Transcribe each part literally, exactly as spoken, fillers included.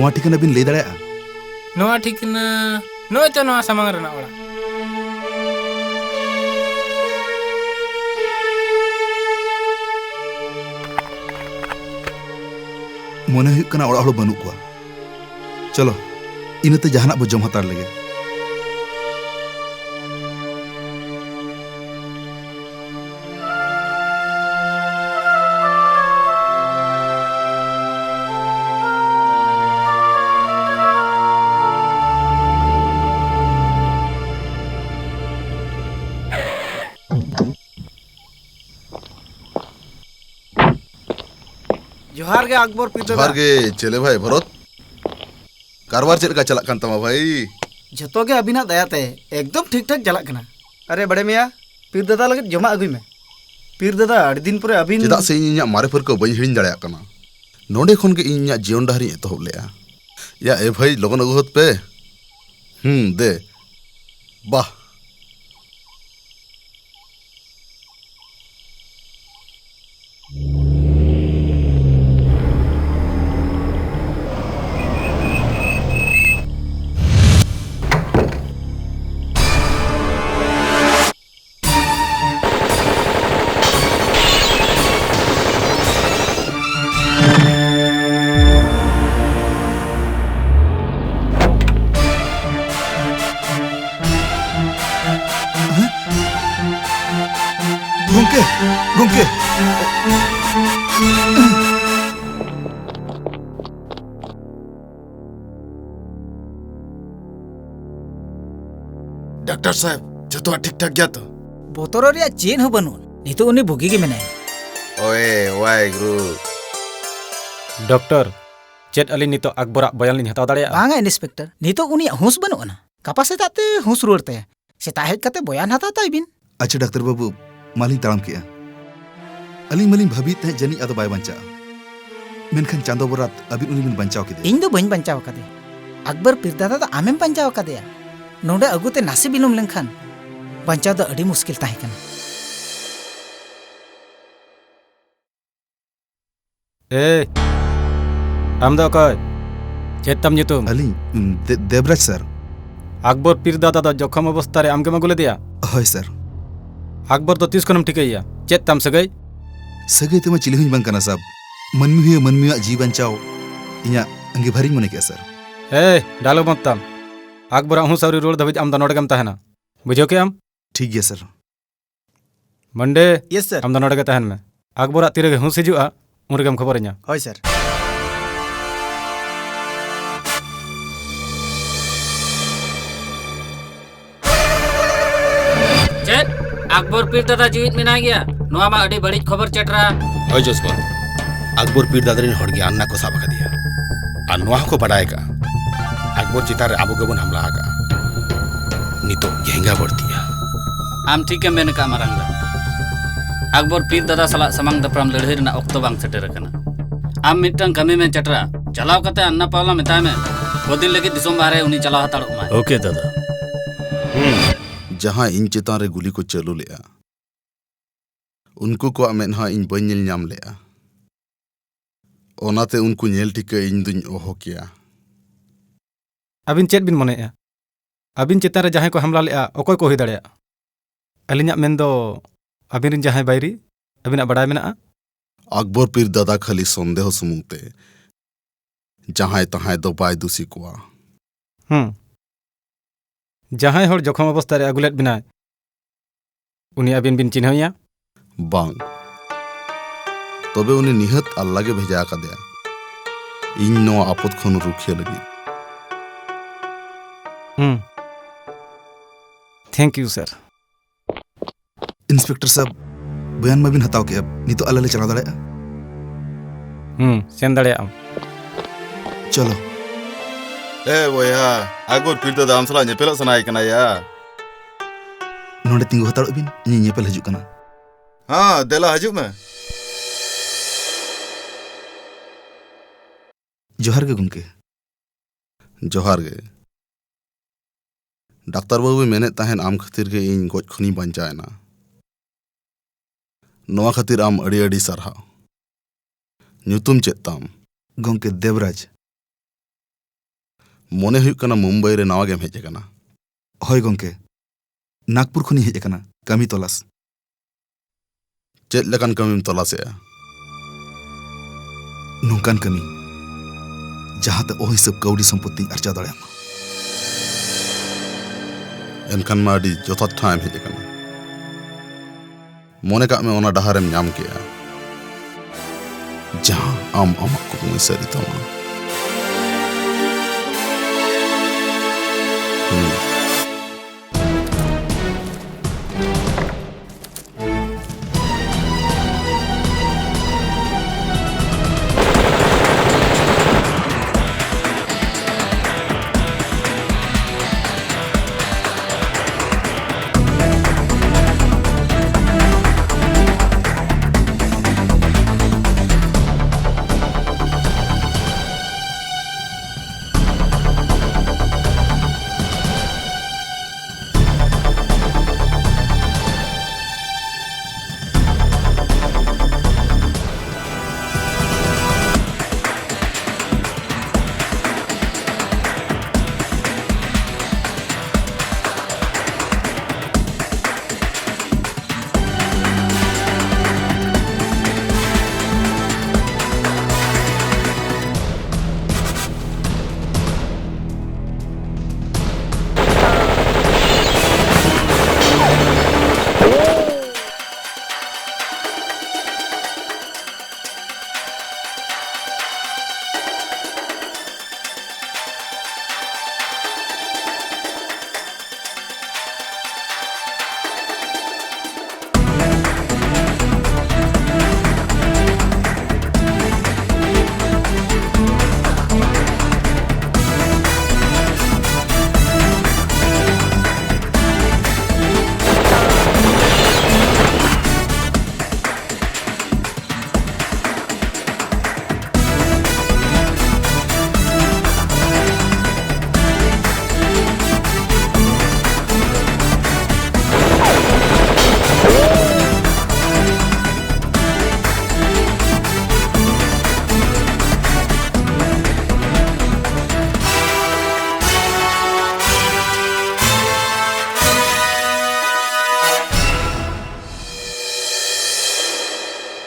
ᱱᱚᱣᱟ ᱴᱷᱤᱠᱟᱹᱱᱟ ᱵᱤᱱ ᱞᱟᱹᱭ ᱫᱟᱲᱮᱭᱟᱜᱼᱟ? ᱱᱚᱣᱟ ᱴᱷᱤᱠᱟᱹᱱᱟ ᱱᱚᱜᱼᱚᱭ ᱛᱚ ᱱᱚᱣᱟ ᱥᱟᱢᱟᱝ ᱨᱮᱱᱟᱜ ᱚᱲᱟᱜ᱾ ᱢᱚᱱᱮ ᱦᱩᱭᱩᱜ ᱠᱟᱱᱟ ᱚᱲᱟᱜ ᱦᱚᱲ ᱵᱟᱹᱱᱩᱜ ᱠᱚᱣᱟ᱾ ᱪᱚᱞᱚ, ᱤᱱᱟᱹᱛᱮ ᱡᱟᱦᱟᱱᱟᱜ ᱵᱚ ᱡᱚᱢ ᱦᱟᱛᱟᱲ ᱞᱮᱜᱮ᱾ ᱡᱚᱦᱟᱨ ᱜᱮ ᱟᱠᱵᱚᱨ ᱯᱤᱨᱫᱟᱹᱫᱟ᱾ ᱡᱚᱦᱟᱨ ᱜᱮ ᱪᱮᱞᱮ ᱵᱷᱟᱭ ᱵᱷᱚᱨᱚᱛ᱾ ᱠᱟᱨᱵᱟᱨ ᱪᱮᱫ ᱞᱮᱠᱟ ᱪᱟᱞᱟᱜ ᱠᱟᱱ ᱛᱟᱢᱟ ᱵᱷᱟᱭ? ᱡᱷᱚᱛᱚ ᱜᱮ ᱟᱹᱵᱤᱱᱟᱜ ᱫᱟᱭᱟᱛᱮ ᱮᱠᱫᱚᱢ ᱴᱷᱤᱠ ᱴᱷᱟᱠ ᱪᱟᱞᱟᱜ ᱠᱟᱱᱟ᱾ ᱟᱨᱮ ᱵᱟᱲᱮ ᱢᱮᱭᱟ, ᱯᱤᱨ ᱫᱟᱫᱟ ᱞᱟᱹᱜᱤᱫ ᱡᱚᱢᱟᱜ ᱟᱹᱜᱩᱭ ᱢᱮ᱾ ᱯᱤᱨ ᱫᱟᱫᱟ, ᱟᱹᱰᱤ ᱫᱤᱱ ᱯᱚᱨᱮ ᱟᱹᱵᱤᱱ ᱪᱮᱫᱟᱜ ᱥᱮ ᱤᱧ ᱤᱧᱟᱹᱜ ᱢᱟᱨᱮ ᱯᱟᱹᱨᱠᱟᱹᱣ ᱵᱟᱹᱧ ᱦᱤᱲᱤᱧ ᱫᱟᱲᱮᱭᱟᱜ ᱠᱟᱱᱟ᱾ ᱱᱚᱸᱰᱮ ᱠᱷᱚᱱ ᱜᱮ ᱤᱧ ᱤᱧᱟᱹᱜ ᱡᱤᱭᱚᱱ ᱰᱟᱦᱟᱨᱤᱧ ᱮᱛᱚᱦᱚᱵ ᱞᱮᱫᱼᱟ᱾ ᱭᱟ ᱮ ᱵᱷᱟᱹᱭ, ᱞᱚᱜᱚᱱ ᱟᱹᱜᱩ ᱦᱚᱫ ᱯᱮ᱾ ᱦᱩᱸ, ᱫᱮ᱾ ᱵᱟᱦ᱾ ᱜᱚᱝᱠᱮ, ᱜᱚᱝᱠᱮ᱾ ᱰᱟᱠᱛᱟᱨ ᱥᱟᱦᱮᱵ, ᱡᱚᱛᱚᱣᱟᱜ ᱴᱷᱤᱠ ᱴᱷᱟᱠ ᱜᱮᱭᱟ ᱛᱚ? ᱵᱚᱛᱚᱨᱚᱜ ᱨᱮᱭᱟᱜ ᱪᱮᱫ ᱦᱚᱸ ᱵᱟᱹᱱᱩᱜ᱾ ᱱᱤᱛᱚᱜ ᱩᱱᱤ ᱵᱩᱜᱤ ᱜᱮ ᱢᱮᱱᱟᱭᱟ᱾ ᱳᱭᱮ, ᱣᱟᱭ ᱜᱩᱨᱩ᱾ ᱰᱚᱠᱴᱚᱨ, ᱪᱮᱫ ᱟᱹᱞᱤᱧ ᱱᱤᱛᱚᱜ ᱟᱠᱵᱚᱨᱟᱜ ᱵᱚᱭᱟᱱ ᱞᱤᱧ ᱦᱟᱛᱟᱣ ᱫᱟᱲᱮᱭᱟᱜᱼᱟ? ᱵᱟᱝᱟ ᱤᱱᱥᱯᱮᱠᱴᱚᱨ, ᱱᱤᱛᱚᱜ ᱩᱱᱤᱭᱟᱜ ᱦᱩᱸᱥ ᱵᱟᱹᱱᱩᱜ ᱟᱱᱟ᱾ ᱜᱟᱯᱟ ᱥᱮᱛᱟᱜ ᱛᱮ ᱦᱩᱸᱥ ᱨᱩᱣᱟᱹᱲ ᱛᱟᱭᱟ᱾ ᱥᱮᱛᱟᱜ ᱦᱮᱡ ᱠᱟᱛᱮ ᱵᱚᱭᱟᱱ ᱦᱟᱛᱟᱣ ᱛᱟᱭ ᱵᱤᱱ᱾ ᱟᱪᱪᱷᱟ ᱰᱟᱠᱛᱟᱨ ᱵᱟᱹᱵᱩ, ᱢᱟᱞᱤᱧ ᱛᱟᱲᱟᱢ ᱠᱮᱜᱼᱟ᱾ ᱟᱹᱞᱤᱧ ᱢᱟᱞᱤᱧ ᱵᱷᱟᱹᱵᱤᱭᱮᱫ ᱛᱟᱦᱮᱸᱫ ᱡᱟᱹᱱᱤᱡ ᱟᱫᱚ ᱵᱟᱭ ᱵᱟᱧᱪᱟᱜᱼᱟ, ᱢᱮᱱᱠᱷᱟᱱ ᱪᱟᱸᱫᱚ ᱵᱚᱨᱟᱛ ᱟᱹᱵᱤᱱ ᱩᱱᱤ ᱵᱤᱱ ᱵᱟᱧᱪᱟᱣ ᱠᱮᱫᱮᱭᱟ᱾ ᱤᱧ ᱫᱚ ᱵᱟᱹᱧ ᱵᱟᱧᱪᱟᱣ ᱟᱠᱟᱫᱮᱭᱟ, ᱟᱠᱵᱚᱨ ᱯᱤᱨᱫᱟᱫᱟ ᱫᱚ ᱟᱢᱮᱢ ᱵᱟᱧᱪᱟᱣ ᱟᱠᱟᱫᱮᱭᱟ᱾ ᱱᱚᱰᱮ ᱟᱹᱜᱩᱛᱮ ᱱᱟᱥᱮ ᱵᱤᱞᱚᱢ ᱞᱮᱱᱠᱷᱟᱱ ᱵᱟᱧᱪᱟᱣ ᱫᱚ ᱟᱹᱰᱤ ᱢᱩᱥᱠᱤᱞ ᱛᱟᱦᱮᱸ ᱠᱟᱱᱟ᱾ ᱮᱭ, ᱟᱢ ᱫᱚ ᱚᱠᱚᱭ? ᱪᱮᱫ ᱛᱟᱢ ᱧᱩᱛᱩᱢ? ᱟᱹᱞᱤᱧ, ᱩᱢ, ᱫᱮ-, ᱫᱮᱵᱽᱨᱟᱡᱽ ᱥᱟᱨ᱾ ᱟᱠᱵᱚᱨ ᱯᱤᱨ ᱫᱟᱫᱟ ᱫᱚ ᱡᱚᱠᱷᱚᱢ ᱚᱵᱚᱥᱛᱟ ᱨᱮ ᱟᱢ ᱜᱮᱢ ᱟᱹᱜᱩ ᱞᱮᱫᱮᱭᱟ? ᱦᱳᱭ ᱥᱟᱨ᱾ ᱟᱠᱵᱚᱨ ᱫᱚ ᱛᱤᱥ ᱠᱷᱚᱱᱮᱢ ᱴᱷᱤᱠᱟᱹᱭᱮᱭᱟ? ᱪᱮᱫ ᱛᱟᱢ ᱥᱟᱹᱜᱟᱹᱭ? ᱥᱟᱹᱜᱟᱹᱭ ᱛᱮᱢᱟ ᱪᱤᱞᱤ ᱦᱚᱸᱧ ᱵᱟᱝ ᱠᱟᱱᱟ ᱥᱟᱵ᱾ ᱢᱟᱹᱱᱢᱤ ᱦᱩᱭ ᱢᱟᱹᱱᱢᱤᱭᱟᱜ ᱡᱤᱣᱤ ᱵᱟᱧᱪᱟᱣ ᱤᱧᱟᱜ ᱟᱺᱜᱤᱵᱷᱟᱨᱤᱧ ᱢᱚᱱᱮ ᱠᱮᱜᱼᱟ ᱥᱟᱨ᱾ ᱮᱭ, ᱰᱟᱭᱞᱚᱜ ᱢᱚᱛ ᱛᱟᱢ᱾ ᱟᱠᱵᱚᱨᱟᱜ ᱦᱩᱸᱥ ᱟᱹᱣᱨᱤ ᱨᱩᱣᱟᱹᱲ ᱫᱷᱟᱹᱵᱤᱡ ᱟᱢ ᱫᱚ ᱱᱚᱰᱮ ᱜᱮᱢ ᱛᱟᱦᱮᱱᱟ᱾ ᱵᱩᱡᱷᱟᱹᱣ ᱠᱮᱜᱼᱟᱢ? ᱴᱷᱤᱠ ᱜᱮᱭᱟ ᱥᱟᱨ᱾ ᱢᱟᱱᱰᱮ, ᱭᱮᱥ ᱥᱟᱨ᱾ ᱟᱢ ᱫᱚ ᱱᱚᱰᱮ ᱜᱮ ᱛᱟᱦᱮᱱ ᱢᱮ᱾ ᱟᱠᱵᱚᱨᱟᱜ ᱛᱤᱨᱮ ᱦᱩᱸᱥ ᱦᱤᱡᱩᱜᱼᱟ, ᱩᱱ ᱨᱮᱜᱮᱢ ᱠᱷᱚᱵᱚᱨᱤᱧᱟ᱾ ᱦᱳᱭ ᱥᱟᱨ᱾ ᱪᱮᱫ? ᱟᱠᱵᱚᱨ ᱯᱤᱨ ᱫᱟᱫᱟ ᱡᱤᱣᱤᱫ ᱢᱮᱱᱟᱭ ᱜᱮᱭᱟ? ᱱᱚᱣᱟ ᱢᱟ ᱟᱹᱰᱤ ᱵᱟᱹᱲᱤᱡ ᱠᱷᱚᱵᱚᱨ ᱪᱮᱴᱨᱟ᱾ ᱦᱳᱭ ᱡᱚᱥᱵᱚᱱᱛ, ᱟᱠᱵᱚᱨ ᱯᱤᱨ ᱫᱟᱫᱟ ᱨᱮᱱ ᱦᱚᱲ ᱜᱮ ᱟᱱᱱᱟ ᱠᱚ ᱥᱟᱵ ᱟᱠᱟᱫᱮᱭᱟ᱾ ᱟᱨ ᱱᱚᱣᱟ ᱦᱚᱸᱠᱚ ᱵᱟᱰᱟᱭ ᱟᱠᱟᱫᱼᱟ, ᱟᱠᱵᱚᱨ ᱪᱮᱛᱟᱱ ᱨᱮ ᱟᱵᱚ ᱜᱮᱵᱚᱱ ᱦᱟᱢᱞᱟ ᱟᱠᱟᱫᱼᱟ᱾ ᱱᱤᱛᱚᱜ ᱜᱮᱸᱜᱟ ᱵᱟᱹᱲᱛᱤᱜᱼᱟ᱾ ᱟᱢ ᱴᱷᱤᱠ ᱮᱢ ᱢᱮᱱ ᱟᱠᱟᱫᱼᱟ ᱢᱟᱨᱟᱝ ᱫᱟ᱾ ᱟᱠᱵᱚᱨ ᱯᱤᱨ ᱫᱟᱫᱟ ᱥᱟᱞᱟᱜ ᱥᱟᱢᱟᱝ ᱫᱟᱯᱨᱟᱢ ᱞᱟᱹᱲᱦᱟᱹᱭ ᱨᱮᱱᱟᱜ ᱚᱠᱛᱚ ᱵᱟᱝ ᱥᱮᱴᱮᱨ ᱟᱠᱟᱱᱟ᱾ ᱟᱢ ᱢᱤᱫᱴᱟᱝ ᱠᱟᱹᱢᱤ ᱢᱮ ᱪᱮᱴᱨᱟ, ᱪᱟᱞᱟᱣ ᱠᱟᱛᱮ ᱟᱱᱱᱟ ᱯᱟᱣᱞᱟ ᱢᱮᱛᱟᱭ ᱢᱮ, ᱠᱚᱫᱤᱱ ᱞᱟᱹᱜᱤᱫ ᱫᱤᱥᱚᱢ ᱵᱟᱦᱨᱮ ᱩᱱᱤ ᱪᱟᱞᱟᱣ ᱦᱟᱛᱟᱲᱚᱜ ᱢᱟᱭ᱾ ᱳᱠᱮ ᱫᱟᱫᱟ᱾ ᱡᱟᱦᱟᱸᱭ ᱤᱧ ᱪᱮᱛᱟᱱ ᱨᱮ ᱜᱩᱞᱤ ᱠᱚ ᱪᱟᱹᱞᱩ ᱞᱮᱫᱼᱟ, ᱩᱱᱠᱩ ᱠᱚᱣᱟᱜ ᱢᱮᱫᱦᱟ ᱤᱧ ᱵᱟᱹᱧ ᱧᱮᱞ ᱧᱟᱢ ᱞᱮᱫᱼᱟ᱾ ᱚᱱᱟᱛᱮ ᱩᱱᱠᱩ ᱧᱮᱞ ᱴᱷᱤᱠᱟᱹ ᱤᱧ ᱫᱩᱧ ᱚᱦᱚ ᱠᱮᱭᱟ᱾ ᱟᱹᱵᱤᱱ ᱪᱮᱫ ᱵᱤᱱ ᱢᱚᱱᱮᱭᱮᱫᱼᱟ? ᱟᱹᱵᱤᱱ ᱪᱮᱛᱟᱱ ᱨᱮ ᱡᱟᱦᱟᱸᱭ ᱠᱚ ᱦᱟᱢᱞᱟ ᱞᱮᱫᱼᱟ, ᱚᱠᱚᱭ ᱠᱚ ᱦᱩᱭ ᱫᱟᱲᱮᱭᱟᱜᱼᱟ? ᱟᱹᱞᱤᱧᱟᱜ ᱢᱮᱱ ᱫᱚ, ᱟᱹᱵᱤᱱ ᱨᱤᱱ ᱡᱟᱦᱟᱸᱭ ᱵᱟᱹᱭᱨᱤ, ᱟᱹᱵᱤᱱᱟᱜ ᱵᱟᱰᱟᱭ ᱢᱮᱱᱟᱜᱼᱟ? ᱟᱠᱵᱚᱨ ᱯᱤᱨ ᱫᱟᱫᱟ ᱠᱷᱟᱹᱞᱤ ᱥᱚᱱᱫᱮᱦᱚ ᱥᱩᱢᱩᱝ ᱛᱮ ᱡᱟᱦᱟᱸᱭ ᱛᱟᱦᱟᱸᱭ ᱫᱚ ᱵᱟᱭ ᱫᱩᱥᱤ ᱠᱚᱣᱟ᱾ ᱦᱩᱸ᱾ ᱡᱟᱦᱟᱸᱭ ᱦᱚᱲ ᱡᱚᱠᱷᱚᱢ ᱚᱵᱚᱥᱛᱟ ᱨᱮ ᱟᱹᱜᱩ ᱞᱮᱫ ᱵᱮᱱᱟᱭ, ᱩᱱᱤ ᱟᱹᱵᱤᱱ ᱵᱤᱱ ᱪᱤᱱᱦᱟᱹᱣᱮᱭᱟ? ᱵᱟᱝ᱾ ᱛᱚᱵᱮ ᱩᱱᱤ ᱱᱤᱦᱟᱹᱛ ᱟᱞᱞᱟ ᱜᱮ ᱵᱷᱮᱡᱟ ᱟᱠᱟᱫᱮᱭᱟ ᱤᱧ ᱱᱚᱣᱟ ᱟᱯᱚᱫ ᱠᱷᱚᱱ ᱨᱩᱠᱷᱤᱭᱟᱹ ᱞᱟᱹᱜᱤᱫ᱾ ᱦᱩᱸ᱾ Thank you, sir. ᱤᱱᱥᱯᱮᱠᱴᱚᱨ ᱥᱟᱵ, ᱵᱚᱭᱟᱱ ᱢᱟᱵᱤᱱ ᱦᱟᱛᱟᱣ ᱠᱮᱫᱼᱟ, ᱱᱤᱛᱚᱜ ᱟᱞᱮ ᱞᱮ ᱪᱟᱞᱟᱣ ᱫᱟᱲᱮᱭᱟᱜᱼᱟ? ᱦᱩᱸ, ᱥᱮᱱ ᱫᱟᱲᱮᱭᱟᱜ ᱟᱢ᱾ ᱪᱚᱞᱚ᱾ ᱮ ᱵᱚᱭᱦᱟ, ᱟᱠᱵᱚᱨ ᱯᱤᱨ ᱫᱟᱫᱟ ᱟᱢ ᱥᱟᱞᱟᱜ ᱧᱮᱯᱮᱞᱚᱜ ᱥᱟᱱᱟᱭᱮ ᱠᱟᱱᱟ ᱭᱟ᱾ ᱱᱚᱰᱮ ᱛᱤᱸᱜᱩ ᱦᱟᱛᱟᱲᱚᱜ ᱵᱤᱱ, ᱤᱧᱤᱧ ᱧᱮᱯᱮᱞ ᱦᱤᱡᱩᱜ ᱠᱟᱱᱟ᱾ ᱦᱮᱸ, ᱫᱮᱞᱟ ᱦᱤᱡᱩᱜ ᱢᱮ᱾ ᱡᱚᱦᱟᱨ ᱜᱮ ᱜᱚᱢᱠᱮ᱾ ᱡᱚᱦᱟᱨ ᱜᱮ᱾ ᱰᱟᱠᱛᱟᱨ ᱵᱟᱹᱵᱩᱭ ᱢᱮᱱᱮᱫ ᱛᱟᱦᱮᱸᱫ ᱟᱢ ᱠᱷᱟᱹᱛᱤᱨ ᱜᱮ ᱤᱧ ᱜᱚᱡ ᱠᱷᱚᱱᱤᱧ ᱵᱟᱧᱪᱟᱣ ᱮᱱᱟ᱾ ᱱᱚᱣᱟ ᱠᱷᱟᱹᱛᱤᱨ ᱟᱢ ᱟᱹᱰᱤ ᱟᱹᱰᱤ ᱥᱟᱨᱦᱟᱣ᱾ ᱧᱩᱛᱩᱢ ᱪᱮᱫ ᱛᱟᱢ? ᱜᱚᱢᱠᱮ, ᱫᱮᱵᱽᱨᱟᱡᱽ᱾ ᱢᱚᱱᱮ ᱦᱩᱭᱩᱜ ᱠᱟᱱᱟ ᱢᱩᱢᱵᱟᱭ ᱨᱮ ᱱᱟᱣᱟ ᱜᱮᱢ ᱦᱮᱡ ᱟᱠᱟᱱᱟ᱾ ᱦᱳᱭ ᱜᱚᱢᱠᱮ, ᱱᱟᱜᱽᱯᱩᱨ ᱠᱷᱚᱱᱤᱧ ᱦᱮᱡ ᱟᱠᱟᱱᱟ ᱠᱟᱹᱢᱤ ᱛᱚᱞᱟᱥ᱾ ᱪᱮᱫ ᱞᱮᱠᱟᱱ ᱠᱟᱹᱢᱤᱢ ᱛᱚᱞᱟᱥᱮᱜᱼᱟ? ᱱᱚᱝᱠᱟᱱ ᱠᱟᱹᱢᱤ, ᱡᱟᱦᱟᱸᱛᱮ ᱚᱦᱤᱥᱟᱹᱵ ᱠᱟᱹᱣᱰᱤ ᱥᱚᱢᱯᱚᱛᱤᱧ ᱟᱨᱡᱟᱣ ᱫᱟᱲᱮᱭᱟᱜ ᱢᱟ᱾ ᱮᱱᱠᱷᱟᱱ ᱢᱟ ᱟᱹᱰᱤ ᱡᱚᱛᱷᱟᱛ ᱴᱷᱟᱶᱮᱢ ᱦᱮᱡ ᱟᱠᱟᱱᱟ᱾ ᱢᱚᱱᱮ ᱠᱟᱜ ᱢᱮ, ᱚᱱᱟ ᱰᱟᱦᱟᱨᱮᱢ ᱧᱟᱢ ᱠᱮᱜᱼᱟ, ᱡᱟᱦᱟᱸ ᱟᱢ ᱟᱢᱟᱜ ᱠᱩᱠᱢᱩᱭ ᱥᱟᱹᱨᱤ ᱛᱟᱢᱟ᱾ ᱦᱩᱸ᱾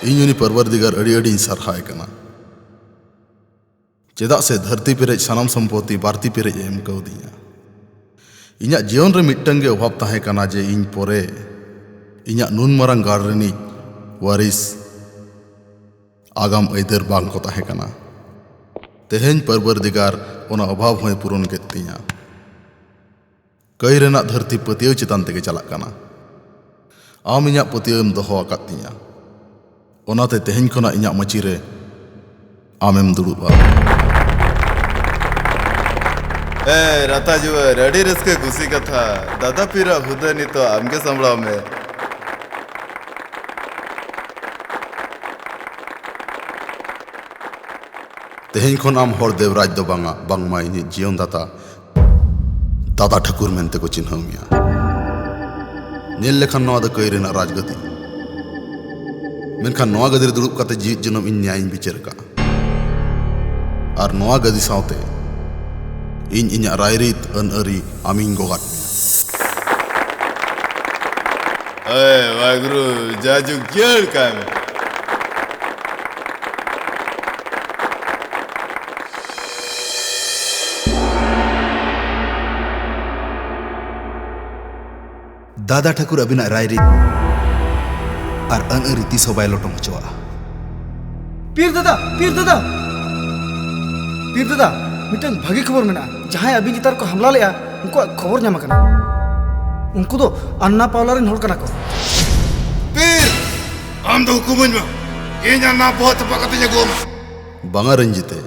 ᱤᱧ ᱩᱱᱤ ᱯᱟᱨᱣᱟᱨᱫᱤᱜᱟᱨ ᱟᱹᱰᱤ ᱟᱹᱰᱤᱧ ᱥᱟᱨᱦᱟᱣ ᱮ ᱠᱟᱱᱟ, ᱪᱮᱫᱟᱜ ᱥᱮ ᱫᱷᱟᱹᱨᱛᱤ ᱯᱮᱨᱮᱡ ᱥᱟᱱᱟᱢ ᱥᱚᱢᱯᱚᱛᱤ ᱵᱟᱹᱲᱛᱤ ᱯᱮᱨᱮᱡ ᱮ ᱮᱢ ᱠᱟᱣᱫᱤᱧᱟ᱾ ᱤᱧᱟᱹᱜ ᱡᱤᱭᱚᱱ ᱨᱮ ᱢᱤᱫᱴᱟᱝ ᱜᱮ ᱚᱵᱷᱟᱵᱽ ᱛᱟᱦᱮᱸ ᱠᱟᱱᱟ ᱡᱮ ᱤᱧ ᱯᱚᱨᱮ ᱤᱧᱟᱹᱜ ᱱᱩᱱ ᱢᱟᱨᱟᱝ ᱜᱟᱲ ᱨᱤᱱᱤᱡ ᱣᱟᱨᱤᱥ, ᱟᱜᱟᱢ ᱟᱹᱭᱫᱟᱹᱨ ᱵᱟᱝ ᱠᱚ ᱛᱟᱦᱮᱸ ᱠᱟᱱᱟ᱾ ᱛᱮᱦᱮᱧ ᱯᱟᱨᱣᱟᱨᱫᱤᱜᱟᱨ ᱚᱱᱟ ᱚᱵᱷᱟᱵᱽ ᱦᱚᱸᱭ ᱯᱩᱨᱚᱱ ᱠᱮᱫ ᱛᱤᱧᱟ᱾ ᱠᱟᱹᱭ ᱨᱮᱱᱟᱜ ᱫᱷᱟᱹᱨᱛᱤ ᱯᱟᱹᱛᱭᱟᱹᱣ ᱪᱮᱛᱟᱱ ᱛᱮᱜᱮ ᱪᱟᱞᱟᱜ ᱠᱟᱱᱟ᱾ ᱟᱢ ᱤᱧᱟᱹᱜ ᱯᱟᱹᱛᱭᱟᱹᱣ ᱮᱢ ᱫᱚᱦᱚ ᱟᱠᱟᱫ ᱛᱤᱧᱟ, ᱚᱱᱟᱛᱮ ᱛᱮᱦᱮᱧ ᱠᱷᱚᱱᱟᱜ ᱤᱧᱟᱹᱜ ᱢᱟᱹᱪᱤ ᱨᱮ ᱟᱢᱮᱢ ᱫᱩᱲᱩᱵᱼᱟ᱾ ᱮ ᱨᱟᱛᱟ ᱡᱩᱣᱟᱹᱨ, ᱟᱹᱰᱤ ᱨᱟᱹᱥᱠᱟᱹ ᱠᱩᱥᱤ ᱠᱟᱛᱷᱟ᱾ ᱫᱟᱫᱟ ᱯᱤᱨᱟᱜ ᱦᱩᱫᱟᱹ ᱱᱤᱛᱚᱜ ᱟᱢᱜᱮ ᱥᱟᱢᱵᱲᱟᱣ ᱢᱮ᱾ ᱛᱮᱦᱮᱧ ᱠᱷᱚᱱ ᱟᱢ ᱦᱚᱲ ᱫᱮᱵᱽᱨᱟᱡᱽ ᱫᱚ ᱵᱟᱝᱟ, ᱵᱟᱝᱢᱟ ᱤᱧᱤᱡ ᱡᱤᱭᱚᱱ ᱫᱟᱛᱟ ᱫᱟᱫᱟ ᱴᱷᱟᱹᱠᱩᱨ ᱢᱮᱱᱛᱮ ᱠᱚ ᱪᱤᱱᱦᱟᱹᱣ ᱢᱮᱭᱟ᱾ ᱧᱮᱞ ᱞᱮᱠᱷᱟᱱ ᱱᱚᱣᱟ ᱫᱚ ᱠᱟᱹᱭ ᱨᱮᱱᱟᱜ ᱨᱟᱡᱽᱜᱟᱹᱫᱤ, ᱢᱮᱱᱠᱷᱟᱱ ᱱᱚᱣᱟ ᱜᱟᱹᱫᱤ ᱨᱮ ᱫᱩᱲᱩᱵ ᱠᱟᱛᱮ ᱡᱤᱣᱤᱫ ᱡᱚᱱᱚᱢ ᱤᱧ ᱱᱮᱭᱟᱭᱤᱧ ᱵᱤᱪᱟᱹᱨ ᱟᱠᱟᱫᱼᱟ᱾ ᱟᱨ ᱱᱚᱣᱟ ᱜᱟᱹᱫᱤ ᱥᱟᱶᱛᱮ ᱤᱧ ᱤᱧᱟᱹᱜ ᱨᱟᱭᱨᱤᱛ ᱟᱹᱱ ᱟᱹᱨᱤ ᱟᱢᱤᱧ ᱜᱚᱜᱟᱫ ᱢᱮᱭᱟ᱾ ᱮ ᱵᱟᱜᱽᱨᱩ, ᱡᱟᱡᱩᱜᱽ ᱡᱤᱭᱟᱹᱲ ᱠᱟᱭ ᱢᱮ᱾ ᱫᱟᱫᱟ ᱴᱷᱟᱹᱠᱩᱨ ᱟᱹᱵᱤᱱᱟᱜ ᱨᱟᱭᱨᱤᱛ ᱟᱨ ᱟᱹᱱ ᱟᱹᱨᱤ ᱛᱤᱥ ᱦᱚᱸ ᱵᱟᱭ ᱞᱚᱴᱚᱢ ᱦᱚᱪᱚᱣᱟᱜᱼᱟ᱾ ᱯᱤᱨ ᱫᱟᱫᱟ, ᱯᱤᱨ ᱫᱟᱫᱟ, ᱯᱤᱨ ᱫᱟᱫᱟ, ᱢᱤᱫᱴᱟᱝ ᱵᱷᱟᱹᱜᱤ ᱠᱷᱚᱵᱚᱨ ᱢᱮᱱᱟᱜᱼᱟ᱾ ᱡᱟᱦᱟᱸᱭ ᱟᱹᱵᱤᱱ ᱪᱮᱛᱟᱱ ᱨᱮᱠᱚ ᱦᱟᱢᱞᱟ ᱞᱮᱫᱼᱟ, ᱩᱱᱠᱩᱣᱟᱜ ᱠᱷᱚᱵᱚᱨ ᱧᱟᱢ ᱟᱠᱟᱱᱟ᱾ ᱩᱱᱠᱩ ᱫᱚ ᱟᱱᱱᱟ ᱯᱟᱣᱞᱟ ᱨᱮᱱ ᱦᱚᱲ ᱠᱟᱱᱟ ᱠᱚ᱾ ᱯᱤᱨ, ᱟᱢ ᱫᱚ ᱦᱩᱠᱩᱢᱟᱹᱧ ᱢᱮ, ᱤᱧ ᱟᱱᱱᱟ ᱵᱚᱦᱚᱜ ᱛᱚᱯᱟ ᱠᱟᱛᱮᱧ ᱟᱹᱜᱩᱣᱟᱢᱟ᱾ ᱵᱟᱝᱟ ᱨᱚᱧᱡᱤᱛᱮ,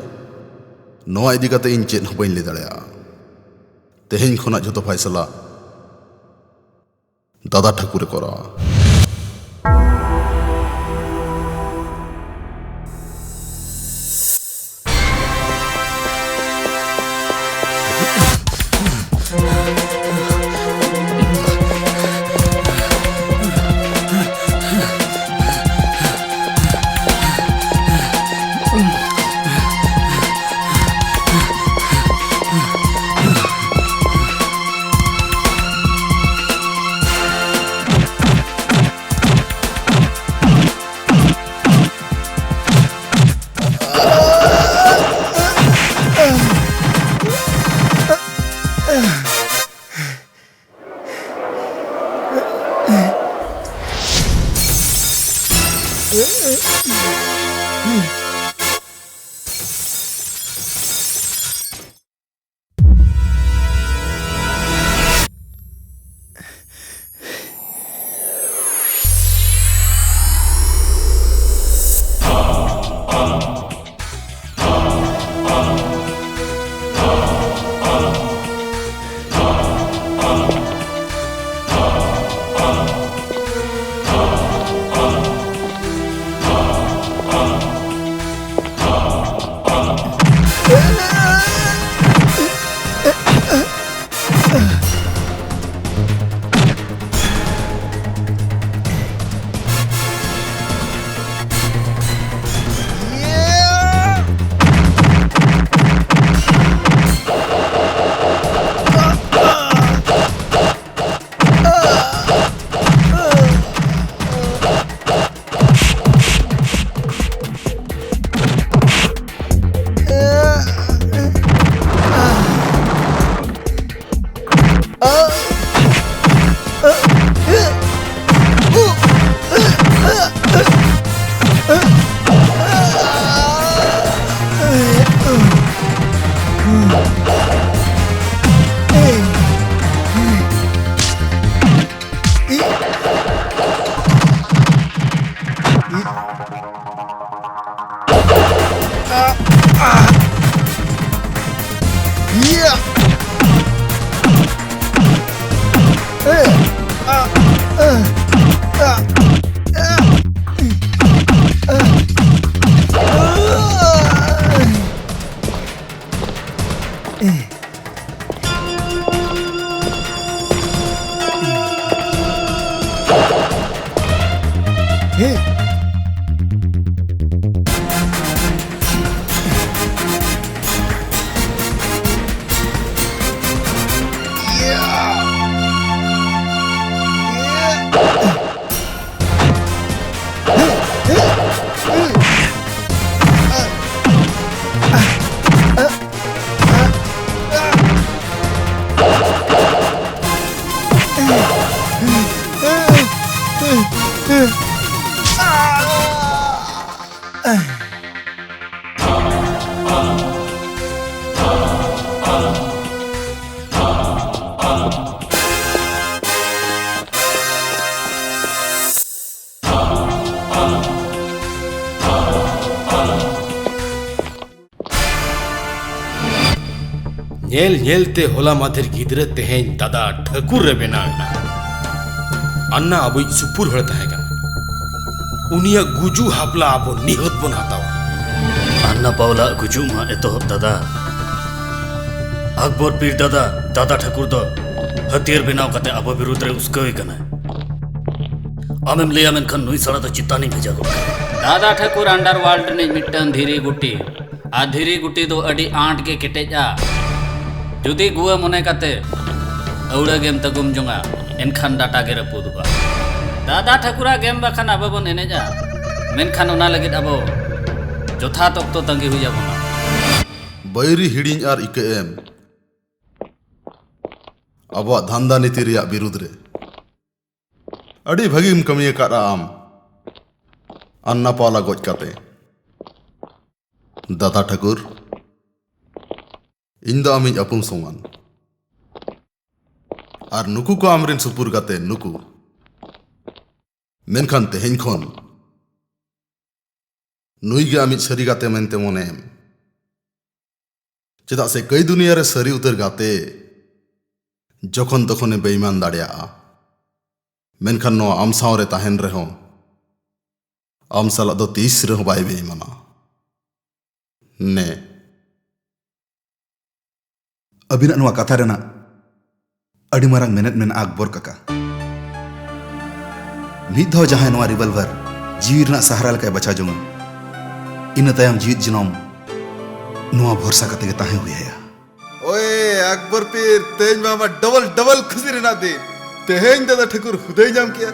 ᱱᱚᱣᱟ ᱤᱫᱤ ᱠᱟᱛᱮ ᱤᱧ ᱪᱮᱫ ᱦᱚᱸ ᱵᱟᱹᱧ ᱞᱟᱹᱭ ᱫᱟᱲᱮᱭᱟᱜᱼᱟ᱾ ᱛᱮᱦᱮᱧ ᱠᱷᱚᱱᱟᱜ ᱡᱷᱚᱛᱚ ᱯᱷᱟᱭᱥᱟᱞᱟ ᱫᱟᱫᱟ ᱴᱷᱟᱹᱠᱩᱨᱮ ᱠᱚᱨᱟᱣᱟ᱾ ᱧᱮᱞ ᱧᱮᱞ ᱛᱮ ᱦᱚᱞᱟ ᱢᱟᱫᱷᱮᱨ ᱜᱤᱫᱽᱨᱟᱹ ᱛᱮᱦᱮᱧ ᱫᱟᱫᱟ ᱴᱷᱟᱹᱠᱩᱨ ᱨᱮ ᱵᱮᱱᱟᱣ ᱮᱱᱟ᱾ ᱟᱱᱱᱟ ᱟᱵᱚᱭᱤᱡ ᱥᱩᱯᱩᱨ ᱦᱚᱲᱮ ᱛᱟᱦᱮᱸ ᱠᱟᱱᱟ᱾ ᱩᱱᱤᱭᱟᱜ ᱜᱩᱡᱩᱜ ᱦᱟᱯᱞᱟ ᱟᱵᱚ ᱱᱤᱦᱟᱹᱛ ᱵᱚᱱ ᱦᱟᱛᱟᱣᱟ᱾ ᱟᱱᱱᱟ ᱯᱟᱣᱞᱟ ᱜᱩᱡᱩᱜ ᱢᱟ ᱮᱛᱚᱦᱚᱵ ᱫᱟᱫᱟ᱾ ᱟᱠᱵᱚᱨ ᱯᱤᱨ ᱫᱟᱫᱟ, ᱫᱟᱫᱟ ᱴᱷᱟᱹᱠᱩᱨ ᱫᱚ ᱦᱟᱹᱛᱭᱟᱹᱨ ᱵᱮᱱᱟᱣ ᱠᱟᱛᱮ ᱟᱵᱚ ᱵᱤᱨᱩᱫᱷ ᱨᱮ ᱩᱥᱠᱟᱹᱣᱮ ᱠᱟᱱᱟᱭ᱾ ᱟᱢᱮᱢ ᱞᱟᱹᱭᱟ, ᱢᱮᱱᱠᱷᱟᱱ ᱱᱩᱭ ᱥᱟᱲᱟ ᱫᱚ ᱪᱮᱛᱟᱱᱤᱧ ᱵᱷᱮᱡᱟ ᱜᱚᱫ ᱠᱟᱭᱟ᱾ ᱫᱟᱫᱟ ᱴᱷᱟᱹᱠᱩᱨ underworld ᱨᱤᱱᱤᱡ ᱢᱤᱫᱴᱟᱝ ᱫᱷᱤᱨᱤ ᱜᱩᱴᱤ᱾ ᱟᱨ ᱫᱷᱤᱨᱤ ᱜᱩᱴᱤ ᱫᱚ ᱟᱹᱰᱤ ᱟᱸᱴ ᱜᱮ ᱠᱮᱴᱮᱡᱼᱟ᱾ ᱡᱩᱫᱤ ᱜᱩᱣᱟᱹ ᱢᱚᱱᱮ ᱠᱟᱛᱮ ᱟᱹᱣᱲᱟᱹ ᱜᱮᱢ ᱛᱟᱹᱜᱩᱢ ᱡᱚᱝᱟ, ᱮᱱᱠᱷᱟᱱ ᱰᱟᱴᱟ ᱜᱮ ᱨᱟᱹᱯᱩᱫᱚᱜᱼᱟ᱾ ᱫᱟᱫᱟ ᱴᱷᱟᱹᱠᱩᱨᱟᱜ ᱜᱮᱢ ᱵᱟᱠᱷᱟᱱ ᱟᱵᱚ ᱵᱚᱱ ᱮᱱᱮᱡᱼᱟ, ᱢᱮᱱᱠᱷᱟᱱ ᱚᱱᱟ ᱞᱟᱹᱜᱤᱫ ᱟᱵᱚ ᱡᱚᱛᱷᱟᱛ ᱚᱠᱛᱚ ᱛᱟᱺᱜᱤ ᱦᱩᱭ ᱟᱵᱚᱱᱟ᱾ ᱵᱟᱹᱭᱨᱤ ᱦᱤᱲᱤᱧ ᱟᱨ ᱤᱠᱟᱹ ᱮᱢ ᱟᱵᱚᱣᱟᱜ ᱫᱷᱟᱱᱫᱟ ᱱᱤᱛᱤ ᱨᱮᱭᱟᱜ ᱵᱤᱨᱩᱫᱽ ᱨᱮ᱾ ᱟᱹᱰᱤ ᱵᱷᱟᱹᱜᱤᱢ ᱠᱟᱹᱢᱤ ᱟᱠᱟᱫᱼᱟ ᱟᱢ, ᱟᱱᱱᱟ ᱯᱟᱣᱞᱟ ᱜᱚᱡ ᱠᱟᱛᱮ᱾ ᱫᱟᱫᱟ ᱴᱷᱟᱹᱠᱩᱨ, ᱤᱧ ᱫᱚ ᱟᱢᱤᱡ ᱟᱹᱯᱩᱢ ᱥᱚᱢᱟᱱ᱾ ᱟᱨ ᱱᱩᱠᱩ ᱠᱚ ᱟᱢᱨᱮᱱ ᱥᱩᱯᱩᱨ ᱜᱟᱛᱮ, ᱱᱩᱠᱩ᱾ ᱢᱮᱱᱠᱷᱟᱱ ᱛᱮᱦᱮᱧ ᱠᱷᱚᱱ ᱱᱩᱭ ᱜᱮ ᱟᱢᱤᱡ ᱥᱟᱹᱨᱤ ᱜᱟᱛᱮ ᱢᱮᱱᱛᱮ ᱢᱚᱱᱮᱭᱮᱢ᱾ ᱪᱮᱫᱟᱜ ᱥᱮ ᱠᱟᱹᱭ ᱫᱩᱱᱤᱭᱟᱹ ᱨᱮ ᱥᱟᱹᱨᱤ ᱩᱛᱟᱹᱨ ᱜᱟᱛᱮ ᱡᱚᱠᱷᱚᱱ ᱛᱚᱠᱷᱚᱱᱮ ᱵᱮᱭᱤᱢᱟᱱ ᱫᱟᱲᱮᱭᱟᱜᱼᱟ, ᱢᱮᱱᱠᱷᱟᱱ ᱱᱚᱣᱟ ᱟᱢ ᱥᱟᱶ ᱨᱮ ᱛᱟᱦᱮᱱ ᱨᱮᱦᱚᱸ ᱟᱢ ᱥᱟᱞᱟᱜ ᱫᱚ ᱛᱤᱥ ᱨᱮᱦᱚᱸ ᱵᱟᱭ ᱵᱮᱭᱤᱢᱟᱱᱟ᱾ ᱱᱮ᱾ ᱟᱹᱵᱤᱱᱟᱜ ᱱᱚᱣᱟ ᱠᱟᱛᱷᱟ ᱨᱮᱱᱟᱜ ᱟᱹᱰᱤ ᱢᱟᱨᱟᱝ ᱢᱮᱱᱮᱫ ᱢᱮᱱᱟᱜᱼᱟ, ᱟᱠᱵᱚᱨ ᱠᱟᱠᱟ᱾ ᱢᱤᱫ ᱫᱷᱟᱣ ᱡᱟᱦᱟᱸᱭ ᱱᱚᱣᱟ revolver ᱡᱤᱣᱤ ᱨᱮᱱᱟᱜ ᱥᱟᱦᱟᱨᱟ ᱞᱮᱠᱟᱭ ᱵᱟᱪᱷᱟᱣ ᱡᱚᱝᱟ, ᱤᱱᱟᱹ ᱛᱟᱭᱚᱢ ᱡᱤᱣᱤᱫ ᱡᱚᱱᱚᱢ ᱱᱚᱣᱟ ᱵᱷᱚᱨᱥᱟ ᱠᱟᱛᱮ ᱜᱮ ᱛᱟᱦᱮᱸ ᱦᱩᱭ ᱟᱭᱟ᱾ ᱳᱭ ᱟᱠᱵᱚᱨ ᱯᱤᱨ, ᱛᱮᱦᱮᱧ ᱢᱟ ᱟᱢᱟᱜ double double ᱠᱷᱩᱥᱤ ᱨᱮᱱᱟᱜ ᱫᱤᱱ᱾ ᱛᱮᱦᱮᱧ ᱫᱟᱫᱟ ᱴᱷᱟᱹᱠᱩᱨ ᱦᱩᱫᱟᱹᱭ ᱧᱟᱢ ᱠᱮᱜᱼᱟ,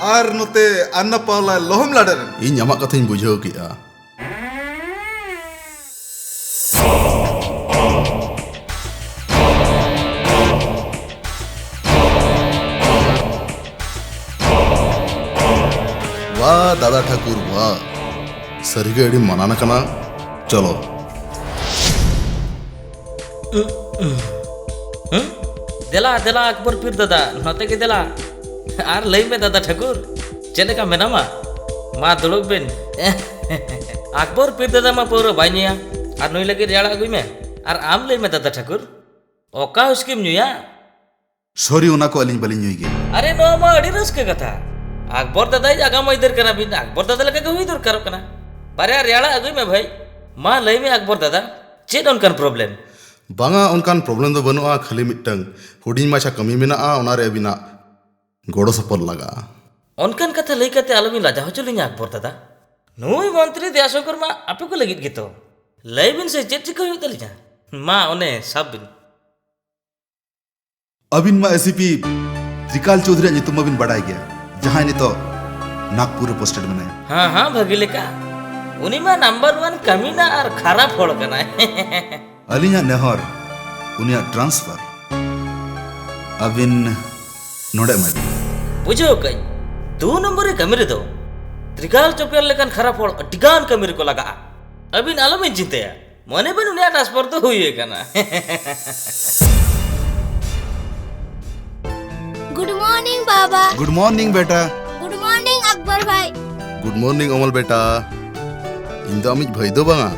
ᱟᱨ ᱱᱚᱛᱮ ᱟᱱᱱᱟ ᱯᱟᱣᱞᱟ ᱞᱚᱦᱚᱢ ᱞᱟᱰᱮ ᱨᱮᱱ᱾ ᱤᱧ ᱟᱢᱟᱜ ᱠᱟᱛᱷᱟᱧ ᱵᱩᱡᱷᱟᱹᱣ ᱠᱮᱜᱼᱟ᱾ ᱣᱟ ᱫᱟᱫᱟ ᱴᱷᱟᱹᱠᱩᱨ ᱣᱟ, ᱥᱟᱹᱨᱤᱜᱮ ᱟᱹᱰᱤ ᱢᱟᱱᱟᱱ ᱠᱟᱱᱟ᱾ ᱪᱚᱞᱚ᱾ ᱫᱮᱞᱟ, ᱫᱮᱞᱟ, ᱟᱠᱵᱚᱨ ᱯᱤᱨ ᱫᱟᱫᱟ, ᱱᱚᱛᱮ ᱜᱮ ᱫᱮᱞᱟ᱾ ᱟᱨ ᱞᱟᱹᱭ ᱢᱮ ᱫᱟᱫᱟ ᱴᱷᱟᱹᱠᱩᱨ, ᱪᱮᱫ ᱞᱮᱠᱟ ᱢᱮᱱᱟᱢᱟ? ᱢᱟ ᱫᱩᱲᱩᱵ ᱵᱤᱱ᱾ ᱟᱠᱵᱚᱨ ᱯᱤᱨ ᱫᱟᱫᱟ ᱢᱟ ᱯᱟᱹᱣᱨᱟᱹ ᱵᱟᱭ ᱧᱩᱭᱟ, ᱟᱨ ᱱᱩᱭ ᱞᱟᱹᱜᱤᱫ ᱨᱮᱭᱟᱲᱟᱜ ᱟᱹᱜᱩᱭ ᱢᱮ᱾ ᱟᱨ ᱟᱢ ᱞᱟᱹᱭ ᱢᱮ ᱫᱟᱫᱟ ᱴᱷᱟᱹᱠᱩᱨ, ᱚᱠᱟ ᱦᱩᱥᱠᱤᱢ ᱧᱩᱭᱟ? ᱥᱚᱨᱤ, ᱚᱱᱟ ᱠᱚ ᱟᱹᱞᱤᱧ ᱵᱟᱹᱞᱤᱧ ᱧᱩᱭ ᱜᱮᱭᱟ᱾ ᱟᱨᱮ, ᱱᱚᱣᱟ ᱢᱟ ᱟᱹᱰᱤ ᱨᱟᱹᱥᱠᱟᱹ ᱠᱟᱛᱷᱟ᱾ ᱟᱠᱵᱚᱨ ᱫᱟᱫᱟᱭᱤᱡ ᱟᱜᱟᱢ ᱟᱹᱭᱫᱟᱹᱨ ᱠᱟᱱᱟ ᱵᱤᱱ, ᱟᱠᱵᱚᱨ ᱫᱟᱫᱟ ᱞᱮᱠᱟ ᱜᱮ ᱦᱩᱭ ᱫᱚᱨᱠᱟᱨᱚᱜ ᱠᱟᱱᱟ᱾ ᱵᱟᱨᱭᱟ ᱨᱮᱭᱟᱲᱟ ᱟᱹᱜᱩᱭ ᱢᱮ ᱵᱷᱟᱹᱭ᱾ ᱢᱟ ᱞᱟᱹᱭ ᱢᱮ ᱟᱠᱵᱚᱨ ᱫᱟᱫᱟ, ᱪᱮᱫ ᱚᱱᱠᱟᱱ problem? ᱵᱟᱝᱟ, ᱚᱱᱠᱟᱱ problem ᱫᱚ ᱵᱟᱹᱱᱩᱜᱼᱟ, ᱠᱷᱟᱹᱞᱤ ᱢᱤᱫᱴᱟᱝ ᱦᱩᱰᱤᱧ ᱢᱟᱪᱷᱟ ᱠᱟᱹᱢᱤ ᱢᱮᱱᱟᱜᱼᱟ, ᱚᱱᱟ ᱨᱮ ᱟᱹᱵᱤᱱᱟᱜ ᱜᱚᱲᱚ ᱥᱚᱯᱚᱦᱚᱫ ᱞᱟᱜᱟᱜᱼᱟ᱾ ᱚᱱᱠᱟᱱ ᱠᱟᱛᱷᱟ ᱞᱟᱹᱭ ᱠᱟᱛᱮ ᱟᱞᱚᱵᱤᱱ ᱞᱟᱡᱟ ᱦᱚᱪᱚ ᱞᱤᱧᱟ ᱟᱠᱵᱚᱨ ᱫᱟᱫᱟ᱾ ᱱᱩᱭ ᱢᱚᱱᱛᱨᱤ ᱫᱮᱭᱟᱥᱚᱝᱠᱚᱨ ᱢᱟ ᱟᱯᱮ ᱠᱚ ᱞᱟᱹᱜᱤᱫ ᱜᱮᱛᱚ᱾ ᱞᱟᱹᱭ ᱵᱤᱱ ᱥᱮ, ᱪᱮᱫ ᱪᱤᱠᱟᱹ ᱦᱩᱭᱩᱜ ᱛᱟᱹᱞᱤᱧᱟ? ᱢᱟ, ᱚᱱᱮ ᱥᱟᱵ ᱵᱤᱱ᱾ ᱟᱹᱵᱤᱱ ᱢᱟ ACP ᱛᱨᱤᱠᱟᱞ ᱪᱳᱣᱫᱷᱩᱨᱤᱭᱟᱜ ᱧᱩᱛᱩᱢ ᱢᱟᱵᱤᱱ ᱵᱟᱰᱟᱭ ᱜᱮᱭᱟ, ᱡᱟᱦᱟᱸᱭ ᱱᱤᱛᱚᱜ ᱱᱟᱜᱽᱯᱩᱨ ᱨᱮ posted ᱢᱮᱱᱟᱭᱟ᱾ ᱦᱮᱸ, ᱦᱮᱸ, ᱵᱷᱟᱹᱜᱤ ᱞᱮᱠᱟ᱾ ᱩᱱᱤ ᱢᱟ number one ᱠᱟᱹᱢᱤᱱᱟ ᱟᱨ ᱠᱷᱟᱨᱟᱯ ᱦᱚᱲ ᱠᱟᱱᱟᱭ᱾ ᱟᱹᱞᱤᱧᱟᱜ ᱱᱮᱦᱚᱨ, ᱩᱱᱤᱭᱟᱜ transfer ᱟᱹᱵᱤᱱ ᱱᱚᱰᱮ ᱮᱢᱟᱭ ᱵᱤᱱ᱾ ᱵᱩᱡᱷᱟᱹᱣ ᱠᱟᱹᱧ, ᱫᱩ ᱱᱚᱢᱵᱚᱨᱤ ᱠᱟᱹᱢᱤ ᱨᱮᱫᱚ ᱛᱨᱤᱠᱟᱞ ᱪᱚᱯᱮᱭᱟᱨ ᱞᱮᱠᱟᱱ ᱠᱷᱟᱨᱟᱯ ᱦᱚᱲ ᱟᱹᱰᱤᱜᱟᱱ ᱠᱟᱹᱢᱤ ᱨᱮᱠᱚ ᱞᱟᱜᱟᱜᱼᱟ᱾ ᱟᱹᱵᱤᱱ ᱟᱞᱚᱵᱤᱱ ᱪᱤᱱᱛᱟᱹᱭᱟ, ᱢᱚᱱᱮ ᱵᱤᱱ ᱩᱱᱤᱭᱟᱜ transfer ᱫᱚ ᱦᱩᱭ ᱟᱠᱟᱱᱟ᱾ Good morning ᱵᱟᱵᱟ᱾ Good morning ᱵᱮᱴᱟ᱾ Good morning ᱟᱠᱵᱚᱨ ᱵᱷᱟᱭ᱾ Good morning ᱚᱢᱚᱞ ᱵᱮᱴᱟ᱾ ᱤᱧ ᱫᱚ ᱟᱢᱤᱡ ᱵᱷᱟᱹᱭ ᱫᱚ ᱵᱟᱝᱟ,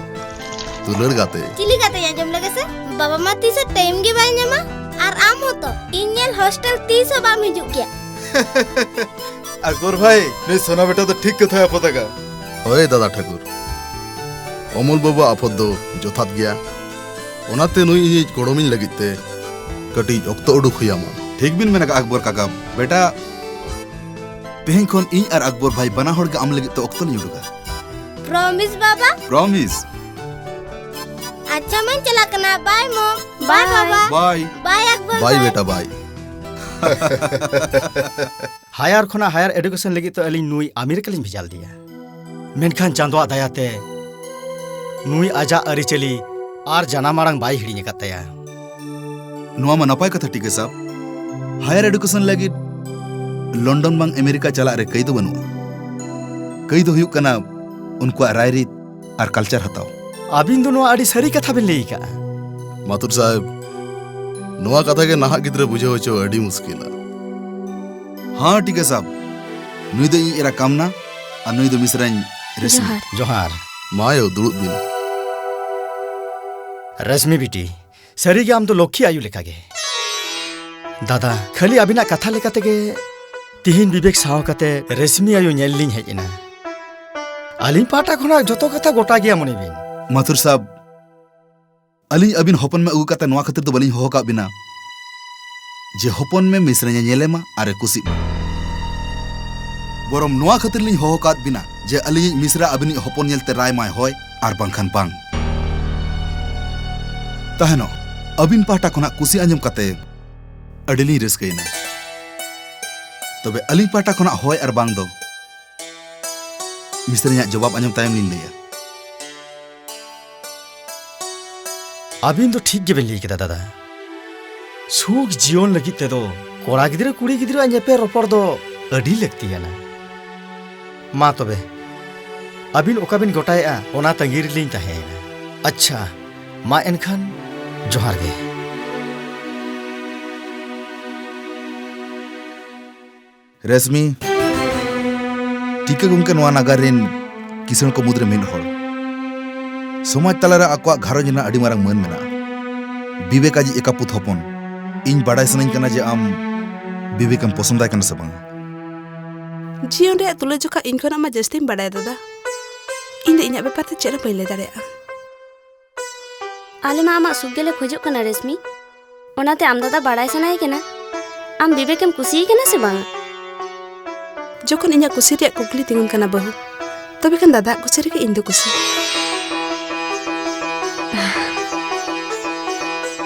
ᱫᱩᱞᱟᱹᱲ ᱜᱟᱛᱮ᱾ ᱪᱤᱞᱤ ᱜᱟᱛᱮ ᱟᱸᱡᱚᱢ ᱞᱮᱜᱮ ᱥᱮ? ᱵᱟᱵᱟ ᱢᱟ ᱛᱤᱥ ᱦᱚᱸ time ᱜᱮ ᱵᱟᱭ ᱧᱟᱢᱟ, ᱟᱨ ᱟᱢ ᱦᱚᱸᱛᱚ ᱤᱧ ᱧᱮᱞ hostel ᱛᱤᱥ ᱦᱚᱸ ᱵᱟᱢ ᱦᱤᱡᱩᱜ ᱜᱮᱭᱟ᱾ ᱟᱠᱵᱚᱨ ᱵᱷᱟᱭ, ᱱᱩᱭ ᱥᱳᱱᱟ ᱵᱮᱴᱟ ᱫᱚ ᱴᱷᱤᱠ ᱠᱟᱛᱷᱟᱭ ᱟᱯᱚᱛ ᱟᱠᱟᱫᱼᱟ᱾ ᱦᱳᱭ ᱫᱟᱫᱟ ᱴᱷᱟᱹᱠᱩᱨ, ᱚᱢᱚᱞ ᱵᱟᱹᱵᱩᱣᱟᱜ ᱟᱯᱚᱛ ᱫᱚ ᱡᱚᱛᱷᱟᱛ ᱜᱮᱭᱟ᱾ ᱚᱱᱟᱛᱮ ᱱᱩᱭ ᱤᱧᱤᱡ ᱜᱚᱲᱚᱢᱤᱧ ᱞᱟᱹᱜᱤᱫ ᱛᱮ ᱠᱟᱹᱴᱤᱡ ᱚᱠᱛᱚ ᱩᱰᱩᱠ ᱦᱩᱭ ᱟᱢᱟ᱾ ᱴᱷᱤᱠ ᱵᱤᱱ ᱢᱮᱱ ᱟᱠᱟᱫᱼᱟ ᱟᱠᱵᱚᱨ ᱠᱟᱠᱟ᱾ ᱵᱮᱴᱟ, ᱛᱮᱦᱮᱧ ᱠᱷᱚᱱ ᱤᱧ ᱟᱨ ᱟᱠᱵᱚᱨ ᱵᱷᱟᱭ ᱵᱟᱱᱟ ᱦᱚᱲ ᱜᱮ ᱟᱢ ᱞᱟᱹᱜᱤᱫ ᱛᱮ ᱚᱠᱛᱚ ᱞᱮ ᱩᱰᱩᱠᱟ᱾ Promise ᱵᱟᱵᱟ? Promise᱾ ᱟᱪᱪᱷᱟ, ᱢᱟᱧ ᱪᱟᱞᱟᱜ ᱠᱟᱱᱟ᱾ Bye mom᱾ Bye ᱵᱟᱵᱟ᱾ Bye᱾ Bye ᱟᱠᱵᱚᱨ ᱵᱷᱟᱭ᱾ Bye ᱵᱮᱴᱟ, bye᱾ Higher ᱠᱷᱚᱱᱟᱜ higher education ᱞᱟᱹᱜᱤᱫ ᱛᱮ ᱟᱹᱞᱤᱧ ᱱᱩᱭ ᱟᱢᱮᱨᱤᱠᱟ ᱞᱤᱧ ᱵᱷᱮᱡᱟ ᱞᱮᱫᱮᱭᱟ, ᱢᱮᱱᱠᱷᱟᱱ ᱪᱟᱸᱫᱳᱣᱟᱜ ᱫᱟᱭᱟᱛᱮ ᱱᱩᱭ ᱟᱡᱟᱜ ᱟᱹᱨᱤᱪᱟᱹᱞᱤ ᱟᱨ ᱡᱟᱱᱟᱢ ᱟᱲᱟᱝ ᱵᱟᱭ ᱦᱤᱲᱤᱧ ᱟᱠᱟᱫ ᱛᱟᱭᱟ᱾ ᱱᱚᱣᱟ ᱢᱟ ᱱᱟᱯᱟᱭ ᱠᱟᱛᱷᱟ ᱴᱤᱠᱟᱹ ᱥᱟᱵ᱾ Higher education ᱞᱟᱹᱜᱤᱫ ᱞᱚᱱᱰᱚᱱ ᱵᱟᱝ ᱟᱢᱮᱨᱤᱠᱟ ᱪᱟᱞᱟᱜ ᱨᱮ ᱠᱟᱹᱭ ᱫᱚ ᱵᱟᱹᱱᱩᱜᱼᱟ᱾ ᱠᱟᱹᱭ ᱫᱚ ᱦᱩᱭᱩᱜ ᱠᱟᱱᱟ ᱩᱱᱠᱩᱣᱟᱜ ᱨᱟᱭᱨᱤᱛ ᱟᱨ culture ᱦᱟᱛᱟᱣ᱾ ᱟᱹᱵᱤᱱ ᱫᱚ ᱱᱚᱣᱟ ᱟᱹᱰᱤ ᱥᱟᱹᱨᱤ ᱠᱟᱛᱷᱟ ᱵᱤᱱ ᱞᱟᱹᱭ ᱟᱠᱟᱫᱼᱟ᱾ ᱢᱟᱛᱩᱨ ᱥᱟᱦᱮᱵᱽ, ᱱᱚᱣᱟ ᱠᱟᱛᱷᱟ ᱜᱮ ᱱᱟᱦᱟᱜ ᱜᱤᱫᱽᱨᱟᱹ ᱵᱩᱡᱷᱟᱹᱣ ᱦᱚᱪᱚ ᱟᱹᱰᱤ ᱢᱩᱥᱠᱤᱞᱟ᱾ ᱦᱟᱸ ᱴᱤᱠᱟᱹ ᱥᱟᱵ, ᱱᱩᱭ ᱫᱚ ᱤᱧ ᱮᱨᱟ ᱠᱟᱢᱱᱟ ᱟᱨ ᱱᱩᱭ ᱫᱚ ᱢᱤᱥᱨᱟᱧ ᱨᱮᱥᱢᱤ᱾ ᱡᱚᱦᱟᱨ᱾ ᱡᱚᱦᱟᱨ᱾ ᱢᱟ ᱭᱳ, ᱫᱩᱲᱩᱵ ᱵᱤᱱ᱾ ᱨᱮᱥᱢᱤ ᱵᱤᱴᱤ, ᱥᱟᱹᱨᱤᱜᱮ ᱟᱢ ᱫᱚ ᱞᱚᱠᱠᱷᱤ ᱟᱭᱳ ᱞᱮᱠᱟᱜᱮ᱾ ᱫᱟᱫᱟ, ᱠᱷᱟᱹᱞᱤ ᱟᱹᱵᱤᱱᱟᱜ ᱠᱟᱛᱷᱟ ᱞᱮᱠᱟ ᱛᱮᱜᱮ ᱛᱤᱦᱤᱧ ᱵᱤᱵᱮᱠ ᱥᱟᱶ ᱠᱟᱛᱮ ᱨᱮᱥᱢᱤ ᱟᱭᱳ ᱧᱮᱞ ᱞᱤᱧ ᱦᱮᱡ ᱮᱱᱟ᱾ ᱟᱹᱞᱤᱧ ᱯᱟᱦᱴᱟ ᱠᱷᱚᱱᱟᱜ ᱡᱚᱛᱚ ᱠᱟᱛᱷᱟ ᱜᱚᱴᱟ ᱜᱮᱭᱟ, ᱢᱚᱱᱮ ᱵᱤᱱ᱾ ᱢᱟᱛᱷᱩᱨ ᱥᱟᱵ, ᱟᱹᱞᱤᱧ ᱟᱹᱵᱤᱱ ᱦᱚᱯᱚᱱ ᱢᱮ ᱟᱹᱜᱩ ᱠᱟᱛᱮ ᱱᱚᱣᱟ ᱠᱷᱟᱹᱛᱤᱨ ᱫᱚ ᱵᱟᱹᱞᱤᱧ ᱦᱚᱦᱚ ᱟᱠᱟᱫ ᱵᱤᱱᱟ ᱡᱮ ᱦᱚᱯᱚᱱ ᱢᱮ ᱢᱤᱥᱨᱟ ᱧᱮᱧᱮᱞᱮ ᱢᱟ ᱟᱨ ᱮ ᱠᱩᱥᱤᱜ ᱢᱟ᱾ ᱵᱚᱨᱚᱝ ᱱᱚᱣᱟ ᱠᱷᱟᱹᱛᱤᱨ ᱞᱤᱧ ᱦᱚᱦᱚ ᱟᱠᱟᱫ ᱵᱤᱱᱟ ᱡᱮ ᱟᱹᱞᱤᱧᱤᱡ ᱢᱤᱥᱨᱟ ᱟᱹᱵᱤᱱᱤᱡ ᱦᱚᱯᱚᱱ ᱧᱮᱞᱛᱮ ᱨᱟᱭ ᱢᱟᱭ ᱦᱚᱭ ᱟᱨ ᱵᱟᱝᱠᱷᱟᱱ ᱵᱟᱝ᱾ ᱛᱟᱦᱮᱱᱚᱜ, ᱟᱹᱵᱤᱱ ᱯᱟᱦᱴᱟ ᱠᱷᱚᱱᱟᱜ ᱠᱩᱥᱤ ᱟᱸᱡᱚᱢ ᱠᱟᱛᱮ ᱟᱹᱰᱤ ᱞᱤᱧ ᱨᱟᱹᱥᱠᱟᱹᱭᱮᱱᱟ᱾ ᱛᱚᱵᱮ ᱟᱹᱞᱤᱧ ᱯᱟᱦᱴᱟ ᱠᱷᱚᱱᱟᱜ ᱦᱚᱭ ᱟᱨ ᱵᱟᱝ ᱫᱚ ᱢᱤᱥᱛᱨᱤᱭᱟᱜ ᱡᱚᱵᱟᱵ ᱟᱸᱡᱚᱢ ᱛᱟᱭᱚᱢ ᱞᱤᱧ ᱞᱟᱹᱭᱟ᱾ ᱟᱹᱵᱤᱱ ᱫᱚ ᱴᱷᱤᱠ ᱜᱮᱵᱤᱱ ᱞᱟᱹᱭ ᱠᱮᱫᱟ ᱫᱟᱫᱟ᱾ ᱥᱩᱠ ᱡᱤᱭᱚᱱ ᱞᱟᱹᱜᱤᱫ ᱛᱮᱫᱚ ᱠᱚᱲᱟ ᱜᱤᱫᱽᱨᱟᱹ ᱠᱩᱲᱤ ᱜᱤᱫᱽᱨᱟᱹᱣᱟᱜ ᱧᱮᱯᱮᱞ ᱨᱚᱯᱚᱲ ᱫᱚ ᱟᱹᱰᱤ ᱞᱟᱹᱠᱛᱤᱭᱟᱱᱟ᱾ ᱢᱟ ᱛᱚᱵᱮ, ᱟᱹᱵᱤᱱ ᱚᱠᱟ ᱵᱤᱱ ᱜᱚᱴᱟᱭᱮᱫᱼᱟ, ᱚᱱᱟ ᱛᱟᱺᱜᱤ ᱨᱮᱞᱤᱧ ᱛᱟᱦᱮᱸᱭᱮᱱᱟ᱾ ᱟᱪᱪᱷᱟ, ᱢᱟ ᱮᱱᱠᱷᱟᱱ, ᱡᱚᱦᱟᱨ ᱜᱮ᱾ ᱨᱮᱥᱢᱤ, ᱴᱤᱠᱟᱹ ᱜᱚᱢᱠᱮ ᱱᱚᱣᱟ ᱱᱟᱜᱟᱨ ᱨᱮᱱ ᱠᱤᱥᱟᱹᱬ ᱠᱚ ᱢᱩᱫᱽᱨᱮ ᱢᱤᱫ ᱦᱚᱲ᱾ ᱥᱚᱢᱟᱡᱽ ᱛᱟᱞᱟᱨᱮ ᱟᱠᱚᱣᱟᱜ ᱜᱷᱟᱨᱚᱸᱡᱽ ᱨᱮᱱᱟᱜ ᱟᱹᱰᱤ ᱢᱟᱨᱟᱝ ᱢᱟᱹᱱ ᱢᱮᱱᱟᱜᱼᱟ᱾ ᱵᱤᱵᱮᱠ ᱟᱡᱤᱡ ᱮᱠᱟᱯᱩᱛ ᱦᱚᱯᱚᱱ᱾ ᱤᱧ ᱵᱟᱰᱟᱭ ᱥᱟᱱᱟᱧ ᱠᱟᱱᱟ ᱡᱮ ᱟᱢ ᱵᱤᱵᱮᱠᱮᱢ ᱯᱚᱥᱚᱸᱫᱟᱭ ᱠᱟᱱᱟ ᱥᱮ ᱵᱟᱝ? ᱡᱤᱭᱚᱱ ᱨᱮᱭᱟᱜ ᱛᱩᱞᱟᱹᱡᱚᱠᱷᱟ ᱤᱧ ᱠᱷᱚᱱᱟᱜ ᱢᱟ ᱡᱟᱹᱥᱛᱤᱢ ᱵᱟᱰᱟᱭᱟ, ᱫᱟᱫᱟ᱾ ᱤᱧ ᱫᱚ ᱤᱧᱟᱹᱜ ᱵᱮᱯᱟᱨ ᱛᱮ ᱪᱮᱫ ᱦᱚᱸ ᱵᱟᱹᱧ ᱞᱟᱹᱭ ᱫᱟᱲᱮᱭᱟᱜᱼᱟ᱾ ᱟᱞᱮ ᱢᱟ ᱟᱢᱟᱜ ᱥᱩᱠ ᱜᱮᱞᱮ ᱠᱷᱚᱡᱚᱜ ᱠᱟᱱᱟ, ᱨᱮᱥᱢᱤ᱾ ᱚᱱᱟᱛᱮ ᱟᱢ ᱫᱟᱫᱟ ᱵᱟᱲᱟᱭ ᱥᱟᱱᱟᱭᱮ ᱠᱟᱱᱟ, ᱟᱢ ᱵᱤᱵᱮᱠᱮᱢ ᱠᱩᱥᱤᱭᱮ ᱠᱟᱱᱟ ᱥᱮ ᱵᱟᱝ? ᱡᱚᱠᱷᱚᱱ ᱤᱧᱟᱹᱜ ᱠᱩᱥᱤ ᱨᱮᱭᱟᱜ ᱠᱩᱠᱞᱤ ᱛᱤᱸᱜᱩᱱ ᱠᱟᱱᱟ, ᱵᱟᱹᱦᱩ, ᱛᱚᱵᱮ ᱠᱷᱟᱱ ᱫᱟᱫᱟᱣᱟᱜ ᱠᱩᱥᱤ ᱨᱮᱜᱮ ᱤᱧ ᱫᱚ ᱠᱩᱥᱤ᱾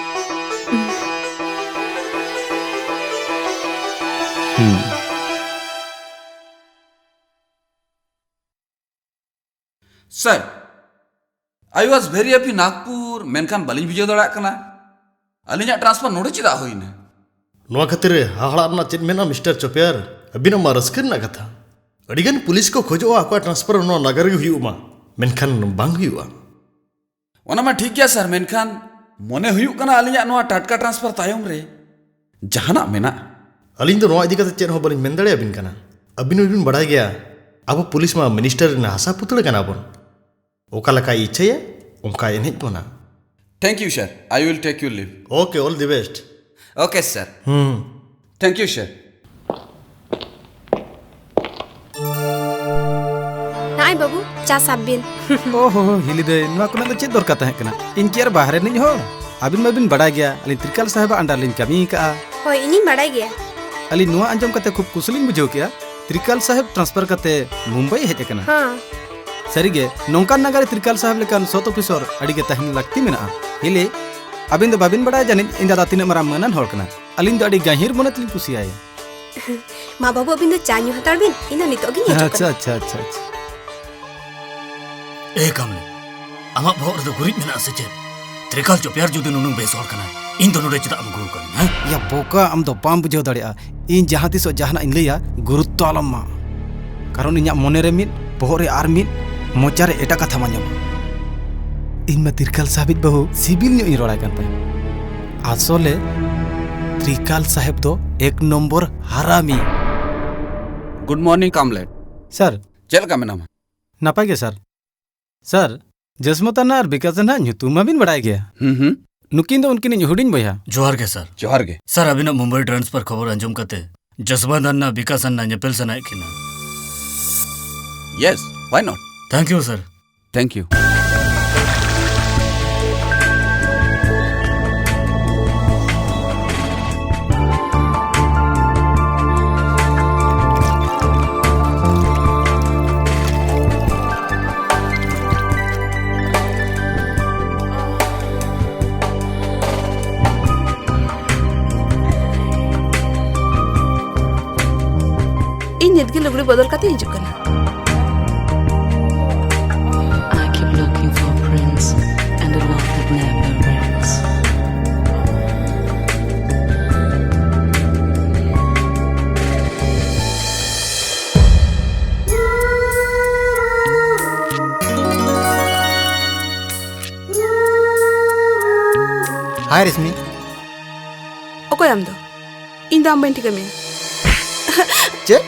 ᱦᱩᱸ᱾ Sir, I was very happy Nagpur, ᱢᱮᱱᱠᱷᱟᱱ ᱵᱟᱹᱞᱤᱧ ᱵᱩᱡᱷᱟᱹᱣ ᱫᱟᱲᱮᱭᱟᱜ ᱠᱟᱱᱟ ᱟᱹᱞᱤᱧᱟᱜ transfer ᱱᱚᱰᱮ ᱪᱮᱫᱟᱜ ᱦᱩᱭᱱᱟ? ᱱᱚᱣᱟ ᱠᱷᱟᱹᱛᱤᱨ ᱨᱮ ᱦᱟᱦᱟᱲᱟᱜ ᱨᱮᱱᱟᱜ ᱪᱮᱫ ᱢᱮᱱᱟᱜᱼᱟ, ᱢᱤᱥᱴᱟᱨ ᱪᱚᱯᱮᱭᱟᱨ? ᱟᱹᱵᱤᱱᱟᱜ ᱢᱟ ᱨᱟᱹᱥᱠᱟᱹ ᱨᱮᱱᱟᱜ ᱠᱟᱛᱷᱟ᱾ ᱟᱹᱰᱤᱜᱟᱱ ᱯᱩᱞᱤᱥ ᱠᱚ ᱠᱷᱚᱡᱚᱜᱼᱟ ᱟᱠᱚᱣᱟᱜ transfer ᱱᱚᱣᱟ ᱱᱟᱜᱟᱨ ᱜᱮ ᱦᱩᱭᱩᱜ ᱢᱟ, ᱢᱮᱱᱠᱷᱟᱱ ᱵᱟᱝ ᱦᱩᱭᱩᱜᱼᱟ᱾ ᱚᱱᱟ ᱢᱟ ᱴᱷᱤᱠ ᱜᱮᱭᱟ sir, ᱢᱮᱱᱠᱷᱟᱱ ᱢᱚᱱᱮ ᱦᱩᱭᱩᱜ ᱠᱟᱱᱟ ᱟᱹᱞᱤᱧᱟᱜ ᱱᱚᱣᱟ ᱴᱟᱴᱠᱟ transfer ᱛᱟᱭᱚᱢ ᱨᱮ ᱡᱟᱦᱟᱱᱟᱜ ᱢᱮᱱᱟᱜᱼᱟ᱾ ᱟᱹᱞᱤᱧ ᱫᱚ ᱱᱚᱣᱟ ᱤᱫᱤ ᱠᱟᱛᱮ ᱪᱮᱫ ᱦᱚᱸ ᱵᱟᱹᱞᱤᱧ ᱢᱮᱱ ᱫᱟᱲᱮᱭᱟᱵᱤᱱ ᱠᱟᱱᱟ᱾ ᱟᱹᱵᱤᱱ ᱦᱚᱸᱵᱤᱱ ᱵᱟᱲᱟᱭ ᱜᱮᱭᱟ, ᱟᱵᱚ ᱯᱩᱞᱤᱥ ᱢᱟ ᱢᱤᱱᱤᱥᱴᱟᱨ ᱨᱮᱱ ᱦᱟᱥᱟ ᱯᱩᱛᱲᱟᱹ ᱠᱟᱱᱟ ᱵᱚᱱ᱾ ᱚᱠᱟ ᱞᱮᱠᱟᱭ ᱤᱪᱪᱷᱟᱹᱭᱟ, ᱚᱱᱠᱟᱭ ᱮᱱᱮᱡ ᱵᱚᱱᱟ᱾ Thank you, sir. I will take your leave. Okay, all the best. Okay, sir. Hmm. Thank you, sir. ᱱᱚᱜᱼᱚᱭ ᱵᱟᱹᱵᱩ, ᱪᱟ ᱥᱟᱵ ᱵᱤᱱ᱾ ᱳᱦᱳ, ᱦᱤᱞᱤ ᱫᱟᱹᱭ, ᱱᱚᱣᱟ ᱠᱚᱨᱮᱱᱟᱜ ᱫᱚ ᱪᱮᱫ ᱫᱚᱨᱠᱟᱨ ᱛᱟᱦᱮᱸ ᱠᱟᱱᱟ? ᱤᱧ ᱠᱤ ᱟᱨ ᱵᱟᱦᱨᱮ ᱨᱤᱱᱤᱡ ᱦᱚᱲ? ᱟᱹᱵᱤᱱ ᱢᱟᱵᱤᱱ ᱵᱟᱰᱟᱭ ᱜᱮᱭᱟ, ᱟᱹᱞᱤᱧ ᱛᱨᱤᱠᱟᱞ ᱥᱟᱦᱮᱵᱟᱜ under ᱞᱤᱧ ᱠᱟᱹᱢᱤ ᱟᱠᱟᱫᱼᱟ᱾ ᱦᱳᱭ, ᱤᱧᱤᱧ ᱵᱟᱰᱟᱭ ᱜᱮᱭᱟ᱾ ᱟᱹᱞᱤᱧ ᱱᱚᱣᱟ ᱟᱸᱡᱚᱢ ᱠᱟᱛᱮ ᱠᱷᱩᱵ ᱠᱩᱥᱤ ᱞᱤᱧ ᱵᱩᱡᱷᱟᱹᱣ ᱠᱮᱫᱼᱟ, ᱛᱨᱤᱠᱟᱞ ᱥᱟᱦᱮᱵ transfer ᱠᱟᱛᱮ ᱢᱩᱢᱵᱟᱭ ᱦᱮᱡ ᱟᱠᱟᱱᱟ᱾ ᱦᱮᱸ᱾ ᱥᱟᱹᱨᱤᱜᱮ, ᱱᱚᱝᱠᱟᱱ ᱱᱟᱜᱟᱨ ᱨᱮ ᱛᱨᱤᱠᱟᱞ ᱥᱟᱦᱮᱵ ᱞᱮᱠᱟᱱ ᱥᱚᱛ officer ᱟᱹᱰᱤ ᱜᱮ ᱛᱟᱦᱮᱱ ᱞᱟᱹᱠᱛᱤ ᱢᱮᱱᱟᱜᱼᱟ᱾ ᱦᱤᱞᱤ, ᱟᱹᱵᱤᱱ ᱫᱚ ᱵᱟᱹᱵᱤᱱ ᱵᱟᱰᱟᱭᱟ ᱡᱟᱹᱱᱤᱡ, ᱤᱧ ᱫᱟᱫᱟ ᱛᱤᱱᱟᱹᱜ ᱢᱟᱨᱟᱝ ᱢᱟᱹᱱᱟᱱ ᱦᱚᱲ ᱠᱟᱱᱟ᱾ ᱟᱹᱞᱤᱧ ᱫᱚ ᱟᱹᱰᱤ ᱜᱟᱹᱦᱤᱨ ᱢᱚᱱᱮ ᱛᱮᱞᱤᱧ ᱠᱩᱥᱤᱭᱟᱭᱟ᱾ ᱢᱟ ᱵᱟᱹᱵᱩ, ᱟᱹᱵᱤᱱ ᱫᱚ ᱪᱟ ᱧᱩ ᱦᱟᱛᱟᱲ ᱵᱤᱱ, ᱤᱧ ᱫᱚ ᱱᱤᱛᱚᱜ ᱜᱤᱧ ᱦᱤᱡᱩᱜ ᱟᱪᱪᱷᱟ, ᱠᱟᱱᱟ᱾ ᱟᱪᱪᱷᱟ, ᱟᱪᱪᱷᱟ, ᱟᱪᱪᱷᱟ᱾ ᱮ ᱠᱟᱢᱞᱤ, ᱟᱢᱟᱜ ᱵᱚᱦᱚᱜ ᱨᱮᱫᱚ ᱜᱩᱨᱤᱡ ᱢᱮᱱᱟᱜᱼᱟ ᱥᱮ ᱪᱮᱫ? ᱛᱨᱤᱠᱟᱞ ᱪᱚᱯᱮᱭᱟᱨ ᱡᱩᱫᱤ ᱱᱩᱱᱟᱹᱝ ᱵᱮᱥ ᱦᱚᱲ ᱠᱟᱱᱟᱭ, ᱤᱧ ᱫᱚ ᱱᱚᱰᱮ ᱪᱮᱫᱟᱜ ᱮᱢ ᱟᱹᱜᱩ ᱟᱠᱟᱫᱤᱧᱟ, ᱦᱮᱸ? ᱭᱟ ᱵᱚᱠᱟ, ᱟᱢ ᱫᱚ ᱵᱟᱢ ᱵᱩᱡᱷᱟᱹᱣ ᱫᱟᱲᱮᱭᱟᱜᱼᱟ᱾ ᱤᱧ ᱡᱟᱦᱟᱸ ᱛᱤᱥᱚᱜ ᱡᱟᱦᱟᱱᱟᱜ ᱤᱧ ᱞᱟᱹᱭᱟ, ᱜᱩᱨᱩᱛᱛᱚ ᱟᱞᱚᱢ ᱮᱢᱟ᱾ ᱠᱟᱨᱚᱱ ᱤᱧᱟᱹᱜ ᱢᱚᱱᱮ ᱨᱮ ᱢᱤᱫ, ᱵᱚᱦᱚᱜ ᱨᱮ ᱟᱨ ᱢᱤᱫ, ᱢᱚᱪᱟ ᱨᱮ ᱮᱴᱟᱜ ᱠᱟᱛᱷᱟᱢ ᱟᱸᱡᱚᱢᱟ᱾ ᱤᱧ ᱢᱟ ᱛᱨᱤᱠᱟᱞ ᱥᱟᱦᱮᱵᱤᱡ ᱵᱟᱹᱦᱩ ᱥᱤᱵᱤᱞ ᱧᱚᱜ ᱤᱧ ᱨᱚᱲᱟᱭ ᱠᱟᱱ ᱛᱟᱦᱮᱸᱫ᱾ ᱟᱥᱚᱞᱮ ᱛᱨᱤᱠᱟᱞ ᱥᱟᱦᱮᱵ ᱫᱚ ᱮᱠ ᱱᱚᱢᱵᱚᱨ ᱦᱟᱨᱟᱢᱤ᱾ Good morning, ᱠᱟᱢᱞᱮ᱾ ᱥᱟᱨ᱾ ᱪᱮᱫ ᱞᱮᱠᱟ ᱢᱮᱱᱟᱢᱟ? ᱱᱟᱯᱟᱭ ᱜᱮ ᱥᱟᱨ᱾ ᱥᱟᱨ, ᱡᱚᱥᱢᱚᱛ ᱟᱱᱱᱟ ᱟᱨ ᱵᱤᱠᱟᱥ ᱟᱱᱱᱟ ᱧᱩᱛᱩᱢ ᱢᱟᱵᱤᱱ ᱵᱟᱲᱟᱭ ᱜᱮᱭᱟ᱾ ᱦᱩᱸ, ᱦᱩᱸ᱾ ᱱᱩᱠᱤᱱ ᱫᱚ ᱩᱱᱠᱤᱱᱤᱡ ᱦᱩᱰᱤᱧ ᱵᱚᱭᱦᱟ᱾ ᱡᱚᱦᱟᱨ ᱜᱮ, ᱥᱟᱨ᱾ ᱡᱚᱦᱟᱨ ᱜᱮ᱾ ᱥᱟᱨ, ᱟᱹᱵᱤᱱᱟᱜ ᱢᱩᱢᱵᱟᱭ transfer ᱠᱷᱚᱵᱚᱨ ᱟᱸᱡᱚᱢ ᱠᱟᱛᱮ ᱡᱚᱥᱢᱚᱛ ᱟᱱᱱᱟ, ᱵᱤᱠᱟᱥ ᱟᱱᱱᱟ ᱧᱮᱯᱮᱞ ᱥᱟᱱᱟᱭᱮᱫ ᱠᱤᱱᱟ᱾ Yes, why not? Thank you, sir. Thank you. ᱤᱧ ᱱᱤᱛᱜᱮ ᱞᱩᱜᱽᱲᱤ ᱵᱚᱫᱚᱞ ᱠᱟᱛᱮ ᱦᱤᱡᱩᱜ ᱠᱟᱱᱟ᱾ I keep looking for a prince and a love that never ends. Hi, Rashmi. ᱚᱠᱚᱭ ᱟᱢ ᱫᱚ? ᱤᱧ ᱫᱚ ᱟᱢ ᱵᱟᱹᱧ ᱴᱷᱤᱠᱟᱹ ᱢᱮᱭᱟ᱾ ᱪᱮᱫ?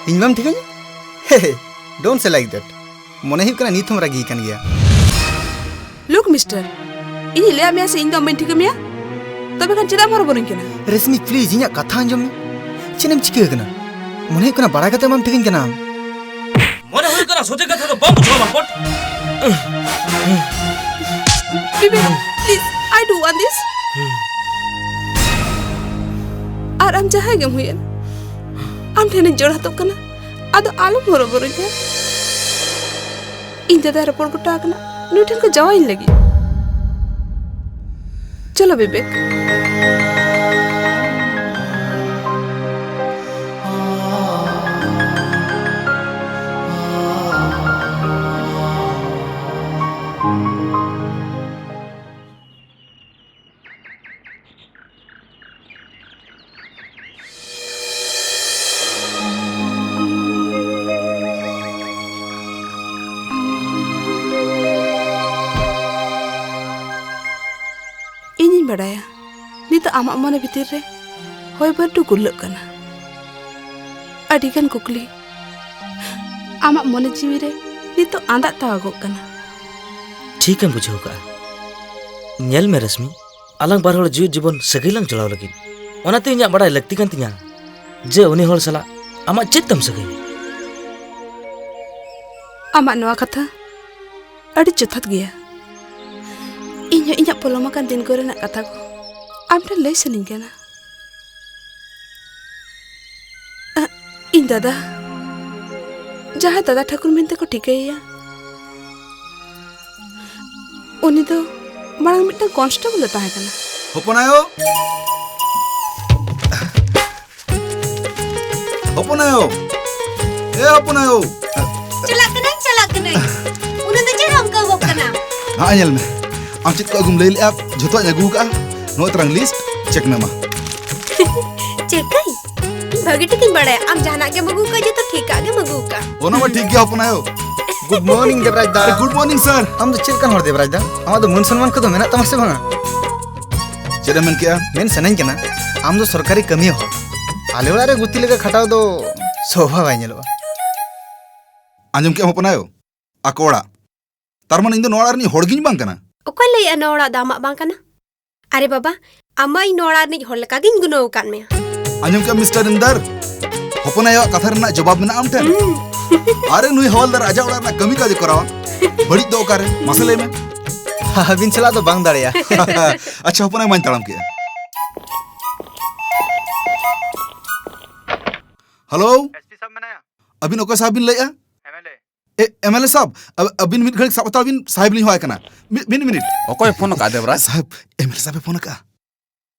ᱤᱧ ᱵᱟᱢ ᱴᱷᱤᱠᱟᱹᱧᱟ? Hey, hey, don't say like that. ᱢᱚᱱᱮ ᱦᱩᱭᱩᱜ ᱠᱟᱱᱟ ᱱᱤᱛ ᱦᱚᱸᱢ ᱨᱟᱹᱜᱤ ᱟᱠᱟᱱ ᱜᱮᱭᱟ᱾ Look, mister, ᱤᱧᱤᱧ ᱞᱟᱹᱭᱟᱫ ᱢᱮᱭᱟ ᱥᱮ ᱤᱧ ᱫᱚ ᱟᱢ ᱵᱟᱹᱧ ᱴᱷᱤᱠᱟᱹ ᱢᱮᱭᱟ? ᱛᱚᱵᱮ ᱠᱷᱟᱱ ᱪᱮᱫᱟᱜ ᱮᱢ ᱦᱚᱨᱚᱵᱚᱨᱚᱧ ᱠᱟᱱᱟ? ᱨᱮᱥᱢᱤ, please, ᱤᱧᱟᱹᱜ ᱠᱟᱛᱷᱟ ᱟᱸᱡᱚᱢ ᱢᱮ᱾ ᱪᱮᱫ ᱮᱢ ᱪᱤᱠᱟᱹ ᱟᱠᱟᱱᱟ? ᱢᱚᱱᱮ ᱦᱩᱭᱩᱜ ᱠᱟᱱᱟ ᱵᱟᱲᱟᱭ ᱠᱟᱛᱮ ᱵᱟᱢ ᱴᱷᱤᱠᱟᱹᱧ ᱠᱟᱱᱟ ᱟᱢ᱾ ᱢᱚᱱᱮ ᱦᱩᱭᱩᱜ ᱠᱟᱱᱟ ᱥᱚᱡᱷᱮ ᱠᱟᱛᱷᱟ ᱫᱚ ᱵᱟᱢ ᱵᱩᱡᱷᱟᱹᱣᱟ, ᱵᱟᱯᱚᱴ᱾ Vivek, please, I do want this. ᱟᱨ ᱟᱢ ᱡᱟᱦᱟᱸᱭ ᱜᱮᱢ ᱦᱩᱭᱮᱱ, ᱟᱢ ᱴᱷᱮᱱᱤᱧ ᱡᱚᱲᱦᱟᱛᱚᱜ ᱠᱟᱱᱟ, ᱟᱫᱚ ᱟᱞᱚᱢ ᱦᱚᱨᱚᱵᱚᱨᱚᱧᱟ᱾ ᱤᱧ ᱫᱟᱫᱟᱭ ᱨᱚᱯᱚᱲ ᱜᱚᱴᱟ ᱟᱠᱟᱱᱟ, ᱱᱩᱭ ᱴᱷᱮᱱ ᱠᱚ ᱡᱟᱶᱟᱭᱤᱧ ᱞᱟᱹᱜᱤᱫ᱾ ᱪᱚᱞᱚ ᱵᱤᱵᱮᱠ᱾ ᱤᱧᱤᱧ ᱵᱟᱰᱟᱭᱟ, ᱱᱤᱛᱚᱜ ᱟᱢᱟᱜ ᱢᱚᱱᱮ ᱵᱷᱤᱛᱤᱨ ᱨᱮ ᱦᱚᱭ ᱵᱟᱹᱨᱰᱩ ᱜᱩᱨᱞᱟᱹᱜ ᱠᱟᱱᱟ᱾ ᱟᱹᱰᱤᱜᱟᱱ ᱠᱩᱠᱞᱤ ᱟᱢᱟᱜ ᱢᱚᱱᱮ ᱡᱤᱣᱤ ᱨᱮ ᱱᱤᱛᱚᱜ ᱟᱸᱫᱟᱜ ᱛᱟᱣᱟᱜᱚᱜ ᱠᱟᱱᱟ᱾ ᱴᱷᱤᱠᱮᱢ ᱵᱩᱡᱷᱟᱹᱣ ᱠᱟᱜᱼᱟ᱾ ᱧᱮᱞ ᱢᱮ ᱨᱮᱥᱢᱤ, ᱟᱞᱟᱝ ᱵᱟᱨ ᱦᱚᱲ ᱡᱤᱣᱮᱫ ᱡᱤᱵᱚᱱ ᱥᱟᱹᱜᱟᱹᱭ ᱞᱟᱝ ᱡᱚᱲᱟᱣ ᱞᱟᱹᱜᱤᱫ᱾ ᱚᱱᱟᱛᱮ ᱤᱧᱟᱹᱜ ᱵᱟᱰᱟᱭ ᱞᱟᱹᱠᱛᱤ ᱠᱟᱱ ᱛᱤᱧᱟ ᱡᱮ ᱩᱱᱤ ᱦᱚᱲ ᱥᱟᱞᱟᱜ ᱟᱢᱟᱜ ᱪᱮᱫ ᱛᱟᱢ ᱥᱟᱹᱜᱟᱹᱭ? ᱟᱢᱟᱜ ᱱᱚᱣᱟ ᱠᱟᱛᱷᱟ ᱟᱹᱰᱤ ᱡᱚᱛᱷᱟᱛ ᱜᱮᱭᱟ᱾ ᱤᱧ ᱦᱚᱸ ᱤᱧᱟᱹᱜ ᱯᱚᱞᱚᱢ ᱟᱠᱟᱱ ᱫᱤᱱ ᱠᱚᱨᱮᱱᱟᱜ ᱠᱟᱛᱷᱟ ᱠᱚ ᱟᱢ ᱴᱷᱮᱱ ᱞᱟᱹᱭ ᱥᱟᱱᱟᱧ ᱠᱟᱱᱟ᱾ ᱟᱜ, ᱤᱧ ᱫᱟᱫᱟ, ᱡᱟᱦᱟᱸᱭ ᱫᱟᱫᱟ ᱴᱷᱟᱹᱠᱩᱨ ᱢᱮᱱᱛᱮ ᱠᱚ ᱴᱷᱤᱠᱟᱹᱭᱮᱭᱟ, ᱩᱱᱤ ᱫᱚ ᱢᱟᱲᱟᱝ ᱢᱤᱫᱴᱟᱝ ᱠᱚᱱᱥᱴᱮᱵᱚᱞ ᱮ ᱛᱟᱦᱮᱸ ᱠᱟᱱᱟ᱾ ᱦᱚᱯᱚᱱ ᱟᱭᱳ! ᱦᱚᱯᱚᱱ ᱟᱭᱳ! ᱮ ᱦᱚᱯᱚᱱ ᱟᱭᱳ! ᱪᱟᱞᱟᱜ ᱠᱟᱹᱱᱟᱹᱧ, ᱪᱟᱞᱟᱜ ᱠᱟᱹᱱᱟᱹᱧ᱾ ᱩᱱᱟᱹᱜ ᱫᱚ ᱪᱮᱫ ᱦᱚᱸ ᱚᱱᱠᱟ ᱜᱚᱜ ᱠᱟᱱᱟ? ᱦᱟᱸᱜ ᱧᱮᱞ ᱢᱮ, ᱟᱢ ᱪᱮᱫ ᱠᱚ ᱟᱹᱜᱩᱢ ᱞᱟᱹᱭ ᱞᱮᱜᱼᱟ, ᱡᱷᱚᱛᱚᱣᱟᱜ ᱤᱧ ᱟᱹᱜᱩ ᱟᱠᱟᱫᱼᱟ᱾ ᱱᱚᱜᱼᱚᱭ ᱛᱟᱨᱟᱝ ᱞᱤᱥᱴ, ᱪᱮᱠ ᱢᱮ ᱢᱟ᱾ ᱪᱮᱠᱟᱹᱧ? ᱤᱧ ᱵᱷᱟᱹᱜᱤ ᱴᱷᱤᱠᱤᱧ ᱵᱟᱲᱟᱭᱟ, ᱟᱢ ᱡᱟᱦᱟᱱᱟᱜ ᱜᱮᱢ ᱟᱹᱜᱩ ᱟᱠᱟᱫ, ᱡᱚᱛᱚ ᱴᱷᱤᱠᱟᱜ ᱜᱮᱢ ᱟᱹᱜᱩ ᱟᱠᱟᱫ᱾ ᱚᱱᱟ ᱢᱟ ᱴᱷᱤᱠ ᱜᱮᱭᱟ ᱦᱚᱯᱚᱱ ᱟᱭᱳ᱾ ᱜᱩᱰ ᱢᱚᱨᱱᱤᱝ ᱫᱮᱵᱨᱟᱡᱽ ᱫᱟ᱾ ᱜᱩᱰ ᱢᱚᱨᱱᱤᱝ ᱥᱟᱨ᱾ ᱟᱢ ᱫᱚ ᱪᱮᱫ ᱞᱮᱠᱟᱱ ᱦᱚᱲ ᱫᱮᱵᱨᱟᱡᱽ ᱫᱟ? ᱟᱢᱟᱜ ᱫᱚ ᱢᱟᱹᱱ ᱥᱚᱱᱢᱟᱱ ᱠᱚᱫᱚ ᱢᱮᱱᱟᱜ ᱛᱟᱢᱟ ᱥᱮ ᱵᱟᱝᱟ? ᱪᱮᱫ ᱮᱢ ᱢᱮᱱ ᱠᱮᱜᱼᱟ? ᱢᱮᱱ ᱥᱟᱱᱟᱧ ᱠᱟᱱᱟ, ᱟᱢ ᱫᱚ ᱥᱚᱨᱠᱟᱨᱤ ᱠᱟᱹᱢᱤᱭᱟᱹ ᱦᱚᱲ, ᱟᱞᱮ ᱚᱲᱟᱜ ᱨᱮ ᱜᱩᱛᱤ ᱞᱮᱠᱟ ᱠᱷᱟᱴᱟᱣ ᱫᱚ ᱥᱳᱵᱷᱟ ᱵᱟᱭ ᱧᱮᱞᱚᱜᱼᱟ᱾ ᱟᱸᱡᱚᱢ ᱠᱮᱜᱼᱟᱢ ᱦᱚᱯᱚᱱ ᱟᱭᱳ? ᱟᱠᱚ ᱚᱲᱟᱜ᱾ ᱛᱟᱨ ᱢᱟᱱᱮ ᱤᱧ ᱫᱚ ᱱᱚᱣᱟ ᱚᱲᱟᱜ ᱨᱤᱱᱤᱡ ᱦᱚᱲ ᱜᱤᱧ ᱵᱟᱝ ᱠᱟᱱᱟ? ᱚᱠᱚᱭ ᱞᱟᱹᱭᱮᱜᱼᱟ ᱱᱚᱣᱟ ᱚᱲᱟᱜ ᱫᱚ ᱟᱢᱟᱜ ᱵᱟᱝ ᱠᱟᱱᱟ? ᱟᱨᱮ ᱵᱟᱵᱟ, ᱟᱢ ᱢᱟ ᱤᱧ ᱱᱚᱣᱟ ᱚᱲᱟᱜ ᱨᱤᱱᱤᱡ ᱦᱚᱲ ᱞᱮᱠᱟ ᱜᱤᱧ ᱜᱩᱱᱟᱹᱣ ᱟᱠᱟᱫ ᱢᱮᱭᱟ᱾ ᱟᱸᱡᱚᱢ ᱠᱮᱫ ᱢᱤᱥᱴᱟᱨ ᱤᱱᱫᱟᱨ, ᱦᱚᱯᱚᱱ ᱟᱭᱳᱣᱟᱜ ᱠᱟᱛᱷᱟ ᱨᱮᱱᱟᱜ ᱡᱚᱵᱟᱵ ᱢᱮᱱᱟᱜᱼᱟ ᱟᱢ ᱴᱷᱮᱱ? ᱦᱩᱸ᱾ ᱟᱨᱮ, ᱱᱩᱭ ᱦᱚᱣᱟᱞᱫᱟᱨ ᱟᱡᱟᱜ ᱚᱲᱟᱜ ᱨᱮᱱᱟᱜ ᱠᱟᱹᱢᱤ ᱠᱟᱡᱮ ᱠᱚᱨᱟᱣᱟ, ᱵᱟᱹᱲᱤᱡ ᱫᱚ ᱚᱠᱟᱨᱮ? ᱢᱟᱥᱮ ᱞᱟᱹᱭ ᱢᱮ᱾ ᱟᱹᱵᱤᱱ ᱥᱟᱞᱟᱜ ᱫᱚ ᱵᱟᱝ ᱫᱟᱲᱮᱭᱟᱜᱼᱟ᱾ ᱟᱪᱪᱷᱟ, ᱦᱚᱯᱚᱱ ᱟᱭᱳ, ᱢᱟᱧ ᱛᱟᱲᱟᱢ ᱠᱮᱜᱼᱟ᱾ ᱦᱮᱞᱳ᱾ ᱮᱥ ᱯᱤ ᱥᱟᱵ ᱢᱮᱱᱟᱭᱟ? ᱟᱹᱵᱤᱱ ᱚᱠᱚᱭ ᱥᱟᱦᱮᱵ ᱵᱤᱱ ᱞᱟᱹᱭᱮᱜᱼᱟ? ᱮᱢ ᱮᱞ ᱮ᱾ ᱮ, ᱮᱢ ᱮᱞ ᱮ ᱥᱟᱵ, ᱟ-, ᱟᱹᱵᱤᱱ ᱢᱤᱫ ᱜᱷᱟᱹᱲᱤᱡ ᱥᱟᱵ ᱦᱟᱛᱟᱲ ᱵᱤᱱ, ᱥᱟᱦᱮᱵ ᱞᱤᱧ ᱦᱚᱦᱚᱣᱟᱭ ᱠᱟᱱᱟ᱾ ᱢᱤᱫ, ᱢᱤᱫ ᱢᱤᱱᱤᱴ᱾ ᱚᱠᱚᱭ ᱯᱷᱳᱱ ᱟᱠᱟᱫ, ᱫᱮᱵᱨᱟᱡᱽ? ᱥᱟᱦᱮᱵ, ᱮᱢ ᱮᱞ ᱮ ᱥᱟᱦᱮᱵ ᱮ ᱯᱷᱳᱱ ᱟᱠᱟᱫᱼᱟ᱾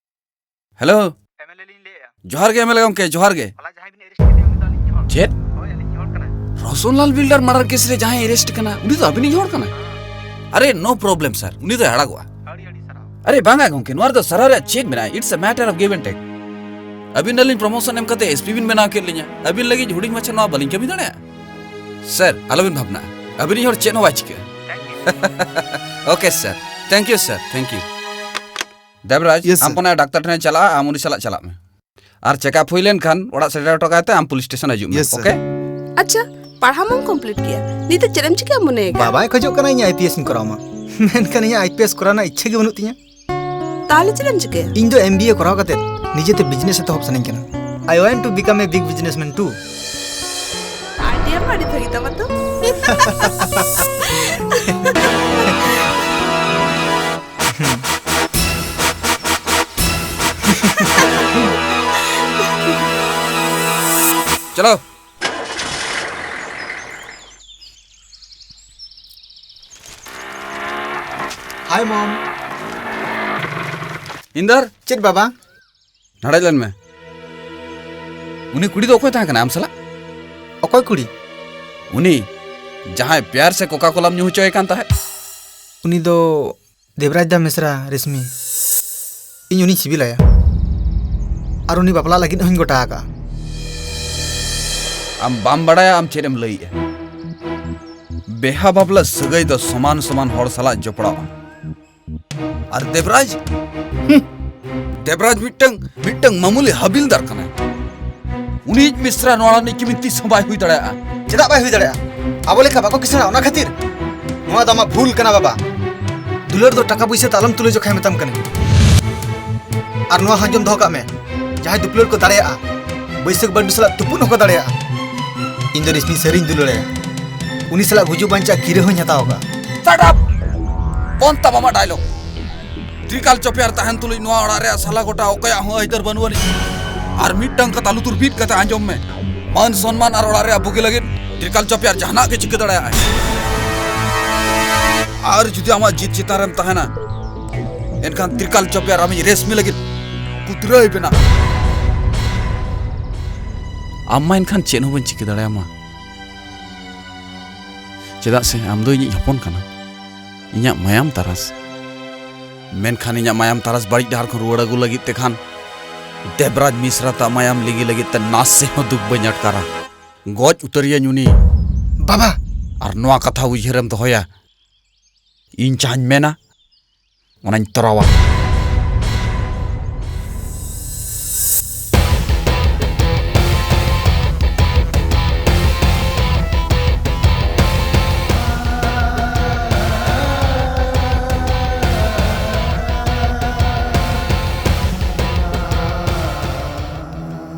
ᱦᱮᱞᱳ᱾ ᱮᱢ ᱮᱞ ᱮ ᱞᱤᱧ ᱞᱟᱹᱭᱮᱫᱼᱟ᱾ ᱡᱚᱦᱟᱨ ᱜᱮ, ᱮᱢ ᱮᱞ ᱮ ᱜᱚᱢᱠᱮ, ᱡᱚᱦᱟᱨ ᱜᱮ᱾ ᱦᱚᱞᱟ ᱡᱟᱦᱟᱸᱭ ᱵᱤᱱ arrest ᱠᱮᱫᱮᱭᱟ, ᱩᱱᱤ ᱫᱚ ᱟᱹᱞᱤᱧ ᱦᱚᱲ᱾ ᱪᱮᱫ? ᱦᱳᱭ, ᱟᱹᱞᱤᱧ ᱦᱚᱲ ᱠᱟᱱᱟᱭ᱾ ᱨᱚᱥᱚᱱᱞᱟᱞ ᱵᱤᱞᱰᱟᱨ ᱢᱟᱨᱰᱟᱨ ᱠᱮᱥ ᱨᱮ ᱡᱟᱦᱟᱸᱭ arrest ᱠᱟᱱᱟ, ᱩᱱᱤ ᱫᱚ ᱟᱹᱵᱤᱱᱤᱡ ᱦᱚᱲ ᱠᱟᱱᱟᱭ? ᱦᱮᱸ᱾ ᱟᱨᱮ, no problem sir, ᱩᱱᱤ ᱫᱚᱭ ᱟᱲᱟᱜᱚᱜᱼᱟ᱾ ᱟᱹᱰᱤ, ᱟᱹᱰᱤ ᱥᱟᱨᱦᱟᱣ᱾ ᱟᱨᱮ ᱵᱟᱝᱟ ᱜᱚᱢᱠᱮ, ᱱᱚᱣᱟ ᱨᱮᱫᱚ ᱥᱟᱨᱦᱟᱣ ᱨᱮᱭᱟᱜ ᱪᱮᱫ ᱢᱮᱱᱟᱜᱼᱟ? It's a matter of give and take. ᱟᱹᱵᱤᱱ ᱟᱹᱞᱤᱧ promotion ᱮᱢ ᱠᱟᱛᱮ ᱮᱥ ᱯᱤ ᱵᱤᱱ ᱵᱮᱱᱟᱣ ᱠᱮᱫ ᱞᱤᱧᱟ, ᱟᱹᱵᱤᱱ ᱞᱟᱹᱜᱤᱫ ᱦᱩᱰᱤᱧ ᱢᱟᱪᱷᱟ ᱱᱚᱣᱟ ᱵᱟᱹᱞᱤᱧ ᱠᱟᱹᱢᱤ ᱫᱟᱲᱮᱭᱟᱜᱼᱟ? ᱥᱟᱨ, ᱟᱞᱚᱵᱤᱱ ᱵᱷᱟᱵᱽᱱᱟᱜᱼᱟ, ᱟᱹᱵᱤᱱᱤᱡ ᱦᱚᱲ ᱪᱮᱫ ᱦᱚᱸ ᱵᱟᱭ ᱪᱤᱠᱟᱹᱜᱼᱟ᱾ Okay sir, thank you sir, thank you. ᱫᱮᱵᱨᱟᱡᱽ, yes, sir. ᱟᱢ ᱯᱚᱱᱟ ᱰᱟᱠᱛᱟᱨ ᱴᱷᱮᱱ ᱪᱟᱞᱟᱜᱼᱟ, ᱟᱢ ᱩᱱᱤ ᱥᱟᱞᱟᱜ ᱪᱟᱞᱟᱜ ᱢᱮ᱾ ᱟᱨ check up ᱦᱩᱭ ᱞᱮᱱᱠᱷᱟᱱ ᱚᱲᱟᱜ ᱥᱮᱴᱮᱨ ᱦᱚᱴᱚ ᱠᱟᱭ ᱛᱮ ᱟᱢ police station ᱦᱤᱡᱩᱜ ᱢᱮ, yes, sir. Okay? ᱟᱪᱪᱷᱟ, ᱯᱟᱲᱦᱟᱣ ᱢᱟᱢ complete ᱠᱮᱜᱼᱟ, ᱱᱤᱛᱚᱜ ᱪᱮᱫ ᱮᱢ ᱪᱤᱠᱟᱹᱭᱟ ᱢᱚᱱᱮ ᱟᱠᱟᱫ? ᱵᱟᱵᱟᱭ ᱠᱷᱚᱡᱚᱜ ᱠᱟᱱᱟ ᱤᱧ ᱟᱭ ᱯᱤ ᱮᱥ ᱤᱧ ᱠᱚᱨᱟᱣ ᱢᱟ, ᱢᱮᱱᱠᱷᱟᱱ ᱤᱧᱟᱹᱜ ᱟᱭ ᱯᱤ ᱮᱥ ᱠᱚᱨᱟᱣ ᱨᱮᱱᱟᱜ ᱤᱪᱪᱷᱟᱹ ᱜᱮ ᱵᱟᱹᱱᱩᱜ ᱛᱤᱧᱟᱹ᱾ ᱛᱟᱦᱞᱮ ᱪᱮᱫ ᱮᱢ ᱪᱤᱠᱟᱹᱭᱟ? ᱤᱧ ᱫᱚ ᱮᱢ ᱵᱤ ᱮ ᱠᱚᱨᱟᱣ ᱠᱟᱛᱮ ᱱᱤᱡᱮᱛᱮ business ᱮᱛᱚᱦᱚᱵ ᱥᱟᱱᱟᱧ ᱠᱟᱱᱟ᱾ I want to become a big businessman too. Idea ᱢᱟ ᱟᱹᱰᱤ ᱵᱷᱟᱹᱜᱤ ᱛᱟᱢᱟ ᱛᱚ᱾ ᱪᱚᱞᱚ᱾ Hi, Mom. ᱤᱱᱫᱟᱨ᱾ ᱪᱮᱫ, ᱵᱟᱵᱟ? ᱱᱟᱲᱟᱭ ᱞᱮᱱ ᱢᱮ᱾ ᱩᱱᱤ ᱠᱩᱲᱤ ᱫᱚ ᱚᱠᱚᱭ ᱛᱟᱦᱮᱸ ᱠᱟᱱᱟ ᱟᱢ ᱥᱟᱞᱟᱜ? ᱚᱠᱚᱭ ᱠᱩᱲᱤ? ᱩᱱᱤ, ᱡᱟᱦᱟᱸᱭ ᱯᱮᱭᱟᱨ ᱥᱮ ᱠᱳᱠᱟ ᱠᱳᱞᱟᱢ ᱧᱩ ᱦᱚᱪᱚᱭᱮ ᱠᱟᱱ ᱛᱟᱦᱮᱸᱫ᱾ ᱩᱱᱤ ᱫᱚ ᱫᱮᱵᱽᱨᱟᱡᱽ ᱫᱟ ᱢᱤᱥᱨᱟ, ᱨᱮᱥᱢᱤ᱾ ᱤᱧ ᱩᱱᱤᱧ ᱥᱤᱵᱤᱞᱟᱭᱟ᱾ ᱟᱨ ᱩᱱᱤ ᱵᱟᱯᱞᱟ ᱞᱟᱹᱜᱤᱫ ᱦᱚᱸᱧ ᱜᱚᱴᱟ ᱟᱠᱟᱜᱼᱟ᱾ ᱟᱢ ᱵᱟᱢ ᱵᱟᱲᱟᱭᱟ ᱟᱢ ᱪᱮᱫ ᱮᱢ ᱞᱟᱹᱭᱮᱜᱼᱟ᱾ ᱵᱮᱦᱟ ᱵᱟᱯᱞᱟ ᱥᱟᱹᱜᱟᱹᱭ ᱫᱚ ᱥᱚᱢᱟᱱ ᱥᱚᱢᱟᱱ ᱦᱚᱲ ᱥᱟᱞᱟᱜ ᱡᱚᱯᱲᱟᱣᱟ᱾ ᱟᱨ ᱫᱮᱵᱽᱨᱟᱡᱽ? ᱦᱩᱸ᱾ ᱫᱮᱵᱽᱨᱟᱡᱽ ᱢᱤᱫᱴᱟᱝ, ᱢᱤᱫᱴᱟᱝ ᱢᱟᱢᱩᱞᱤ ᱦᱟᱵᱤᱞᱫᱟᱨ ᱠᱟᱱᱟᱭ᱾ ᱩᱱᱤ ᱢᱤᱥᱨᱟ ᱱᱚᱣᱟ ᱨᱤᱱᱤᱡ ᱠᱤᱢᱤᱱ ᱛᱤᱥ ᱦᱚᱸ ᱵᱟᱭ ᱦᱩᱭ ᱫᱟᱲᱮᱭᱟᱜᱼᱟ᱾ ᱪᱮᱫᱟᱜ ᱵᱟᱭ ᱦᱩᱭ ᱫᱟᱲᱮᱭᱟᱜᱼᱟ? ᱟᱵᱚ ᱞᱮᱠᱟ ᱵᱟᱠᱚ ᱠᱤᱥᱟᱹᱬᱟ, ᱚᱱᱟ ᱠᱷᱟᱹᱛᱤᱨ? ᱱᱚᱣᱟ ᱫᱚ ᱟᱢᱟᱜ ᱵᱷᱩᱞ ᱠᱟᱱᱟ, ᱵᱟᱵᱟ᱾ ᱫᱩᱞᱟᱹᱲ ᱫᱚ ᱴᱟᱠᱟ ᱯᱩᱭᱥᱟᱹ ᱛᱮ ᱟᱞᱚᱢ ᱛᱩᱞᱟᱹ ᱡᱚᱠᱷᱟᱭ ᱢᱮᱛᱟᱢ ᱠᱟᱹᱱᱟᱹᱧ᱾ ᱟᱨ ᱱᱚᱣᱟ ᱦᱚᱸ ᱟᱸᱡᱚᱢ ᱫᱚᱦᱚ ᱠᱟᱜ ᱢᱮ, ᱡᱟᱦᱟᱸᱭ ᱫᱩᱯᱞᱟᱹᱲ ᱠᱚ ᱫᱟᱲᱮᱭᱟᱜᱼᱟ, ᱵᱟᱹᱭᱥᱟᱹᱠᱷ ᱵᱟᱹᱱᱰᱩ ᱥᱟᱞᱟᱜ ᱛᱩᱯᱩᱫ ᱦᱚᱸᱠᱚ ᱫᱟᱲᱮᱭᱟᱜᱼᱟ᱾ ᱤᱧ ᱫᱚ ᱨᱮᱥᱢᱤ ᱥᱟᱹᱨᱤᱧ ᱫᱩᱞᱟᱹᱲᱟᱭᱟ᱾ ᱩᱱᱤ ᱥᱟᱞᱟᱜ ᱜᱩᱡᱩᱜ ᱵᱟᱧᱪᱟᱜ ᱠᱤᱨᱟᱹ ᱦᱚᱸᱧ ᱦᱟᱛᱟᱣ ᱟᱠᱟᱫᱼᱟ᱾ Shut up! ᱵᱚᱱᱫ ᱛᱟᱢ ᱟᱢᱟᱜ dialogue᱾ ᱛᱨᱤᱠᱟᱞ ᱪᱚᱯᱮᱭᱟᱨ ᱛᱟᱦᱮᱱ ᱛᱩᱞᱩᱡ ᱱᱚᱣᱟ ᱚᱲᱟᱜ ᱨᱮᱭᱟᱜ ᱥᱟᱞᱟ ᱜᱚᱴᱟ ᱚᱠᱚᱭᱟᱜ ᱦᱚᱸ ᱟᱹᱭᱫᱟᱹᱨ ᱵᱟᱹᱱᱩᱜ ᱟᱹᱱᱤᱡ᱾ ᱟᱨ ᱢᱤᱫᱴᱟᱝ ᱠᱟᱛᱷᱟ ᱞᱩᱛᱩᱨ ᱵᱤᱫ ᱠᱟᱛᱮ ᱟᱸᱡᱚᱢ ᱢᱮ, ᱢᱟᱹᱱ ᱥᱚᱱᱢᱟᱱ ᱟᱨ ᱚᱲᱟᱜ ᱨᱮᱭᱟᱜ ᱵᱩᱜᱤ ᱞᱟᱹᱜᱤᱫ ᱛᱨᱤᱠᱟᱞ ᱪᱚᱯᱮᱭᱟᱨ ᱡᱟᱦᱟᱱᱟᱜ ᱜᱮ ᱪᱤᱠᱟᱹ ᱫᱟᱲᱮᱭᱟᱜᱼᱟᱭ᱾ ᱟᱨ ᱡᱩᱫᱤ ᱟᱢᱟᱜ ᱡᱤᱛ ᱪᱮᱛᱟᱱ ᱨᱮᱢ ᱛᱟᱦᱮᱱᱟ, ᱮᱱᱠᱷᱟᱱ ᱛᱨᱤᱠᱟᱞ ᱪᱚᱯᱮᱭᱟᱨ ᱟᱢᱤᱡ ᱨᱮᱥᱢᱤ ᱞᱟᱹᱜᱤᱫ ᱠᱩᱛᱨᱟᱹᱭ ᱵᱮᱱᱟᱜᱼᱟ᱾ ᱟᱢ ᱢᱟ ᱮᱱᱠᱷᱟᱱ ᱪᱮᱫ ᱦᱚᱸ ᱵᱟᱹᱧ ᱪᱤᱠᱟᱹ ᱫᱟᱲᱮᱭᱟᱢᱟ᱾ ᱪᱮᱫᱟᱜ ᱥᱮ ᱟᱢ ᱫᱚ ᱤᱧᱤᱡ ᱦᱚᱯᱚᱱ ᱠᱟᱱᱟᱢ, ᱤᱧᱟᱹᱜ ᱢᱟᱭᱟᱢ ᱛᱟᱨᱟᱥ᱾ ᱢᱮᱱᱠᱷᱟᱱ ᱤᱧᱟᱹᱜ ᱢᱟᱭᱟᱢ ᱛᱟᱨᱟᱥ ᱵᱟᱹᱲᱤᱡ ᱰᱟᱦᱟᱨ ᱠᱷᱚᱱ ᱨᱩᱣᱟᱹᱲ ᱟᱹᱜᱩ ᱞᱟᱹᱜᱤᱫ ᱛᱮ ᱠᱷᱟᱱ ᱫᱮᱵᱽᱨᱟᱡᱽ ᱢᱤᱥᱨᱟ ᱛᱟᱜ ᱢᱟᱭᱟᱢ ᱞᱤᱸᱜᱤ ᱞᱟᱹᱜᱤᱫ ᱛᱮ ᱱᱟᱥᱮ ᱦᱚᱸ ᱫᱩᱠ ᱵᱟᱹᱧ ᱟᱴᱠᱟᱨᱟ᱾ ᱜᱚᱡ ᱩᱛᱟᱹᱨᱤᱭᱟᱹᱧ ᱩᱱᱤ᱾ ᱵᱟᱵᱟ! ᱟᱨ ᱱᱚᱣᱟ ᱠᱟᱛᱷᱟ ᱩᱭᱦᱟᱹᱨᱮᱢ ᱫᱚᱦᱚᱭᱟ, ᱤᱧ ᱡᱟᱦᱟᱸᱧ ᱢᱮᱱᱟ, ᱚᱱᱟᱧ ᱛᱚᱨᱟᱣᱟ᱾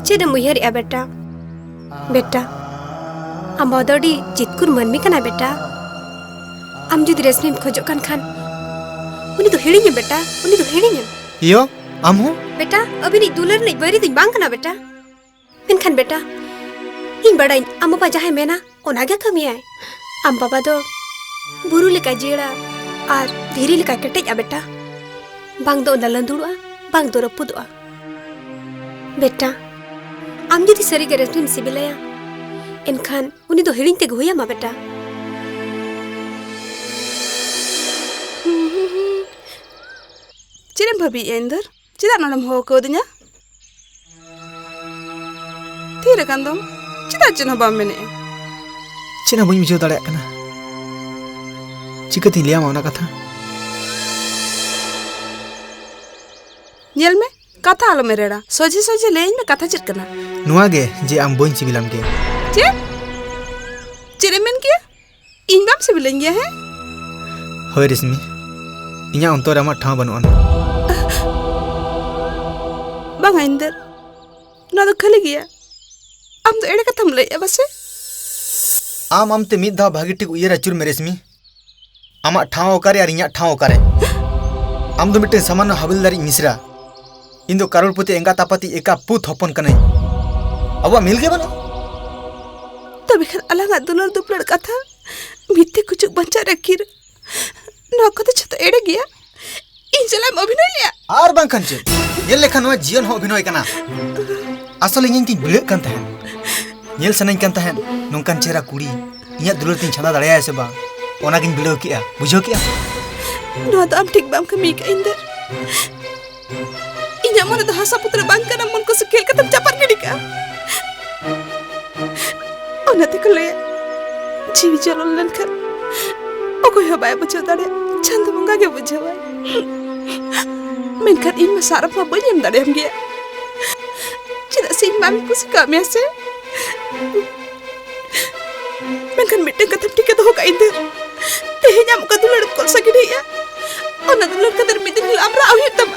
ᱪᱮᱫ ᱮᱢ ᱩᱭᱦᱟᱹᱨᱮᱜᱼᱟ ᱵᱮᱴᱟ? ᱵᱮᱴᱟ, ᱟᱢ ᱵᱟᱵᱟ ᱫᱚ ᱟᱹᱰᱤ ᱡᱤᱛᱠᱩᱨ ᱢᱟᱹᱱᱢᱤ ᱠᱟᱱᱟᱭ ᱵᱮᱴᱟ᱾ ᱟᱢ ᱡᱩᱫᱤ ᱨᱮᱥᱢᱤᱢ ᱠᱷᱚᱡᱚᱜ ᱠᱟᱱ ᱠᱷᱟᱱ, ᱩᱱᱤ ᱫᱚ ᱦᱤᱲᱤᱧᱮᱢ ᱵᱮᱴᱟ, ᱩᱱᱤ ᱫᱚ ᱦᱤᱲᱤᱧᱮᱢ᱾ ᱤᱭᱳ, ᱟᱢ ᱦᱚᱸ? ᱵᱮᱴᱟ, ᱟᱹᱵᱤᱱᱤᱡ ᱫᱩᱞᱟᱹᱲ ᱨᱤᱱᱤᱡ ᱵᱟᱹᱭᱨᱤ ᱫᱚᱧ ᱵᱟᱝ ᱠᱟᱱᱟ ᱵᱮᱴᱟ᱾ ᱢᱮᱱᱠᱷᱟᱱ ᱵᱮᱴᱟ, ᱤᱧ ᱵᱟᱰᱟᱭᱟᱹᱧ ᱟᱢ ᱵᱟᱵᱟ ᱡᱟᱦᱟᱸᱭ ᱢᱮᱱᱟ, ᱚᱱᱟᱜᱮ ᱠᱟᱹᱢᱤᱭᱟᱭ᱾ ᱟᱢ ᱵᱟᱵᱟ ᱫᱚ ᱵᱩᱨᱩ ᱞᱮᱠᱟᱭ ᱡᱤᱭᱟᱹᱲᱟ ᱟᱨ ᱫᱷᱤᱨᱤ ᱞᱮᱠᱟᱭ ᱠᱮᱴᱮᱡᱼᱟ ᱵᱮᱴᱟ᱾ ᱵᱟᱝ ᱫᱚ ᱚᱱᱟ ᱞᱟᱹᱸᱫᱩᱲᱚᱜᱼᱟ, ᱵᱟᱝ ᱫᱚ ᱨᱟᱹᱯᱩᱫᱚᱜᱼᱟ᱾ ᱵᱮᱴᱟ, ᱟᱢ ᱡᱩᱫᱤ ᱥᱟᱹᱨᱤᱜᱮ ᱨᱮᱥᱢᱤᱢ ᱥᱤᱵᱤᱞᱟᱭᱟ, ᱮᱱᱠᱷᱟᱱ ᱩᱱᱤ ᱫᱚ ᱦᱤᱲᱤᱧ ᱛᱮᱜᱮ ᱦᱩᱭ ᱟᱢᱟ ᱵᱮᱴᱟ᱾ ᱪᱮᱫ ᱮᱢ ᱵᱷᱟᱹᱵᱤᱭᱮᱫᱼᱟ ᱤᱱᱫᱚᱨ? ᱪᱮᱫᱟᱜ ᱱᱚᱰᱮᱢ ᱦᱚᱦᱚ ᱠᱟᱹᱣᱫᱤᱧᱟ? ᱛᱷᱤᱨ ᱟᱠᱟᱱ ᱫᱚᱢ? ᱪᱮᱫᱟᱜ ᱪᱮᱫ ᱦᱚᱸ ᱵᱟᱢ ᱢᱮᱱᱮᱫᱼᱟ? ᱪᱮᱫ ᱦᱚᱸ ᱵᱟᱹᱧ ᱵᱩᱡᱷᱟᱹᱣ ᱫᱟᱲᱮᱭᱟᱜ ᱠᱟᱱᱟ᱾ ᱪᱤᱠᱟᱹᱛᱤᱧ ᱞᱟᱹᱭᱟᱢᱟ ᱚᱱᱟ ᱠᱟᱛᱷᱟ? ᱧᱮᱞ ᱢᱮ, ᱠᱟᱛᱷᱟ ᱟᱞᱚᱢ ᱮᱨᱮᱲᱟ᱾ ᱥᱚᱡᱷᱮ ᱥᱚᱡᱷᱮ ᱞᱟᱹᱭᱟᱹᱧ ᱢᱮ, ᱠᱟᱛᱷᱟ ᱪᱮᱫ ᱠᱟᱱᱟ? ᱱᱚᱣᱟ ᱜᱮ ᱡᱮ ᱟᱢ ᱵᱟᱹᱧ ᱥᱤᱵᱤᱞᱟᱢ ᱜᱮᱭᱟ᱾ ᱪᱮᱫ? ᱪᱮᱫ ᱮᱢ ᱢᱮᱱ ᱠᱮᱭᱟ? ᱤᱧ ᱵᱟᱢ ᱥᱤᱵᱤᱞᱟᱹᱧ ᱜᱮᱭᱟ, ᱦᱮᱸ? ᱦᱳᱭ ᱨᱮᱥᱢᱤ, ᱤᱧᱟᱹᱜ ᱚᱱᱛᱚᱨ ᱨᱮ ᱟᱢᱟᱜ ᱴᱷᱟᱶ ᱵᱟᱹᱱᱩᱜ ᱟᱱᱟ᱾ ᱵᱟᱝᱟ ᱤᱱᱫᱚᱨ, ᱱᱚᱣᱟ ᱫᱚ ᱠᱷᱟᱹᱞᱤ ᱜᱮᱭᱟ᱾ ᱟᱢ ᱫᱚ ᱮᱲᱮ ᱠᱟᱛᱷᱟᱢ ᱞᱟᱹᱭᱮᱫᱼᱟ ᱵᱟᱥᱮ? ᱟᱢ ᱟᱢᱛᱮ ᱢᱤᱫ ᱫᱷᱟᱣ ᱵᱷᱟᱹᱜᱤ ᱴᱷᱤᱠ ᱩᱭᱦᱟᱹᱨ ᱟᱹᱪᱩᱨ ᱢᱮ ᱨᱮᱥᱢᱤ᱾ ᱟᱢᱟᱜ ᱴᱷᱟᱶ ᱚᱠᱟᱨᱮ ᱟᱨ ᱤᱧᱟᱹᱜ ᱴᱷᱟᱶ ᱚᱠᱟᱨᱮ? ᱟᱢ ᱫᱚ ᱢᱤᱫᱴᱮᱱ ᱥᱟᱢᱟᱱᱱᱚ ᱦᱟᱵᱤᱞᱫᱟᱨᱤᱡ ᱢᱤᱥᱨᱟ᱾ ᱤᱧ ᱫᱚ ᱠᱟᱨᱳᱲᱯᱚᱛᱤ ᱮᱸᱜᱟᱛ ᱟᱯᱟᱛᱤᱡ ᱮᱠᱟ ᱯᱩᱛ ᱦᱚᱯᱚᱱ ᱠᱟᱹᱱᱟᱹᱧ᱾ ᱟᱵᱚᱣᱟᱜ ᱢᱤᱞ ᱜᱮ ᱵᱟᱹᱱᱩᱜᱼᱟ᱾ ᱛᱚᱵᱮ ᱠᱷᱟᱱ ᱟᱞᱟᱝᱟᱜ ᱫᱩᱞᱟᱹᱲ ᱫᱩᱯᱞᱟᱹᱲ ᱠᱟᱛᱷᱟ, ᱢᱤᱫ ᱛᱮ ᱜᱩᱡᱩᱜ ᱵᱟᱧᱪᱟᱜ ᱨᱮ ᱠᱤᱨ, ᱱᱚᱣᱟ ᱠᱚᱫᱚ ᱡᱷᱚᱛᱚ ᱮᱲᱮ ᱜᱮᱭᱟ᱾ ᱤᱧ ᱪᱟᱞᱟᱜ ᱮᱢ ᱚᱵᱷᱤᱱᱚᱭ ᱞᱮᱭᱟ᱾ ᱟᱨ ᱵᱟᱝᱠᱷᱟᱱ ᱪᱮᱫ? ᱧᱮᱞ ᱞᱮᱠᱷᱟᱱ ᱱᱚᱣᱟ ᱡᱤᱭᱚᱱ ᱦᱚᱸ ᱚᱵᱷᱤᱱᱚᱭ ᱠᱟᱱᱟ᱾ ᱟᱥᱚᱞ ᱤᱧ ᱜᱤᱧ ᱵᱷᱤᱲᱟᱹᱜ ᱠᱟᱱ ᱛᱟᱦᱮᱸᱫ, ᱧᱮᱞ ᱥᱟᱱᱟᱧ ᱠᱟᱱ ᱛᱟᱦᱮᱸᱫ ᱱᱚᱝᱠᱟᱱ ᱪᱮᱦᱨᱟ ᱠᱩᱲᱤ ᱤᱧᱟᱹᱜ ᱫᱩᱞᱟᱹᱲ ᱛᱤᱧ ᱪᱷᱟᱸᱫᱟ ᱫᱟᱲᱮᱭᱟᱭᱟ ᱥᱮ ᱵᱟᱝ, ᱚᱱᱟᱜᱤᱧ ᱵᱤᱰᱟᱹᱣ ᱠᱮᱜᱼᱟ᱾ ᱵᱩᱡᱷᱟᱹᱣ ᱠᱮᱜᱼᱟ? ᱱᱚᱣᱟ ᱫᱚ ᱟᱢ ᱴᱷᱤᱠ ᱵᱟᱢ ᱠᱟᱹᱢᱤ ᱟᱠᱟᱫ ᱤᱧ ᱫᱚ᱾ ᱤᱧᱟᱹᱜ ᱢᱚᱱᱮ ᱫᱚ ᱦᱟᱥᱟ ᱯᱩᱛᱲᱟᱹ ᱵᱟᱝ ᱠᱟᱱᱟ, ᱢᱚᱱ ᱠᱚ ᱥᱮ ᱠᱷᱮᱞ ᱠᱟᱛᱮᱢ ᱪᱟᱯᱟᱫ ᱜᱤᱰᱤ ᱠᱟᱜᱼᱟ᱾ ᱚᱱᱟ ᱛᱮᱠᱚ ᱞᱟᱹᱭᱟ, ᱡᱤᱣᱤ ᱡᱚᱞᱚᱱ ᱞᱮᱱᱠᱷᱟᱱ ᱚᱠᱚᱭ ᱦᱚᱸ ᱵᱟᱭ ᱵᱩᱡᱷᱟᱹᱣ ᱫᱟᱲᱮᱭᱟᱜᱼᱟ, ᱪᱟᱸᱫᱚ ᱵᱚᱸᱜᱟ ᱜᱮ ᱵᱩᱡᱷᱟᱹᱣᱟᱭ᱾ ᱢᱮᱱᱠᱷᱟᱱ ᱤᱧ ᱢᱟ ᱥᱟᱨᱟᱯ ᱢᱟ ᱵᱟᱹᱧ ᱮᱢ ᱫᱟᱲᱮᱭᱟᱢ ᱜᱮᱭᱟ, ᱪᱮᱫᱟᱜ ᱥᱮ ᱤᱧ ᱢᱟᱢᱤᱧ ᱠᱩᱥᱤ ᱠᱟᱜ ᱢᱮᱭᱟ ᱥᱮ᱾ ᱢᱮᱱᱠᱷᱟᱱ ᱢᱤᱫᱴᱟᱝ ᱠᱟᱛᱷᱟᱢ ᱴᱷᱤᱠᱟᱹ ᱫᱚᱦᱚ ᱠᱟᱜ ᱤᱧ ᱫᱚ, ᱛᱮᱦᱮᱧ ᱟᱢ ᱚᱠᱟ ᱫᱩᱞᱟᱹᱲ ᱮᱢ ᱠᱚᱞᱥᱟ ᱜᱤᱰᱤᱭᱮᱜᱼᱟ, ᱚᱱᱟ ᱫᱩᱞᱟᱹᱲ ᱠᱷᱟᱹᱛᱤᱨ ᱢᱤᱫ ᱫᱤᱱ ᱦᱤᱞᱳᱜ ᱟᱢ ᱨᱟᱜ ᱦᱩᱭᱩᱜ ᱛᱟᱢᱟ᱾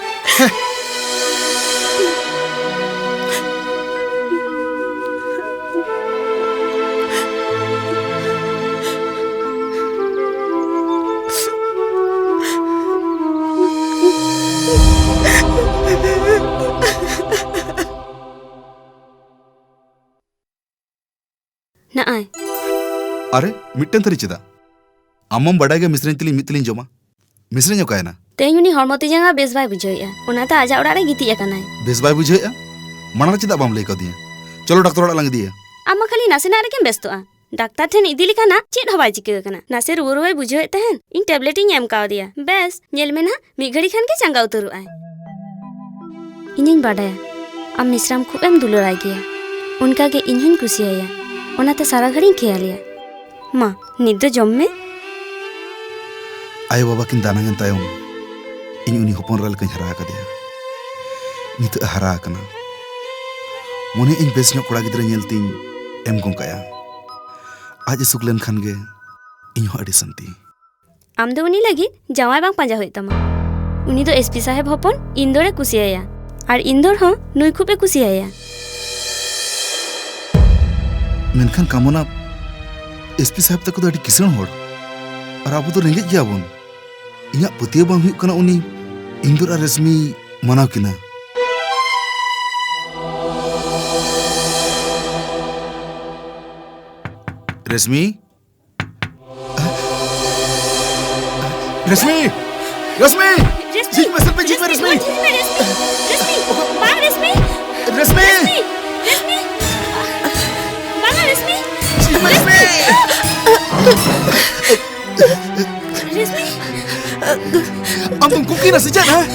ᱱᱟᱜᱼᱟᱭ᱾ ᱟᱨᱮ, ᱢᱤᱫᱴᱮᱱ ᱛᱷᱟᱹᱨᱤ ᱪᱮᱫᱟᱜ? ᱟᱢ ᱢᱟᱢ ᱵᱟᱰᱟᱭ ᱜᱮᱭᱟ ᱢᱤᱥᱨᱟᱧ ᱛᱤᱞᱤᱧ ᱢᱤᱫ ᱛᱤᱞᱤᱧ ᱡᱚᱢᱟ᱾ ᱢᱤᱥᱨᱟᱧ ᱚᱠᱟᱭᱮᱱᱟ? ᱛᱮᱦᱮᱧ ᱩᱱᱤ ᱦᱚᱲᱢᱚ ᱛᱤ ᱡᱟᱸᱜᱟ ᱵᱮᱥ ᱵᱟᱭ ᱵᱩᱡᱷᱟᱹᱣᱮᱫᱼᱟ, ᱚᱱᱟᱛᱮ ᱟᱡᱟᱜ ᱚᱲᱟᱜ ᱨᱮ ᱜᱤᱛᱤᱡ ᱟᱠᱟᱱᱟᱭ᱾ ᱵᱮᱥ ᱵᱟᱭ ᱵᱩᱡᱷᱟᱹᱣᱮᱫᱼᱟ? ᱢᱟᱲᱟᱝ ᱨᱮ ᱪᱮᱫᱟᱜ ᱵᱟᱢ ᱞᱟᱹᱭ ᱠᱟᱣᱫᱤᱧᱟ? ᱪᱚᱞᱚ ᱰᱟᱠᱛᱚᱨ ᱚᱲᱟᱜ ᱞᱟᱝ ᱤᱫᱤᱭᱟ᱾ ᱟᱢ ᱢᱟ ᱠᱷᱟᱹᱞᱤ ᱱᱟᱥᱮᱱᱟᱜ ᱨᱮᱜᱮᱢ ᱵᱮᱥᱛᱚᱜᱼᱟ᱾ ᱰᱟᱠᱛᱟᱨ ᱴᱷᱮᱱ ᱤᱫᱤ ᱞᱮᱠᱷᱟᱱ ᱦᱟᱸᱜ ᱪᱮᱫ ᱦᱚᱸ ᱵᱟᱭ ᱪᱤᱠᱟᱹ ᱟᱠᱟᱱᱟ᱾ ᱱᱟᱥᱮ ᱨᱩᱣᱟᱹ ᱨᱩᱣᱟᱹᱭ ᱵᱩᱡᱷᱟᱹᱣᱮᱫ ᱛᱟᱦᱮᱱ, ᱤᱧ ᱴᱮᱵᱞᱮᱴ ᱤᱧ ᱮᱢ ᱠᱟᱣᱫᱮᱭᱟ᱾ ᱵᱮᱥ, ᱧᱮᱞ ᱢᱮ ᱱᱟᱦᱟᱜ, ᱢᱤᱫ ᱜᱷᱟᱹᱲᱤ ᱠᱷᱟᱱ ᱜᱮ ᱪᱟᱸᱜᱟ ᱩᱛᱟᱹᱨᱚᱜ ᱟᱭ᱾ ᱤᱧᱤᱧ ᱵᱟᱰᱟᱭᱟ, ᱟᱢ ᱢᱤᱥᱨᱟᱢ ᱠᱷᱩᱵ ᱮᱢ ᱫᱩᱞᱟᱹᱲᱟᱭ ᱜᱮᱭᱟ᱾ ᱚᱱᱠᱟ ᱜᱮ ᱤᱧ ᱦᱚᱸᱧ ᱠᱩᱥᱤᱭᱟᱭᱟ, ᱚᱱᱟᱛᱮ ᱥᱟᱨᱟ ᱜᱷᱟᱹᱲᱤᱧ ᱠᱷᱮᱭᱟᱞᱮᱭᱟ᱾ ᱢᱟ, ᱱᱤᱛ ᱫᱚ ᱡᱚᱢ ᱢᱮ᱾ ᱟᱭᱳ ᱵᱟᱵᱟ ᱠᱤᱱ ᱫᱟᱱᱟᱝ ᱮᱱ ᱛᱟᱭᱚᱢ, ᱤᱧ ᱩᱱᱤ ᱦᱚᱯᱚᱱ ᱮᱨᱟ ᱞᱮᱠᱟᱧ ᱦᱟᱨᱟ ᱟᱠᱟᱫᱮᱭᱟ᱾ ᱱᱤᱛᱚᱜ ᱮ ᱦᱟᱨᱟ ᱟᱠᱟᱱᱟ᱾ ᱢᱚᱱᱮ ᱤᱧ ᱵᱮᱥ ᱧᱚᱜ ᱠᱚᱲᱟ ᱜᱤᱫᱽᱨᱟᱹ ᱧᱮᱞ ᱛᱤᱧ ᱮᱢ ᱜᱚᱝ ᱠᱟᱭᱟ᱾ ᱟᱡ ᱮ ᱥᱩᱠ ᱞᱮᱱ ᱠᱷᱟᱱ ᱜᱮ ᱤᱧ ᱦᱚᱸ ᱟᱹᱰᱤ ᱥᱟᱱᱛᱤ᱾ ᱟᱢ ᱫᱚ ᱩᱱᱤ ᱞᱟᱹᱜᱤᱫ ᱡᱟᱶᱟᱭ ᱵᱟᱝ ᱯᱟᱸᱡᱟ ᱦᱩᱭᱩᱜ ᱛᱟᱢᱟ᱾ ᱩᱱᱤ ᱫᱚ ᱮᱥ ᱯᱤ ᱥᱟᱦᱮᱵ ᱦᱚᱯᱚᱱ ᱤᱱᱫᱚᱨᱮ ᱠᱩᱥᱤᱭᱟᱭᱟ, ᱟᱨ ᱤᱱᱫᱚᱨ ᱦᱚᱸ ᱱᱩᱭ ᱠᱷᱩᱵ ᱮ ᱠᱩᱥᱤᱭᱟᱭᱟ᱾ ᱢᱮᱱᱠᱷᱟᱱ ᱠᱟᱢᱚᱱᱟ, ᱮᱥ ᱯᱤ ᱥᱟᱦᱮᱵ ᱛᱟᱠᱚ ᱫᱚ ᱟᱹᱰᱤ ᱠᱤᱥᱟᱹᱬ ᱦᱚᱲ, ᱟᱨ ᱟᱵᱚ ᱫᱚ ᱨᱮᱸᱜᱮᱡ ᱜᱮᱭᱟᱵᱚᱱ᱾ ᱤᱧᱟᱹᱜ ᱯᱟᱹᱛᱭᱟᱹᱣ ᱵᱟᱝ ᱦᱩᱭᱩᱜ ᱠᱟᱱᱟ ᱩᱱᱤ ᱤᱱᱫᱚᱨ ᱟᱨ ᱨᱮᱥᱢᱤ ᱢᱟᱱᱟᱣ ᱠᱤᱱᱟ᱾ ᱨᱮᱥᱢᱤ? ᱨᱮᱥᱢᱤ! ᱨᱮᱥᱢᱤ! ᱨᱮᱥᱢᱤ! ᱡᱷᱤᱡ ᱢᱮ, ᱥᱮᱞᱯᱤ, ᱡᱷᱤᱡ ᱢᱮ, ᱨᱮᱥᱢᱤ! ᱨᱮᱥᱢᱤ! ᱨᱮᱥᱢᱤ! ᱵᱟᱝ, ᱨᱮᱥᱢᱤ! ᱨᱮᱥᱢᱤ! ᱨᱮᱥᱢᱤ! ᱵᱟᱝᱟ, ᱨᱮᱥᱢᱤ! ᱡᱷᱤᱡ ᱢᱮ, ᱨᱮᱥᱢᱤ! ᱨᱮᱥᱢᱤ! ᱟᱢ ᱫᱚᱢ ᱠᱩᱠᱤᱱᱟ ᱥᱮ ᱪᱮᱫ, ᱦᱮᱸ?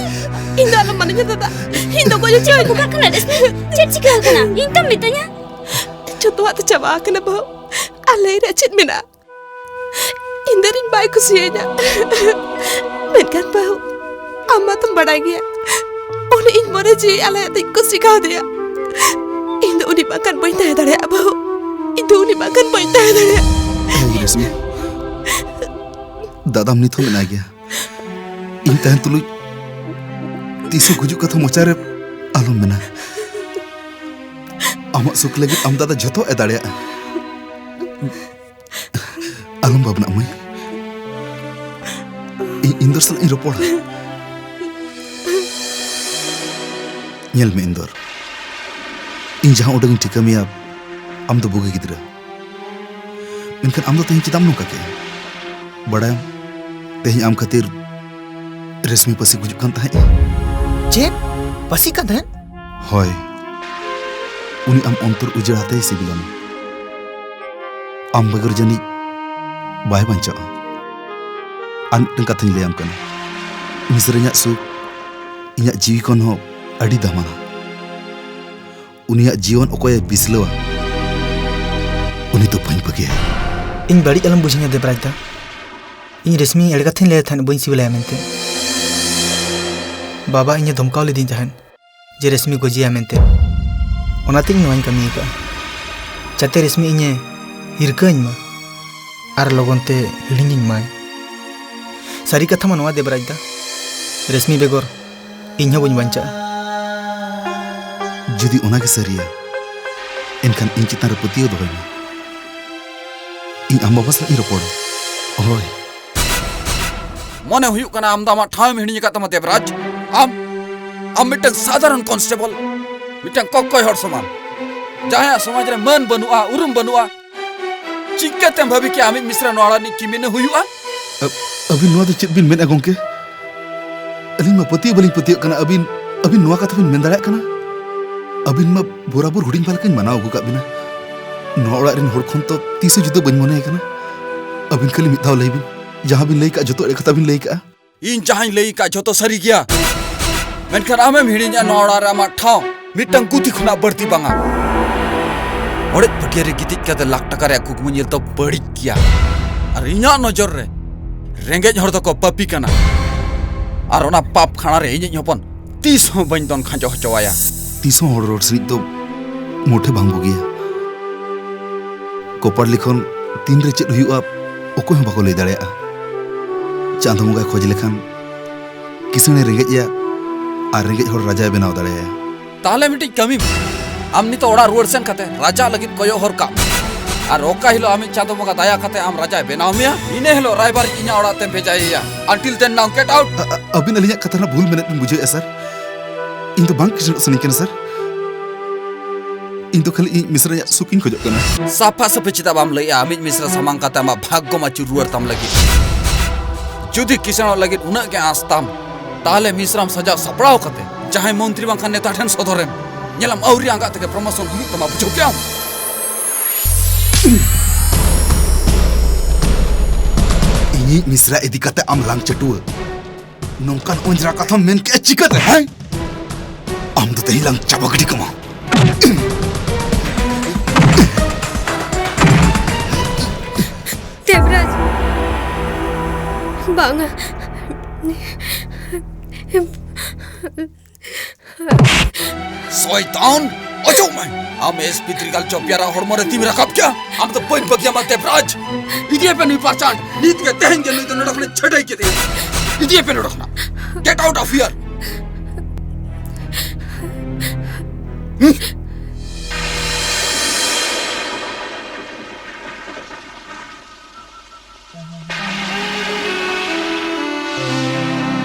ᱤᱧ ᱫᱚ ᱟᱞᱚᱢ ᱢᱟᱱᱟᱧᱟ, ᱫᱟᱫᱟ᱾ ᱤᱧ ᱫᱚ ᱜᱚᱡ ᱦᱚᱪᱚ ᱪᱮᱫ ᱠᱚ ᱠᱟᱜ ᱠᱟᱱᱟ, ᱨᱮᱥᱢᱤ? ᱪᱮᱫ ᱪᱤᱠᱟᱹ ᱟᱠᱟᱱᱟ? ᱤᱧ ᱛᱚᱢ ᱢᱤᱛᱟᱹᱧᱟ? ᱡᱚᱛᱚᱣᱟᱜ ᱫᱚ ᱪᱟᱵᱟ ᱟᱠᱟᱱᱟ, ᱵᱟᱹᱦᱩ᱾ ᱟᱨ ᱞᱟᱹᱭ ᱨᱮᱭᱟᱜ ᱪᱮᱫ ᱢᱮᱱᱟᱜᱼᱟ? ᱤᱧ ᱫᱚ ᱤᱧ ᱵᱟᱭ ᱠᱩᱥᱤᱭᱟᱹᱧᱟ᱾ ᱢᱮᱱᱠᱷᱟᱱ ᱵᱟᱹᱦᱩ, ᱟᱢ ᱢᱟᱛᱚᱢ ᱵᱟᱰᱟᱭ ᱜᱮᱭᱟ, ᱩᱱᱤ ᱤᱧ ᱢᱚᱱᱮ ᱡᱤᱣᱤ ᱟᱞᱟᱭ ᱟᱛᱮᱧ ᱠᱩᱥᱤ ᱠᱟᱣᱫᱮᱭᱟ᱾ ᱤᱧ ᱫᱚ ᱩᱱᱤ ᱵᱟᱝᱠᱷᱟᱱ ᱵᱟᱹᱧ ᱛᱟᱦᱮᱸ ᱫᱟᱲᱮᱭᱟᱜᱼᱟ, ᱵᱟᱹᱦᱩ᱾ ᱤᱧ ᱫᱚ ᱩᱱᱤ ᱵᱟᱝᱠᱷᱟᱱ ᱵᱟᱹᱧ ᱛᱟᱦᱮᱸ ᱫᱟᱲᱮᱭᱟᱜᱼᱟ᱾ ᱦᱮᱸ, ᱨᱮᱥᱢᱤ, ᱫᱟᱫᱟᱢ ᱱᱤᱛ ᱦᱚᱸ ᱢᱮᱱᱟᱭ ᱜᱮᱭᱟ᱾ ᱤᱧ ᱛᱟᱦᱮᱱ ᱛᱩᱞᱩᱡ ᱛᱤᱥ ᱦᱚᱸ ᱜᱩᱡᱩᱜ ᱠᱟᱛᱷᱟ ᱢᱚᱪᱟᱨᱮ ᱟᱞᱚᱢ ᱢᱮᱱᱟ᱾ ᱟᱢᱟᱜ ᱥᱩᱠ ᱞᱟᱹᱜᱤᱫ ᱟᱢ ᱫᱟᱫᱟ ᱡᱷᱚᱛᱚ ᱮ ᱫᱟᱲᱮᱭᱟᱜᱼᱟ᱾ ᱟᱞᱚᱢ ᱵᱷᱟᱵᱽᱱᱟᱜ, ᱢᱟᱹᱭ᱾ ᱤᱧ ᱤᱱᱫᱚᱨ ᱥᱟᱞᱟᱜ ᱤᱧ ᱨᱚᱯᱚᱲᱟ᱾ ᱧᱮᱞ ᱢᱮ ᱤᱱᱫᱚᱨ, ᱤᱧ ᱡᱟᱦᱟᱸ ᱩᱰᱟᱹᱝ ᱤᱧ ᱴᱷᱤᱠᱟᱹ ᱢᱮᱭᱟ, ᱟᱢ ᱫᱚ ᱵᱩᱜᱤ ᱜᱤᱫᱽᱨᱟᱹ᱾ ᱢᱮᱱᱠᱷᱟᱱ ᱟᱢ ᱫᱚ ᱛᱮᱦᱮᱧ ᱪᱮᱫᱟᱜ ᱮᱢ ᱱᱚᱝᱠᱟ ᱠᱮᱫᱼᱟ? ᱵᱟᱲᱟᱭᱟᱢ, ᱛᱮᱦᱮᱧ ᱟᱢ ᱠᱷᱟᱹᱛᱤᱨ ᱨᱮᱥᱢᱤ ᱯᱟᱹᱥᱤ ᱜᱩᱡᱩᱜ ᱠᱟᱱ ᱛᱟᱦᱮᱸᱫᱼᱟ᱾ ᱪᱮᱫ? ᱯᱟᱹᱥᱤ ᱠᱟᱱ ᱛᱟᱦᱮᱸᱫ? ᱦᱳᱭ, ᱩᱱᱤ ᱟᱢ ᱚᱱᱛᱚᱨ ᱩᱡᱟᱹᱲ ᱟᱛᱮᱭ ᱥᱤᱵᱤᱞᱟᱢᱟ᱾ ᱟᱢ ᱵᱮᱜᱚᱨ ᱡᱟᱹᱱᱤᱡ ᱵᱟᱭ ᱵᱟᱧᱪᱟᱜᱼᱟ᱾ ᱟᱨ ᱢᱤᱫᱴᱟᱝ ᱠᱟᱛᱷᱟᱧ ᱞᱟᱹᱭᱟᱢ ᱠᱟᱱᱟ, ᱩᱱᱤ ᱥᱮᱨᱮᱧᱟᱜ ᱥᱩᱠ ᱤᱧᱟᱹᱜ ᱡᱤᱣᱤ ᱠᱷᱚᱱ ᱦᱚᱸ ᱟᱹᱰᱤ ᱫᱟᱢᱟᱱᱟ᱾ ᱩᱱᱤᱭᱟᱜ ᱡᱤᱭᱚᱱ ᱚᱠᱚᱭᱮ ᱵᱤᱥᱞᱟᱹᱣᱟ, ᱩᱱᱤ ᱫᱚ ᱵᱟᱹᱧ ᱵᱟᱹᱜᱤᱭᱟᱭᱟ᱾ ᱤᱧ ᱵᱟᱹᱲᱤᱡ ᱟᱞᱚᱢ ᱵᱩᱡᱷᱟᱹᱧᱟ, ᱫᱮᱵᱽᱨᱟᱡᱽ ᱫᱟ᱾ ᱤᱧ ᱨᱮᱥᱢᱤ ᱮᱲᱮ ᱠᱟᱛᱷᱟᱧ ᱞᱟᱹᱭ ᱛᱟᱦᱮᱸᱫ, ᱵᱟᱹᱧ ᱥᱤᱵᱤᱞᱟᱭᱟ ᱢᱮᱱᱛᱮ᱾ ᱵᱟᱵᱟ ᱤᱧᱮ ᱫᱷᱚᱢᱠᱟᱣ ᱞᱤᱫᱤᱧ ᱛᱟᱦᱮᱸᱫ ᱡᱮ ᱨᱮᱥᱢᱤ ᱜᱚᱡᱮᱭᱟ ᱢᱮᱱᱛᱮ᱾ ᱚᱱᱟᱛᱮ ᱤᱧ ᱱᱚᱣᱟᱧ ᱠᱟᱹᱢᱤ ᱟᱠᱟᱫᱼᱟ, ᱡᱟᱛᱮ ᱨᱮᱥᱢᱤ ᱤᱧᱮ ᱦᱤᱨᱠᱟᱹᱧ ᱢᱟ ᱟᱨ ᱞᱚᱜᱚᱱ ᱛᱮ ᱦᱤᱲᱤᱧᱤᱧ ᱢᱟᱭ᱾ ᱥᱟᱹᱨᱤ ᱠᱟᱛᱷᱟ ᱢᱟ ᱱᱚᱣᱟ, ᱫᱮᱵᱽᱨᱟᱡᱽ ᱫᱟ, ᱨᱮᱥᱢᱤ ᱵᱮᱜᱚᱨ ᱤᱧ ᱦᱚᱸ ᱵᱟᱹᱧ ᱵᱟᱧᱪᱟᱜᱼᱟ᱾ ᱡᱩᱫᱤ ᱚᱱᱟᱜᱮ ᱥᱟᱹᱨᱤᱭᱟ, ᱮᱱᱠᱷᱟᱱ ᱤᱧ ᱪᱮᱛᱟᱱ ᱨᱮ ᱯᱟᱹᱛᱭᱟᱹᱣ ᱫᱚᱦᱚᱭ ᱢᱮ᱾ ᱤᱧ ᱟᱢ ᱵᱟᱵᱟ ᱥᱟᱞᱟᱜ ᱤᱧ ᱨᱚᱯᱚᱲᱟ᱾ ᱦᱳᱭ᱾ ᱢᱚᱱᱮ ᱦᱩᱭᱩᱜ ᱠᱟᱱᱟ ᱟᱢ ᱫᱚ ᱟᱢᱟᱜ ᱴᱷᱟᱶ ᱮᱢ ᱦᱤᱲᱤᱧ ᱟᱠᱟᱫ ᱛᱟᱢᱟ, ᱫᱮᱵᱽᱨᱟᱡᱽ᱾ ᱟᱢ, ᱟᱢ ᱢᱤᱫᱴᱟᱝ ᱥᱟᱫᱷᱟᱨᱚᱱ ᱠᱚᱱᱥᱴᱮᱵᱚᱞ, ᱢᱤᱫᱴᱟᱝ ᱠᱚᱠᱚᱭ ᱦᱚᱲ ᱥᱚᱢᱟᱱ, ᱡᱟᱦᱟᱸᱭᱟᱜ ᱥᱚᱢᱟᱡᱽ ᱨᱮ ᱢᱟᱹᱱ ᱵᱟᱹᱱᱩᱜᱼᱟ, ᱩᱨᱩᱢ ᱵᱟᱹᱱᱩᱜᱼᱟ᱾ ᱪᱤᱠᱟᱹᱛᱮᱢ ᱵᱷᱟᱹᱵᱤ ᱠᱮᱭᱟ ᱟᱢᱤᱡ ᱢᱤᱥᱨᱟ ᱱᱚᱣᱟ ᱚᱲᱟᱜ ᱨᱤᱱᱤᱡ ᱠᱤᱢᱤᱱᱮ ᱦᱩᱭᱩᱜᱼᱟ? ᱟ-, ᱟᱹᱵᱤᱱ ᱱᱚᱣᱟ ᱫᱚ ᱪᱮᱫ ᱵᱤᱱ ᱢᱮᱱᱮᱫᱼᱟ, ᱜᱚᱢᱠᱮ? ᱟᱹᱞᱤᱧ ᱢᱟ ᱯᱟᱹᱛᱭᱟᱹᱣ ᱵᱟᱹᱞᱤᱧ ᱯᱟᱹᱛᱭᱟᱹᱜ ᱠᱟᱱᱟ᱾ ᱟᱹᱵᱤᱱ, ᱟᱹᱵᱤᱱ ᱱᱚᱣᱟ ᱠᱟᱛᱷᱟ ᱵᱤᱱ ᱢᱮᱱ ᱫᱟᱲᱮᱭᱟᱜ ᱠᱟᱱᱟ? ᱟᱹᱵᱤᱱ ᱢᱟ ᱵᱚᱨᱟᱵᱚᱨ ᱦᱩᱰᱤᱧ ᱵᱟ ᱞᱮᱠᱟᱧ ᱢᱟᱱᱟᱣ ᱟᱹᱜᱩ ᱠᱟᱜ ᱵᱤᱱᱟ᱾ ᱱᱚᱣᱟ ᱚᱲᱟᱜ ᱨᱮᱱ ᱦᱚᱲ ᱠᱷᱚᱱ ᱛᱚ ᱛᱤᱥ ᱦᱚᱸ ᱡᱩᱫᱟᱹ ᱵᱟᱹᱧ ᱢᱚᱱᱮᱭ ᱠᱟᱱᱟ᱾ ᱟᱹᱵᱤᱱ ᱠᱷᱟᱹᱞᱤ ᱢᱤᱫ ᱫᱷᱟᱣ ᱞᱟᱹᱭ ᱵᱤᱱ, ᱡᱟᱦᱟᱸ ᱵᱤᱱ ᱞᱟᱹᱭ ᱠᱟᱜᱼᱟ, ᱡᱚᱛᱚ ᱮᱲᱮ ᱠᱟᱛᱷᱟ ᱵᱤᱱ ᱞᱟᱹᱭ ᱠᱟᱜᱼᱟ᱾ ᱤᱧ ᱡᱟᱦᱟᱸᱧ ᱞᱟᱹᱭ ᱠᱟᱜᱼᱟ, ᱡᱷᱚᱛᱚ ᱥᱟᱹᱨᱤ ᱜᱮᱭᱟ᱾ ᱢᱮᱱᱠᱷᱟᱱ ᱟᱢᱮᱢ ᱦᱤᱲᱤᱧᱟ ᱱᱚᱣᱟ ᱚᱲᱟᱜ ᱨᱮ ᱟᱢᱟᱜ ᱴᱷᱟᱶ ᱢᱤᱫᱴᱟᱝ ᱜᱩᱛᱤ ᱠᱷᱚᱱᱟᱜ ᱵᱟᱹᱲᱛᱤ ᱵᱟᱝᱟ᱾ ᱚᱲᱮᱡ ᱯᱟᱹᱴᱭᱟᱹ ᱨᱮ ᱜᱤᱛᱤᱡ ᱠᱟᱛᱮ ᱞᱟᱠᱷ ᱴᱟᱠᱟ ᱨᱮᱭᱟᱜ ᱠᱩᱠᱢᱩ ᱧᱮᱞ ᱫᱚ ᱵᱟᱹᱲᱤᱡ ᱜᱮᱭᱟ᱾ ᱟᱨ ᱤᱧᱟᱹᱜ ᱱᱚᱡᱚᱨ ᱨᱮ ᱨᱮᱸᱜᱮᱡ ᱦᱚᱲ ᱫᱚᱠᱚ ᱯᱟᱹᱯᱤ ᱠᱟᱱᱟ᱾ ᱟᱨ ᱚᱱᱟ ᱯᱟᱯ ᱠᱷᱟᱲᱟ ᱨᱮ ᱤᱧᱤᱡ ᱦᱚᱯᱚᱱ ᱛᱤᱥ ᱦᱚᱸ ᱵᱟᱹᱧ ᱫᱚᱱ ᱠᱷᱟᱸᱡᱚ ᱦᱚᱪᱚᱣᱟᱭᱟ᱾ ᱛᱤᱥ ᱦᱚᱸ ᱦᱚᱲ ᱨᱚᱲ ᱥᱤᱨᱤᱡ ᱫᱚ ᱢᱚᱴᱷᱮ ᱵᱟᱝ ᱵᱩᱜᱤᱭᱟ᱾ ᱠᱚᱯᱟᱲ ᱞᱤᱠᱷᱚᱱ ᱛᱤᱱᱨᱮ ᱪᱮᱫ ᱦᱩᱭᱩᱜᱼᱟ, ᱚᱠᱚᱭ ᱦᱚᱸ ᱵᱟᱠᱚ ᱞᱟᱹᱭ ᱫᱟᱲᱮᱭᱟᱜᱼᱟ᱾ ᱪᱟᱸᱫᱚ ᱵᱚᱸᱜᱟᱭ ᱠᱷᱚᱡᱽ ᱞᱮᱠᱷᱟᱱ ᱠᱤᱥᱟᱹᱬᱮ ᱨᱮᱸᱜᱮᱡ ᱮᱭᱟ ᱟᱨ ᱨᱮᱸᱜᱮᱡ ᱦᱚᱲ ᱨᱟᱡᱟᱭ ᱵᱮᱱᱟᱣ ᱫᱟᱲᱮᱭᱟᱭᱟ᱾ ᱛᱟᱦᱞᱮ ᱢᱤᱫᱴᱤᱡ ᱠᱟᱹᱢᱤ ᱢᱮ, ᱟᱢ ᱱᱤᱛᱚᱜ ᱚᱲᱟᱜ ᱨᱩᱣᱟᱹᱲ ᱥᱮᱱ ᱠᱟᱛᱮ ᱨᱟᱡᱟ ᱞᱟᱹᱜᱤᱫ ᱠᱚᱭᱚᱜ ᱦᱚᱨ ᱠᱟᱜ ᱢᱮ᱾ ᱟᱨ ᱚᱠᱟ ᱦᱤᱞᱳᱜ ᱟᱢᱤᱡ ᱪᱟᱸᱫᱚ ᱵᱚᱸᱜᱟ ᱫᱟᱭᱟ ᱠᱟᱛᱮ ᱟᱢ ᱨᱟᱡᱟᱭ ᱵᱮᱱᱟᱣ ᱢᱮᱭᱟ, ᱤᱱᱟᱹ ᱦᱤᱞᱳᱜ ᱨᱟᱭᱵᱟᱨᱤᱡ ᱤᱧᱟᱹᱜ ᱚᱲᱟᱜ ᱛᱮᱢ ᱵᱷᱮᱡᱟᱭᱮᱭᱟ᱾ Until then, now get out. ᱟ-, ᱟ-, ᱟᱹᱵᱤᱱ ᱟᱹᱞᱤᱧᱟᱜ ᱠᱟᱛᱷᱟ ᱨᱮᱱᱟᱜ ᱵᱷᱩᱞ ᱢᱮᱱᱮᱫ ᱵᱤᱱ ᱵᱩᱡᱷᱟᱹᱣᱮᱫᱼᱟ, ᱥᱟᱨ᱾ ᱤᱧ ᱫᱚ ᱵᱟᱝ ᱠᱤᱥᱟᱹᱬᱚᱜ ᱥᱟᱱᱟᱧ ᱠᱟᱱᱟ, ᱥᱟᱨ᱾ ᱤᱧ ᱫᱚ ᱠᱷᱟᱹᱞᱤ ᱤᱧ ᱢᱤᱥᱨᱟᱧᱟᱜ ᱥᱩᱠ ᱤᱧ ᱠᱷᱚᱡᱚᱜ ᱠᱟᱱᱟ᱾ ᱥᱟᱯᱷᱟ ᱥᱟᱹᱯᱷᱤ ᱪᱮᱫᱟᱜ ᱵᱟᱢ ᱞᱟᱹᱭᱮᱜᱼᱟ ᱟᱢᱤᱡ ᱢᱤᱥᱨᱟ ᱥᱟᱢᱟᱝ ᱠᱟᱛᱮ ᱟᱢᱟᱜ ᱵᱷᱟᱜᱽᱜᱚᱢ ᱟᱹᱪᱩᱨ ᱨᱩᱣᱟᱹᱲ ᱛᱟᱢ ᱞᱟᱹᱜᱤᱫ? ᱡᱩᱫᱤ ᱠᱤᱥᱟᱹᱬᱚᱜ ᱞᱟᱹᱜᱤᱫ ᱩᱱᱟᱹᱜ ᱜᱮ ᱟᱸᱥ ᱛᱟᱢ, ᱛᱟᱦᱞᱮ ᱢᱤᱥᱨᱟᱢ ᱥᱟᱡᱟᱣ ᱥᱟᱯᱲᱟᱣ ᱠᱟᱛᱮ ᱡᱟᱦᱟᱸᱭ ᱢᱚᱱᱛᱨᱤ ᱵᱟᱝᱠᱷᱟᱱ ᱱᱮᱛᱟ ᱴᱷᱮᱱ ᱥᱚᱫᱚᱨᱮᱢ᱾ ᱧᱮᱞᱟᱢ, ᱟᱹᱣᱨᱤ ᱟᱸᱜᱟᱜ ᱛᱮᱜᱮ ᱯᱨᱚᱢᱳᱥᱚᱱ ᱦᱩᱭᱩᱜ ᱛᱟᱢᱟ, ᱵᱩᱡᱷᱟᱹᱣ ᱠᱮᱜᱼᱟᱢ? ᱤᱧᱤᱡ ᱢᱤᱥᱨᱟ ᱤᱫᱤ ᱠᱟᱛᱮ ᱟᱢ ᱞᱟᱝ ᱪᱟᱹᱴᱩᱣᱟᱹ ᱱᱚᱝᱠᱟᱱ ᱚᱸᱡᱽᱨᱟ ᱠᱟᱛᱷᱟᱢ ᱢᱮᱱ ᱠᱮᱜᱼᱟ ᱪᱤᱠᱟᱹᱛᱮ, ᱦᱮᱸ? ᱟᱢ ᱫᱚ ᱛᱮᱦᱮᱧ ᱞᱟᱝ ᱪᱟᱵᱟ ᱜᱤᱰᱤ ᱠᱟᱢᱟ᱾ ᱫᱮᱵᱽᱨᱟᱡᱽ, ᱵᱟᱝᱟ᱾ ᱥᱚᱭᱛᱟᱱ, ᱚᱪᱚᱜ ᱢᱮ! ᱟᱢ ᱮᱥᱯᱤ ᱛᱨᱤᱠᱟᱞ ᱪᱚᱯᱮᱭᱟᱨᱟᱜ ᱦᱚᱲᱢᱚ ᱨᱮ ᱛᱤᱢ ᱨᱟᱠᱟᱵ ᱠᱮᱭᱟ? ᱟᱢ ᱫᱚ ᱵᱟᱹᱧ ᱵᱟᱹᱜᱤᱭᱟᱢᱟ ᱫᱮᱵᱽᱨᱟᱡᱽ᱾ ᱤᱫᱤᱭᱮ ᱯᱮ ᱱᱩᱭ ᱯᱟᱨᱪᱟᱱ, ᱱᱤᱛ ᱜᱮ ᱛᱮᱦᱮᱧ ᱜᱮ ᱱᱩᱭ ᱫᱚ ᱱᱚᱰᱮ ᱠᱷᱚᱱᱤᱧ ᱪᱷᱟᱹᱰᱟᱹᱭ ᱠᱮᱫᱮᱭᱟ᱾ ᱤᱫᱤᱭᱮ ᱯᱮ ᱱᱚᱰᱮ ᱠᱷᱚᱱᱟᱜ᱾ Get out of here!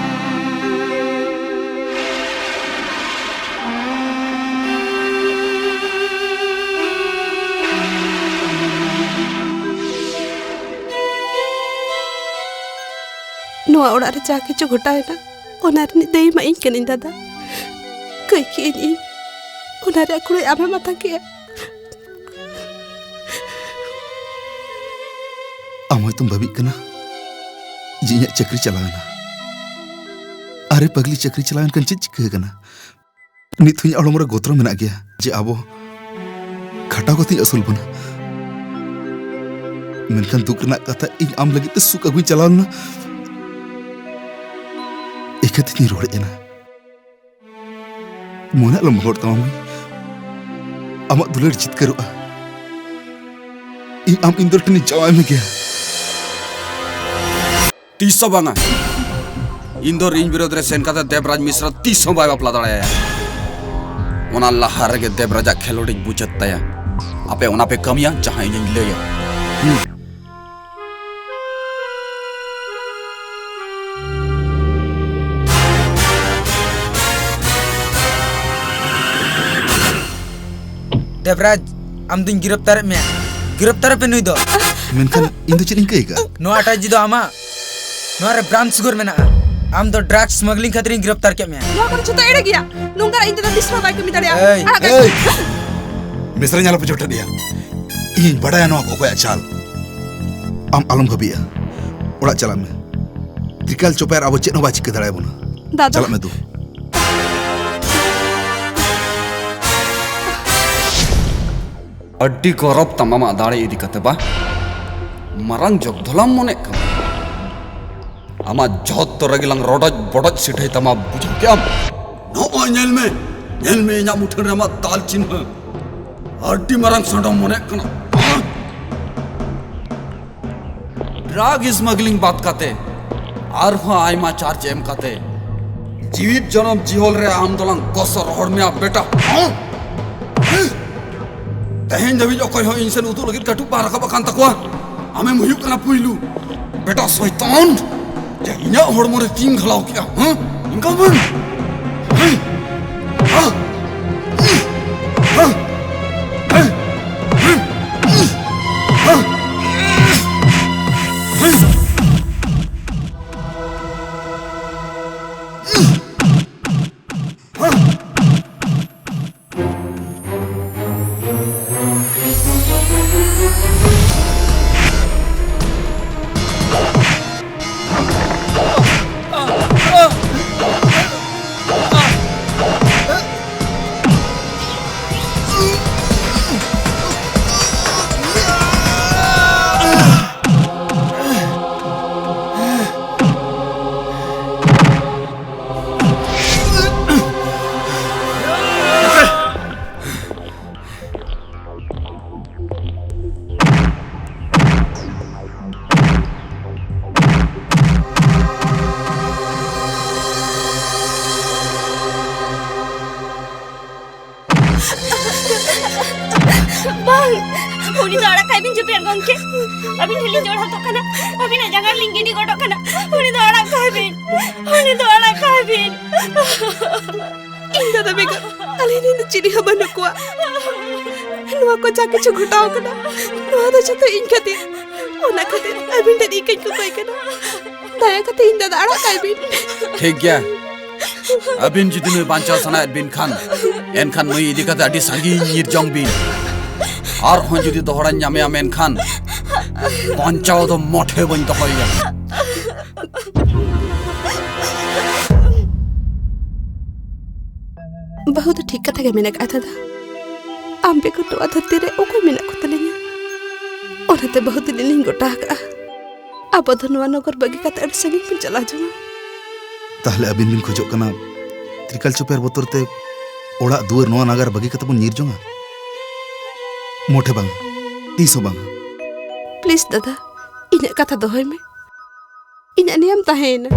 ᱱᱚᱣᱟ ᱚᱲᱟᱜ ᱨᱮ ᱡᱟ ᱠᱤᱪᱷᱩ ᱜᱷᱚᱴᱟᱣᱮᱱᱟ, ᱚᱱᱟ ᱨᱤᱱᱤᱡ ᱫᱟᱹᱭᱤ ᱢᱟ ᱤᱧ ᱠᱟᱹᱱᱟᱹᱧ, ᱫᱟᱫᱟ᱾ ᱠᱟᱹᱭ ᱠᱮᱜᱼᱟᱹᱧ ᱤᱧ᱾ ᱚᱱᱟ ᱨᱮᱭᱟᱜ ᱠᱩᱲᱟᱹᱭ ᱟᱢᱮᱢ ᱦᱟᱛᱟᱣ ᱠᱮᱜᱼᱟ᱾ ᱟᱢ ᱦᱚᱭᱛᱚᱢ ᱵᱷᱟᱹᱵᱤᱜ ᱠᱟᱱᱟ ᱡᱮ ᱤᱧᱟᱹᱜ ᱪᱟᱹᱠᱨᱤ ᱪᱟᱞᱟᱣᱮᱱᱟ᱾ ᱟᱨᱮ ᱯᱟᱜᱽᱞᱤ, ᱪᱟᱹᱠᱨᱤ ᱪᱟᱞᱟᱣᱮᱱ ᱠᱷᱟᱱ ᱪᱮᱫ ᱪᱤᱠᱟᱹ ᱟᱠᱟᱱᱟ? ᱱᱤᱛ ᱦᱚᱸ ᱤᱧᱟᱹᱜ ᱦᱚᱲᱢᱚ ᱨᱮ ᱜᱚᱛᱨᱚ ᱢᱮᱱᱟᱜ ᱜᱮᱭᱟ ᱡᱮ ᱟᱵᱚ ᱠᱷᱟᱴᱟᱣ ᱠᱟᱛᱮᱧ ᱟᱹᱥᱩᱞ ᱵᱚᱱᱟ᱾ ᱢᱮᱱᱠᱷᱟᱱ ᱫᱩᱠ ᱨᱮᱱᱟᱜ ᱠᱟᱛᱷᱟ, ᱤᱧ ᱟᱢ ᱞᱟᱹᱜᱤᱫ ᱛᱮ ᱥᱩᱠ ᱟᱹᱜᱩᱧ ᱪᱟᱞᱟᱣ ᱞᱮᱱᱟ᱾ ᱤᱠᱟᱹᱛᱮᱧ ᱨᱩᱣᱟᱹᱲ ᱦᱮᱡ ᱮᱱᱟ᱾ ᱢᱚᱱᱮ ᱟᱞᱚᱢ ᱵᱚᱦᱚᱜ ᱛᱟᱢᱟ ᱢᱟᱹᱭ, ᱟᱢᱟᱜ ᱫᱩᱞᱟᱹᱲ ᱡᱤᱛᱠᱟᱹᱨᱚᱜᱼᱟ᱾ ᱤᱧ ᱟᱢ ᱤᱱᱫᱚᱨ ᱴᱷᱮᱱᱤᱧ ᱡᱟᱶᱟᱭ ᱢᱮᱜᱮᱭᱟ᱾ ᱛᱤᱥ ᱦᱚᱸ ᱵᱟᱝᱟ᱾ ᱤᱱᱫᱚᱨ ᱤᱧ ᱵᱤᱨᱳᱫᱷ ᱨᱮ ᱥᱮᱱ ᱠᱟᱛᱮ ᱫᱮᱵᱽᱨᱟᱡᱽ ᱢᱤᱥᱨᱟ ᱛᱤᱥ ᱦᱚᱸ ᱵᱟᱭ ᱵᱟᱯᱞᱟ ᱫᱟᱲᱮᱭᱟᱭᱟ᱾ ᱚᱱᱟ ᱞᱟᱦᱟ ᱨᱮᱜᱮ ᱫᱮᱵᱽᱨᱟᱡᱽ ᱟᱜ ᱠᱷᱮᱞᱳᱰᱤᱧ ᱢᱩᱪᱟᱹᱫ ᱛᱟᱭᱟ᱾ ᱟᱯᱮ ᱚᱱᱟ ᱯᱮ ᱠᱟᱹᱢᱤᱭᱟ ᱡᱟᱦᱟᱸ ᱤᱧᱤᱧ ᱞᱟᱹᱭᱟ᱾ ᱦᱩᱸ᱾ ᱫᱮᱵᱽᱨᱟᱡᱽ, ᱟᱢ ᱫᱩᱧ ᱜᱤᱨᱚᱯᱛᱟᱨᱮᱫ ᱢᱮᱭᱟ᱾ ᱜᱤᱨᱚᱯᱛᱟᱨᱮ ᱯᱮ ᱱᱩᱭ ᱫᱚ᱾ ᱢᱮᱱᱠᱷᱟᱱ ᱤᱧ ᱫᱚ ᱪᱮᱫ ᱤᱧ ᱠᱟᱹᱭ ᱠᱟᱜᱼᱟ? ᱱᱚᱣᱟ ᱟᱴᱟᱡᱤ ᱫᱚ ᱟᱢᱟᱜ᱾ ᱱᱚᱣᱟ ᱨᱮ ᱵᱨᱟᱣᱩᱱ ᱥᱩᱜᱟᱨ ᱢᱮᱱᱟᱜᱼᱟ᱾ ᱟᱢ ᱫᱚ ᱰᱨᱟᱜᱽ ᱥᱢᱟᱜᱞᱤᱝ ᱠᱷᱟᱹᱛᱤᱨ ᱤᱧ ᱜᱤᱨᱚᱯᱛᱟᱨ ᱠᱮᱫ ᱢᱮᱭᱟ᱾ ᱱᱚᱣᱟ ᱠᱚᱫᱚ ᱡᱷᱚᱛᱚ ᱮᱲᱮ ᱜᱮᱭᱟ᱾ ᱱᱚᱝᱠᱟᱱᱟᱜ ᱤᱧ ᱛᱮᱫᱚ ᱛᱤᱥ ᱦᱚᱸ ᱵᱟᱭ ᱠᱟᱹᱢᱤ ᱫᱟᱲᱮᱭᱟᱜᱼᱟ᱾ ᱮᱭ, ᱟᱲᱟᱜ ᱮᱭ! ᱢᱤᱥᱨᱟᱧ ᱟᱞᱚᱯᱮ ᱡᱚᱴᱮᱫ ᱮᱭᱟ᱾ ᱤᱧᱤᱧ ᱵᱟᱰᱟᱭᱟ ᱱᱚᱣᱟ ᱠᱚ ᱚᱠᱚᱭᱟᱜ ᱪᱟᱞ᱾ ᱟᱢ ᱟᱞᱚᱢ ᱵᱷᱟᱹᱵᱤᱜᱼᱟ᱾ ᱚᱲᱟᱜ ᱪᱟᱞᱟᱜ ᱢᱮ᱾ ᱛᱨᱤᱠᱟᱞ ᱪᱚᱯᱮ ᱟᱨ ᱟᱵᱚ ᱪᱮᱫ ᱦᱚᱸ ᱵᱟᱭ ᱪᱤᱠᱟᱹ ᱫᱟᱲᱮᱭᱟᱵᱚᱱᱟ᱾ ᱫᱟᱫᱟ᱾ ᱪᱟᱞᱟᱜ ᱢᱮ ᱫᱩ᱾ ᱟᱹᱰᱤ ᱜᱚᱨᱚᱵ ᱛᱟᱢ ᱟᱢᱟᱜ ᱫᱟᱲᱮ ᱤᱫᱤ ᱠᱟᱛᱮ ᱵᱟ? ᱢᱟᱨᱟᱝ ᱡᱚᱜᱽᱫᱷᱚᱞᱟᱢ ᱢᱚᱱᱮᱜ ᱠᱟᱱᱟ? ᱟᱢᱟᱜ ᱡᱚᱛᱚ ᱨᱮᱜᱮ ᱞᱟᱝ ᱨᱚᱰᱚᱡ ᱵᱚᱰᱚᱡ ᱥᱤᱴᱷᱟᱹᱭ ᱛᱟᱢᱟ, ᱵᱩᱡᱷᱟᱹᱣ ᱠᱮᱜᱼᱟᱢ? ᱱᱚᱜᱼᱚᱭ ᱧᱮᱞ ᱢᱮ, ᱧᱮᱞ ᱢᱮ, ᱤᱧᱟᱹᱜ ᱢᱩᱴᱷᱟᱹᱱ ᱨᱮ ᱟᱢᱟᱜ ᱫᱟᱞ ᱪᱤᱱᱦᱟᱹ᱾ ᱟᱹᱰᱤ ᱢᱟᱨᱟᱝ ᱥᱟᱰᱚᱢ ᱢᱚᱱᱮᱜ ᱠᱟᱱᱟ᱾ ᱰᱨᱟᱜ ᱥᱢᱟᱜᱞᱤᱝ ᱵᱟᱫ ᱠᱟᱛᱮ ᱟᱨᱦᱚᱸ ᱟᱭᱢᱟ ᱪᱟᱨᱡᱽ ᱮᱢ ᱠᱟᱛᱮ ᱡᱤᱣᱤᱫ ᱡᱚᱱᱚᱢ ᱡᱤᱦᱚᱞ ᱨᱮ ᱟᱢ ᱫᱚᱞᱟᱝ ᱜᱚᱥᱚ ᱨᱚᱦᱚᱲ ᱢᱮᱭᱟ ᱵᱮᱴᱟ᱾ ᱛᱮᱦᱮᱧ ᱫᱷᱟᱹᱵᱤᱡ ᱚᱠᱚᱭ ᱦᱚᱸ ᱤᱧ ᱥᱮᱱ ᱩᱫᱩᱜ ᱞᱟᱹᱜᱤᱫ ᱠᱟᱹᱴᱩᱵ ᱵᱟᱝ ᱨᱟᱠᱟᱵ ᱟᱠᱟᱱ ᱛᱟᱠᱚᱣᱟ᱾ ᱟᱢᱮᱢ ᱦᱩᱭᱩᱜ ᱠᱟᱱᱟ ᱯᱩᱭᱞᱩ᱾ ᱵᱮᱴᱟ ᱥᱚᱭᱛᱟᱱ, ᱡᱮ ᱤᱧᱟᱹᱜ ᱦᱚᱲᱢᱚ ᱨᱮ ᱛᱤᱢ ᱜᱷᱟᱞᱟᱣ ᱠᱮᱜᱼᱟ, ᱦᱮᱸ? ᱤᱱᱠᱟ ᱵᱟᱝ? ᱦᱮᱸ? ᱦᱮᱸ? ᱦᱮᱸ? ᱦᱮᱸ? ᱦᱮᱸ? ᱵᱟᱝ, ᱩᱱᱤ ᱫᱚ ᱟᱲᱟᱜ ᱠᱟᱭ ᱵᱤᱱ ᱡᱩᱯᱤᱭᱟᱨ ᱜᱚᱢᱠᱮ᱾ ᱟᱹᱵᱤᱱ ᱴᱷᱮᱱ ᱞᱤᱧ ᱡᱚᱲᱦᱟᱛᱚᱜ ᱠᱟᱱᱟ, ᱟᱹᱵᱤᱱᱟᱜ ᱡᱟᱸᱜᱟ ᱨᱮᱞᱤᱧ ᱜᱤᱰᱤ ᱜᱚᱰᱚᱜ ᱠᱟᱱᱟ᱾ ᱩᱱᱤ ᱫᱚ ᱟᱲᱟᱜ ᱠᱟᱭ ᱵᱤᱱ, ᱩᱱᱤ ᱫᱚ ᱟᱲᱟᱜ ᱠᱟᱭ ᱵᱤᱱ᱾ ᱤᱧ ᱫᱟᱫᱟ ᱵᱮᱜᱚᱨ ᱟᱹᱞᱤᱧ ᱨᱮᱱ ᱫᱚ ᱪᱤᱞᱤ ᱦᱚᱸ ᱵᱟᱹᱱᱩᱜ ᱠᱚᱣᱟ᱾ ᱱᱚᱣᱟ ᱠᱚ ᱡᱟ ᱠᱤᱪᱷᱩ ᱜᱷᱚᱴᱟᱣ ᱠᱟᱱᱟ, ᱱᱚᱣᱟ ᱫᱚ ᱡᱚᱛᱚ ᱤᱧ ᱠᱷᱟᱹᱛᱤᱨ᱾ ᱚᱱᱟ ᱠᱷᱟᱹᱛᱤᱨ ᱟᱹᱵᱤᱱ ᱴᱷᱮᱱ ᱤᱠᱟᱹᱧ ᱠᱚᱠᱚᱭ ᱠᱟᱱᱟ, ᱫᱟᱭᱟ ᱠᱟᱛᱮ ᱤᱧ ᱫᱟᱫᱟ ᱟᱲᱟᱜ ᱠᱟᱭ ᱵᱤᱱ᱾ ᱴᱷᱤᱠ ᱜᱮᱭᱟ, ᱟᱹᱵᱤᱱ ᱡᱩᱫᱤ ᱱᱩᱭ ᱵᱟᱧᱪᱟᱣ ᱥᱟᱱᱟᱭᱮᱫ ᱵᱤᱱ ᱠᱷᱟᱱ, ᱮᱱᱠᱷᱟᱱ ᱱᱩᱭ ᱤᱫᱤ ᱠᱟᱛᱮ ᱟᱹᱰᱤ ᱥᱟᱺᱜᱤᱧ ᱧᱤᱨ ᱡᱚᱝ ᱵᱤᱱ᱾ ᱟᱨᱦᱚᱸ ᱡᱩᱫᱤ ᱫᱚᱦᱲᱟᱧ ᱧᱟᱢᱮᱭᱟ ᱢᱮᱱᱠᱷᱟᱱ, ᱵᱟᱧᱪᱟᱣ ᱫᱚ ᱢᱚᱴᱷᱮ ᱵᱟᱹᱧ ᱫᱚᱦᱚᱭᱮᱭᱟ᱾ ᱵᱟᱹᱦᱩ ᱫᱚ ᱴᱷᱤᱠ ᱠᱟᱛᱷᱟ ᱜᱮ ᱢᱮᱱ ᱟᱠᱟᱫᱼᱟ ᱫᱟᱫᱟ᱾ ᱟᱢ ᱵᱮᱜᱚᱨ ᱱᱚᱣᱟ ᱫᱷᱟᱹᱨᱛᱤ ᱨᱮ ᱚᱠᱚᱭ ᱢᱮᱱᱟᱜ ᱠᱚ ᱛᱟᱞᱤᱧᱟ? ᱚᱱᱟᱛᱮ ᱵᱟᱹᱦᱩ ᱫᱤᱱ ᱞᱤᱧ ᱜᱚᱴᱟ ᱟᱠᱟᱫᱼᱟ, ᱟᱵᱚ ᱫᱚ ᱱᱚᱣᱟ ᱱᱚᱜᱚᱨ ᱵᱟᱹᱜᱤ ᱠᱟᱛᱮ ᱟᱹᱰᱤ ᱥᱟᱺᱜᱤᱧ ᱵᱚᱱ ᱪᱟᱞᱟᱣ ᱡᱚᱝᱟ᱾ ᱛᱟᱦᱞᱮ ᱟᱹᱵᱤᱱ ᱵᱤᱱ ᱠᱷᱚᱡᱚᱜ ᱠᱟᱱᱟ ᱛᱨᱤᱠᱟᱞ ᱪᱩᱯᱮᱨ ᱵᱚᱛᱚᱨ ᱛᱮ ᱚᱲᱟᱜ ᱫᱩᱣᱟᱹᱨ ᱱᱚᱣᱟ ᱱᱟᱜᱟᱨ ᱵᱟᱹᱜᱤ ᱠᱟᱛᱮ ᱵᱚᱱ ᱧᱤᱨ ᱡᱚᱝᱟ? ᱢᱚᱴᱷᱮ ᱵᱟᱝ, ᱛᱤᱥ ᱦᱚᱸ ᱵᱟᱝ᱾ ᱯᱞᱤᱡ ᱫᱟᱫᱟ, ᱤᱧᱟᱹᱜ ᱠᱟᱛᱷᱟ ᱫᱚᱦᱚᱭ ᱢᱮ᱾ ᱤᱧᱟᱹᱜ ᱱᱤᱭᱚᱢ ᱛᱟᱦᱮᱸᱭᱮᱱᱟ᱾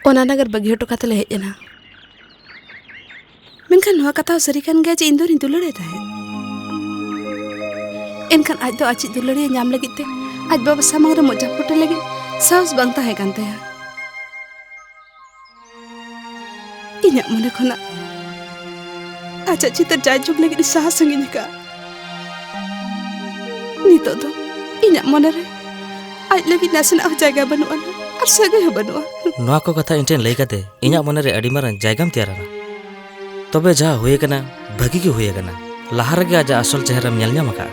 ᱚᱱᱟ ᱱᱟᱜᱟᱨ ᱵᱟᱹᱜᱤ ᱦᱚᱴᱚ ᱠᱟᱛᱮ ᱞᱮ ᱦᱮᱡ ᱮᱱᱟ᱾ ᱢᱮᱱᱠᱷᱟᱱ ᱱᱚᱣᱟ ᱠᱟᱛᱷᱟ ᱦᱚᱸ ᱥᱟᱹᱨᱤ ᱠᱟᱱ ᱜᱮᱭᱟ ᱡᱮ ᱤᱧ ᱫᱚ ᱩᱱᱤᱧ ᱫᱩᱞᱟᱹᱲᱮ ᱛᱟᱦᱮᱸᱫ᱾ ᱮᱱᱠᱷᱟᱱ ᱟᱡ ᱫᱚ ᱟᱡᱤᱡ ᱫᱩᱞᱟᱹᱲᱤᱭᱟᱹ ᱧᱟᱢ ᱞᱟᱹᱜᱤᱫ ᱛᱮ ᱟᱡ ᱵᱟᱵᱟ ᱥᱟᱢᱟᱝ ᱨᱮ ᱢᱚᱡᱟ ᱯᱷᱩᱴᱟᱹ ᱞᱟᱹᱜᱤᱫ ᱥᱟᱦᱚᱥ ᱵᱟᱝ ᱛᱟᱦᱮᱸ ᱠᱟᱱ ᱛᱟᱭᱟ᱾ ᱤᱧᱟᱹᱜ ᱢᱚᱱᱮ ᱠᱷᱚᱱᱟᱜ ᱟᱡᱟᱜ ᱪᱤᱛᱟᱹᱨ ᱡᱟᱭ ᱡᱩᱜᱽ ᱞᱟᱹᱜᱤᱫ ᱤᱧ ᱥᱟᱦᱟ ᱥᱟᱺᱜᱤᱧ ᱟᱠᱟᱫᱼᱟ᱾ ᱱᱤᱛᱚᱜ ᱫᱚ ᱤᱧᱟᱹᱜ ᱢᱚᱱᱮ ᱨᱮ ᱟᱡ ᱞᱟᱹᱜᱤᱫ ᱱᱟᱥᱮᱱᱟᱜ ᱦᱚᱸ ᱡᱟᱭᱜᱟ ᱵᱟᱹᱱᱩᱜᱼᱟ ᱟᱨ ᱥᱟᱹᱜᱟᱹᱭ ᱦᱚᱸ ᱵᱟᱹᱱᱩᱜᱼᱟ᱾ ᱱᱚᱣᱟ ᱠᱚ ᱠᱟᱛᱷᱟ ᱤᱧ ᱴᱷᱮᱱ ᱞᱟᱹᱭ ᱠᱟᱛᱮ ᱤᱧᱟᱹᱜ ᱢᱚᱱᱮ ᱨᱮ ᱟᱹᱰᱤ ᱢᱟᱨᱟᱝ ᱡᱟᱭᱜᱟᱢ ᱛᱮᱭᱟᱨ ᱟᱠᱟᱫᱼᱟ᱾ ᱛᱚᱵᱮ ᱡᱟᱦᱟᱸ ᱦᱩᱭ ᱟᱠᱟᱱᱟ, ᱵᱷᱟᱹᱜᱤ ᱜᱮ ᱦᱩᱭ ᱟᱠᱟᱱᱟ᱾ ᱞᱟᱦᱟ ᱨᱮᱜᱮ ᱟᱡᱟᱜ ᱟᱥᱚᱞ ᱪᱮᱦᱨᱟᱢ ᱧᱮᱞ ᱧᱟᱢ ᱟᱠᱟᱫᱼᱟ,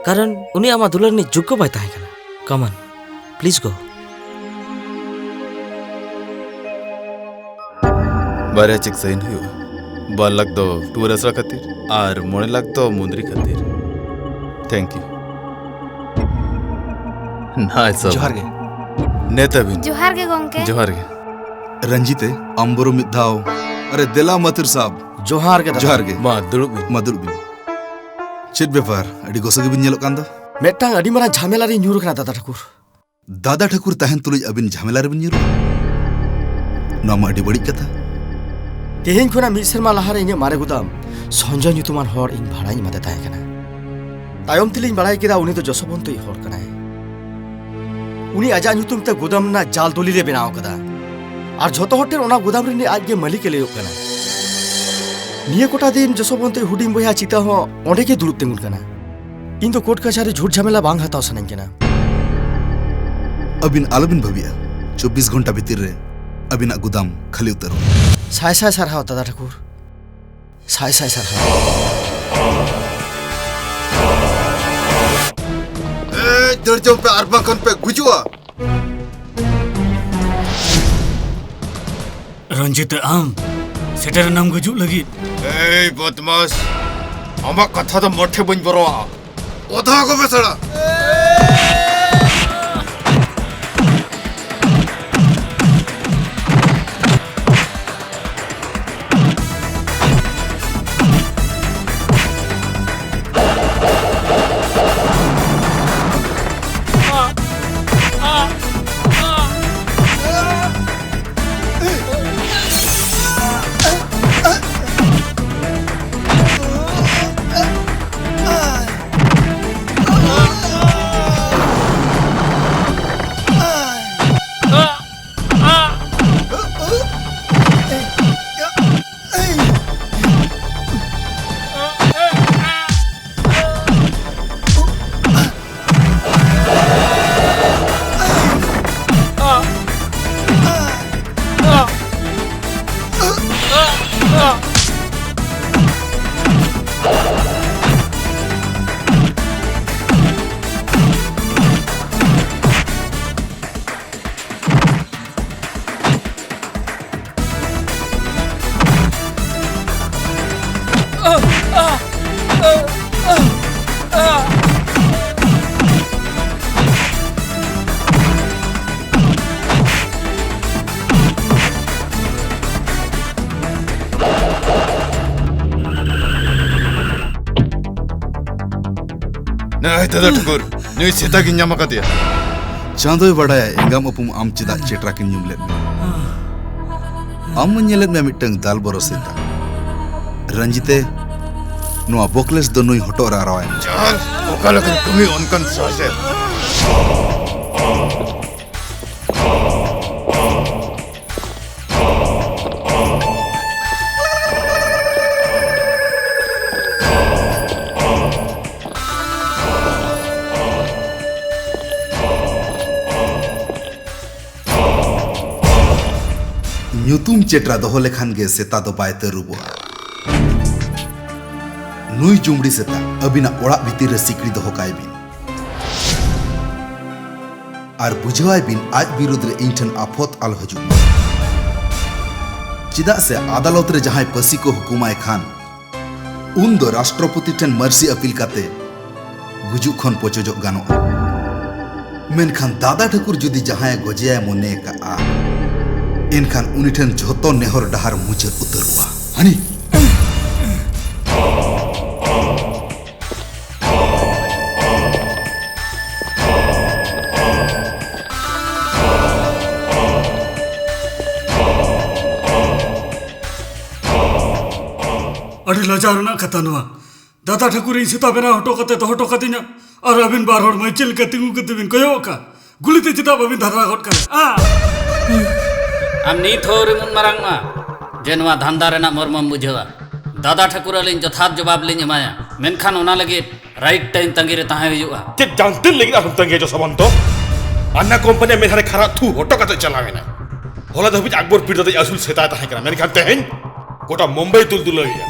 ᱠᱟᱨᱚᱱ ᱩᱱᱤ ᱟᱢᱟᱜ ᱫᱩᱞᱟᱹᱲ ᱨᱤᱱᱤᱡ ᱡᱳᱜᱽᱜᱚ ᱵᱟᱭ ᱛᱟᱦᱮᱸ ᱠᱟᱱᱟ᱾ Come on, please go. ᱵᱟᱨᱭᱟ ᱪᱮᱠ ᱥᱟᱭᱤᱱ ᱦᱩᱭᱩᱜᱼᱟ, ᱵᱟᱨ ᱞᱟᱠᱷ ᱫᱚ ᱴᱩᱣᱟᱹᱨ ᱟᱥᱲᱟ ᱠᱷᱟᱹᱛᱤᱨ ᱟᱨ ᱢᱚᱬᱮ ᱞᱟᱠᱷ ᱫᱚ ᱢᱩᱱᱫᱽᱨᱤ ᱠᱷᱟᱹᱛᱤᱨ᱾ Thank you. ᱱᱟᱭ ᱥᱟᱵ᱾ ᱡᱚᱦᱟᱨ ᱜᱮ᱾ ᱱᱮᱛᱟ ᱵᱤᱱ᱾ ᱡᱚᱦᱟᱨ ᱜᱮ ᱜᱚᱝᱠᱮ᱾ ᱡᱚᱦᱟᱨ ᱜᱮ᱾ ᱨᱚᱧᱡᱤᱛᱮ, ᱟᱢ ᱵᱚᱨᱚ ᱢᱤᱫ ᱫᱷᱟᱣ᱾ ᱟᱨᱮ ᱫᱮᱞᱟ ᱢᱟᱹᱛᱩᱨ ᱥᱟᱵ᱾ ᱡᱚᱦᱟᱨ ᱜᱮ ᱫᱟᱫᱟ᱾ ᱡᱚᱦᱟᱨ ᱜᱮ᱾ ᱢᱟ ᱫᱩᱲᱩᱵ ᱵᱤᱱ᱾ ᱢᱟ ᱫᱩᱲᱩᱵ ᱵᱤᱱ᱾ ᱪᱮᱫ ᱵᱮᱯᱟᱨ? ᱟᱹᱰᱤ ᱜᱚᱥᱚ ᱜᱮᱵᱤᱱ ᱧᱮᱞᱚᱜ ᱠᱟᱱ ᱫᱚ᱾ ᱢᱤᱫᱴᱟᱝ ᱟᱹᱰᱤ ᱢᱟᱨᱟᱝ ᱡᱷᱟᱢᱮᱞᱟ ᱨᱤᱧ ᱧᱩᱨ ᱟᱠᱟᱱᱟ ᱫᱟᱫᱟ ᱴᱷᱟᱹᱠᱩᱨ᱾ ᱫᱟᱫᱟ ᱴᱷᱟᱹᱠᱩᱨ ᱛᱟᱦᱮᱱ ᱛᱩᱞᱩᱡ ᱟᱹᱵᱤᱱ ᱡᱷᱟᱢᱮᱞᱟ ᱨᱮᱵᱤᱱ ᱧᱩᱨᱩᱜᱼᱟ? ᱱᱚᱣᱟ ᱢᱟ ᱟᱹᱰᱤ ᱵᱟᱹᱲᱤᱡ ᱠᱟᱛᱷᱟ᱾ ᱛᱮᱦᱮᱧ ᱠᱷᱚᱱᱟᱜ ᱢᱤᱫ ᱥᱮᱨᱢᱟ ᱞᱟᱦᱟᱨᱮ ᱤᱧᱟᱹᱜ ᱢᱟᱨᱮ ᱜᱩᱫᱟᱢ ᱥᱚᱧᱡᱚᱭ ᱧᱩᱛᱩᱢᱟᱱ ᱦᱚᱲ ᱤᱧ ᱵᱷᱟᱲᱟᱧ ᱮᱢᱟᱫᱮ ᱛᱟᱦᱮᱸ ᱠᱟᱱᱟ᱾ ᱛᱟᱭᱚᱢ ᱛᱮᱞᱤᱧ ᱵᱟᱲᱟᱭ ᱠᱮᱫᱟ ᱩᱱᱤ ᱫᱚ ᱡᱚᱥᱚᱵᱚᱱᱛᱚᱭᱤᱡ ᱦᱚᱲ ᱠᱟᱱᱟᱭ᱾ ᱩᱱᱤ ᱟᱡᱟᱜ ᱧᱩᱛᱩᱢ ᱛᱮ ᱜᱩᱫᱟᱢ ᱨᱮᱱᱟᱜ ᱡᱟᱞ ᱫᱚᱞᱤᱞᱮ ᱵᱮᱱᱟᱣ ᱠᱟᱫᱟ ᱟᱨ ᱡᱷᱚᱛᱚ ᱦᱚᱲ ᱴᱷᱮᱱ ᱚᱱᱟ ᱜᱩᱫᱟᱢ ᱨᱤᱱᱤᱡ ᱟᱡ ᱜᱮ ᱢᱟᱹᱞᱤᱠ ᱮ ᱞᱟᱹᱭᱚᱜ ᱠᱟᱱᱟ᱾ ᱱᱤᱭᱟᱹ ᱠᱚᱴᱟ ᱫᱤᱱ ᱡᱚᱥᱚᱵᱚᱱᱛᱚᱭᱤᱡ ᱦᱩᱰᱤᱧ ᱵᱚᱭᱦᱟ ᱪᱤᱛᱟ ᱦᱚᱸ ᱚᱸᱰᱮ ᱜᱮ ᱫᱩᱲᱩᱵ ᱛᱤᱸᱜᱩᱱ ᱠᱟᱱᱟ᱾ ᱤᱧ ᱫᱚ ᱠᱳᱨᱴ ᱠᱟᱪᱷᱟᱨᱤ ᱡᱷᱩᱴ ᱡᱷᱟᱢᱮᱞᱟ ᱵᱟᱝ ᱦᱟᱛᱟᱣ ᱥᱟᱱᱟᱧ ᱠᱟᱱᱟ᱾ ᱟᱹᱵᱤᱱ ᱟᱞᱚᱵᱤᱱ ᱵᱷᱟᱹᱵᱤᱜᱼᱟ, ᱪᱚᱵᱵᱤᱥ ᱜᱷᱚᱱᱴᱟ ᱵᱷᱤᱛᱤᱨ ᱨᱮ ᱟᱹᱵᱤᱱᱟᱜ ᱜᱩᱫᱟᱢ ᱠᱷᱟᱹᱞᱤ ᱩᱛᱟᱹᱨᱚᱜᱼᱟ᱾ ᱥᱟᱭ ᱥᱟᱭ ᱥᱟᱨᱦᱟᱣ ᱫᱟᱫᱟ ᱴᱷᱟᱹᱠᱩᱨ, ᱥᱟᱭ ᱥᱟᱭ ᱥᱟᱨᱦᱟᱣ᱾ ᱮᱭ, ᱫᱟᱹᱲ ᱡᱚᱝ ᱯᱮ ᱟᱨ ᱵᱟᱝᱠᱷᱟᱱ ᱯᱮ ᱜᱩᱡᱩᱜᱼᱟ᱾ ᱨᱚᱧᱡᱤᱛ, ᱟᱢ ᱥᱮᱴᱮᱨ ᱮᱱᱟᱢ ᱜᱩᱡᱩᱜ ᱞᱟᱹᱜᱤᱫ᱾ ᱮᱭ ᱵᱚᱫᱢᱟᱥ, ᱟᱢᱟᱜ ᱠᱟᱛᱷᱟ ᱫᱚ ᱢᱚᱴᱷᱮ ᱵᱟᱹᱧ ᱵᱚᱨᱚᱣᱟᱜᱼᱟ᱾ ᱚᱫᱷᱟ ᱠᱚ ᱢᱮᱥᱟᱲᱟ᱾ ᱟᱭ ᱫᱟᱫᱟ ᱴᱷᱟᱹᱠᱩᱨ, ᱱᱩᱭ ᱥᱮᱛᱟ ᱜᱤᱧ ᱧᱟᱢ ᱟᱠᱟᱫᱮᱭᱟ᱾ ᱪᱟᱸᱫᱚᱭ ᱵᱟᱰᱟᱭᱟ ᱮᱸᱜᱟᱢ ᱟᱹᱯᱩᱢ ᱟᱢ ᱪᱮᱫᱟᱜ ᱪᱮᱴᱨᱟ ᱠᱤᱱ ᱧᱩᱢ ᱞᱮᱫ ᱢᱮᱭᱟ᱾ ᱟᱢ ᱢᱟᱧ ᱧᱮᱞᱮᱫ ᱢᱮᱭᱟ ᱢᱤᱫᱴᱟᱝ ᱫᱟᱞ ᱵᱚᱨᱚ ᱥᱮᱛᱟ᱾ ᱨᱚᱧᱡᱤᱛᱮ, ᱱᱚᱣᱟ ᱵᱚᱠᱞᱮᱥ ᱫᱚ ᱱᱩᱭ ᱦᱚᱴᱚᱜ ᱨᱮ ᱟᱨᱟᱣᱟᱭ ᱢᱮ᱾ ᱪᱟᱞ, ᱚᱠᱟ ᱞᱮᱠᱟᱱ ᱠᱟᱹᱢᱤ ᱚᱱᱠᱟᱱ ᱥᱟᱦᱟᱡᱮ᱾ ᱧᱩᱛᱩᱢ ᱪᱮᱴᱨᱟ ᱫᱚᱦᱚ ᱞᱮᱠᱷᱟᱱ ᱜᱮ ᱥᱮᱛᱟ ᱫᱚ ᱵᱟᱭ ᱛᱟᱹᱨᱩᱵᱚᱜᱼᱟ᱾ ᱱᱩᱭ ᱡᱩᱢᱲᱤ ᱥᱮᱛᱟ ᱟᱹᱵᱤᱱᱟᱜ ᱚᱲᱟᱜ ᱵᱷᱤᱛᱤᱨ ᱨᱮ ᱥᱤᱠᱲᱤ ᱫᱚᱦᱚ ᱠᱟᱭ ᱵᱤᱱ᱾ ᱟᱨ ᱵᱩᱡᱷᱟᱹᱣᱟᱭ ᱵᱤᱱ ᱟᱡ ᱵᱤᱨᱩᱫᱷ ᱨᱮ ᱤᱧ ᱴᱷᱮᱱ ᱟᱯᱷᱚᱛ ᱟᱞᱚ ᱦᱤᱡᱩᱜ ᱢᱟ᱾ ᱪᱮᱫᱟᱜ ᱥᱮ ᱟᱫᱟᱞᱚᱛ ᱨᱮ ᱡᱟᱦᱟᱸᱭ ᱯᱟᱹᱥᱤ ᱠᱚ ᱦᱩᱠᱩᱢᱟᱭ ᱠᱷᱟᱱ, ᱩᱱ ᱫᱚ ᱨᱟᱥᱴᱨᱚᱯᱚᱛᱤ ᱴᱷᱮᱱ ᱢᱟᱹᱨᱥᱤ ᱟᱹᱯᱤᱞ ᱠᱟᱛᱮ ᱜᱩᱡᱩᱜ ᱠᱷᱚᱱ ᱯᱚᱪᱚᱡᱚᱜ ᱜᱟᱱᱚᱜᱼᱟ᱾ ᱢᱮᱱᱠᱷᱟᱱ ᱫᱟᱫᱟ ᱴᱷᱟᱹᱠᱩᱨ ᱡᱩᱫᱤ ᱡᱟᱦᱟᱸᱭᱮ ᱜᱚᱡᱮᱭᱟᱭ ᱢᱚᱱᱮ ᱟᱠᱟᱫᱼᱟ, ᱮᱱᱠᱷᱟᱱ ᱩᱱᱤ ᱴᱷᱮᱱ ᱡᱷᱚᱛᱚ ᱱᱮᱦᱚᱨ ᱰᱟᱦᱟᱨ ᱢᱩᱪᱟᱹᱫ ᱩᱛᱟᱹᱨᱚᱜᱼᱟ᱾ ᱦᱟᱹᱱᱤ ᱟᱹᱰᱤ ᱞᱟᱡᱟᱣ ᱨᱮᱱᱟᱜ ᱠᱟᱛᱷᱟ ᱱᱚᱣᱟ᱾ ᱫᱟᱫᱟ ᱴᱷᱟᱹᱠᱩᱨ ᱤᱧ ᱥᱮᱛᱟ ᱵᱮᱱᱟᱣ ᱦᱚᱴᱚ ᱠᱟᱛᱮ ᱫᱚᱦᱚ ᱦᱚᱴᱚ ᱠᱟᱫᱤᱧᱟ, ᱟᱨ ᱟᱹᱵᱤᱱ ᱵᱟᱨ ᱦᱚᱲ ᱢᱟᱹᱭ ᱪᱮᱫ ᱞᱮᱠᱟ ᱛᱤᱸᱜᱩ ᱠᱟᱛᱮ ᱵᱤᱱ ᱠᱚᱭᱚᱜ ᱟᱠᱟᱫ? ᱜᱩᱞᱤ ᱛᱮ ᱪᱮᱫᱟᱜ ᱵᱟᱹᱵᱤᱱ ᱫᱷᱟᱫᱷᱟ ᱜᱚᱫ ᱠᱟᱜᱼᱟ? ᱟᱢ ᱱᱤᱛ ᱦᱚᱸ ᱟᱹᱣᱨᱤᱢ ᱩᱢ ᱢᱟᱨᱟᱝ ᱚᱜᱼᱟ ᱡᱮ ᱱᱚᱣᱟ ᱫᱷᱟᱱᱫᱟ ᱨᱮᱱᱟᱜ ᱢᱚᱨᱢᱚᱢ ᱵᱩᱡᱷᱟᱹᱣᱟ᱾ ᱫᱟᱫᱟ ᱴᱷᱟᱹᱠᱩᱨ ᱟᱹᱞᱤᱧ ᱡᱚᱛᱷᱟᱛ ᱡᱚᱵᱟᱵ ᱞᱤᱧ ᱮᱢᱟᱭᱟ, ᱢᱮᱱᱠᱷᱟᱱ ᱚᱱᱟ ᱞᱟᱹᱜᱤᱫ ᱨᱟᱭᱤᱴ ᱴᱟᱭᱤᱢ ᱛᱟᱺᱜᱤ ᱨᱮ ᱛᱟᱦᱮᱸ ᱦᱩᱭᱩᱜᱼᱟ᱾ ᱪᱮᱫ ᱡᱟᱱᱛᱮ ᱞᱟᱹᱜᱤᱫ ᱟᱨᱦᱚᱸᱢ ᱛᱟᱺᱜᱤᱭᱟ ᱡᱚᱥᱚᱵᱚᱱᱛᱚ? ᱟᱱᱱᱟ ᱠᱳᱢᱯᱟᱱᱤᱭᱟᱜ ᱢᱮᱫᱦᱟ ᱨᱮ ᱠᱷᱟᱨᱟᱜ ᱛᱷᱩ ᱦᱚᱴᱚ ᱠᱟᱛᱮ ᱪᱟᱞᱟᱣ ᱮᱱᱟᱭ᱾ ᱦᱚᱞᱟ ᱫᱷᱟᱹᱵᱤᱡ ᱟᱠᱵᱚᱨ ᱯᱤᱲ ᱫᱚ ᱟᱹᱥᱩᱞ ᱥᱮᱛᱟᱭ ᱛᱟᱦᱮᱸ ᱠᱟᱱᱟ, ᱢᱮᱱᱠᱷᱟᱱ ᱛᱮᱦᱮᱧ ᱜᱚᱴᱟ ᱢᱩᱢᱵᱟᱭ ᱫᱩᱞ ᱫᱩᱞᱟᱹᱣ ᱮᱭᱟ᱾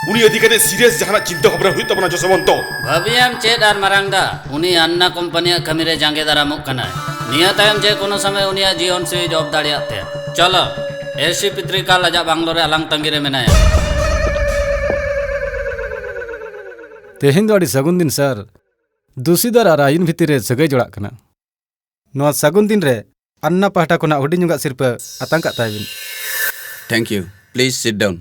ᱩᱱᱤ ᱤᱫᱤ ᱠᱟᱛᱮ ᱥᱤᱨᱤᱭᱟᱥ ᱡᱟᱦᱟᱱᱟᱜ ᱪᱤᱱᱛᱟᱹ ᱵᱷᱟᱵᱽᱱᱟ ᱦᱩᱭᱩᱜ ᱛᱟᱵᱚᱱᱟ ᱡᱚᱥᱚᱵᱚᱱᱛᱚ᱾ ᱵᱷᱟᱹᱵᱤᱭᱟᱢ ᱪᱮᱫ ᱟᱨ ᱢᱟᱨᱟᱝ ᱫᱟ, ᱩᱱᱤ ᱟᱱᱱᱟ ᱠᱳᱢᱯᱟᱱᱤᱭᱟᱜ ᱠᱟᱹᱢᱤ ᱨᱮ ᱡᱟᱸᱜᱮ ᱫᱟᱨᱟᱢᱚᱜ ᱠᱟᱱᱟᱭ᱾ ᱱᱤᱭᱟᱹ ᱛᱟᱭᱚᱢ ᱡᱮ ᱠᱳᱱᱳ ᱥᱚᱢᱚᱭ ᱩᱱᱤᱭᱟᱜ ᱡᱤᱭᱚᱱ ᱥᱩᱭᱤᱪ ᱚᱯᱷ ᱫᱟᱲᱮᱭᱟᱜ ᱛᱮ᱾ ᱪᱚᱞᱚ, ᱮᱥᱤ ᱯᱤᱛᱨᱤᱠᱟᱞ ᱟᱡᱟᱜ ᱵᱟᱝᱞᱳ ᱨᱮ ᱟᱞᱟᱝ ᱛᱟᱺᱜᱤ ᱨᱮ ᱢᱮᱱᱟᱭᱟ᱾ ᱛᱮᱦᱮᱧ ᱫᱚ ᱟᱹᱰᱤ ᱥᱟᱹᱜᱩᱱ ᱫᱤᱱ, ᱥᱟᱨ᱾ ᱫᱩᱥᱤᱫᱟᱨ ᱟᱨ ᱟᱭᱤᱱ ᱵᱷᱤᱛᱤᱨ ᱨᱮ ᱥᱟᱹᱜᱟᱹᱭ ᱡᱚᱲᱟᱜ ᱠᱟᱱᱟ᱾ ᱱᱚᱣᱟ ᱥᱟᱹᱜᱩᱱ ᱫᱤᱱ ᱨᱮ ᱟᱱᱱᱟ ᱯᱟᱦᱴᱟ ᱠᱷᱚᱱᱟᱜ ᱦᱩᱰᱤᱧ ᱧᱚᱜᱟᱜ ᱥᱤᱨᱯᱟᱹ ᱟᱛᱟᱝ ᱠᱟᱜ ᱛᱟᱭ ᱵᱤᱱ᱾ Thank you. Please sit down.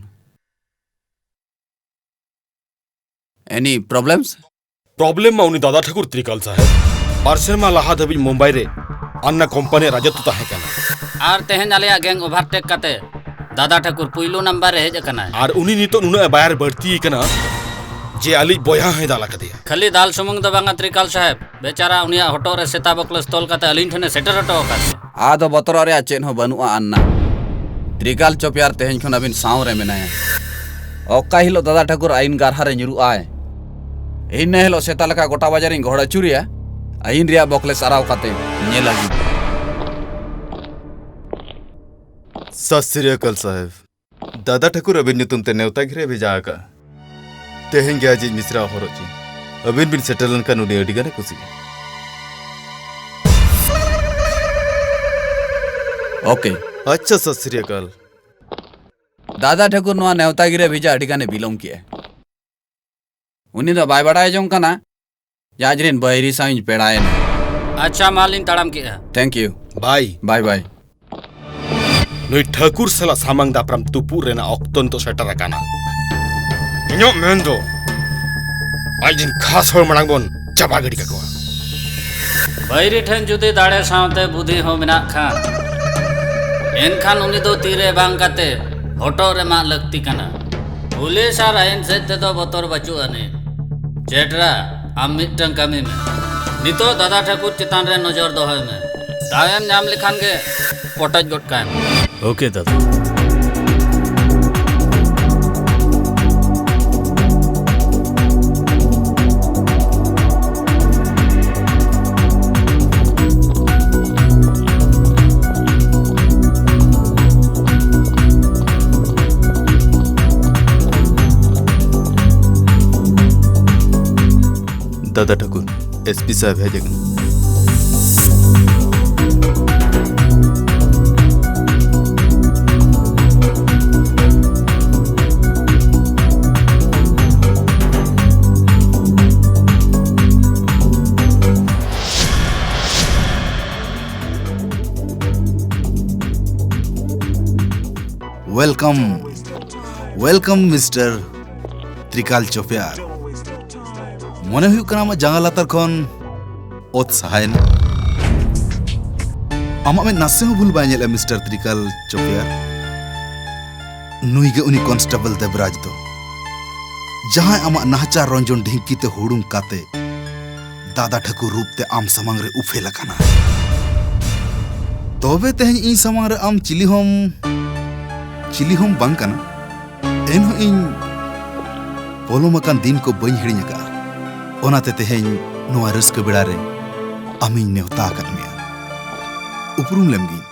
Any problems? Problem ᱢᱟ ᱩᱱᱤ ᱫᱟᱫᱟ ᱴᱷᱟᱹᱠᱩᱨ, ᱛᱨᱤᱠᱟᱞ ᱥᱟᱦᱮᱵ᱾ ᱵᱟᱨ ᱥᱮᱨᱢᱟ ᱞᱟᱦᱟ ᱫᱷᱟᱹᱵᱤᱡ ᱢᱩᱢᱵᱟᱭ ᱨᱮ ᱟᱱᱱᱟ ᱠᱳᱢᱯᱟᱱᱤᱭᱟᱜ ᱨᱟᱡᱚᱛᱛᱚ ᱛᱟᱦᱮᱸ ᱠᱟᱱᱟ᱾ ᱟᱨ ᱛᱮᱦᱮᱧ ᱟᱞᱮᱭᱟᱜ ᱜᱮᱝ ᱳᱵᱷᱟᱨᱴᱮᱠ ᱠᱟᱛᱮ ᱫᱟᱫᱟ ᱴᱷᱟᱹᱠᱩᱨ ᱯᱩᱭᱞᱩ ᱱᱟᱢᱵᱟᱨ ᱨᱮ ᱦᱮᱡ ᱟᱠᱟᱱᱟᱭ᱾ ᱟᱨ ᱩᱱᱤ ᱱᱤᱛᱚᱜ ᱱᱩᱱᱟᱹᱜ ᱮ ᱵᱟᱭᱟᱨ ᱵᱟᱹᱲᱛᱤ ᱟᱠᱟᱱᱟ ᱡᱮ ᱟᱞᱮᱭᱤᱡ ᱵᱚᱭᱦᱟ ᱦᱚᱸᱭ ᱫᱟᱞ ᱟᱠᱟᱫᱮᱭᱟ᱾ ᱠᱷᱟᱹᱞᱤ ᱫᱟᱞ ᱥᱩᱢᱩᱝ ᱫᱚ ᱵᱟᱝᱟ ᱛᱨᱤᱠᱟᱞ ᱥᱟᱦᱮᱵ, ᱵᱮᱪᱟᱨᱟ ᱩᱱᱤᱭᱟᱜ ᱦᱚᱴᱚᱜ ᱨᱮ ᱥᱮᱛᱟ ᱵᱚᱠᱞᱮᱥ ᱛᱚᱞ ᱠᱟᱛᱮ ᱟᱹᱞᱤᱧ ᱴᱷᱮᱱᱮ ᱥᱮᱴᱮᱨ ᱦᱚᱴᱚ ᱟᱠᱟᱫ ᱞᱤᱧᱟ᱾ ᱟᱫᱚ ᱵᱚᱛᱚᱨᱚᱜ ᱨᱮᱭᱟᱜ ᱪᱮᱫ ᱦᱚᱸ ᱵᱟᱹᱱᱩᱜᱼᱟ ᱟᱱᱱᱟ᱾ ᱛᱨᱤᱠᱟᱞ ᱪᱚᱯᱮᱭᱟᱨ ᱛᱮᱦᱮᱧ ᱠᱷᱚᱱ ᱟᱹᱵᱤᱱ ᱥᱟᱶ ᱨᱮ ᱢᱮᱱᱟᱭᱟ᱾ ᱚᱠᱟ ᱦᱤᱞᱳᱜ ᱫᱟᱫᱟ ᱴᱷᱟᱹᱠᱩᱨ ᱟᱹᱭᱤᱱ ᱜᱟᱨᱦᱟ ᱨᱮ ᱧᱩᱨᱩᱜ ᱟᱭ, ᱤᱱᱟᱹ ᱦᱤᱞᱳᱜ ᱥᱮᱛᱟ ᱞᱮᱠᱟ ᱜᱚᱴᱟ ᱵᱟᱡᱟᱨᱤᱧ ᱜᱚᱦᱚᱲ ᱟᱹᱪᱩᱨᱮᱭᱟ, ᱟᱹᱭᱤᱱ ᱨᱮᱭᱟᱜ ᱵᱚᱠᱞᱮᱥ ᱟᱨᱟᱣ ᱠᱟᱛᱮ ᱧᱮᱞ ᱟᱹᱜᱩᱭ᱾ ᱥᱟᱛ ᱥᱨᱤ ᱟᱠᱟᱞ ᱥᱟᱦᱮᱵ᱾ ᱫᱟᱫᱟ ᱴᱷᱟᱹᱠᱩᱨ ᱟᱹᱵᱤᱱ ᱧᱩᱛᱩᱢ ᱛᱮ ᱱᱮᱣᱛᱟ ᱜᱤᱨᱟᱹ ᱵᱷᱮᱡᱟ ᱟᱠᱟᱫᱼᱟ᱾ ᱛᱮᱦᱮᱧ ᱜᱮ ᱟᱡᱤᱡ ᱢᱤᱥᱨᱟ ᱦᱚᱨᱚᱜ ᱪᱤᱱ᱾ ᱟᱹᱵᱤᱱ ᱵᱤᱱ ᱥᱮᱴᱮᱨ ᱞᱮᱱᱠᱷᱟᱱ ᱩᱱᱤ ᱟᱹᱰᱤ ᱜᱟᱱᱮ ᱠᱩᱥᱤᱜᱼᱟ᱾ ᱳᱠᱮ᱾ ᱟᱪᱪᱷᱟ, ᱥᱟᱛ ᱥᱨᱤ ᱟᱠᱟᱞ᱾ ᱫᱟᱫᱟ ᱴᱷᱟᱹᱠᱩᱨ ᱱᱚᱣᱟ ᱱᱮᱣᱛᱟ ᱜᱤᱨᱟᱹ ᱵᱷᱮᱡᱟ ᱟᱹᱰᱤ ᱜᱟᱱᱮ ᱵᱤᱞᱚᱢ ᱠᱮᱜᱼᱟ᱾ ᱩᱱᱤ ᱫᱚ ᱵᱟᱭ ᱵᱟᱰᱟᱭ ᱡᱚᱝ ᱠᱟᱱᱟ ᱡᱮ ᱟᱡᱨᱮᱱ ᱵᱟᱹᱭᱨᱤ ᱥᱟᱶ ᱤᱧ ᱯᱮᱲᱟᱭᱮᱱᱟ᱾ ᱟᱪᱪᱷᱟ, ᱢᱟ ᱞᱤᱧ ᱛᱟᱲᱟᱢ ᱠᱮᱜᱼᱟ᱾ Thank you. Bye. Bye bye. ᱱᱩᱭ ᱴᱷᱟᱹᱠᱩᱨ ᱥᱟᱞᱟᱜ ᱥᱟᱢᱟᱝ ᱫᱟᱯᱨᱟᱢ ᱛᱩᱯᱩᱫ ᱨᱮᱱᱟᱜ ᱚᱠᱛᱚ ᱱᱤᱛᱚᱜ ᱥᱮᱴᱮᱨ ᱟᱠᱟᱱᱟ᱾ ᱤᱧᱟᱹᱜ ᱢᱮᱱ ᱫᱚ, ᱟᱡ ᱨᱮᱱ ᱠᱷᱟᱥ ᱦᱚᱲ ᱢᱟᱲᱟᱝ ᱵᱚᱱ ᱪᱟᱵᱟ ᱜᱤᱰᱤ ᱠᱟᱠᱚᱣᱟ᱾ ᱵᱟᱹᱭᱨᱤ ᱴᱷᱮᱱ ᱡᱩᱫᱤ ᱫᱟᱲᱮ ᱥᱟᱶᱛᱮ ᱵᱩᱫᱷᱤ ᱦᱚᱸ ᱢᱮᱱᱟᱜ ᱠᱷᱟᱱ, ᱮᱱᱠᱷᱟᱱ ᱩᱱᱤ ᱫᱚ ᱛᱤᱨᱮ ᱵᱟᱝ ᱠᱟᱛᱮ ᱦᱚᱴᱚᱜ ᱨᱮ ᱢᱟᱜ ᱞᱟᱹᱠᱛᱤ ᱠᱟᱱᱟ᱾ ᱯᱩᱞᱤᱥ ᱟᱨ ᱟᱭᱤᱱ ᱥᱮᱫ ᱛᱮᱫᱚ ᱵᱚᱛᱚᱨ ᱵᱟᱹᱪᱩᱜ ᱟᱹᱱᱤᱡ᱾ ᱪᱮᱴᱨᱟ, ᱟᱢ ᱢᱤᱫᱴᱟᱝ ᱠᱟᱹᱢᱤ ᱢᱮ᱾ ᱱᱤᱛᱚᱜ ᱫᱟᱫᱟ ᱴᱷᱟᱹᱠᱩᱨ ᱪᱮᱛᱟᱱ ᱨᱮ ᱱᱚᱡᱚᱨ ᱫᱚᱦᱚᱭ ᱢᱮ᱾ ᱫᱟᱣ ᱮᱢ ᱧᱟᱢ ᱞᱮᱠᱷᱟᱱ ᱜᱮ ᱯᱚᱴᱚᱡ ᱜᱚᱫ ᱠᱟᱭ ᱢᱮ᱾ ᱳᱠᱮ ᱫᱟᱫᱟ᱾ ᱫᱟᱫᱟ ᱴᱷᱟᱹᱠᱩᱨ, ᱮᱥ ᱯᱤ ᱥᱟᱦᱮᱵ ᱦᱮᱡ ᱟᱠᱟᱱᱟ᱾ Welcome, welcome, Mister Trikal Chopyar. ᱢᱚᱱᱮ ᱦᱩᱭᱩᱜ ᱠᱟᱱᱟ ᱟᱢᱟᱜ ᱡᱟᱸᱜᱟ ᱞᱟᱛᱟᱨ ᱠᱷᱚᱱ ᱚᱛ ᱥᱟᱦᱟᱭᱮᱱᱟ᱾ ᱟᱢᱟᱜ ᱢᱮᱫ ᱱᱟᱥᱮ ᱦᱚᱸ ᱵᱷᱩᱞ ᱵᱟᱭ ᱧᱮᱞᱮᱫᱼᱟ, ᱢᱤᱥᱴᱟᱨ ᱛᱨᱤᱠᱟᱞ ᱪᱚᱯᱮᱭᱟᱨ᱾ ᱱᱩᱭ ᱜᱮ ᱩᱱᱤ ᱠᱚᱱᱥᱴᱮᱵᱚᱞ ᱫᱮᱵᱽᱨᱟᱡᱽ ᱫᱚ, ᱡᱟᱦᱟᱸᱭ ᱟᱢᱟᱜ ᱱᱟᱦᱟᱪᱟᱨ ᱨᱚᱧᱡᱚᱱ ᱰᱷᱤᱝᱠᱤ ᱛᱮ ᱦᱩᱲᱩᱝ ᱠᱟᱛᱮ ᱫᱟᱫᱟ ᱴᱷᱟᱹᱠᱩᱨ ᱨᱩᱯ ᱛᱮ ᱟᱢ ᱥᱟᱢᱟᱝ ᱨᱮ ᱩᱯᱮᱞ ᱟᱠᱟᱱᱟ᱾ ᱛᱚᱵᱮ ᱛᱮᱦᱮᱧ ᱤᱧ ᱥᱟᱢᱟᱝ ᱨᱮ ᱟᱢ ᱪᱤᱞᱤ ᱦᱚᱸᱢ, ᱪᱤᱞᱤ ᱦᱚᱸᱢ ᱵᱟᱝ ᱠᱟᱱᱟ᱾ ᱮᱱᱦᱚᱸ ᱤᱧ ᱯᱚᱞᱚᱢ ᱟᱠᱟᱱ ᱫᱤᱱ ᱠᱚ ᱵᱟᱹᱧ ᱦᱤᱲᱤᱧ ᱟᱠᱟᱫᱼᱟ᱾ ᱚᱱᱟᱛᱮ ᱛᱮᱦᱮᱧ ᱱᱚᱣᱟ ᱨᱟᱹᱥᱠᱟᱹ ᱵᱮᱲᱟ ᱨᱮ ᱟᱢᱤᱧ ᱱᱮᱣᱛᱟ ᱟᱠᱟᱫ ᱢᱮᱭᱟ᱾ ᱩᱯᱨᱩᱢ ᱞᱮᱢ ᱜᱤᱧ,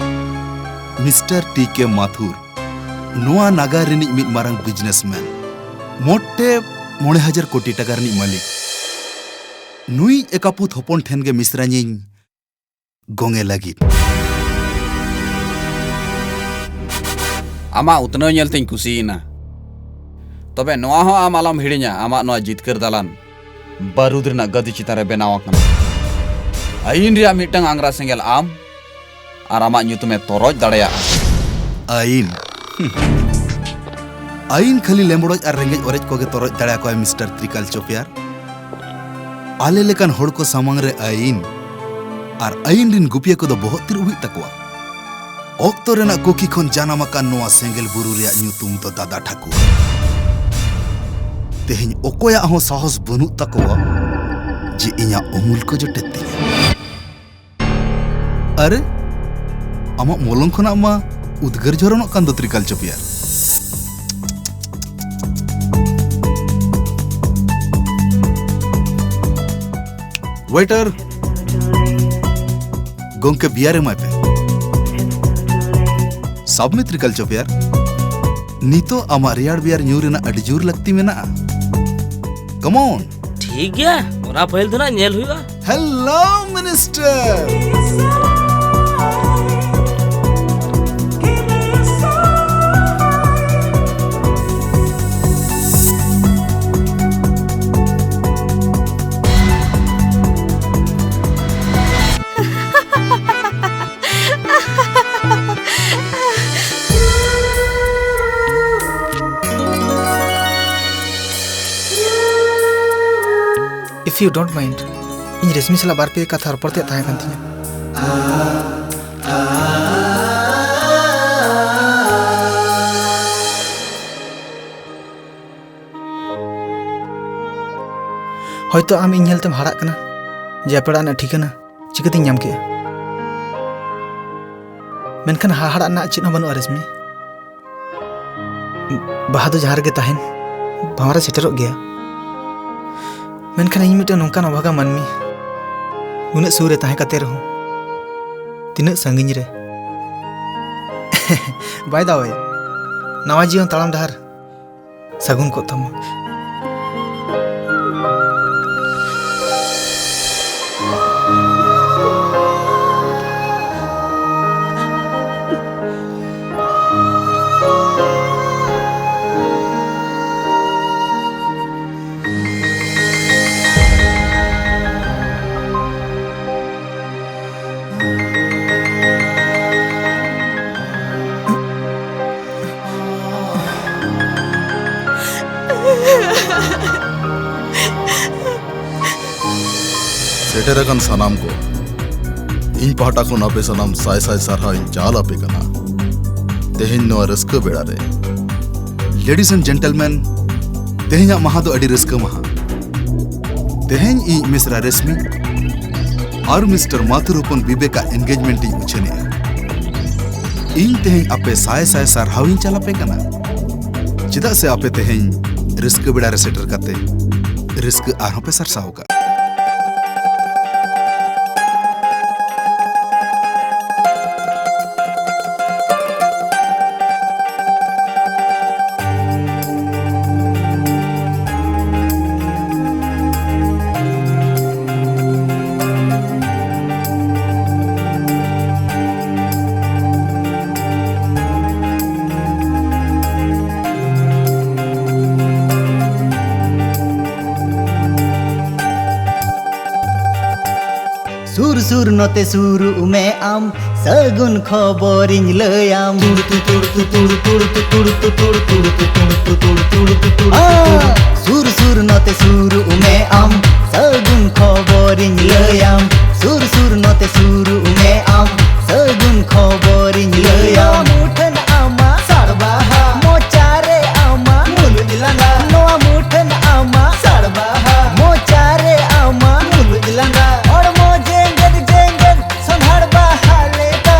ᱢᱤᱥᱴᱟᱨ ᱴᱤ ᱠᱮ ᱢᱟᱛᱷᱩᱨ, ᱱᱚᱣᱟ ᱱᱟᱜᱟᱨ ᱨᱤᱱᱤᱡ ᱢᱤᱫ ᱢᱟᱨᱟᱝ ᱵᱤᱡᱽᱱᱮᱥᱢᱮᱱ, ᱢᱚᱴᱮ ᱢᱚᱬᱮ ᱦᱟᱡᱟᱨ ᱠᱳᱴᱤ ᱴᱟᱠᱟ ᱨᱤᱱᱤᱡ ᱢᱟᱹᱞᱤᱠ᱾ ᱱᱩᱭ ᱮᱠᱟᱯᱩᱛ ᱦᱚᱯᱚᱱ ᱴᱷᱮᱱ ᱜᱮ ᱢᱤᱥᱨᱟᱧᱤᱧ ᱜᱚᱝᱮ ᱞᱟᱹᱜᱤᱫ᱾ ᱟᱢᱟᱜ ᱩᱛᱱᱟᱹᱣ ᱧᱮᱞᱛᱮᱧ ᱠᱩᱥᱤᱭᱮᱱᱟ᱾ ᱛᱚᱵᱮ ᱱᱚᱣᱟ ᱦᱚᱸ ᱟᱢ ᱟᱞᱚᱢ ᱦᱤᱲᱤᱧᱟ, ᱟᱢᱟᱜ ᱱᱚᱣᱟ ᱡᱤᱛᱠᱟᱹᱨ ᱫᱟᱞᱟᱱ ᱵᱟᱹᱨᱩᱫ ᱨᱮᱱᱟᱜ ᱜᱟᱹᱫᱤ ᱪᱮᱛᱟᱱ ᱨᱮ ᱵᱮᱱᱟᱣ ᱟᱠᱟᱱᱟ᱾ ᱟᱹᱭᱤᱱ ᱨᱮᱭᱟᱜ ᱢᱤᱫᱴᱟᱝ ᱟᱝᱜᱽᱨᱟ ᱥᱮᱸᱜᱮᱞ ᱟᱢ ᱟᱨ ᱟᱢᱟᱜ ᱧᱩᱛᱩᱢᱮ ᱛᱚᱨᱚᱡ ᱫᱟᱲᱮᱭᱟᱜᱼᱟ᱾ ᱟᱹᱭᱤᱱ? ᱦᱩᱸ᱾ ᱟᱹᱭᱤᱱ ᱠᱷᱟᱹᱞᱤ ᱞᱮᱢᱵᱲᱚᱡ ᱟᱨ ᱨᱮᱸᱜᱮᱡ ᱚᱨᱮᱡ ᱠᱚᱜᱮ ᱛᱚᱨᱚᱡ ᱫᱟᱲᱮᱭᱟᱠᱚᱣᱟᱭ, ᱢᱤᱥᱴᱟᱨ ᱛᱨᱤᱠᱟᱞ ᱪᱚᱯᱮᱭᱟᱨ᱾ ᱟᱞᱮ ᱞᱮᱠᱟᱱ ᱦᱚᱲ ᱠᱚ ᱥᱟᱢᱟᱝ ᱨᱮ ᱟᱹᱭᱤᱱ ᱟᱨ ᱟᱹᱭᱤᱱ ᱨᱤᱱ ᱜᱩᱯᱤᱭᱟᱹ ᱠᱚᱫᱚ ᱵᱚᱦᱚᱜ ᱛᱤᱨᱩᱵ ᱦᱩᱭᱩᱜ ᱛᱟᱠᱚᱣᱟ᱾ ᱚᱠᱛᱚ ᱨᱮᱱᱟᱜ ᱠᱩᱠᱷᱤ ᱠᱷᱚᱱ ᱡᱟᱱᱟᱢ ᱟᱠᱟᱱ ᱱᱚᱣᱟ ᱥᱮᱸᱜᱮᱞ ᱵᱩᱨᱩ ᱨᱮᱭᱟᱜ ᱧᱩᱛᱩᱢ ᱫᱚ ᱫᱟᱫᱟ ᱴᱷᱟᱹᱠᱩᱨ᱾ ᱛᱮᱦᱮᱧ ᱚᱠᱚᱭᱟᱜ ᱦᱚᱸ ᱥᱟᱦᱚᱥ ᱵᱟᱹᱱᱩᱜ ᱛᱟᱠᱚᱣᱟ ᱡᱮ ᱤᱧᱟᱜ ᱩᱢᱩᱞ ᱠᱚ ᱡᱚᱴᱮᱫ ᱛᱤᱧᱟ᱾ ᱟᱨᱮ, ᱟᱢᱟᱜ ᱢᱚᱞᱚᱝ ᱠᱷᱚᱱᱟᱜ ᱢᱟ ᱩᱫᱽᱜᱟᱹᱨ ᱡᱷᱚᱨᱚᱱᱚᱜ ᱠᱟᱱ ᱫᱚ, ᱛᱨᱤᱠᱟᱞ ᱪᱚᱯᱮᱭᱟᱨ᱾ ᱣᱮᱴᱟᱨ, ᱜᱚᱝᱠᱮ, ᱵᱤᱭᱟᱨ ᱮᱢᱟᱭ ᱯᱮ᱾ ᱥᱟᱵ ᱢᱮ, ᱛᱨᱤᱠᱟᱞ ᱪᱚᱯᱮᱭᱟᱨ᱾ ᱱᱤᱛᱚᱜ ᱟᱢᱟᱜ ᱨᱮᱭᱟᱲ ᱵᱤᱭᱟᱨ ᱧᱩ ᱨᱮᱱᱟᱜ ᱟᱹᱰᱤ ᱡᱳᱨ ᱞᱟᱹᱠᱛᱤ ᱢᱮᱱᱟᱜᱼᱟ᱾ Come on᱾ ᱴᱷᱤᱠ ᱜᱮᱭᱟ, ᱚᱱᱟ ᱯᱟᱹᱦᱤᱞ ᱫᱚ ᱱᱟᱜ ᱧᱮᱞ ᱦᱩᱭᱩᱜᱼᱟ᱾ Hello, minister. You don't mind. ᱤᱧ ᱨᱮᱥᱢᱤ ᱥᱟᱞᱟᱜ ᱵᱟᱨ ᱯᱮ ᱠᱟᱛᱷᱟ ᱨᱚᱯᱚᱲ ᱛᱮᱭᱟᱜ ᱛᱟᱦᱮᱸ ᱠᱟᱱ ᱛᱤᱧᱟᱹ᱾ ᱦᱚᱭᱛᱚ ᱟᱢ ᱤᱧ ᱧᱮᱞᱛᱮᱢ ᱦᱟᱲᱟᱜ ᱠᱟᱱᱟ ᱡᱮ ᱟᱯᱮ ᱚᱲᱟᱜ ᱨᱮᱱᱟᱜ ᱴᱷᱤᱠᱟᱹᱱᱟ ᱪᱤᱠᱟᱹᱛᱤᱧ ᱧᱟᱢ ᱠᱮᱜᱼᱟ? ᱢᱮᱱᱠᱷᱟᱱ ᱦᱟᱦᱟᱲᱟᱜ ᱨᱮᱱᱟᱜ ᱪᱮᱫ ᱦᱚᱸ ᱵᱟᱹᱱᱩᱜᱼᱟ, ᱨᱮᱥᱢᱤ᱾ ᱵᱟᱦᱟ ᱫᱚ ᱡᱟᱦᱟᱸ ᱨᱮᱜᱮ ᱛᱟᱦᱮᱱ, ᱵᱷᱟᱶᱟᱨᱮ ᱥᱮᱴᱮᱨᱚᱜ ᱜᱮᱭᱟ᱾ ᱢᱮᱱᱠᱷᱟᱱ ᱤᱧ ᱢᱤᱫᱴᱟᱝ ᱱᱚᱝᱠᱟᱱ ᱚᱵᱷᱟᱜᱟ ᱢᱟᱹᱱᱢᱤ, ᱩᱱᱟᱹᱜ ᱥᱩᱨ ᱨᱮ ᱛᱟᱦᱮᱸ ᱠᱟᱛᱮ ᱨᱮᱦᱚᱸ ᱛᱤᱱᱟᱹᱜ ᱥᱟᱺᱜᱤᱧ ᱨᱮ᱾ By the way, ᱱᱟᱣᱟ ᱡᱤᱭᱚᱱ ᱛᱟᱲᱟᱢ ᱰᱟᱦᱟᱨ ᱥᱟᱹᱜᱩᱱ ᱠᱚᱜ ᱛᱟᱢᱟ᱾ ᱥᱮᱴᱮᱨ ᱟᱠᱟᱱ ᱥᱟᱱᱟᱢ ᱠᱚ, ᱤᱧ ᱯᱟᱦᱴᱟ ᱠᱷᱚᱱ ᱟᱯᱮ ᱥᱟᱱᱟᱢ ᱥᱟᱭ ᱥᱟᱭ ᱥᱟᱨᱦᱟᱣ ᱤᱧ ᱪᱟᱞ ᱟᱯᱮ ᱠᱟᱱᱟ᱾ ᱛᱮᱦᱮᱧ ᱱᱚᱣᱟ ᱨᱟᱹᱥᱠᱟᱹ ᱵᱮᱲᱟ ᱨᱮ, ladies and gentlemen, ᱛᱮᱦᱮᱧᱟᱜ ᱢᱟᱦᱟ ᱫᱚ ᱟᱹᱰᱤ ᱨᱟᱹᱥᱠᱟᱹ ᱢᱟᱦᱟ᱾ ᱛᱮᱦᱮᱧ ᱤᱧ ᱢᱤᱥᱨᱟ ᱨᱮᱥᱢᱤ ᱟᱨ ᱢᱤᱥᱴᱟᱨ ᱢᱟᱛᱷᱩᱨ ᱦᱚᱯᱚᱱ ᱵᱤᱵᱮᱠᱟᱜ engagement ᱤᱧ ᱩᱪᱷᱟᱹᱱᱮᱜᱼᱟ᱾ ᱤᱧ ᱛᱮᱦᱮᱧ ᱟᱯᱮ ᱥᱟᱭ ᱥᱟᱭ ᱥᱟᱨᱦᱟᱣ ᱤᱧ ᱪᱟᱞ ᱟᱯᱮ ᱠᱟᱱᱟ, ᱪᱮᱫᱟᱜ ᱥᱮ ᱟᱯᱮ ᱛᱮᱦᱮᱧ ᱨᱟᱹᱥᱠᱟᱹ ᱵᱮᱲᱟ ᱨᱮ ᱥᱮᱴᱮᱨ ᱠᱟᱛᱮ ᱨᱟᱹᱥᱠᱟᱹ ᱟᱨᱦᱚᱸ ᱯᱮ ᱥᱟᱨᱥᱟᱣ ᱟᱠᱟᱫ᱾ ᱥᱩᱨ ᱥᱩᱨ ᱱᱚᱛᱮ ᱥᱩᱨᱩᱜ ᱢᱮ ᱟᱢ, ᱥᱟᱹᱜᱩᱱ ᱠᱷᱚᱵᱚᱨᱤᱧ ᱞᱟᱹᱭᱟᱢ᱾ ᱛᱩᱲ ᱛᱩ ᱛᱩᱲ ᱛᱩ ᱛᱩᱲ ᱛᱩᱲ ᱛᱩ ᱛᱩᱲ ᱛᱩ ᱛᱩᱲ ᱛᱩ ᱛᱩᱲ ᱛᱩ ᱛᱩᱲ ᱛᱩ ᱛᱩᱲ ᱛᱩ ᱛᱩᱲ ᱛᱩ ᱛᱩᱲ ᱛᱩ᱾ ᱟᱸ! ᱥᱩᱨ ᱥᱩᱨ ᱱᱚᱛᱮ ᱥᱩᱨᱩᱜ ᱢᱮ ᱟᱢ, ᱥᱟᱹᱜᱩᱱ ᱠᱷᱚᱵᱚᱨᱤᱧ ᱞᱟᱹᱭᱟᱢ᱾ ᱥᱩᱨ ᱥᱩᱨ ᱱᱚᱛᱮ ᱥᱩᱨᱩᱜ ᱢᱮ ᱟᱢ, ᱥᱟᱹᱜᱩᱱ ᱠᱷᱚᱵᱚᱨᱤᱧ ᱞᱟᱹᱭᱟᱢ᱾ ᱱᱚᱣᱟ ᱢᱩᱴᱷᱟᱹᱱ ᱟᱢᱟᱜ ᱥᱟᱲᱵᱟᱦᱟ, ᱢᱚᱪᱟ ᱨᱮ ᱟᱢᱟᱜ ᱢᱩᱞᱩᱡ ᱞᱟᱸᱫᱟ᱾ ᱱᱚᱣᱟ ᱢᱩᱴᱷᱟᱹᱱ ᱟᱢᱟᱜ ᱥᱟᱲᱵᱟᱦᱟ, ᱢᱚᱪᱟ ᱨᱮ ᱟᱢᱟᱜ ᱢᱩᱞᱩᱡ ᱞᱟᱸᱫᱟ᱾ ᱦᱚᱲᱢᱚ ᱡᱮᱜᱮᱫ ᱡᱮᱜᱮᱫ ᱥᱚᱸᱫᱷᱟᱲ ᱵᱟᱦᱟ ᱞᱮᱠᱟ᱾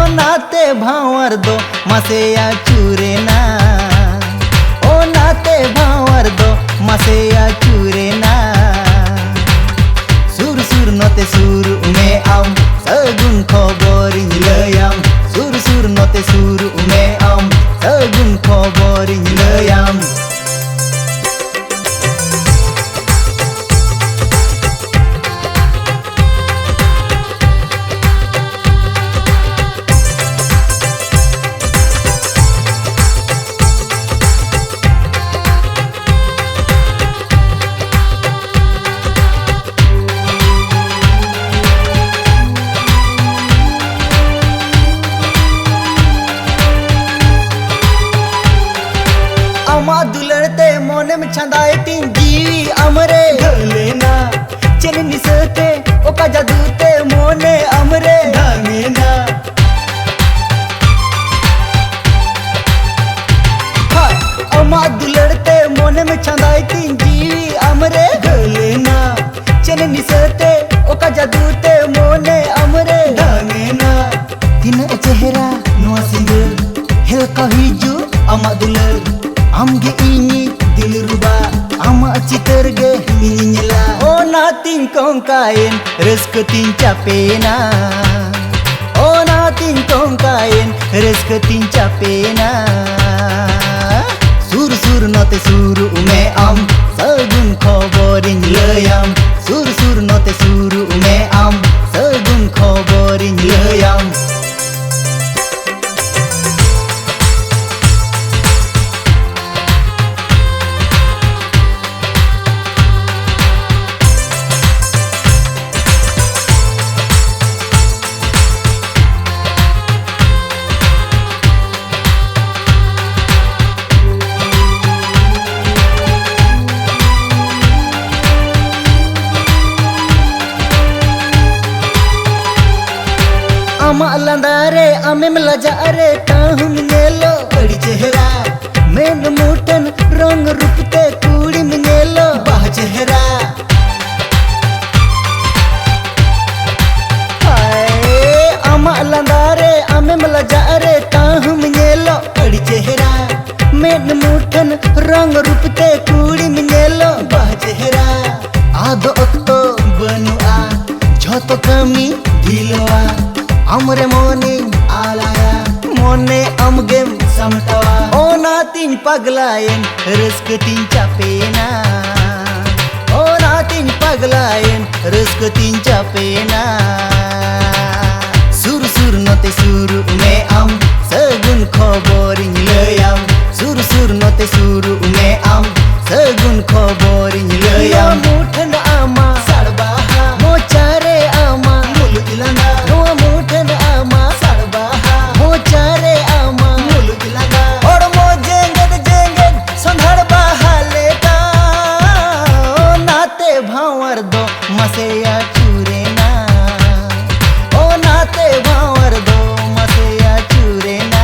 ᱚᱱᱟᱛᱮ ᱵᱷᱟᱶᱟᱨ ᱫᱚ ᱢᱟᱥᱮ ᱟᱹᱪᱩᱨᱮᱱᱟ, ᱚᱱᱟᱛᱮ ᱵᱷᱟᱶᱟᱨ ᱫᱚ ᱢᱟᱥᱮ ᱟᱹᱪᱩᱨᱮᱱᱟ᱾ ᱥᱩᱨ ᱥᱩᱨ ᱱᱚᱛᱮ ᱥᱩᱨᱩᱜ ᱢᱮ ᱟᱢ, ᱥᱟᱹᱜᱩᱱ ᱠᱷᱚᱵᱚᱨᱤᱧ ᱞᱟᱹᱭᱟᱢ᱾ ᱥᱩᱨ ᱥᱩᱨ ᱱᱚᱛᱮ ᱥᱩᱨᱩᱜ ᱢᱮ ᱟᱢ, ᱥᱟᱹᱜᱩᱱ ᱠᱷᱚᱵᱚᱨᱤᱧ ᱞᱟᱹᱭᱟᱢ᱾ ᱟᱢᱟᱜ ᱫᱩᱞᱟᱹᱲ ᱛᱮ ᱢᱚᱱᱮᱢ ᱪᱷᱟᱸᱫᱟᱭ ᱛᱤᱧ ᱡᱤᱣᱤ ᱟᱢᱨᱮ ᱰᱷᱟᱹᱞᱮᱱᱟ᱾ ᱪᱮᱫ ᱱᱤᱥᱟᱹ ᱛᱮ, ᱚᱠᱟ ᱡᱟᱫᱩ ᱛᱮ ᱢᱚᱱᱮ ᱟᱢᱨᱮ ᱰᱷᱟᱝᱮᱱᱟ᱾ ᱦᱟ, ᱟᱢᱟᱜ ᱫᱩᱞᱟᱹᱲ ᱛᱮ ᱢᱚᱱᱮᱢ ᱪᱷᱟᱸᱫᱟᱭ ᱛᱤᱧ ᱡᱤᱣᱤ ᱟᱢᱨᱮ ᱰᱷᱟᱹᱞᱮᱱᱟ᱾ ᱪᱮᱫ ᱱᱤᱥᱟᱹ ᱛᱮ, ᱚᱠᱟ ᱡᱟᱫᱩ ᱛᱮ ᱢᱚᱱᱮ ᱟᱢᱨᱮ ᱰᱷᱟᱝᱮᱱᱟ᱾ ᱛᱤᱱᱟᱹᱜ ᱪᱮᱦᱨᱟ ᱱᱚᱣᱟ ᱥᱤᱸᱫᱩᱨ ᱦᱮᱞᱠᱟᱣ ᱦᱤᱡᱩᱜ ᱟᱢᱟᱜ ᱫᱩᱞᱟᱹᱲ᱾ ᱟᱢᱜᱮ ᱤᱧᱤᱡ ᱫᱤᱞᱨᱩᱵᱟ, ᱟᱢᱟᱜ ᱪᱤᱛᱟᱹᱨ ᱜᱮ ᱤᱧᱤᱧ ᱧᱮᱞᱟ᱾ ᱚᱱᱟᱛᱤᱧ ᱠᱚᱝᱠᱟᱭᱮᱱ, ᱨᱟᱹᱥᱠᱟᱹ ᱛᱤᱧ ᱪᱟᱯᱮᱱᱟ᱾ ᱚᱱᱟᱛᱤᱧ ᱠᱚᱝᱠᱟᱭᱮᱱ, ᱨᱟᱹᱥᱠᱟᱹ ᱛᱤᱧ ᱪᱟᱯᱮᱱᱟ᱾ ᱥᱩᱨ ᱥᱩᱨ ᱱᱚᱛᱮ ᱥᱩᱨᱩᱜ ᱢᱮ ᱟᱢ, ᱥᱟᱹᱜᱩᱱ ᱠᱷᱚᱵᱚᱨᱤᱧ ᱞᱟᱹᱭᱟᱢ᱾ ᱥᱩᱨ ᱥᱩᱨ ᱱᱚᱛᱮ ᱥᱩᱨᱩᱜ ᱢᱮ ᱟᱢ, ᱥᱟᱹᱜᱩᱱ ᱠᱷᱚᱵᱚᱨᱤᱧ ᱞᱟᱹᱭᱟᱢ᱾ ᱟᱢᱮᱢ ᱞᱟᱡᱟᱜ ᱨᱮ ᱛᱟᱦᱩᱢ ᱧᱮᱞᱚᱜ ᱟᱹᱰᱤ ᱪᱮᱦᱨᱟ᱾ ᱢᱮᱫ ᱢᱩᱴᱷᱟᱹᱱ ᱨᱚᱝ ᱨᱩᱯ ᱛᱮ ᱠᱩᱲᱤᱢ ᱧᱮᱞᱚᱜ ᱵᱟᱦ ᱪᱮᱦᱨᱟ᱾ ᱦᱟᱭ, ᱟᱢᱟᱜ ᱞᱟᱸᱫᱟ ᱨᱮ ᱟᱢᱮᱢ ᱞᱟᱡᱟᱜ ᱨᱮ ᱛᱟᱦᱩᱢ ᱧᱮᱞᱚᱜ ᱟᱹᱰᱤ ᱪᱮᱦᱨᱟ᱾ ᱢᱮᱫ ᱢᱩᱴᱷᱟᱹᱱ ᱨᱚᱝ ᱨᱩᱯ ᱛᱮ ᱠᱩᱲᱤᱢ ᱧᱮᱞᱚᱜ ᱵᱟᱦ ᱪᱮᱦᱨᱟ᱾ ᱟᱫᱚ ᱚᱠᱛᱚ ᱵᱟᱹᱱᱩᱜᱼᱟ, ᱡᱷᱚᱛᱚ ᱠᱟᱹᱢᱤ ᱰᱷᱤᱞᱚᱜᱼᱟ᱾ ᱟᱢᱨᱮ ᱢᱚᱱᱮᱧ ᱟᱞᱟᱭᱟ, ᱢᱚᱱᱮ ᱟᱢᱜᱮᱢ ᱥᱟᱢᱴᱟᱣᱟ᱾ ᱚᱱᱟᱛᱤᱧ ᱯᱟᱜᱽᱞᱟᱭᱮᱱ, ᱨᱟᱹᱥᱠᱟᱹ ᱛᱤᱧ ᱪᱟᱯᱮᱭᱮᱱᱟ᱾ ᱚᱱᱟᱛᱤᱧ ᱯᱟᱜᱽᱞᱟᱭᱮᱱ, ᱨᱟᱹᱥᱠᱟᱹ ᱛᱤᱧ ᱪᱟᱯᱮᱭᱮᱱᱟ᱾ ᱥᱩᱨ ᱥᱩᱨ ᱱᱚᱛᱮ ᱥᱩᱨᱩᱜ ᱢᱮ ᱟᱢ, ᱥᱟᱹᱜᱩᱱ ᱠᱷᱚᱵᱚᱨᱤᱧ ᱞᱟᱹᱭᱟᱢ᱾ ᱥᱩᱨ ᱥᱩᱨ ᱱᱚᱛᱮ ᱥᱩᱨᱩᱜ ᱢᱮ ᱟᱢ, ᱥᱟᱹᱜᱩᱱ ᱠᱷᱚᱵᱚᱨᱤᱧ ᱞᱟᱹᱭᱟᱢ᱾ ᱱᱚᱣᱟ ᱢᱩᱴᱷᱟᱹᱱ ᱟᱢᱟ ᱥᱟᱲᱵᱟᱦᱟ, ᱢᱚᱪᱟ ᱨᱮ ᱟᱢᱟ ᱢᱩᱞᱩᱡ ᱞᱟᱸᱫᱟ᱾ ᱱᱚᱣᱟ ᱢᱩᱴᱷᱟᱹᱱ ᱟᱢᱟ ᱥᱟᱲᱵᱟᱦᱟ, ᱢᱚᱪᱟ ᱨᱮ ᱟᱢᱟ ᱢᱩᱞᱩᱡ ᱞᱟᱸᱫᱟ᱾ ᱦᱚᱲᱢᱚ ᱡᱮᱜᱮᱫ ᱡᱮᱜᱮᱫ ᱥᱚᱸᱫᱷᱟᱲ ᱵᱟᱦᱟ ᱞᱮᱠᱟ, ᱚᱱᱟᱛᱮ ᱵᱷᱟᱶᱟᱨ ᱫᱚ ᱢᱟᱥᱮ ᱟᱹᱪᱩᱨᱮᱱᱟ᱾ ᱚᱱᱟᱛᱮ ᱵᱷᱟᱶᱟᱨ ᱫᱚ ᱢᱟᱥᱮ ᱟᱹᱪᱩᱨᱮᱱᱟ᱾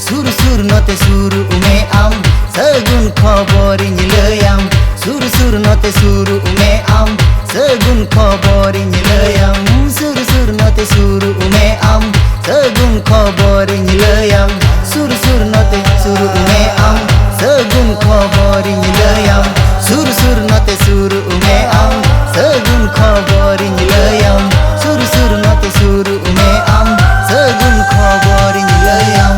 ᱥᱩᱨ ᱥᱩᱨ ᱱᱚᱛᱮ ᱥᱩᱨᱩᱜ ᱢᱮ ᱟᱢ, ᱥᱟᱹᱜᱩᱱ ᱠᱷᱚᱵᱚᱨᱤᱧ ᱞᱟᱹᱭᱟᱢ᱾ ᱥᱩᱨ ᱥᱩᱨ ᱱᱚᱛᱮ ᱥᱩᱨᱩᱜ ᱢᱮ ᱟᱢ, ᱥᱟᱹᱜᱩᱱ ᱠᱷᱚᱵᱚᱨᱤᱧ ᱞᱟᱹᱭᱟᱢ᱾ ᱥᱩᱨ ᱥᱩᱨ ᱱᱚᱛᱮ ᱥᱩᱨᱩᱜ ᱢᱮ ᱟᱢ, ᱥᱟᱹᱜᱩᱱ ᱠᱷᱚᱵᱚᱨᱤᱧ ᱞᱟᱹᱭᱟᱢ᱾ ᱥᱩᱨ ᱥᱩᱨ ᱱᱚᱛᱮ ᱥᱩᱨᱩᱜ ᱢᱮ ᱟᱢ, ᱥᱟᱹᱜᱩᱱ ᱠᱷᱚᱵᱚᱨᱤᱧ ᱞᱟᱹᱭᱟᱢ᱾ ᱥᱩᱨ ᱥᱩᱨ ᱱᱚᱛᱮ ᱥᱩᱨᱩᱜ ᱢᱮ ᱟᱢ, ᱥᱟᱹᱜᱩᱱ ᱠᱷᱚᱵᱚᱨᱤᱧ ᱞᱟᱹᱭᱟᱢ᱾ ᱥᱩᱨ ᱥᱩᱨ ᱱᱚᱛᱮ ᱥᱩᱨᱩᱜ ᱢᱮ ᱟᱢ, ᱥᱟᱹᱜᱩᱱ ᱠᱷᱚᱵᱚᱨᱤᱧ ᱞᱟᱹᱭᱟᱢ᱾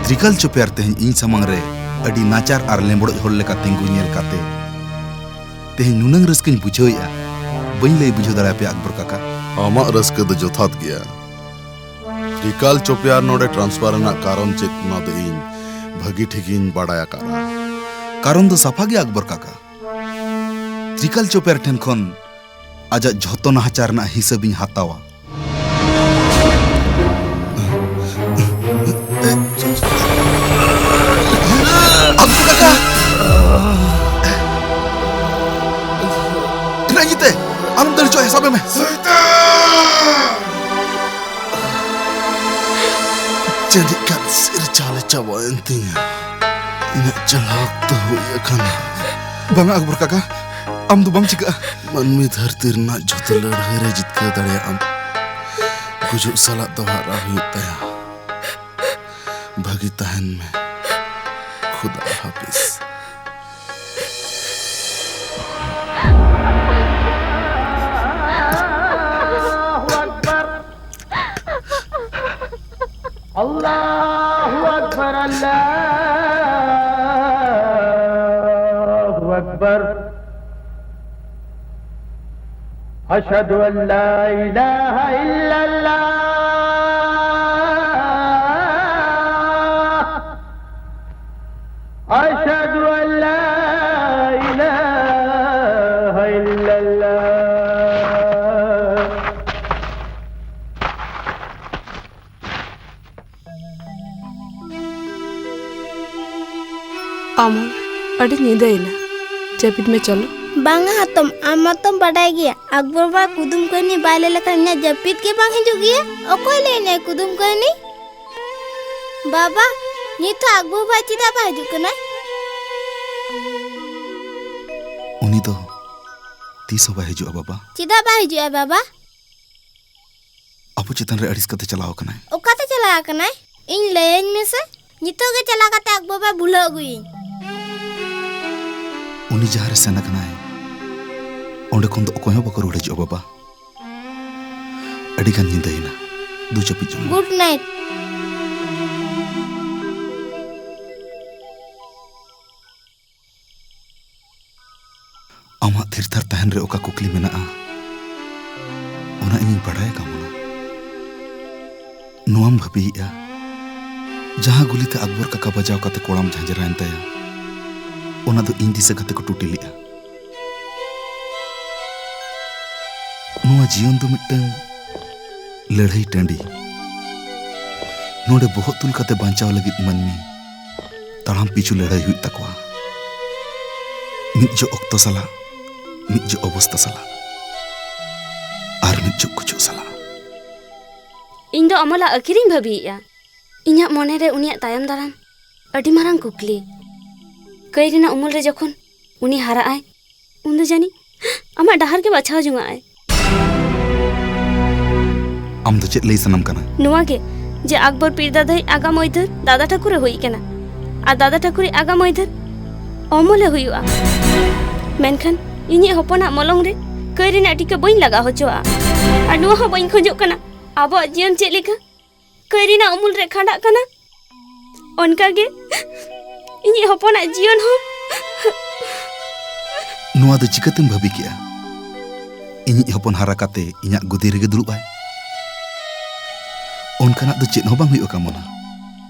ᱛᱨᱤᱠᱟᱞ ᱪᱚᱯᱮᱭᱟᱨ ᱛᱮᱦᱮᱧ ᱤᱧ ᱥᱟᱢᱟᱝ ᱨᱮ ᱟᱹᱰᱤ ᱱᱟᱪᱟᱨ ᱟᱨ ᱞᱮᱸᱵᱲᱚᱡ ᱦᱚᱲ ᱞᱮᱠᱟ ᱛᱤᱸᱜᱩ ᱧᱮᱞ ᱠᱟᱛᱮ ᱛᱮᱦᱮᱧ ᱱᱩᱱᱟᱹᱝ ᱨᱟᱹᱥᱠᱟᱹᱧ ᱵᱩᱡᱷᱟᱹᱣᱮᱫᱼᱟ, ᱵᱟᱹᱧ ᱞᱟᱹᱭ ᱵᱩᱡᱷᱟᱹᱣ ᱫᱟᱲᱮᱭᱟᱯᱮᱭᱟ ᱟᱠᱵᱚᱨ ᱠᱟᱠᱟ᱾ ᱟᱢᱟᱜ ᱨᱟᱹᱥᱠᱟᱹ ᱫᱚ ᱡᱚᱛᱷᱟᱛ ᱜᱮᱭᱟ᱾ ᱛᱨᱤᱠᱟᱞ ᱪᱚᱯᱮᱭᱟᱨ ᱱᱚᱰᱮ ᱴᱨᱟᱱᱥᱯᱷᱟᱨ ᱨᱮᱱᱟᱜ ᱠᱟᱨᱚᱱ ᱪᱮᱫ, ᱚᱱᱟ ᱫᱚ ᱤᱧ ᱵᱷᱟᱹᱜᱤ ᱴᱷᱤᱠᱤᱧ ᱵᱟᱰᱟᱭ ᱟᱠᱟᱫᱼᱟ᱾ ᱠᱟᱨᱚᱱ ᱫᱚ ᱥᱟᱯᱷᱟ ᱜᱮᱭᱟ ᱟᱠᱵᱚᱨ ᱠᱟᱠᱟ᱾ ᱛᱨᱤᱠᱟᱞ ᱪᱚᱯᱮᱭᱟᱨ ᱴᱷᱮᱱ ᱠᱷᱚᱱ ᱟᱡᱟᱜ ᱡᱷᱚᱛᱚ ᱱᱟᱦᱟᱪᱟᱨ ᱨᱮᱱᱟᱜ ᱦᱤᱥᱟᱹᱵ ᱤᱧ ᱦᱟᱛᱟᱣᱟ᱾ ᱡᱟᱹᱱᱤᱡ ᱠᱷᱟᱱ ᱥᱤᱨ ᱪᱟᱞᱮ ᱪᱟᱵᱟᱭᱮᱱ ᱛᱤᱧᱟ᱾ ᱤᱧᱟᱹᱜ ᱪᱟᱞᱟᱣ ᱚᱠᱛᱚ ᱦᱩᱭ ᱟᱠᱟᱱᱟ᱾ ᱵᱟᱝᱟ ᱟᱠᱵᱚᱨ ᱠᱟᱠᱟ, ᱟᱢ ᱫᱚ ᱵᱟᱢ ᱪᱤᱠᱟᱹᱜᱼᱟ᱾ ᱢᱟᱹᱱᱢᱤ ᱫᱷᱟᱹᱨᱛᱤ ᱨᱮᱱᱟᱜ ᱡᱷᱚᱛᱚ ᱞᱟᱹᱲᱦᱟᱹᱭ ᱨᱮ ᱡᱤᱛᱠᱟᱹᱨ ᱫᱟᱲᱮᱭᱟᱜ ᱟᱢ᱾ ᱜᱩᱡᱩᱜ ᱥᱟᱞᱟᱜ ᱫᱚ ᱦᱟᱨᱟ ᱦᱩᱭᱩᱜ ᱛᱟᱭᱟ᱾ ᱵᱷᱟᱹᱜᱤ ᱛᱟᱦᱮᱱ ᱢᱮ᱾ ᱠᱷᱩᱫᱟ ᱦᱟᱯᱤᱥ᱾ الله أكبر. الله أكبر. الله أكبر. أشهد أن لا إله إلا الله. أشهد أن لا إله إلا الله. ᱟᱢ, ᱟᱹᱰᱤ ᱧᱤᱫᱟᱹᱭᱮᱱᱟ, ᱡᱟᱹᱯᱤᱫ ᱢᱮ ᱪᱚᱞᱚ᱾ ᱵᱟᱝᱟ ᱦᱟᱛᱚᱢ, ᱟᱢ ᱢᱟᱛᱚᱢ ᱵᱟᱰᱟᱭ ᱜᱮᱭᱟ, ᱟᱠᱵᱚᱨ ᱵᱟᱵᱟ ᱠᱩᱫᱩᱢ ᱠᱟᱹᱦᱱᱤ ᱵᱟᱭ ᱞᱟᱹᱭ ᱞᱮᱠᱷᱟᱱ ᱤᱧᱟᱹᱜ ᱡᱟᱹᱯᱤᱫ ᱜᱮ ᱵᱟᱝ ᱦᱤᱡᱩᱜ ᱜᱮᱭᱟ᱾ ᱚᱠᱚᱭ ᱞᱟᱹᱭ ᱤᱧᱟᱹᱭ ᱠᱩᱫᱩᱢ ᱠᱟᱹᱦᱱᱤ? ᱵᱟᱵᱟ, ᱱᱤᱛ ᱦᱚᱸ ᱟᱠᱵᱚᱨ ᱵᱟᱵᱟ ᱪᱮᱫᱟᱜ ᱵᱟᱭ ᱦᱤᱡᱩᱜ ᱠᱟᱱᱟᱭ? ᱩᱱᱤ ᱫᱚ ᱛᱤᱥ ᱦᱚᱸ ᱵᱟᱭ ᱦᱤᱡᱩᱜᱼᱟ, ᱵᱟᱵᱟ᱾ ᱪᱮᱫᱟᱜ ᱵᱟᱭ ᱦᱤᱡᱩᱜᱼᱟ, ᱵᱟᱵᱟ? ᱟᱵᱚ ᱪᱮᱛᱟᱱ ᱨᱮ ᱟᱹᱲᱤᱥ ᱠᱟᱛᱮ ᱪᱟᱞᱟᱣ ᱟᱠᱟᱱᱟᱭ᱾ ᱚᱠᱟᱛᱮ ᱪᱟᱞᱟᱣ ᱟᱠᱟᱱᱟᱭ? ᱤᱧ ᱞᱟᱹᱭᱟᱹᱧ ᱢᱮᱥᱮ᱾ ᱱᱤᱛᱚᱜ ᱜᱮ ᱪᱟᱞᱟᱣ ᱠᱟᱛᱮ ᱟᱠᱵᱚᱨ ᱵᱟᱵᱟ ᱵᱷᱩᱞᱟᱹᱣ ᱟᱹᱜᱩᱭᱤᱧ᱾ ᱩᱱᱤ ᱡᱟᱦᱟᱸ ᱨᱮ ᱥᱮᱱ ᱟᱠᱟᱱᱟᱭ, ᱚᱸᱰᱮ ᱠᱷᱚᱱ ᱫᱚ ᱚᱠᱚᱭ ᱦᱚᱸ ᱵᱟᱠᱚ ᱨᱩᱣᱟᱹᱲ ᱦᱤᱡᱩᱜᱼᱟ, ᱵᱟᱵᱟ᱾ ᱟᱹᱰᱤ ᱜᱟᱱ ᱧᱤᱫᱟᱹᱭᱮᱱᱟ᱾ ᱫᱩ ᱡᱟᱹᱯᱤᱫ ᱡᱚᱝ ᱢᱮ᱾ Good night. ᱟᱢᱟᱜ ᱛᱷᱤᱨ ᱛᱷᱟᱨ ᱛᱟᱦᱮᱱ ᱨᱮ ᱚᱠᱟ ᱠᱩᱠᱞᱤ ᱢᱮᱱᱟᱜᱼᱟ, ᱚᱱᱟ ᱤᱧᱤᱧ ᱵᱟᱰᱟᱭᱟ, ᱠᱟᱢᱚᱱᱟ᱾ ᱱᱚᱣᱟᱢ ᱵᱷᱟᱹᱵᱤᱭᱮᱫᱼᱟ, ᱡᱟᱦᱟᱸ ᱜᱩᱞᱤᱛᱮ ᱟᱠᱵᱚᱨ ᱠᱟᱠᱟ ᱵᱟᱡᱟᱣ ᱠᱟᱛᱮ ᱠᱚᱲᱟᱢ ᱡᱷᱟᱸᱡᱨᱟᱭᱮᱱ ᱛᱟᱭᱟ, ᱚᱱᱟ ᱫᱚ ᱤᱧ ᱫᱤᱥᱟᱹ ᱠᱟᱛᱮ ᱠᱚ ᱴᱩᱴᱤ ᱞᱮᱫᱼᱟ᱾ ᱱᱚᱣᱟ ᱡᱤᱭᱚᱱ ᱫᱚ ᱢᱤᱫᱴᱟᱝ ᱞᱟᱹᱲᱦᱟᱹᱭ ᱴᱟᱺᱰᱤ᱾ ᱱᱚᱰᱮ ᱵᱚᱦᱚᱜ ᱛᱩᱞ ᱠᱟᱛᱮ ᱵᱟᱧᱪᱟᱣ ᱞᱟᱹᱜᱤᱫ ᱢᱟᱹᱱᱢᱤ ᱛᱟᱲᱟᱢ ᱯᱤᱪᱷᱩ ᱞᱟᱹᱲᱦᱟᱹᱭ ᱦᱩᱭᱩᱜ ᱛᱟᱠᱚᱣᱟ᱾ ᱢᱤᱫ ᱡᱚᱜ ᱚᱠᱛᱚ ᱥᱟᱞᱟᱜ, ᱢᱤᱫ ᱡᱚᱜ ᱚᱵᱚᱥᱛᱟ ᱥᱟᱞᱟᱜ, ᱟᱨ ᱢᱤᱫ ᱡᱚᱜ ᱜᱩᱡᱩᱜ ᱥᱟᱞᱟᱜ᱾ ᱤᱧ ᱫᱚ ᱟᱢᱚᱞᱟᱜ ᱟᱹᱠᱷᱤᱨᱤᱧ ᱵᱷᱟᱹᱵᱤᱭᱮᱫᱼᱟ᱾ ᱤᱧᱟᱹᱜ ᱢᱚᱱᱮᱨᱮ ᱩᱱᱤᱭᱟᱜ ᱛᱟᱭᱚᱢ ᱫᱟᱨᱟᱢ ᱟᱹᱰᱤ ᱢᱟᱨᱟᱝ ᱠᱩᱠᱞᱤ᱾ ᱠᱟᱹᱭ ᱨᱮᱱᱟᱜ ᱩᱢᱩᱞ ᱨᱮ ᱡᱚᱠᱷᱚᱱ ᱩᱱᱤ ᱦᱟᱨᱟᱜ ᱟᱭ, ᱩᱱ ᱫᱚ ᱡᱟᱹᱱᱤᱡ ᱟᱢᱟᱜ ᱰᱟᱦᱟᱨ ᱜᱮ ᱵᱟᱪᱷᱟᱣ ᱡᱚᱝᱟᱜ ᱟᱭ᱾ ᱟᱢ ᱫᱚ ᱪᱮᱫ ᱞᱟᱹᱭ ᱥᱟᱱᱟᱢ ᱠᱟᱱᱟ? ᱱᱚᱣᱟ ᱜᱮ, ᱡᱮ ᱟᱠᱵᱚᱨ ᱯᱤᱨ ᱫᱟᱫᱟᱭᱤᱡ ᱟᱜᱟᱢ ᱟᱹᱭᱫᱟᱹᱨ ᱫᱟᱫᱟ ᱴᱷᱟᱹᱠᱩᱨ ᱮ ᱦᱩᱭ ᱠᱟᱱᱟ, ᱟᱨ ᱫᱟᱫᱟ ᱴᱷᱟᱹᱠᱩᱨᱤᱡ ᱟᱜᱟᱢ ᱟᱹᱭᱫᱟᱹᱨ ᱚᱢᱚᱞᱮ ᱦᱩᱭᱩᱜᱼᱟ᱾ ᱢᱮᱱᱠᱷᱟᱱ ᱤᱧᱤᱡ ᱦᱚᱯᱚᱱᱟᱜ ᱢᱚᱞᱚᱝ ᱨᱮ ᱠᱟᱹᱭ ᱨᱮᱱᱟᱜ ᱴᱤᱠᱟᱹ ᱵᱟᱹᱧ ᱞᱟᱜᱟᱣ ᱦᱚᱪᱚᱣᱟᱜᱼᱟ᱾ ᱟᱨ ᱱᱚᱣᱟ ᱦᱚᱸ ᱵᱟᱹᱧ ᱠᱷᱚᱡᱚᱜ ᱠᱟᱱᱟ ᱟᱵᱚᱣᱟᱜ ᱡᱤᱭᱚᱱ ᱪᱮᱫ ᱞᱮᱠᱟ ᱠᱟᱹᱭ ᱨᱮᱱᱟᱜ ᱩᱢᱩᱞ ᱨᱮ ᱠᱷᱟᱸᱰᱟᱜ ᱠᱟᱱᱟ, ᱚᱱᱠᱟ ᱜᱮ ᱤᱧᱤᱡ ᱦᱚᱯᱚᱱᱟᱜ ᱡᱤᱭᱚᱱ ᱦᱚᱸ᱾ ᱱᱚᱣᱟ ᱫᱚ ᱪᱤᱠᱟᱹᱛᱮᱢ ᱵᱷᱟᱹᱵᱤ ᱠᱮᱜᱼᱟ? ᱤᱧᱤᱡ ᱦᱚᱯᱚᱱ ᱦᱟᱨᱟ ᱠᱟᱛᱮ ᱤᱧᱟᱜ ᱜᱚᱫᱤ ᱨᱮᱜᱮ ᱫᱩᱲᱩᱵ ᱟᱭ? ᱚᱱᱠᱟᱱᱟᱜ ᱫᱚ ᱪᱮᱫ ᱦᱚᱸ ᱵᱟᱝ ᱦᱩᱭᱩᱜᱼᱟ ᱠᱟᱢᱚᱱᱟ᱾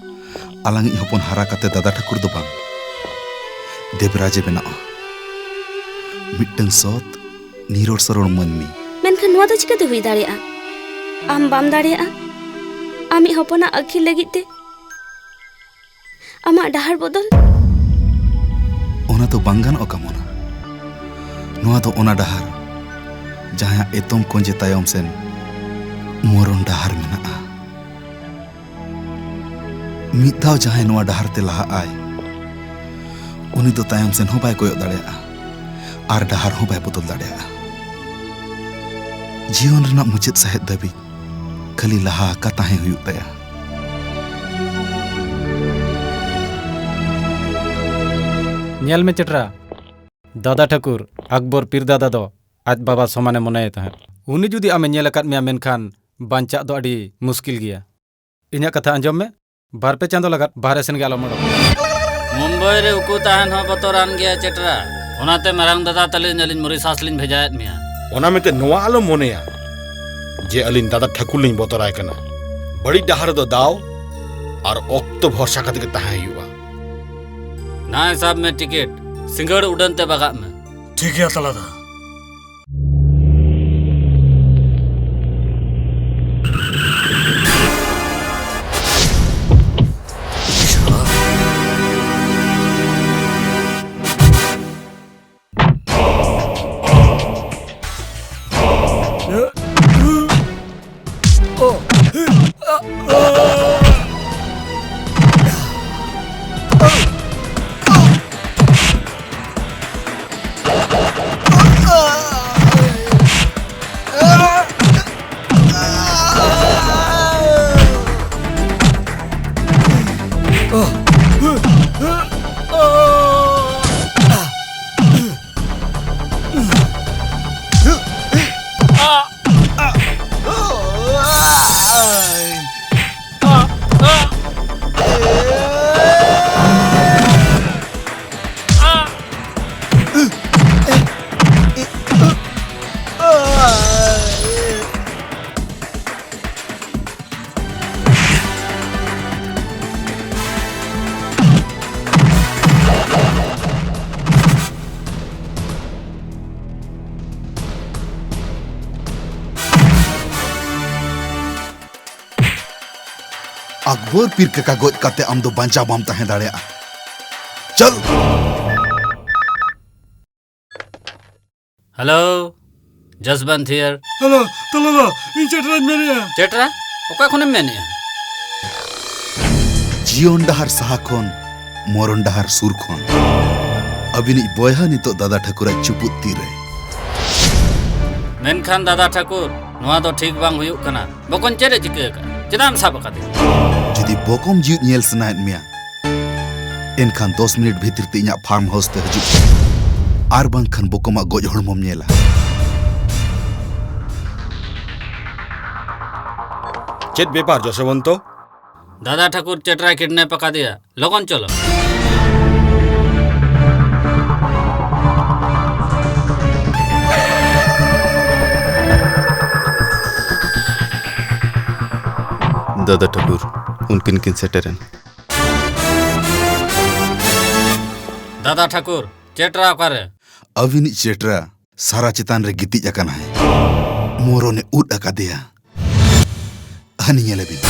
ᱟᱞᱟᱝᱤᱡ ᱦᱚᱯᱚᱱ ᱦᱟᱨᱟ ᱠᱟᱛᱮ ᱫᱟᱫᱟ ᱴᱷᱟᱹᱠᱩᱨ ᱫᱚ ᱵᱟᱝ, ᱫᱮᱵᱽᱨᱟᱡᱽ ᱮ ᱵᱮᱱᱟᱜᱼᱟ᱾ ᱢᱤᱫᱴᱟᱝ ᱥᱚᱛ, ᱱᱤᱨᱚᱲ ᱥᱚᱨᱚᱲ ᱢᱟᱹᱱᱢᱤ᱾ ᱢᱮᱱᱠᱷᱟᱱ ᱱᱚᱣᱟ ᱫᱚ ᱪᱤᱠᱟᱹᱛᱮ ᱦᱩᱭ ᱫᱟᱲᱮᱭᱟᱜᱼᱟ? ᱟᱢ ᱵᱟᱢ ᱫᱟᱲᱮᱭᱟᱜᱼᱟ ᱟᱢᱤᱡ ᱦᱚᱯᱚᱱᱟᱜ ᱟᱹᱠᱷᱤᱨ ᱞᱟᱹᱜᱤᱫ ᱛᱮ ᱟᱢᱟᱜ ᱰᱟᱦᱟᱨ ᱵᱚᱫᱚᱞ? ᱚᱱᱟ ᱫᱚ ᱵᱟᱝ ᱜᱟᱱᱚᱜᱼᱟ ᱠᱟᱢᱚᱱᱟ᱾ ᱱᱚᱣᱟ ᱫᱚ ᱚᱱᱟ ᱰᱟᱦᱟᱨ, ᱡᱟᱦᱟᱸᱭᱟᱜ ᱮᱛᱚᱢ ᱠᱚᱸᱡᱮ ᱛᱟᱭᱚᱢ ᱥᱮᱱ ᱢᱚᱨᱚᱱ ᱰᱟᱦᱟᱨ ᱢᱮᱱᱟᱜᱼᱟ᱾ ᱢᱤᱫ ᱫᱷᱟᱣ ᱡᱟᱦᱟᱸᱭ ᱱᱚᱣᱟ ᱰᱟᱦᱟᱨ ᱛᱮ ᱞᱟᱦᱟᱜ ᱟᱭ, ᱩᱱᱤ ᱫᱚ ᱛᱟᱭᱚᱢ ᱥᱮᱱ ᱦᱚᱸ ᱵᱟᱭ ᱠᱚᱭᱚᱜ ᱫᱟᱲᱮᱭᱟᱜᱼᱟ ᱟᱨ ᱰᱟᱦᱟᱨ ᱦᱚᱸ ᱵᱟᱭ ᱵᱚᱫᱚᱞ ᱫᱟᱲᱮᱭᱟᱜᱼᱟ᱾ ᱡᱤᱭᱚᱱ ᱨᱮᱱᱟᱜ ᱢᱩᱪᱟᱹᱫ ᱥᱟᱦᱮᱫ ᱫᱷᱟᱹᱵᱤᱡ ᱠᱷᱟᱹᱞᱤ ᱞᱟᱦᱟ ᱟᱠᱟ ᱛᱟᱦᱮᱸ ᱦᱩᱭᱩᱜ ᱛᱟᱭᱟ᱾ ᱧᱮᱞ ᱢᱮ ᱪᱮᱴᱨᱟ, ᱫᱟᱫᱟ ᱴᱷᱟᱹᱠᱩᱨ ᱟᱠᱵᱚᱨ ᱯᱤᱨ ᱫᱟᱫᱟ ᱫᱚ ᱟᱡ ᱵᱟᱵᱟ ᱥᱚᱢᱟᱱᱮ ᱢᱚᱱᱮᱭᱮ ᱛᱟᱦᱮᱸᱫ᱾ ᱩᱱᱤ ᱡᱩᱫᱤ ᱟᱢᱮ ᱧᱮᱞ ᱟᱠᱟᱫ ᱢᱮᱭᱟ, ᱢᱮᱱᱠᱷᱟᱱ ᱵᱟᱧᱪᱟᱜ ᱫᱚ ᱟᱹᱰᱤ ᱢᱩᱥᱠᱤᱞ ᱜᱮᱭᱟ᱾ ᱤᱧᱟᱹᱜ ᱠᱟᱛᱷᱟ ᱟᱸᱡᱚᱢ ᱢᱮ, ᱵᱟᱨ ᱯᱮ ᱪᱟᱸᱫᱚ ᱞᱟᱜᱟᱫ ᱵᱟᱦᱨᱮ ᱥᱮᱱ ᱜᱮ ᱟᱞᱚᱢ ᱚᱰᱚᱠ᱾ ᱢᱩᱢᱵᱟᱭ ᱨᱮ ᱩᱠᱩ ᱛᱟᱦᱮᱱ ᱦᱚᱸ ᱵᱚᱛᱚᱨᱟᱱ ᱜᱮᱭᱟ ᱪᱮᱴᱨᱟ᱾ ᱚᱱᱟᱛᱮ ᱢᱟᱨᱟᱝ ᱫᱟᱫᱟ ᱛᱟᱹᱞᱤᱧ ᱟᱹᱞᱤᱧ ᱢᱚᱨᱤᱥᱟᱥ ᱞᱤᱧ ᱵᱷᱮᱡᱟᱭᱮᱫ ᱢᱮᱭᱟ᱾ ᱚᱱᱟ ᱢᱮᱱᱛᱮ ᱱᱚᱣᱟ ᱟᱞᱚᱢ ᱢᱚᱱᱮᱭᱟ ᱡᱮ ᱟᱹᱞᱤᱧ ᱫᱟᱫᱟ ᱴᱷᱟᱹᱠᱩᱨ ᱞᱤᱧ ᱵᱚᱛᱚᱨᱟᱭ ᱠᱟᱱᱟ᱾ ᱵᱟᱹᱲᱤᱡ ᱰᱟᱦᱟᱨ ᱨᱮᱫᱚ ᱫᱟᱣ ᱟᱨ ᱚᱠᱛᱚ ᱵᱷᱚᱨᱥᱟ ᱠᱟᱛᱮ ᱜᱮ ᱛᱟᱦᱮᱸ ᱦᱩᱭᱩᱜᱼᱟ᱾ ᱱᱟᱭ ᱥᱟᱵ ᱢᱮ ᱴᱤᱠᱤᱴ, ᱥᱤᱸᱜᱟᱹᱲ ᱩᱰᱟᱹᱱ ᱛᱮ ᱵᱟᱜᱟᱜ ᱢᱮ᱾ ᱴᱷᱤᱠ ᱜᱮᱭᱟ ᱛᱟᱞᱟᱫᱟ᱾ ᱟᱠᱵᱚᱨ ᱯᱤᱨ ᱠᱟᱠᱟ ᱜᱚᱡ ᱠᱟᱛᱮ ᱟᱢ ᱫᱚ ᱵᱟᱧᱪᱟᱣ ᱵᱟᱢ ᱛᱟᱦᱮᱸ ᱫᱟᱲᱮᱭᱟᱜᱼᱟ᱾ ᱪᱚᱞ! ᱦᱮᱞᱳ, ᱡᱚᱥᱵᱚᱱᱛ ᱦᱤᱭᱟᱨ᱾ ᱦᱮᱞᱳ, ᱛᱟᱞᱟᱵᱟ, ᱤᱧ ᱪᱮᱴᱨᱟᱧ ᱢᱮᱱᱮᱫᱼᱟ᱾ ᱪᱮᱴᱨᱟ? ᱚᱠᱟ ᱠᱷᱚᱱᱮᱢ ᱢᱮᱱᱮᱫᱼᱟ? ᱡᱤᱭᱚᱱ ᱰᱟᱦᱟᱨ ᱥᱟᱦᱟ ᱠᱷᱚᱱ, ᱢᱚᱨᱚᱱ ᱰᱟᱦᱟᱨ ᱥᱩᱨ ᱠᱷᱚᱱ᱾ ᱟᱹᱵᱤᱱᱤᱡ ᱵᱚᱭᱦᱟ ᱱᱤᱛᱚᱜ ᱫᱟᱫᱟ ᱴᱷᱟᱹᱠᱩᱨᱟᱜ ᱪᱩᱯᱩᱫ ᱛᱤᱨᱮ᱾ ᱢᱮᱱᱠᱷᱟᱱ ᱫᱟᱫᱟ ᱴᱷᱟᱹᱠᱩᱨ, ᱱᱚᱣᱟ ᱫᱚ ᱴᱷᱤᱠ ᱵᱟᱝ ᱦᱩᱭᱩᱜ ᱠᱟᱱᱟ᱾ ᱵᱚᱠᱚᱧ ᱪᱮᱫ ᱮ ᱪᱤᱠᱟᱹ ᱟᱠᱟᱫ? ᱪᱮᱫᱟᱜ ᱮᱢ ᱥᱟᱵ ᱟᱠᱟᱫᱮᱭᱟ? ᱡᱩᱫᱤ ᱵᱚᱠᱚᱢ ᱡᱤᱣᱤᱫ ᱧᱮᱞ ᱥᱟᱱᱟᱭᱮᱫ ᱢᱮᱭᱟ, ᱮᱱᱠᱷᱟᱱ ᱫᱚᱥ ᱢᱤᱱᱤᱴ ᱵᱷᱤᱛᱤᱨ ᱛᱮ ᱤᱧᱟᱜ ᱯᱷᱟᱨᱢ ᱦᱟᱣᱩᱥ ᱛᱮ ᱦᱤᱡᱩᱜ ᱢᱮ᱾ ᱟᱨ ᱵᱟᱝᱠᱷᱟᱱ ᱵᱚᱠᱚᱢᱟᱜ ᱜᱚᱡ ᱦᱚᱲᱢᱚᱢ ᱧᱮᱞᱟ᱾ ᱪᱮᱫ ᱵᱮᱯᱟᱨ, ᱡᱚᱥᱵᱚᱱᱛᱚ? ᱫᱟᱫᱟ ᱴᱷᱟᱹᱠᱩᱨ ᱪᱮᱴᱨᱟᱭ ᱠᱤᱰᱱᱮᱯ ᱟᱠᱟᱫᱮᱭᱟ᱾ ᱞᱚᱜᱚᱱ ᱪᱚᱞᱚ᱾ ᱫᱟᱫᱟ ᱴᱷᱟᱹᱠᱩᱨ, ᱩᱱᱠᱤᱱ ᱠᱤᱱ ᱥᱮᱴᱮᱨᱮᱱ᱾ ᱫᱟᱫᱟ ᱴᱷᱟᱹᱠᱩᱨ, ᱪᱮᱴᱨᱟ ᱚᱠᱟᱨᱮ? ᱟᱹᱵᱤᱱᱤᱡ ᱪᱮᱴᱨᱟ ᱥᱟᱨᱟ ᱪᱮᱛᱟᱱ ᱨᱮ ᱜᱤᱛᱤᱡ ᱟᱠᱟᱱᱟᱭ᱾ ᱢᱚᱨᱚᱱᱮ ᱩᱫ ᱟᱠᱟᱫᱮᱭᱟ᱾ ᱦᱟᱹᱱᱤ ᱧᱮᱞᱮ ᱵᱤᱱ᱾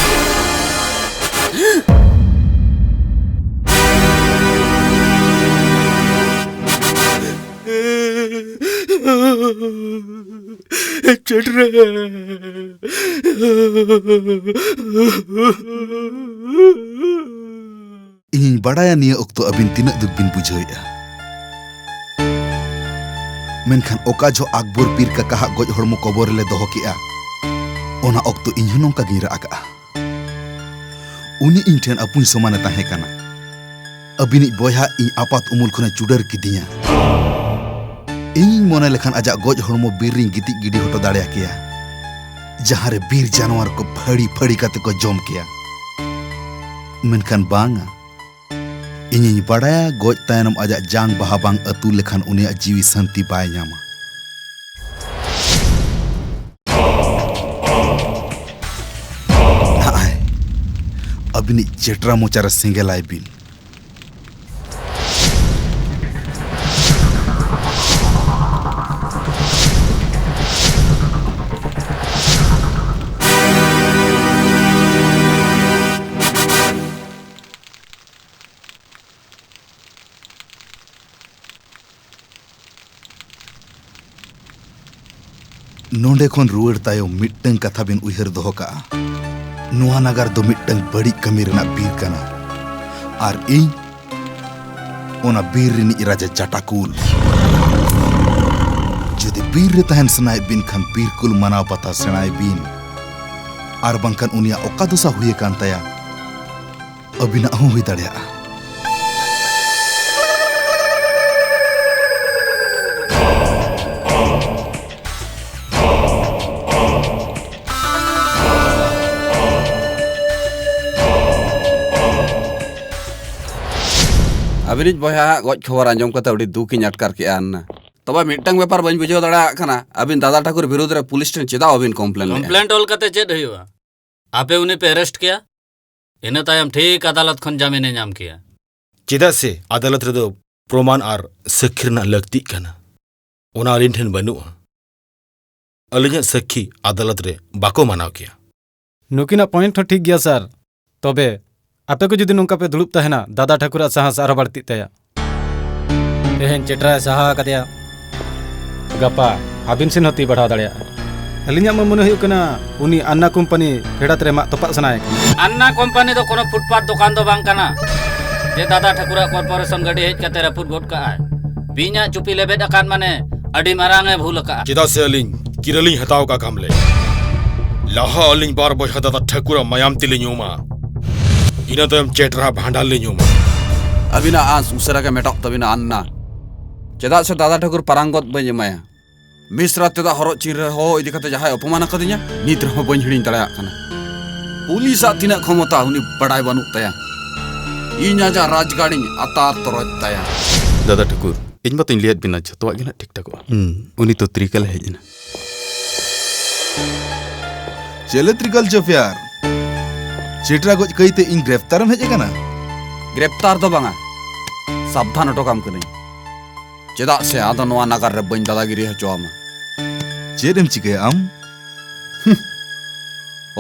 ᱪᱮᱴᱨᱟ᱾ ᱤᱧᱤᱧ ᱵᱟᱰᱟᱭᱟ ᱱᱤᱭᱟᱹ ᱚᱠᱛᱚ ᱟᱹᱵᱤᱱ ᱛᱤᱱᱟᱹᱜ ᱫᱩᱠ ᱵᱤᱱ ᱵᱩᱡᱷᱟᱹᱣᱮᱫᱼᱟ᱾ ᱢᱮᱱᱠᱷᱟᱱ ᱚᱠᱟ ᱡᱚᱦᱚᱜ ᱟᱠᱵᱚᱨ ᱯᱤᱨ ᱠᱟᱠᱟᱦᱟᱜ ᱜᱚᱡ ᱦᱚᱲᱢᱚ ᱠᱚᱵᱚᱨ ᱨᱮᱞᱮ ᱫᱚᱦᱚ ᱠᱮᱜᱼᱟ, ᱚᱱᱟ ᱚᱠᱛᱚ ᱤᱧ ᱦᱚᱸ ᱱᱚᱝᱠᱟ ᱜᱤᱧ ᱨᱟᱜ ᱟᱠᱟᱜᱼᱟ᱾ ᱩᱱᱤ ᱤᱧ ᱴᱷᱮᱱ ᱟᱹᱯᱩᱧ ᱥᱚᱢᱟᱱᱮ ᱛᱟᱦᱮᱸ ᱠᱟᱱᱟ᱾ ᱟᱹᱵᱤᱱᱤᱡ ᱵᱚᱭᱦᱟ ᱤᱧ ᱟᱯᱟᱛ ᱩᱢᱩᱞ ᱠᱷᱚᱱᱮ ᱪᱩᱰᱟᱹᱨ ᱠᱤᱫᱤᱧᱟ᱾ ᱤᱧᱤᱧ ᱢᱚᱱᱮ ᱞᱮᱠᱷᱟᱱ ᱟᱡᱟᱜ ᱜᱚᱡ ᱦᱚᱲᱢᱚ ᱵᱤᱨ ᱨᱤᱧ ᱜᱤᱛᱤᱡ ᱜᱤᱰᱤ ᱦᱚᱴᱚ ᱫᱟᱲᱮᱭᱟ ᱠᱮᱭᱟ, ᱡᱟᱦᱟᱸ ᱨᱮ ᱵᱤᱨ ᱡᱟᱱᱣᱟᱨ ᱠᱚ ᱯᱷᱟᱹᱲᱤ ᱯᱷᱟᱹᱲᱤ ᱠᱟᱛᱮ ᱠᱚ ᱡᱚᱢ ᱠᱮᱭᱟ᱾ ᱢᱮᱱᱠᱷᱟᱱ ᱵᱟᱝᱟ, ᱤᱧᱤᱧ ᱵᱟᱰᱟᱭᱟ ᱜᱚᱡ ᱛᱟᱭᱱᱚᱢ ᱟᱡᱟᱜ ᱡᱟᱝ ᱵᱟᱦᱟ ᱵᱟᱝ ᱟᱹᱛᱩ ᱞᱮᱠᱷᱟᱱ ᱩᱱᱤᱭᱟᱜ ᱡᱤᱣᱤ ᱥᱟᱹᱱᱛᱤ ᱵᱟᱭ ᱧᱟᱢᱟ᱾ ᱱᱟᱜᱼᱟᱭ, ᱟᱹᱵᱤᱱᱤᱡ ᱪᱮᱴᱨᱟ ᱢᱚᱪᱟᱨᱮ ᱥᱮᱸᱜᱮᱞᱟᱭ ᱵᱤᱱ᱾ ᱚᱸᱰᱮ ᱠᱷᱚᱱ ᱨᱩᱣᱟᱹᱲ ᱛᱟᱭᱚᱢ ᱢᱤᱫᱴᱟᱝ ᱠᱟᱛᱷᱟ ᱵᱤᱱ ᱩᱭᱦᱟᱹᱨ ᱫᱚᱦᱚ ᱠᱟᱜᱼᱟ, ᱱᱚᱣᱟ ᱱᱟᱜᱟᱨ ᱫᱚ ᱢᱤᱫᱴᱟᱝ ᱵᱟᱹᱲᱤᱡ ᱠᱟᱹᱢᱤ ᱨᱮᱱᱟᱜ ᱵᱤᱨ ᱠᱟᱱᱟ, ᱟᱨ ᱤᱧ ᱚᱱᱟ ᱵᱤᱨ ᱨᱤᱱᱤᱡ ᱨᱟᱡᱟ ᱡᱟᱴᱟᱠᱩᱞ᱾ ᱡᱩᱫᱤ ᱵᱤᱨ ᱨᱮ ᱛᱟᱦᱮᱱ ᱥᱟᱱᱟᱭᱮᱫ ᱵᱤᱱ ᱠᱷᱟᱱ ᱵᱤᱨ ᱠᱩᱞ ᱢᱟᱱᱟᱣ ᱵᱟᱛᱟᱣ ᱥᱮᱬᱟᱭ ᱵᱤᱱ, ᱟᱨ ᱵᱟᱝᱠᱷᱟᱱ ᱩᱱᱤᱭᱟᱜ ᱚᱠᱟ ᱫᱚᱥᱟ ᱦᱩᱭ ᱟᱠᱟᱱ ᱛᱟᱭᱟ, ᱟᱹᱵᱤᱱᱟᱜ ᱦᱚᱸ ᱦᱩᱭ ᱫᱟᱲᱮᱭᱟᱜᱼᱟ᱾ ᱟᱹᱵᱤᱱᱤᱡ ᱵᱚᱭᱦᱟ ᱦᱟᱜ ᱜᱚᱡ ᱠᱷᱚᱵᱚᱨ ᱟᱸᱡᱚᱢ ᱠᱟᱛᱮ ᱟᱹᱰᱤ ᱫᱩᱠ ᱤᱧ ᱟᱴᱠᱟᱨ ᱠᱮᱜᱼᱟ ᱟᱱᱱᱟ᱾ ᱛᱚᱵᱮ ᱢᱤᱫᱴᱟᱝ ᱵᱮᱯᱟᱨ ᱵᱟᱹᱧ ᱵᱩᱡᱷᱟᱹᱣ ᱫᱟᱲᱮᱭᱟᱜ ᱠᱟᱱᱟ, ᱟᱹᱵᱤᱱ ᱫᱟᱫᱟ ᱴᱷᱟᱹᱠᱩᱨ ᱵᱤᱨᱩᱫᱷ ᱨᱮ ᱯᱩᱞᱤᱥ ᱴᱷᱮᱱ ᱪᱮᱫᱟᱜ ᱵᱟᱹᱵᱤᱱ ᱠᱚᱢᱯᱞᱮᱱ ᱞᱮᱫᱼᱟ? ᱠᱚᱢᱯᱞᱮᱱᱴ ᱚᱞ ᱠᱟᱛᱮ ᱪᱮᱫ ᱦᱩᱭᱩᱜᱼᱟ? ᱟᱯᱮ ᱩᱱᱤ ᱯᱮ ᱮᱨᱮᱥᱴ ᱠᱮᱭᱟ, ᱤᱱᱟᱹ ᱛᱟᱭᱚᱢ ᱴᱷᱤᱠ ᱟᱫᱟᱞᱚᱛ ᱠᱷᱚᱱ ᱡᱟᱢᱤᱱᱮ ᱧᱟᱢ ᱠᱮᱭᱟ᱾ ᱪᱮᱫᱟᱜ ᱥᱮ ᱟᱫᱟᱞᱚᱛ ᱨᱮᱫᱚ ᱯᱨᱚᱢᱟᱱ ᱟᱨ ᱥᱟᱹᱠᱷᱤ ᱨᱮᱱᱟᱜ ᱞᱟᱹᱠᱛᱤᱜ ᱠᱟᱱᱟ, ᱚᱱᱟ ᱟᱹᱞᱤᱧ ᱴᱷᱮᱱ ᱵᱟᱹᱱᱩᱜᱼᱟ᱾ ᱟᱹᱞᱤᱧᱟᱜ ᱥᱟᱹᱠᱷᱤ ᱟᱫᱟᱞᱚᱛ ᱨᱮ ᱵᱟᱠᱚ ᱢᱟᱱᱟᱣ ᱠᱮᱭᱟ᱾ ᱱᱩᱠᱤᱱᱟᱜ ᱯᱚᱭᱮᱱᱴ ᱦᱚᱸ ᱴᱷᱤᱠ ᱜᱮᱭᱟ ᱥᱟᱨ᱾ ᱛᱚᱵᱮ ᱟᱯᱮ ᱠᱚ ᱡᱩᱫᱤ ᱱᱚᱝᱠᱟ ᱯᱮ ᱫᱩᱲᱩᱵ ᱛᱟᱦᱮᱱᱟ, ᱫᱟᱫᱟ ᱴᱷᱟᱹᱠᱩᱨᱟᱜ ᱥᱟᱦᱟᱥ ᱟᱨᱦᱚᱸ ᱵᱟᱹᱲᱛᱤᱜ ᱛᱟᱭᱟ᱾ ᱛᱮᱦᱮᱧ ᱪᱮᱴᱨᱟᱭ ᱥᱟᱦᱟ ᱟᱠᱟᱫᱮᱭᱟ, ᱜᱟᱯᱟ ᱟᱹᱵᱤᱱ ᱥᱮᱱ ᱦᱚᱸ ᱛᱤ ᱵᱟᱲᱦᱟᱣ ᱫᱟᱲᱮᱭᱟᱜᱼᱟ᱾ ᱟᱹᱞᱤᱧᱟᱜ ᱢᱟ ᱢᱚᱱᱮ ᱦᱩᱭᱩᱜ ᱠᱟᱱᱟ ᱩᱱᱤ ᱟᱱᱱᱟ ᱠᱳᱢᱯᱟᱱᱤ ᱯᱷᱮᱰᱟᱛ ᱨᱮ ᱢᱟᱜ ᱛᱚᱯᱟᱜ ᱥᱟᱱᱟᱭᱮ ᱠᱟᱱᱟ᱾ ᱟᱱᱱᱟ ᱠᱳᱢᱯᱟᱱᱤ ᱫᱚ ᱠᱳᱱᱳ ᱯᱷᱩᱴᱯᱟᱛ ᱫᱚᱠᱟᱱ ᱫᱚ ᱵᱟᱝ ᱠᱟᱱᱟ ᱡᱮ ᱫᱟᱫᱟ ᱴᱷᱟᱹᱠᱩᱨᱟᱜ ᱠᱚᱨᱯᱳᱨᱮᱥᱚᱱ ᱜᱟᱹᱰᱤ ᱦᱮᱡ ᱠᱟᱛᱮ ᱨᱟᱹᱯᱩᱫ ᱜᱚᱫ ᱠᱟᱜᱼᱟᱭ᱾ ᱵᱤᱧᱟᱜ ᱪᱩᱯᱤ ᱞᱮᱵᱮᱫ ᱟᱠᱟᱱ ᱢᱟᱱᱮ ᱟᱹᱰᱤ ᱢᱟᱨᱟᱝ ᱮ ᱵᱷᱩᱞ ᱟᱠᱟᱫᱼᱟ᱾ ᱪᱮᱫᱟᱜ ᱥᱮ ᱟᱹᱞᱤᱧ ᱠᱤᱨᱟᱹ ᱞᱤᱧ ᱦᱟᱛᱟᱣ ᱠᱟᱜ ᱠᱟᱢᱞᱮ᱾ ᱞᱟᱦᱟ ᱟᱹᱞᱤᱧ ᱵᱟᱨ ᱵᱚᱭᱦᱟ ᱫᱟᱫᱟ ᱴᱷᱟᱹᱠᱩᱨᱟᱜ ᱢᱟᱭᱟᱢ ᱛᱮᱞᱤᱧ ᱧᱩᱢᱟ, ᱤᱱᱟᱹ ᱛᱟᱭᱚᱢ ᱪᱮᱴᱨᱟ ᱵᱷᱟᱸᱰᱟᱱ ᱞᱤᱧ ᱧᱩᱢᱟ᱾ ᱟᱹᱵᱤᱱᱟᱜ ᱟᱸᱥ ᱩᱥᱟᱹᱨᱟ ᱜᱮ ᱢᱮᱴᱟᱜ ᱛᱟᱹᱵᱤᱱᱟ ᱟᱱᱱᱟ, ᱪᱮᱫᱟᱜ ᱥᱮ ᱫᱟᱫᱟ ᱴᱷᱟᱹᱠᱩᱨ ᱯᱟᱨᱟᱝᱜᱚᱛ ᱵᱟᱹᱧ ᱮᱢᱟᱭᱟ᱾ ᱢᱤᱥᱨᱟ ᱛᱮᱫᱟᱜ ᱦᱚᱨᱚᱜ ᱪᱤᱱ ᱨᱮ ᱦᱚᱦᱚ ᱤᱫᱤ ᱠᱟᱛᱮ ᱡᱟᱦᱟᱸᱭ ᱚᱯᱚᱢᱟᱱ ᱟᱠᱟᱫᱤᱧᱟ, ᱱᱤᱛ ᱨᱮᱦᱚᱸ ᱵᱟᱹᱧ ᱦᱤᱲᱤᱧ ᱫᱟᱲᱮᱭᱟᱜ ᱠᱟᱱᱟ᱾ ᱯᱩᱞᱤᱥᱟᱜ ᱛᱤᱱᱟᱹᱜ ᱠᱷᱚᱢᱚᱛᱟ ᱩᱱᱤ ᱵᱟᱲᱟᱭ ᱵᱟᱹᱱᱩᱜ ᱛᱟᱭᱟ᱾ ᱤᱧ ᱟᱡᱟᱜ ᱨᱟᱡᱽᱜᱟᱲᱤᱧ ᱟᱛᱟᱨ ᱛᱚᱨᱚᱡ ᱛᱟᱭᱟ᱾ ᱫᱟᱫᱟ ᱴᱷᱟᱹᱠᱩᱨ, ᱤᱧ ᱢᱟᱛᱚᱧ ᱞᱟᱹᱭᱟᱫ ᱵᱤᱱᱟ ᱡᱷᱚᱛᱚᱣᱟᱜ ᱜᱮ ᱱᱟᱜ ᱴᱷᱤᱠ ᱴᱷᱟᱠᱚᱜᱼᱟ᱾ ᱦᱩᱸ᱾ ᱩᱱᱤ ᱛᱚ ᱛᱨᱤᱠᱟᱞᱮ ᱦᱮᱡ ᱮᱱᱟ᱾ ᱪᱮᱞᱮ ᱛᱨᱤᱠᱟᱞ ᱪᱚᱯᱮᱭᱟᱨ? ᱪᱮᱴᱨᱟ ᱜᱚᱡ ᱠᱟᱹᱭᱛᱮ ᱤᱧ ᱜᱨᱮᱯᱛᱟᱨᱮᱢ ᱦᱮᱡ ᱟᱠᱟᱱᱟ? ᱜᱨᱮᱯᱛᱟᱨ ᱫᱚ ᱵᱟᱝᱟ, ᱥᱟᱵᱫᱷᱟᱱ ᱦᱚᱴᱚ ᱠᱟᱢ ᱠᱟᱹᱱᱟᱹᱧ᱾ ᱪᱮᱫᱟᱜ ᱥᱮ ᱟᱫᱚ ᱱᱚᱣᱟ ᱱᱟᱜᱟᱨ ᱨᱮ ᱵᱟᱹᱧ ᱫᱟᱫᱟᱜᱤᱨᱤ ᱦᱚᱪᱚ ᱟᱢᱟ᱾ ᱪᱮᱫ ᱮᱢ ᱪᱤᱠᱟᱹᱭᱟ ᱟᱢ?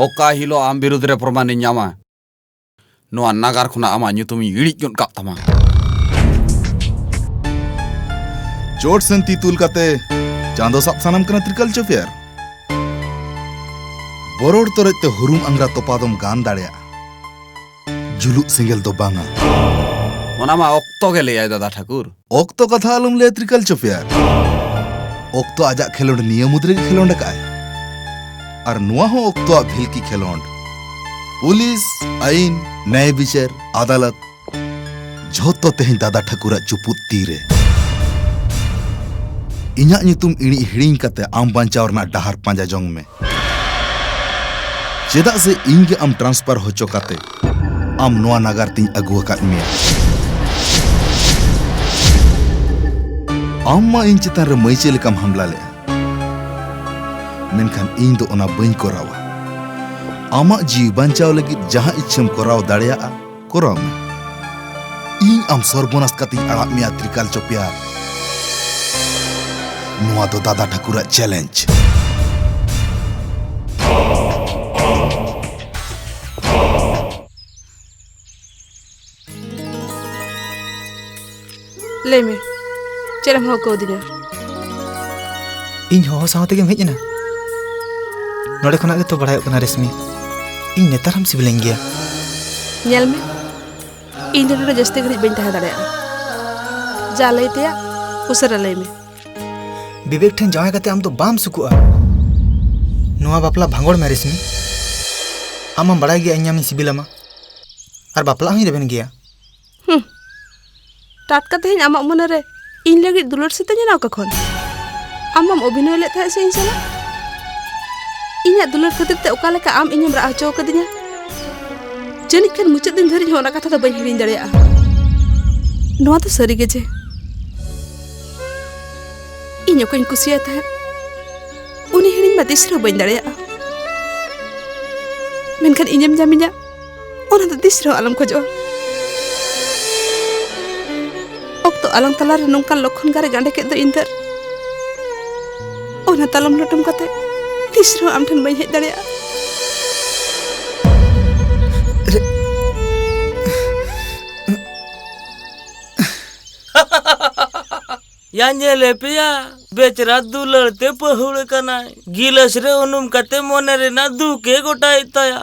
ᱚᱠᱟ ᱦᱤᱞᱳᱜ ᱟᱢ ᱵᱤᱨᱩᱫᱷ ᱨᱮ ᱯᱨᱚᱢᱟᱱᱤᱧ ᱧᱟᱢᱟ, ᱱᱚᱣᱟ ᱱᱟᱜᱟᱨ ᱠᱷᱚᱱᱟᱜ ᱟᱢᱟᱜ ᱧᱩᱛᱩᱢᱤᱧ ᱤᱲᱤᱡ ᱜᱚᱫ ᱠᱟᱜ ᱛᱟᱢᱟ᱾ ᱪᱚᱴ ᱥᱮᱱ ᱛᱤ ᱛᱩᱞ ᱠᱟᱛᱮ ᱪᱟᱸᱫᱚ ᱥᱟᱵ ᱥᱟᱱᱟᱢ ᱠᱟᱱᱟ ᱛᱨᱤᱠᱟᱞ ᱪᱚᱯᱮᱭᱟᱨ? ᱵᱚᱨᱚᱲ ᱛᱚᱨᱚᱡ ᱛᱮ ᱦᱩᱨᱩᱢ ᱟᱝᱜᱽᱨᱟ ᱛᱚᱯᱟ ᱫᱚᱢ ᱜᱟᱱ ᱫᱟᱲᱮᱭᱟᱜᱼᱟ, ᱡᱩᱞᱩᱜ ᱥᱮᱸᱜᱮᱞ ᱫᱚ ᱵᱟᱝᱟ᱾ ᱚᱱᱟ ᱢᱟ ᱚᱠᱛᱚ ᱜᱮ ᱞᱟᱹᱭᱟᱭ, ᱫᱟᱫᱟ ᱴᱷᱟᱹᱠᱩᱨ᱾ ᱚᱠᱛᱚ ᱠᱟᱛᱷᱟ ᱟᱞᱚᱢ ᱞᱟᱹᱭᱟ, ᱛᱨᱤᱠᱟᱞ ᱪᱚᱯᱮᱭᱟᱨ᱾ ᱚᱠᱛᱚ ᱟᱡᱟᱜ ᱠᱷᱮᱞᱳᱸᱰ ᱱᱤᱭᱟᱹ ᱢᱩᱫᱽ ᱨᱮᱜᱮ ᱠᱷᱮᱞᱳᱸᱰ ᱟᱠᱟᱫᱼᱟᱭ᱾ ᱟᱨ ᱱᱚᱣᱟ ᱦᱚᱸ ᱚᱠᱛᱚᱣᱟᱜ ᱵᱷᱤᱞᱠᱤ ᱠᱷᱮᱞᱳᱸᱰ᱾ ᱯᱩᱞᱤᱥ, ᱟᱹᱭᱤᱱ, ᱱᱟᱭ ᱵᱤᱪᱟᱹᱨ, ᱟᱫᱟᱞᱚᱛ, ᱡᱷᱚᱛᱚ ᱛᱮᱦᱮᱧ ᱫᱟᱫᱟ ᱴᱷᱟᱹᱠᱩᱨᱟᱜ ᱪᱩᱯᱩᱫ ᱛᱤ ᱨᱮ᱾ ᱤᱧᱟᱜ ᱧᱩᱛᱩᱢ ᱤᱬᱤᱡ ᱦᱤᱲᱤᱧ ᱠᱟᱛᱮ ᱟᱢ ᱵᱟᱧᱪᱟᱣ ᱨᱮᱱᱟᱜ ᱰᱟᱦᱟᱨ ᱯᱟᱸᱡᱟ ᱡᱚᱝ ᱢᱮ᱾ ᱪᱮᱫᱟᱜ ᱥᱮ ᱤᱧ ᱜᱮ ᱟᱢ ᱴᱨᱟᱱᱥᱯᱷᱟᱨ ᱦᱚᱪᱚ ᱠᱟᱛᱮ ᱟᱢ ᱱᱚᱣᱟ ᱱᱟᱜᱟᱨ ᱛᱤᱧ ᱟᱹᱜᱩ ᱟᱠᱟᱫ ᱢᱮᱭᱟ᱾ ᱟᱢ ᱢᱟ ᱤᱧ ᱪᱮᱛᱟᱱ ᱨᱮ ᱢᱟᱹᱭᱪᱟᱹ ᱞᱮᱠᱟᱢ ᱦᱟᱢᱞᱟ ᱞᱮᱫᱼᱟ, ᱢᱮᱱᱠᱷᱟᱱ ᱤᱧ ᱫᱚ ᱚᱱᱟ ᱵᱟᱹᱧ ᱠᱚᱨᱟᱣᱟ᱾ ᱟᱢᱟᱜ ᱡᱤᱣᱤ ᱵᱟᱧᱪᱟᱣ ᱞᱟᱹᱜᱤᱫ ᱡᱟᱦᱟᱸ ᱤᱪᱪᱷᱟᱹᱢ ᱠᱚᱨᱟᱣ ᱫᱟᱲᱮᱭᱟᱜᱼᱟ, ᱠᱚᱨᱟᱣ ᱢᱮ᱾ ᱤᱧ ᱟᱢ ᱥᱚᱨᱵᱚᱱᱟᱥ ᱠᱟᱛᱮᱧ ᱟᱲᱟᱜ ᱢᱮᱭᱟ, ᱛᱨᱤᱠᱟᱞ ᱪᱚᱯᱮᱭᱟᱨ᱾ ᱱᱚᱣᱟ ᱫᱚ ᱫᱟᱫᱟ ᱴᱷᱟᱹᱠᱩᱨᱟᱜ ᱪᱮᱞᱮᱧᱡᱽ᱾ ᱞᱟᱹᱭ ᱢᱮ, ᱪᱮᱫ ᱮᱢ ᱦᱚᱦᱚ ᱠᱟᱣᱫᱤᱧᱟ? ᱤᱧ ᱦᱚᱦᱚ ᱥᱟᱶ ᱛᱮᱜᱮᱢ ᱦᱮᱡ ᱮᱱᱟ? ᱱᱚᱰᱮ ᱠᱷᱚᱱᱟᱜ ᱜᱮᱛᱚ ᱵᱟᱲᱟᱭᱚᱜ ᱠᱟᱱᱟ, ᱨᱮᱥᱢᱤ, ᱤᱧ ᱱᱮᱛᱟᱨ ᱦᱚᱸᱢ ᱥᱤᱵᱤᱞᱤᱧ ᱜᱮᱭᱟ᱾ ᱧᱮᱞ ᱢᱮ, ᱤᱧ ᱫᱚ ᱱᱚᱰᱮ ᱡᱟᱹᱥᱛᱤ ᱜᱷᱟᱹᱲᱤᱡ ᱵᱟᱹᱧ ᱛᱟᱦᱮᱸ ᱫᱟᱲᱮᱭᱟᱜᱼᱟ᱾ ᱡᱟ ᱞᱟᱹᱭ ᱛᱮᱭᱟᱜ, ᱩᱥᱟᱹᱨᱟ ᱞᱟᱹᱭ ᱢᱮ᱾ ᱵᱤᱵᱮᱠ ᱴᱷᱮᱱ ᱡᱟᱶᱟᱭ ᱠᱟᱛᱮ ᱟᱢ ᱫᱚ ᱵᱟᱢ ᱥᱩᱠᱩᱜᱼᱟ᱾ ᱱᱚᱣᱟ ᱵᱟᱯᱞᱟ ᱵᱷᱟᱸᱜᱚᱲ ᱢᱮ, ᱨᱮᱥᱢᱤ᱾ ᱟᱢ ᱢᱟᱢ ᱵᱟᱲᱟᱭ ᱜᱮᱭᱟ ᱤᱧ ᱟᱢᱤᱧ ᱥᱤᱵᱤᱞᱟᱢᱟ᱾ ᱟᱨ ᱵᱟᱯᱞᱟᱜ ᱦᱚᱸᱧ ᱨᱮᱵᱮᱱ ᱜᱮᱭᱟ᱾ ᱦᱩᱸ᱾ ᱴᱟᱴᱠᱟ ᱛᱮᱦᱮᱧ ᱟᱢᱟᱜ ᱢᱚᱱᱮ ᱨᱮ ᱤᱧ ᱞᱟᱹᱜᱤᱫ ᱫᱩᱞᱟᱹᱲ ᱥᱤᱛᱟᱹ ᱧᱮᱞᱟᱣ ᱠᱟ ᱠᱷᱚᱱ? ᱟᱢ ᱢᱟᱢ ᱚᱵᱷᱤᱱᱚᱭ ᱞᱮᱫ ᱛᱟᱦᱮᱸᱫ ᱥᱮ ᱤᱧ ᱥᱟᱞᱟᱜ? ᱤᱧᱟᱜ ᱫᱩᱞᱟᱹᱲ ᱠᱷᱟᱹᱛᱤᱨ ᱛᱮ ᱚᱠᱟ ᱞᱮᱠᱟ ᱟᱢ ᱤᱧᱮᱢ ᱨᱟᱜ ᱦᱚᱪᱚ ᱟᱠᱟᱫᱤᱧᱟ? ᱡᱟᱹᱱᱤᱡ ᱠᱷᱟᱱ ᱢᱩᱪᱟᱹᱫ ᱫᱤᱱ ᱫᱷᱟᱹᱨᱤᱡ ᱦᱚᱸ ᱚᱱᱟ ᱠᱟᱛᱷᱟ ᱫᱚ ᱵᱟᱹᱧ ᱦᱤᱲᱤᱧ ᱫᱟᱲᱮᱭᱟᱜᱼᱟ᱾ ᱱᱚᱣᱟ ᱫᱚ ᱥᱟᱹᱨᱤ ᱜᱮ ᱡᱮ ᱤᱧ ᱚᱠᱚᱭᱤᱧ ᱠᱩᱥᱤᱭᱟᱭ ᱛᱟᱦᱮᱸᱫ, ᱩᱱᱤ ᱦᱤᱲᱤᱧ ᱢᱟ ᱛᱤᱥ ᱨᱮᱦᱚᱸ ᱵᱟᱹᱧ ᱫᱟᱲᱮᱭᱟᱜᱼᱟ᱾ ᱢᱮᱱᱠᱷᱟᱱ ᱤᱧᱮᱢ ᱧᱟᱢᱤᱧᱟ, ᱚᱱᱟ ᱫᱚ ᱛᱤᱥ ᱨᱮᱦᱚᱸ ᱟᱞᱚᱢ ᱠᱷᱚᱡᱚᱜᱼᱟ᱾ ᱚᱠᱛᱚ ᱟᱞᱟᱝ ᱛᱟᱞᱟᱨᱮ ᱱᱚᱝᱠᱟᱱ ᱞᱚᱠᱠᱷᱚᱱ ᱜᱟᱨᱮ ᱜᱟᱸᱰᱮ ᱠᱮᱫ ᱫᱚ ᱤᱧ ᱫᱚ ᱚᱱᱟ ᱛᱟᱞᱚᱢ ᱞᱚᱴᱚᱢ ᱠᱟᱛᱮ ᱛᱤᱥ ᱨᱮᱦᱚᱸ ᱟᱢ ᱴᱷᱮᱱ ᱵᱟᱹᱧ ᱦᱮᱡ ᱫᱟᱲᱮᱭᱟᱜᱼᱟ᱾ ᱭᱟ ᱧᱮᱞᱮ ᱯᱮᱭᱟ, ᱵᱮᱪᱨᱟ ᱫᱩᱞᱟᱹᱲ ᱛᱮ ᱯᱟᱹᱦᱩᱲ ᱠᱟᱱᱟᱭ᱾ ᱜᱤᱞᱟᱹᱥ ᱨᱮ ᱩᱱᱩᱢ ᱠᱟᱛᱮ ᱢᱚᱱᱮ ᱨᱮᱱᱟᱜ ᱫᱩᱠ ᱮ ᱜᱚᱴᱟᱭᱮᱫ ᱛᱟᱭᱟ᱾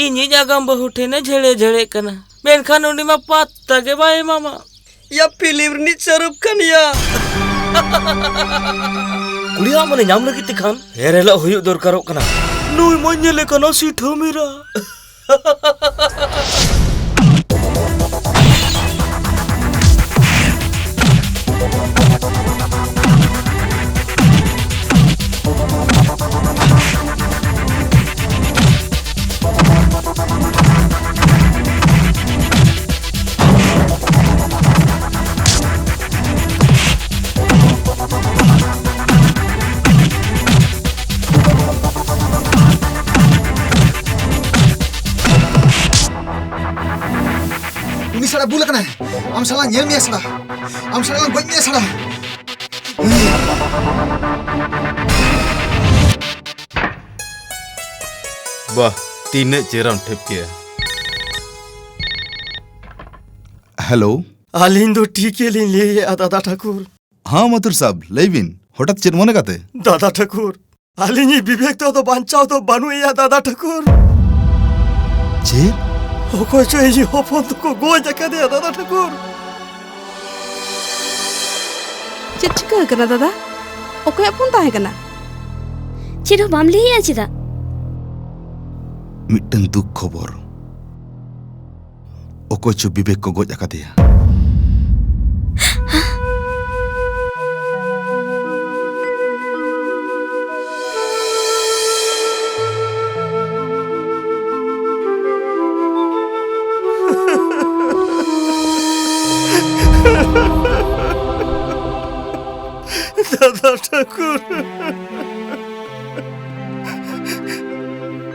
ᱤᱧᱤᱡ ᱟᱜᱟᱢ ᱵᱟᱹᱦᱩ ᱴᱷᱮᱱᱮ ᱡᱷᱮᱲᱮ ᱡᱷᱮᱲᱮᱜ ᱠᱟᱱᱟ, ᱢᱮᱱᱠᱷᱟᱱ ᱩᱱᱤ ᱢᱟ ᱯᱟᱛᱛᱟ ᱜᱮ ᱵᱟᱭ ᱮᱢᱟᱢᱟ᱾ ᱭᱟ ᱯᱷᱤᱞᱢ ᱨᱤᱱᱤᱡ ᱥᱟᱹᱨᱩᱠ ᱠᱷᱟᱱ ᱭᱟ᱾ ᱠᱩᱲᱤᱭᱟᱜ ᱢᱚᱱᱮ ᱧᱟᱢ ᱞᱟᱹᱜᱤᱫ ᱛᱮᱠᱷᱟᱱ ᱦᱮᱨᱮᱞᱚᱜ ᱦᱩᱭᱩᱜ ᱫᱚᱨᱠᱟᱨᱚᱜ ᱠᱟᱱᱟ᱾ ᱱᱩᱭ ᱢᱟᱧ ᱧᱮᱞᱮ ᱠᱟᱱᱟ ᱥᱤᱴᱷᱟᱹ ᱢᱮᱨᱟ᱾ ᱩᱱᱤ ᱥᱟᱞᱟ ᱵᱩᱞ ᱟᱠᱟᱱᱟᱭ᱾ ᱟᱢ ᱥᱟᱞᱟ ᱧᱮᱞ ᱢᱮᱭᱟ ᱥᱟᱞᱟ᱾ ᱟᱢ ᱥᱟᱞᱟ ᱜᱚᱡ ᱢᱮᱭᱟ ᱥᱟᱞᱟ᱾ ᱵᱟᱦ, ᱛᱤᱱᱟᱹᱜ ᱪᱮᱦᱨᱟᱢ ᱴᱷᱮᱯ ᱠᱮᱜᱼᱟ᱾ ᱦᱮᱞᱳ᱾ ᱟᱹᱞᱤᱧ ᱫᱚ ᱴᱷᱤᱠ ᱜᱮᱞᱤᱧ ᱞᱟᱹᱭᱮᱫᱼᱟ, ᱫᱟᱫᱟ ᱴᱷᱟᱹᱠᱩᱨ᱾ ᱦᱟᱸ, ᱢᱟᱛᱩᱨ ᱥᱟᱵ, ᱞᱟᱹᱭ ᱵᱤᱱ, ᱦᱚᱴᱟᱛ ᱪᱮᱫ ᱢᱚᱱᱮ ᱠᱟᱛᱮ? ᱫᱟᱫᱟ ᱴᱷᱟᱹᱠᱩᱨ, ᱟᱹᱞᱤᱧᱤᱡ ᱵᱤᱵᱮᱠ ᱫᱚ ᱟᱫᱚ ᱵᱟᱧᱪᱟᱣ ᱫᱚ ᱵᱟᱹᱱᱩᱜ ᱮᱭᱟ, ᱫᱟᱫᱟ ᱴᱷᱟᱹᱠᱩᱨ᱾ ᱪᱮᱫ? ᱚᱠᱚᱭ ᱪᱚ ᱤᱧᱤᱡ ᱦᱚᱯᱚᱱ ᱫᱚᱠᱚ ᱜᱚᱡ ᱟᱠᱟᱫᱮᱭᱟ, ᱫᱟᱫᱟ ᱴᱷᱟᱹᱠᱩᱨ᱾ ᱪᱮᱫ ᱪᱤᱠᱟᱹ ᱟᱠᱟᱱᱟ, ᱫᱟᱫᱟ? ᱚᱠᱚᱭᱟᱜ ᱯᱷᱳᱱ ᱛᱟᱦᱮᱸ ᱠᱟᱱᱟ? ᱪᱮᱫ ᱦᱚᱸ ᱵᱟᱢ ᱞᱟᱹᱭᱮᱜᱼᱟ ᱪᱮᱫᱟᱜ? ᱢᱤᱫᱴᱟᱝ ᱫᱩᱠ ᱠᱷᱚᱵᱚᱨ᱾ ᱚᱠᱚᱭ ᱪᱚ ᱵᱤᱵᱮᱠ ᱠᱚ ᱜᱚᱡ ᱟᱠᱟᱫᱮᱭᱟ᱾ ᱫᱟᱫᱟ ᱴᱷᱟᱹᱠᱩᱨ᱾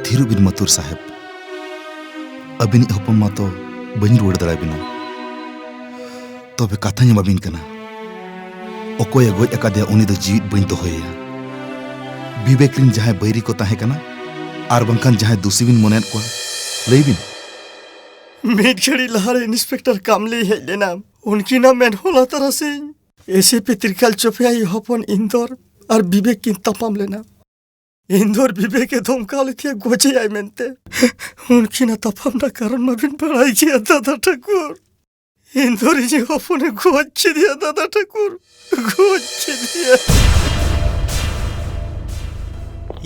ᱛᱷᱤᱨᱚᱜ ᱵᱤᱱ ᱢᱟᱛᱩᱨ ᱥᱟᱦᱮᱵᱽ᱾ ᱟᱹᱵᱤᱱᱤᱡ ᱦᱚᱯᱚᱱ ᱢᱟᱛᱚ ᱵᱟᱹᱧ ᱨᱩᱣᱟᱹᱲ ᱫᱟᱲᱮᱭᱟᱵᱤᱱᱟ᱾ ᱛᱚᱵᱮ ᱠᱟᱛᱷᱟᱧ ᱮᱢᱟᱵᱤᱱ ᱠᱟᱱᱟ, ᱚᱠᱚᱭᱮ ᱜᱚᱡ ᱟᱠᱟᱫᱮᱭᱟ ᱩᱱᱤ ᱫᱚ ᱡᱤᱣᱤᱫ ᱵᱟᱹᱧ ᱫᱚᱦᱚᱭᱮᱭᱟ᱾ ᱵᱤᱵᱮᱠ ᱨᱤᱱ ᱡᱟᱦᱟᱸᱭ ᱵᱟᱹᱭᱨᱤ ᱠᱚ ᱛᱟᱦᱮᱸ ᱠᱟᱱᱟ, ᱟᱨ ᱵᱟᱝᱠᱷᱟᱱ ᱡᱟᱦᱟᱸᱭ ᱫᱩᱥᱤ ᱵᱤᱱ ᱢᱚᱱᱮᱭᱮᱫ ᱠᱚᱣᱟ, ᱞᱟᱹᱭ ᱵᱤᱱ᱾ ᱢᱤᱫ ᱜᱷᱟᱹᱲᱤ ᱞᱟᱦᱟᱨᱮ ᱤᱱᱥᱯᱮᱠᱴᱚᱨ ᱠᱟᱢᱞᱤ ᱦᱮᱡ ᱞᱮᱱᱟ᱾ ᱩᱱᱠᱤᱱᱟᱜ ᱢᱮᱱ ᱦᱚᱞᱟ ᱛᱟᱨᱟᱥᱤᱧ ᱮᱥᱤᱯᱤ ᱛᱨᱤᱠᱟᱞ ᱪᱚᱯᱮᱭᱟ ᱟᱡ ᱦᱚᱯᱚᱱ ᱤᱱᱫᱚᱨ ᱟᱨ ᱵᱤᱵᱮᱠ ᱠᱤᱱ ᱛᱟᱯᱟᱢ ᱞᱮᱱᱟ᱾ ᱤᱱᱫᱚᱨ ᱵᱤᱵᱮᱠ ᱮ ᱫᱷᱚᱢᱠᱟᱣ ᱞᱮᱫᱮᱭᱟ ᱜᱚᱡᱮᱭᱟᱭ ᱢᱮᱱᱛᱮ᱾ ᱩᱱᱠᱤᱱᱟᱜ ᱛᱟᱯᱟᱢ ᱨᱮᱱᱟᱜ ᱠᱟᱨᱚᱱ ᱢᱟᱵᱤᱱ ᱵᱟᱲᱟᱭ ᱜᱮᱭᱟ ᱫᱟᱫᱟ ᱴᱷᱟᱹᱠᱩᱨ᱾ ᱤᱱᱫᱚᱨ ᱤᱧᱤᱡ ᱦᱚᱯᱚᱱᱮ ᱜᱚᱡ ᱠᱮᱫᱮᱭᱟ ᱫᱟᱫᱟ ᱴᱷᱟᱹᱠᱩᱨ, ᱜᱚᱡ ᱠᱮᱫᱮᱭᱟ᱾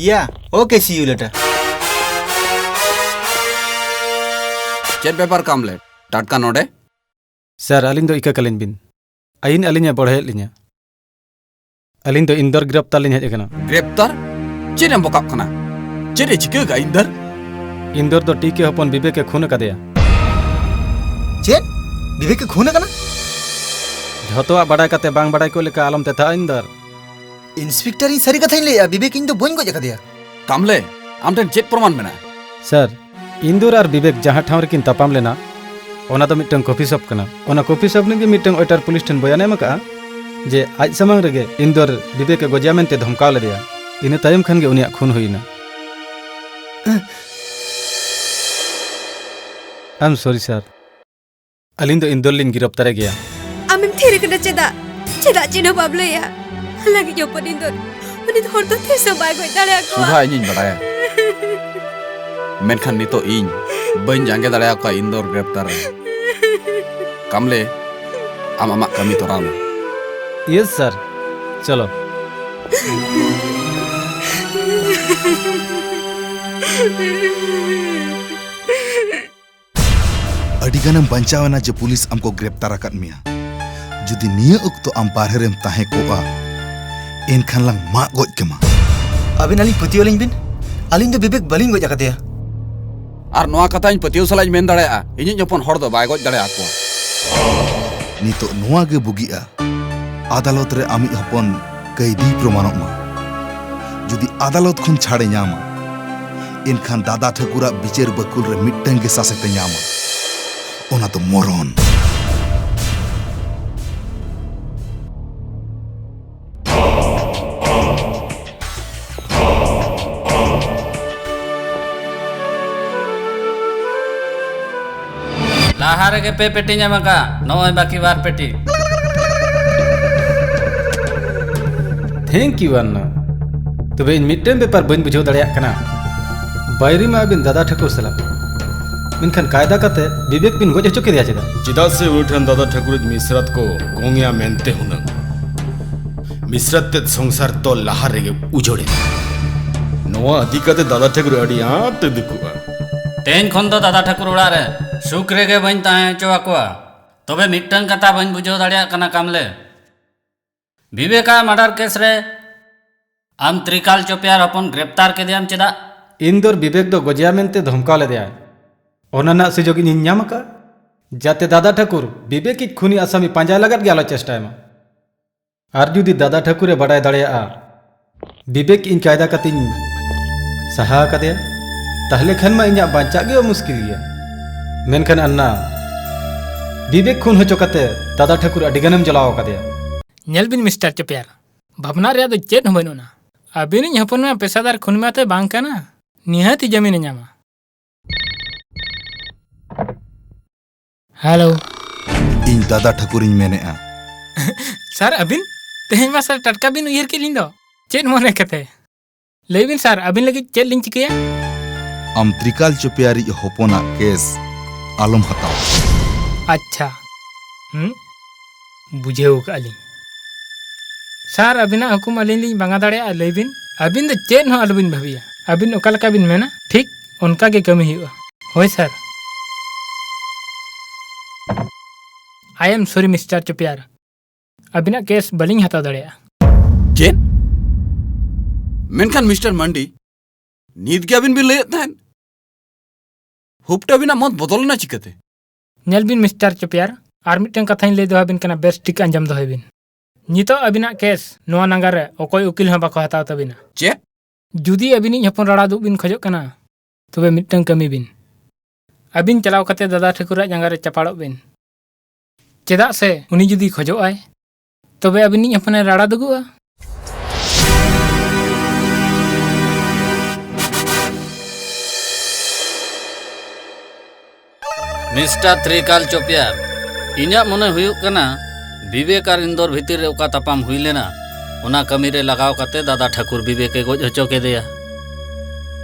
Yeah, okay, see you later. ᱪᱮᱫ ᱵᱮᱯᱟᱨ ᱠᱟᱢᱞᱮ ᱴᱟᱴᱠᱟ ᱱᱚᱰᱮ? ᱥᱟᱨ, ᱟᱹᱞᱤᱧ ᱫᱚ ᱤᱠᱟᱹ ᱠᱟᱹᱞᱤᱧ ᱵᱤᱱ᱾ ᱟᱹᱭᱤᱱ ᱟᱹᱞᱤᱧᱮ ᱵᱚᱲᱦᱮᱭᱮᱫ ᱞᱤᱧᱟ᱾ ᱟᱹᱞᱤᱧ ᱫᱚ ᱤᱱᱫᱚᱨ ᱜᱨᱮᱯᱛᱟᱨ ᱞᱤᱧ ᱦᱮᱡ ᱟᱠᱟᱱᱟ᱾ ᱜᱨᱮᱯᱛᱟᱨ? ᱪᱮᱫ ᱮᱢ ᱵᱚᱠᱟᱜ ᱠᱟᱱᱟ? ᱪᱮᱫ ᱮ ᱪᱤᱠᱟᱹ ᱟᱠᱟᱫ ᱤᱱᱫᱚᱨ? ᱤᱱᱫᱚᱨ ᱫᱚ ᱴᱤ ᱠᱮ ᱦᱚᱯᱚᱱ ᱵᱤᱵᱮᱠ ᱮ ᱠᱷᱩᱱ ᱟᱠᱟᱫᱮᱭᱟ᱾ ᱪᱮᱫ? ᱵᱤᱵᱮᱠ ᱮ ᱠᱷᱩᱱ ᱟᱠᱟᱱᱟ? ᱡᱷᱚᱛᱚᱣᱟᱜ ᱵᱟᱰᱟᱭ ᱠᱟᱛᱮ ᱵᱟᱝ ᱵᱟᱰᱟᱭ ᱠᱚ ᱞᱮᱠᱟ ᱟᱞᱚᱢ ᱛᱮᱛᱷᱟᱜᱼᱟ ᱤᱱᱫᱚᱨ᱾ ᱤᱱᱥᱯᱮᱠᱴᱚᱨ, ᱤᱧ ᱥᱟᱹᱨᱤ ᱠᱟᱛᱷᱟᱧ ᱞᱟᱹᱭᱮᱜᱼᱟ, ᱵᱤᱵᱮᱠ ᱤᱧ ᱫᱚ ᱵᱟᱹᱧ ᱜᱚᱡ ᱟᱠᱟᱫᱮᱭᱟ᱾ ᱠᱟᱢᱞᱮ, ᱟᱢ ᱴᱷᱮᱱ ᱪᱮᱫ ᱯᱨᱚᱢᱟᱱ ᱢᱮᱱᱟᱜᱼᱟ? ᱥᱟᱨ, ᱤᱱᱫᱚᱨ ᱟᱨ ᱵᱤᱵᱮᱠ ᱡᱟᱦᱟᱸ ᱴᱷᱟᱶ ᱨᱮᱠᱤᱱ ᱛᱟᱯᱟᱢ ᱞᱮᱱᱟ, ᱚᱱᱟ ᱫᱚ ᱢᱤᱫᱴᱟᱝ ᱠᱚᱯᱷᱤ ᱥᱚᱯ ᱠᱟᱱᱟ᱾ ᱚᱱᱟ ᱠᱚᱯᱷᱤ ᱥᱚᱯ ᱨᱤᱱᱤᱡ ᱜᱮ ᱢᱤᱫᱴᱟᱝ ᱳᱭᱮᱴᱟᱨ ᱯᱩᱞᱤᱥ ᱴᱷᱮᱱ ᱵᱚᱭᱟᱱ ᱮ ᱮᱢ ᱟᱠᱟᱫᱼᱟ ᱡᱮ ᱟᱡ ᱥᱟᱢᱟᱝ ᱨᱮᱜᱮ ᱤᱱᱫᱚᱨ ᱵᱤᱵᱮᱠ ᱮ ᱜᱚᱡᱮᱭᱟ ᱢᱮᱱᱛᱮ ᱫᱷᱚᱢᱠᱟᱣ ᱞᱮᱫᱮᱭᱟ᱾ ᱤᱱᱟᱹ ᱛᱟᱭᱚᱢ ᱠᱷᱟᱱ ᱜᱮ ᱩᱱᱤᱭᱟᱜ ᱠᱷᱩᱱ ᱦᱩᱭ ᱮᱱᱟ᱾ I'm sorry sir. ᱟᱹᱞᱤᱧ ᱫᱚ ᱤᱱᱫᱚᱨ ᱞᱤᱧ ᱜᱤᱨᱚᱯᱛᱟᱨᱮ ᱜᱮᱭᱟ᱾ ᱟᱢᱮᱢ ᱛᱷᱤᱨ ᱟᱠᱟᱱᱟ ᱪᱮᱫᱟᱜ? ᱪᱮᱫᱟᱜ ᱪᱮᱫ ᱦᱚᱸ ᱵᱟᱢ ᱞᱟᱹᱭᱟ? ᱞᱟᱹᱜᱤᱫ ᱦᱚᱯᱚᱱ ᱤᱱᱫᱚᱨ, ᱩᱱᱤ ᱫᱚ ᱦᱚᱲ ᱫᱚ ᱛᱤᱥ ᱦᱚᱸ ᱵᱟᱭ ᱜᱚᱡ ᱫᱟᱲᱮᱭᱟᱠᱚᱣᱟ᱾ ᱥᱩᱫᱷᱟ, ᱤᱧᱤᱧ ᱵᱟᱲᱟᱭᱟ, ᱢᱮᱱᱠᱷᱟᱱ ᱱᱤᱛᱚᱜ ᱤᱧ ᱵᱟᱹᱧ ᱡᱟᱸᱜᱮ ᱫᱟᱲᱮᱭᱟᱠᱚᱣᱟ ᱤᱱᱫᱚᱨ ᱜᱨᱮᱯᱛᱟᱨ ᱨᱮ᱾ ᱠᱟᱢᱞᱮ, ᱟᱢ ᱟᱢᱟᱜ ᱠᱟᱹᱢᱤ ᱛᱚᱨᱟᱣ ᱢᱮ᱾ Yes sir. ᱪᱚᱞᱚ᱾ ᱟᱹᱰᱤ ᱜᱟᱱᱮᱢ ᱵᱟᱧᱪᱟᱣ ᱮᱱᱟ ᱡᱮ ᱯᱩᱞᱤᱥ ᱟᱢ ᱠᱚ ᱜᱨᱮᱯᱛᱟᱨ ᱟᱠᱟᱫ ᱢᱮᱭᱟ᱾ ᱡᱩᱫᱤ ᱱᱤᱭᱟᱹ ᱚᱠᱛᱚ ᱟᱢ ᱵᱟᱨᱦᱮ ᱨᱮᱢ ᱛᱟᱦᱮᱸ ᱠᱚᱜᱼᱟ, ᱮᱱᱠᱷᱟᱱ ᱞᱟᱝ ᱢᱟᱜ ᱜᱚᱡ ᱠᱮᱢᱟ᱾ ᱟᱹᱵᱤᱱ ᱟᱹᱞᱤᱧ ᱯᱟᱹᱛᱭᱟᱹᱣ ᱟᱹᱞᱤᱧ ᱵᱤᱱ, ᱟᱹᱞᱤᱧ ᱫᱚ ᱵᱤᱵᱮᱠ ᱵᱟᱹᱞᱤᱧ ᱜᱚᱡ ᱟᱠᱟᱫᱮᱭᱟ᱾ ᱟᱨ ᱱᱚᱣᱟ ᱠᱟᱛᱷᱟ ᱤᱧ ᱯᱟᱹᱛᱭᱟᱹᱣ ᱥᱟᱞᱟᱜ ᱤᱧ ᱢᱮᱱ ᱫᱟᱲᱮᱭᱟᱜᱼᱟ, ᱤᱧᱤᱡ ᱦᱚᱯᱚᱱ ᱦᱚᱲ ᱫᱚ ᱵᱟᱭ ᱜᱚᱡ ᱫᱟᱲᱮᱭᱟᱠᱚᱣᱟ᱾ ᱱᱤᱛᱚᱜ ᱱᱚᱣᱟ ᱜᱮ ᱵᱩᱜᱤᱜᱼᱟ, ᱟᱫᱟᱞᱚᱛ ᱨᱮ ᱟᱢᱤᱡ ᱦᱚᱯᱚᱱ ᱠᱟᱹᱭᱫᱤᱭ ᱯᱨᱚᱢᱟᱱᱚᱜ ᱢᱟ᱾ ᱡᱩᱫᱤ ᱟᱫᱟᱞᱚᱛ ᱠᱷᱚᱱ ᱪᱷᱟᱲᱮ ᱧᱟᱢᱟ, ᱮᱱᱠᱷᱟᱱ ᱫᱟᱫᱟ ᱴᱷᱟᱹᱠᱩᱨᱟᱜ ᱵᱤᱪᱟᱹᱨ ᱵᱟᱹᱠᱩᱞ ᱨᱮ ᱢᱤᱫᱴᱟᱝ ᱜᱮ ᱥᱟᱥᱮᱛᱮ ᱧᱟᱢᱟ, ᱚᱱᱟ ᱫᱚ ᱢᱚᱨᱚᱱ᱾ ᱞᱟᱦᱟ ᱨᱮᱜᱮ ᱯᱮ ᱯᱮᱴᱤᱧ ᱮᱢ ᱟᱠᱟᱫ, ᱱᱚᱜᱼᱚᱭ ᱵᱟᱹᱠᱤ ᱵᱟᱨ ᱯᱮᱴᱤ᱾ Thank you, ᱟᱱᱱᱟ᱾ ᱛᱚᱵᱮ ᱤᱧ ᱢᱤᱫᱴᱮᱱ ᱵᱮᱯᱟᱨ ᱵᱟᱹᱧ ᱵᱩᱡᱷᱟᱹᱣ ᱫᱟᱲᱮᱭᱟᱜ ᱠᱟᱱᱟ᱾ ᱵᱟᱭᱨᱤ ᱢᱟ ᱟᱹᱵᱤᱱ ᱫᱟᱫᱟ ᱴᱷᱟᱹᱠᱩᱨ ᱥᱟᱞᱟᱜ, ᱢᱮᱱᱠᱷᱟᱱ ᱠᱟᱭᱫᱟ ᱠᱟᱛᱮ ᱵᱤᱵᱮᱠ ᱵᱤᱱ ᱜᱚᱡ ᱦᱚᱪᱚ ᱠᱮᱫᱮᱭᱟ ᱪᱮᱫᱟᱜ? ᱪᱮᱫᱟᱜ ᱥᱮ ᱩᱱᱤ ᱴᱷᱮᱱ ᱫᱟᱫᱟ ᱴᱷᱟᱹᱠᱩᱨᱤᱡ ᱢᱤᱥᱨᱟᱛ ᱠᱚ ᱜᱚᱝ ᱮᱭᱟ ᱢᱮᱱᱛᱮ ᱦᱩᱱᱟᱹᱝ᱾ ᱢᱤᱥᱨᱟᱛ ᱛᱮᱫ ᱥᱚᱝᱥᱟᱨ ᱛᱚᱞ ᱞᱟᱦᱟ ᱨᱮᱜᱮ ᱩᱡᱟᱹᱲ ᱮᱱᱟ᱾ ᱱᱚᱣᱟ ᱤᱫᱤ ᱠᱟᱛᱮ ᱫᱟᱫᱟ ᱴᱷᱟᱹᱠᱩᱨ ᱟᱹᱰᱤ ᱟᱸᱴ ᱮ ᱫᱩᱠᱩᱜᱼᱟ᱾ ᱛᱮᱦᱮᱧ ᱠᱷᱚᱱ ᱫᱚ ᱫᱟᱫᱟ ᱴᱷᱟᱹᱠᱩᱨ ᱚᱲᱟᱜ ᱨᱮ ᱥᱩᱠ ᱨᱮᱜᱮ ᱵᱟᱹᱧ ᱛᱟᱦᱮᱸ ᱦᱚᱪᱚ ᱟᱠᱚᱣᱟ᱾ ᱛᱚᱵᱮ ᱢᱤᱫᱴᱟᱝ ᱠᱟᱛᱷᱟ ᱵᱟᱹᱧ ᱵᱩᱡᱷᱟᱹᱣ ᱫᱟᱲᱮᱭᱟᱜ ᱠᱟᱱᱟ ᱠᱟᱢᱞᱮ, ᱵᱤᱵᱮᱠᱟ ᱢᱟᱨᱰᱟᱨ ᱠᱮᱥ ᱨᱮ ᱟᱢ ᱛᱨᱤᱠᱟᱞ ᱪᱚᱯᱮᱭᱟᱨ ᱦᱚᱯᱚᱱ ᱜᱨᱮᱯᱛᱟᱨ ᱠᱮᱫᱮᱭᱟᱢ ᱪᱮᱫᱟᱜ? ᱤᱱᱫᱚᱨ ᱵᱤᱵᱮᱠ ᱫᱚ ᱜᱚᱡᱮᱭᱟ ᱢᱮᱱᱛᱮ ᱫᱷᱚᱢᱠᱟᱣ ᱞᱮᱫᱮᱭᱟᱭ᱾ ᱚᱱᱟ ᱨᱮᱱᱟᱜ ᱥᱩᱡᱳᱜᱽ ᱤᱧᱤᱧ ᱧᱟᱢ ᱟᱠᱟᱫ, ᱡᱟᱛᱮ ᱫᱟᱫᱟ ᱴᱷᱟᱹᱠᱩᱨ ᱵᱤᱵᱮᱠᱤᱡ ᱠᱷᱩᱱᱤ ᱟᱥᱟᱢᱤ ᱯᱟᱸᱡᱟᱭ ᱞᱟᱜᱟᱫ ᱜᱮ ᱟᱞᱚ ᱪᱮᱥᱴᱟᱭ ᱢᱟ᱾ ᱟᱨ ᱡᱩᱫᱤ ᱫᱟᱫᱟ ᱴᱷᱟᱹᱠᱩᱨᱮ ᱵᱟᱰᱟᱭ ᱫᱟᱲᱮᱭᱟᱜᱼᱟ ᱵᱤᱵᱮᱠ ᱤᱧ ᱠᱟᱭᱫᱟ ᱠᱟᱛᱮᱧ ᱥᱟᱦᱟ ᱟᱠᱟᱫᱮᱭᱟ, ᱛᱟᱦᱞᱮ ᱠᱷᱟᱱ ᱢᱟ ᱤᱧᱟᱜ ᱵᱟᱧᱪᱟᱜ ᱜᱮ ᱢᱩᱥᱠᱤᱞ ᱜᱮᱭᱟ᱾ ᱢᱮᱱᱠᱷᱟᱱ ᱟᱱᱱᱟ, ᱵᱤᱵᱮᱠ ᱠᱷᱩᱱ ᱦᱚᱪᱚ ᱠᱟᱛᱮ ᱫᱟᱫᱟ ᱴᱷᱟᱹᱠᱩᱨ ᱟᱹᱰᱤ ᱜᱟᱱᱮᱢ ᱡᱚᱞᱟᱣ ᱟᱠᱟᱫᱮᱭᱟ᱾ ᱧᱮᱞ ᱵᱤᱱ ᱢᱤᱥᱴᱟᱨ ᱪᱚᱯᱮᱭᱟᱨ, ᱵᱷᱟᱵᱽᱱᱟ ᱨᱮᱭᱟᱜ ᱫᱚ ᱪᱮᱫ ᱦᱚᱸ ᱵᱟᱹᱱᱩᱜᱼᱟ᱾ ᱟᱹᱵᱤᱱᱤᱡ ᱦᱚᱯᱚᱱ ᱢᱟ ᱯᱮᱥᱟᱫᱟᱨ ᱠᱷᱩᱱᱤ ᱢᱟᱛᱚ ᱵᱟᱝ ᱠᱟᱱᱟ, ᱱᱤᱦᱟᱹᱛ ᱡᱟᱹᱢᱤᱱᱮ ᱧᱟᱢᱟ᱾ ᱦᱮᱞᱳ᱾ ᱤᱧ ᱫᱟᱫᱟ ᱴᱷᱟᱹᱠᱩᱨᱤᱧ ᱢᱮᱱᱮᱫᱼᱟ᱾ ᱥᱟᱨ, ᱟᱹᱵᱤᱱ? ᱛᱮᱦᱮᱧ ᱢᱟ ᱥᱟᱨ ᱴᱟᱴᱠᱟ ᱵᱤᱱ ᱩᱭᱦᱟᱹᱨ ᱠᱮᱫ ᱞᱤᱧ ᱫᱚ᱾ ᱪᱮᱫ ᱢᱚᱱᱮ ᱠᱟᱛᱮ? ᱞᱟᱹᱭ ᱵᱤᱱ ᱥᱟᱨ, ᱟᱹᱵᱤᱱ ᱞᱟᱹᱜᱤᱫ ᱪᱮᱫ ᱞᱤᱧ ᱪᱤᱠᱟᱹᱭᱟ? ᱟᱢ ᱛᱨᱤᱠᱟᱞ ᱪᱚᱯᱮᱭᱟᱨᱤᱡ ᱦᱚᱯᱚᱱᱟᱜ ᱠᱮᱥ ᱟᱞᱚᱢ ᱦᱟᱛᱟᱣᱟ᱾ ᱟᱪᱪᱷᱟ᱾ ᱦᱩᱸ? ᱵᱩᱡᱷᱟᱹᱣ ᱠᱟᱜᱼᱟ ᱞᱤᱧ᱾ ᱥᱟᱨ, ᱟᱹᱵᱤᱱᱟᱜ ᱦᱩᱠᱩᱢ ᱟᱹᱞᱤᱧ ᱞᱤᱧ ᱵᱟᱝᱟ ᱫᱟᱲᱮᱭᱟᱜᱼᱟ, ᱞᱟᱹᱭ ᱵᱤᱱ᱾ ᱟᱹᱵᱤᱱ ᱫᱚ ᱪᱮᱫ ᱦᱚᱸ ᱟᱞᱚᱵᱤᱱ ᱵᱷᱟᱹᱵᱤᱭᱟ, ᱟᱹᱵᱤᱱ ᱚᱠᱟ ᱞᱮᱠᱟ ᱵᱤᱱ ᱢᱮᱱᱟ, ᱴᱷᱤᱠ ᱚᱱᱠᱟ ᱜᱮ ᱠᱟᱹᱢᱤ ᱦᱩᱭᱩᱜᱼᱟ᱾ ᱦᱳᱭ ᱥᱟᱨ᱾ I am sorry, ᱢᱤᱥᱴᱟᱨ ᱪᱚᱯᱮᱭᱟᱨ, ᱟᱹᱵᱤᱱᱟᱜ ᱠᱮᱥ ᱵᱟᱹᱞᱤᱧ ᱦᱟᱛᱟᱣ ᱫᱟᱲᱮᱭᱟᱜᱼᱟ᱾ ᱪᱮᱫ? ᱢᱮᱱᱠᱷᱟᱱ ᱢᱤᱥᱴᱟᱨ ᱢᱟᱱᱰᱤ, ᱱᱤᱛ ᱜᱮ ᱟᱹᱵᱤᱱ ᱵᱤᱱ ᱞᱟᱹᱭᱮᱫ ᱛᱟᱦᱮᱸᱫ, ᱦᱩᱯᱴ ᱟᱹᱵᱤᱱᱟᱜ ᱢᱚᱛ ᱵᱚᱫᱚᱞ ᱮᱱᱟ ᱪᱤᱠᱟᱹᱛᱮ? ᱧᱮᱞ ᱵᱤᱱ ᱢᱤᱥᱴᱟᱨ ᱪᱚᱯᱮᱭᱟᱨ, ᱟᱨ ᱢᱤᱫᱴᱟᱝ ᱠᱟᱛᱷᱟᱧ ᱞᱟᱹᱭ ᱫᱚᱦᱚ ᱟᱹᱵᱤᱱ ᱠᱟᱱᱟ, ᱵᱮᱥ ᱴᱷᱤᱠ ᱟᱸᱡᱚᱢ ᱫᱚᱦᱚᱭ ᱵᱤᱱ᱾ ᱱᱤᱛᱚᱜ ᱟᱹᱵᱤᱱᱟᱜ ᱠᱮᱥ ᱱᱚᱣᱟ ᱱᱟᱜᱟᱨ ᱨᱮ ᱚᱠᱚᱭ ᱩᱠᱤᱞ ᱦᱚᱸ ᱵᱟᱠᱚ ᱦᱟᱛᱟᱣ ᱛᱟᱹᱵᱤᱱᱟ᱾ ᱪᱮᱫ? ᱡᱩᱫᱤ ᱟᱹᱵᱤᱱᱤᱡ ᱦᱚᱯᱚᱱ ᱨᱟᱲᱟ ᱫᱩᱜ ᱵᱤᱱ ᱠᱷᱚᱡᱚᱜ ᱠᱟᱱᱟ, ᱛᱚᱵᱮ ᱢᱤᱫᱴᱟᱝ ᱠᱟᱹᱢᱤ ᱵᱤᱱ᱾ ᱟᱹᱵᱤᱱ ᱪᱟᱞᱟᱣ ᱠᱟᱛᱮ ᱫᱟᱫᱟ ᱴᱷᱟᱹᱠᱩᱨᱟᱜ ᱡᱟᱸᱜᱟ ᱨᱮ ᱪᱟᱯᱟᱲᱚᱜ ᱵᱤᱱ᱾ ᱪᱮᱫᱟᱜ ᱥᱮ ᱩᱱᱤ ᱡᱩᱫᱤ ᱠᱷᱚᱡᱚᱜ ᱟᱭ, ᱛᱚᱵᱮ ᱟᱹᱵᱤᱱᱤᱡ ᱦᱚᱯᱚᱱᱮ ᱨᱟᱲᱟ ᱫᱩᱜᱩᱜᱼᱟ᱾ ᱢᱤᱥᱴᱟᱨ ᱛᱨᱤᱠᱟᱞ ᱪᱚᱯᱮᱭᱟᱨ, ᱤᱧᱟᱹᱜ ᱢᱚᱱᱮ ᱦᱩᱭᱩᱜ ᱠᱟᱱᱟ ᱵᱤᱵᱮᱠ ᱟᱨ ᱤᱱᱫᱚᱨ ᱵᱷᱤᱛᱤᱨ ᱨᱮ ᱚᱠᱟ ᱛᱟᱯᱟᱢ ᱦᱩᱭ ᱞᱮᱱᱟ, ᱚᱱᱟ ᱠᱟᱹᱢᱤ ᱨᱮ ᱞᱟᱜᱟᱣ ᱠᱟᱛᱮ ᱫᱟᱫᱟ ᱴᱷᱟᱹᱠᱩᱨ ᱵᱤᱵᱮᱠ ᱮ ᱜᱚᱡ ᱦᱚᱪᱚ ᱠᱮᱫᱮᱭᱟ,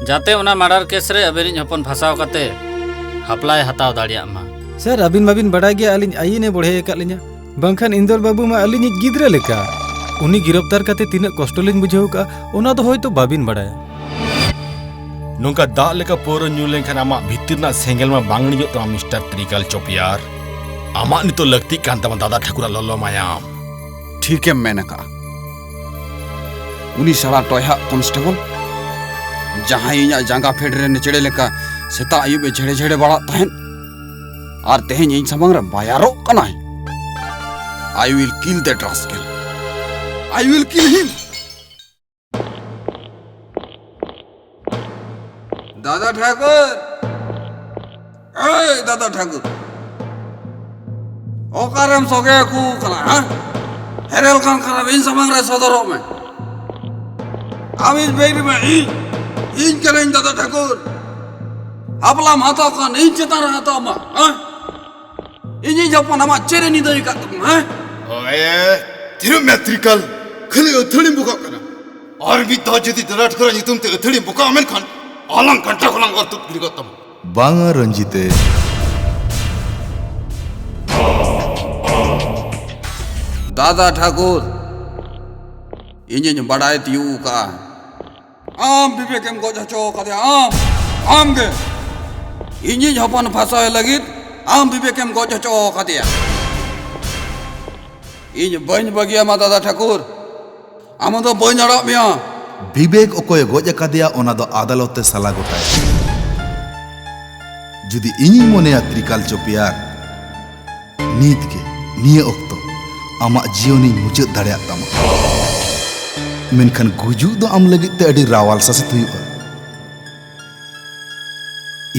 ᱡᱟᱛᱮ ᱚᱱᱟ ᱢᱟᱨᱰᱟᱨ ᱠᱮᱥ ᱨᱮ ᱟᱵᱮᱱᱤᱡ ᱦᱚᱯᱚᱱ ᱯᱷᱟᱸᱥᱟᱣ ᱠᱟᱛᱮ ᱦᱟᱯᱞᱟᱭ ᱦᱟᱛᱟᱣ ᱫᱟᱲᱮᱭᱟᱜ ᱢᱟ᱾ ᱥᱟᱨ, ᱟᱹᱵᱤᱱ ᱢᱟᱵᱤᱱ ᱵᱟᱰᱟᱭ ᱜᱮᱭᱟ ᱟᱹᱞᱤᱧ ᱟᱭᱤᱱ ᱮ ᱵᱚᱲᱦᱮ ᱟᱠᱟᱫ ᱞᱤᱧᱟ, ᱵᱟᱝᱠᱷᱟᱱ ᱤᱱᱫᱚᱨ ᱵᱟᱹᱵᱩ ᱢᱟ ᱟᱹᱞᱤᱧᱤᱡ ᱜᱤᱫᱽᱨᱟᱹ ᱞᱮᱠᱟ᱾ ᱩᱱᱤ ᱜᱤᱨᱚᱯᱛᱟᱨ ᱠᱟᱛᱮ ᱛᱤᱱᱟᱹᱜ ᱠᱚᱥᱴᱚ ᱞᱤᱧ ᱵᱩᱡᱷᱟᱹᱣ ᱠᱟᱜᱼᱟ, ᱚᱱᱟ ᱫᱚ ᱦᱚᱭᱛᱳ ᱵᱟᱵᱤᱱ ᱵᱟᱰᱟᱭᱟ᱾ ᱱᱚᱝᱠᱟ ᱫᱟᱜ ᱞᱮᱠᱟ ᱯᱟᱹᱣᱨᱟᱹ ᱧᱩ ᱞᱮᱱᱠᱷᱟᱱ ᱟᱢᱟᱜ ᱵᱷᱤᱛᱤᱨ ᱨᱮᱱᱟᱜ ᱥᱮᱸᱜᱮᱞ ᱢᱟ ᱵᱟᱝ ᱤᱬᱤᱡᱚᱜ ᱛᱟᱢᱟ, ᱢᱤᱥᱴᱟᱨ ᱛᱨᱤᱠᱟᱞ ᱪᱚᱯᱮᱭᱟᱨ᱾ ᱟᱢᱟᱜ ᱱᱤᱛᱚᱜ ᱞᱟᱹᱠᱛᱤᱜ ᱠᱟᱱ ᱛᱟᱢᱟ ᱫᱟᱫᱟ ᱴᱷᱟᱹᱠᱩᱨᱟᱜ ᱞᱚᱞᱚ ᱢᱟᱭᱟᱢ᱾ ᱴᱷᱤᱠᱮᱢ ᱢᱮᱱ ᱟᱠᱟᱜᱼᱟ᱾ ᱩᱱᱤ ᱥᱟᱲᱟ ᱴᱚᱭᱦᱟᱜ ᱠᱚᱱᱥᱴᱮᱵᱚᱞ, ᱡᱟᱦᱟᱸᱭ ᱤᱧᱟᱜ ᱡᱟᱸᱜᱟ ᱯᱷᱮᱰ ᱨᱮ ᱱᱮᱪᱲᱮ ᱞᱮᱠᱟ ᱥᱮᱛᱟᱜ ᱟᱹᱭᱩᱵ ᱮ ᱡᱷᱮᱲᱮ ᱡᱷᱮᱲᱮ ᱵᱟᱲᱟᱜ ᱛᱟᱦᱮᱸᱫ, ᱟᱨ ᱛᱮᱦᱮᱧ ᱤᱧ ᱥᱟᱢᱟᱝ ᱨᱮ ᱵᱟᱭᱟᱨᱚᱜ ᱠᱟᱱᱟᱭ᱾ I will kill that rascal. I will kill him. ᱫᱟᱫᱟ ᱴᱷᱟᱹᱠᱩᱨ, ᱮᱭ ᱫᱟᱫᱟ ᱴᱷᱟᱹᱠᱩᱨ, ᱚᱠᱟᱨᱮᱢ ᱥᱚᱜᱮ ᱟᱹᱠᱩ ᱠᱟᱱᱟ, ᱦᱮᱸ? ᱦᱮᱨᱮᱞ ᱠᱟᱱ ᱠᱷᱟᱱᱮᱢ ᱤᱧ ᱥᱟᱢᱟᱝ ᱨᱮ ᱥᱚᱫᱚᱨᱚᱜ ᱢᱮ᱾ ᱟᱢᱤᱡ ᱵᱮᱜᱽ ᱨᱮᱢᱟ ᱤᱧ, ᱤᱧ ᱠᱟᱹᱱᱟᱹᱧ ᱫᱟᱫᱟ ᱴᱷᱟᱹᱠᱩᱨ᱾ ᱦᱟᱯᱞᱟᱢ ᱦᱟᱛᱟᱣ ᱠᱷᱟᱱ ᱤᱧ ᱪᱮᱛᱟᱱ ᱨᱮ ᱦᱟᱛᱟᱣ ᱢᱟ, ᱦᱮᱸ? ᱤᱧᱤᱡ ᱦᱚᱯᱚᱱ ᱟᱢᱟᱜ ᱪᱮᱫ ᱮ ᱱᱤᱫᱟᱹᱭ ᱟᱠᱟᱫ ᱛᱟᱢᱟ, ᱦᱮᱸ? ᱳᱭᱮ, ᱛᱷᱤᱨᱚᱜ ᱢᱮ ᱛᱨᱤᱠᱟᱞ, ᱠᱷᱟᱹᱞᱤ ᱟᱹᱛᱷᱟᱹᱲᱤᱢ ᱵᱚᱠᱟᱜ ᱠᱟᱱᱟ᱾ ᱟᱨ ᱢᱤᱫ ᱫᱷᱟᱣ ᱡᱩᱫᱤ ᱫᱟᱫᱟ ᱴᱷᱟᱹᱠᱩᱨᱟᱜ ᱧᱩᱛᱩᱢ ᱛᱮ ᱟᱹᱛᱷᱟᱹᱲᱤᱢ ᱵᱚᱠᱟᱜᱼᱟ ᱢᱮᱱᱠᱷᱟᱱ ᱟᱞᱟᱝ ᱠᱟᱱᱴᱟ ᱠᱷᱚᱱᱟᱝ ᱚᱨ ᱛᱩᱫ ᱜᱤᱰᱤ ᱜᱚᱫ ᱛᱟᱢᱟ᱾ ᱵᱟᱝᱟ ᱨᱚᱧᱡᱤᱛᱮ᱾ ᱫᱟᱫᱟ ᱴᱷᱟᱹᱠᱩᱨ, ᱤᱧᱤᱧ ᱵᱟᱰᱟᱭ ᱛᱤᱭᱳᱜ ᱟᱠᱟᱜᱼᱟ, ᱟᱢ ᱵᱤᱵᱮᱠᱮᱢ ᱜᱚᱡ ᱦᱚᱪᱚ ᱟᱠᱟᱫᱮᱭᱟ, ᱟᱢ, ᱟᱢ ᱜᱮ᱾ ᱤᱧᱤᱡ ᱦᱚᱯᱚᱱ ᱯᱷᱟᱸᱥᱟᱣᱮ ᱞᱟᱹᱜᱤᱫ ᱟᱢ ᱵᱤᱵᱮᱠᱮᱢ ᱜᱚᱡ ᱦᱚᱪᱚ ᱟᱠᱟᱫᱮᱭᱟ᱾ ᱤᱧ ᱵᱟᱹᱧ ᱵᱟᱹᱜᱤᱭᱟᱢᱟ ᱫᱟᱫᱟ ᱴᱷᱟᱹᱠᱩᱨ, ᱟᱢ ᱫᱚ ᱵᱟᱹᱧ ᱟᱲᱟᱜ ᱢᱮᱭᱟ᱾ ᱵᱤᱵᱮᱠ ᱚᱠᱚᱭᱮ ᱜᱚᱡ ᱟᱠᱟᱫᱮᱭᱟ ᱚᱱᱟ ᱫᱚ ᱟᱫᱟᱞᱚᱛ ᱛᱮ ᱥᱟᱞᱟ ᱜᱚᱴᱟᱭᱟ᱾ ᱡᱩᱫᱤ ᱤᱧᱤᱧ ᱢᱚᱱᱮᱭᱟ ᱛᱨᱤᱠᱟᱞ ᱪᱚᱯᱮᱭᱟᱨ, ᱱᱤᱛ ᱜᱮ, ᱱᱤᱭᱟᱹ ᱚᱠᱛᱚ ᱟᱢᱟᱜ ᱡᱤᱭᱚᱱᱤᱧ ᱢᱩᱪᱟᱹᱫ ᱫᱟᱲᱮᱭᱟᱜ ᱛᱟᱢᱟ᱾ ᱢᱮᱱᱠᱷᱟᱱ ᱜᱩᱡᱩᱜ ᱫᱚ ᱟᱢ ᱞᱟᱹᱜᱤᱫ ᱛᱮ ᱟᱹᱰᱤ ᱨᱟᱣᱟᱞ ᱥᱟᱥᱮᱛ ᱦᱩᱭᱩᱜᱼᱟ᱾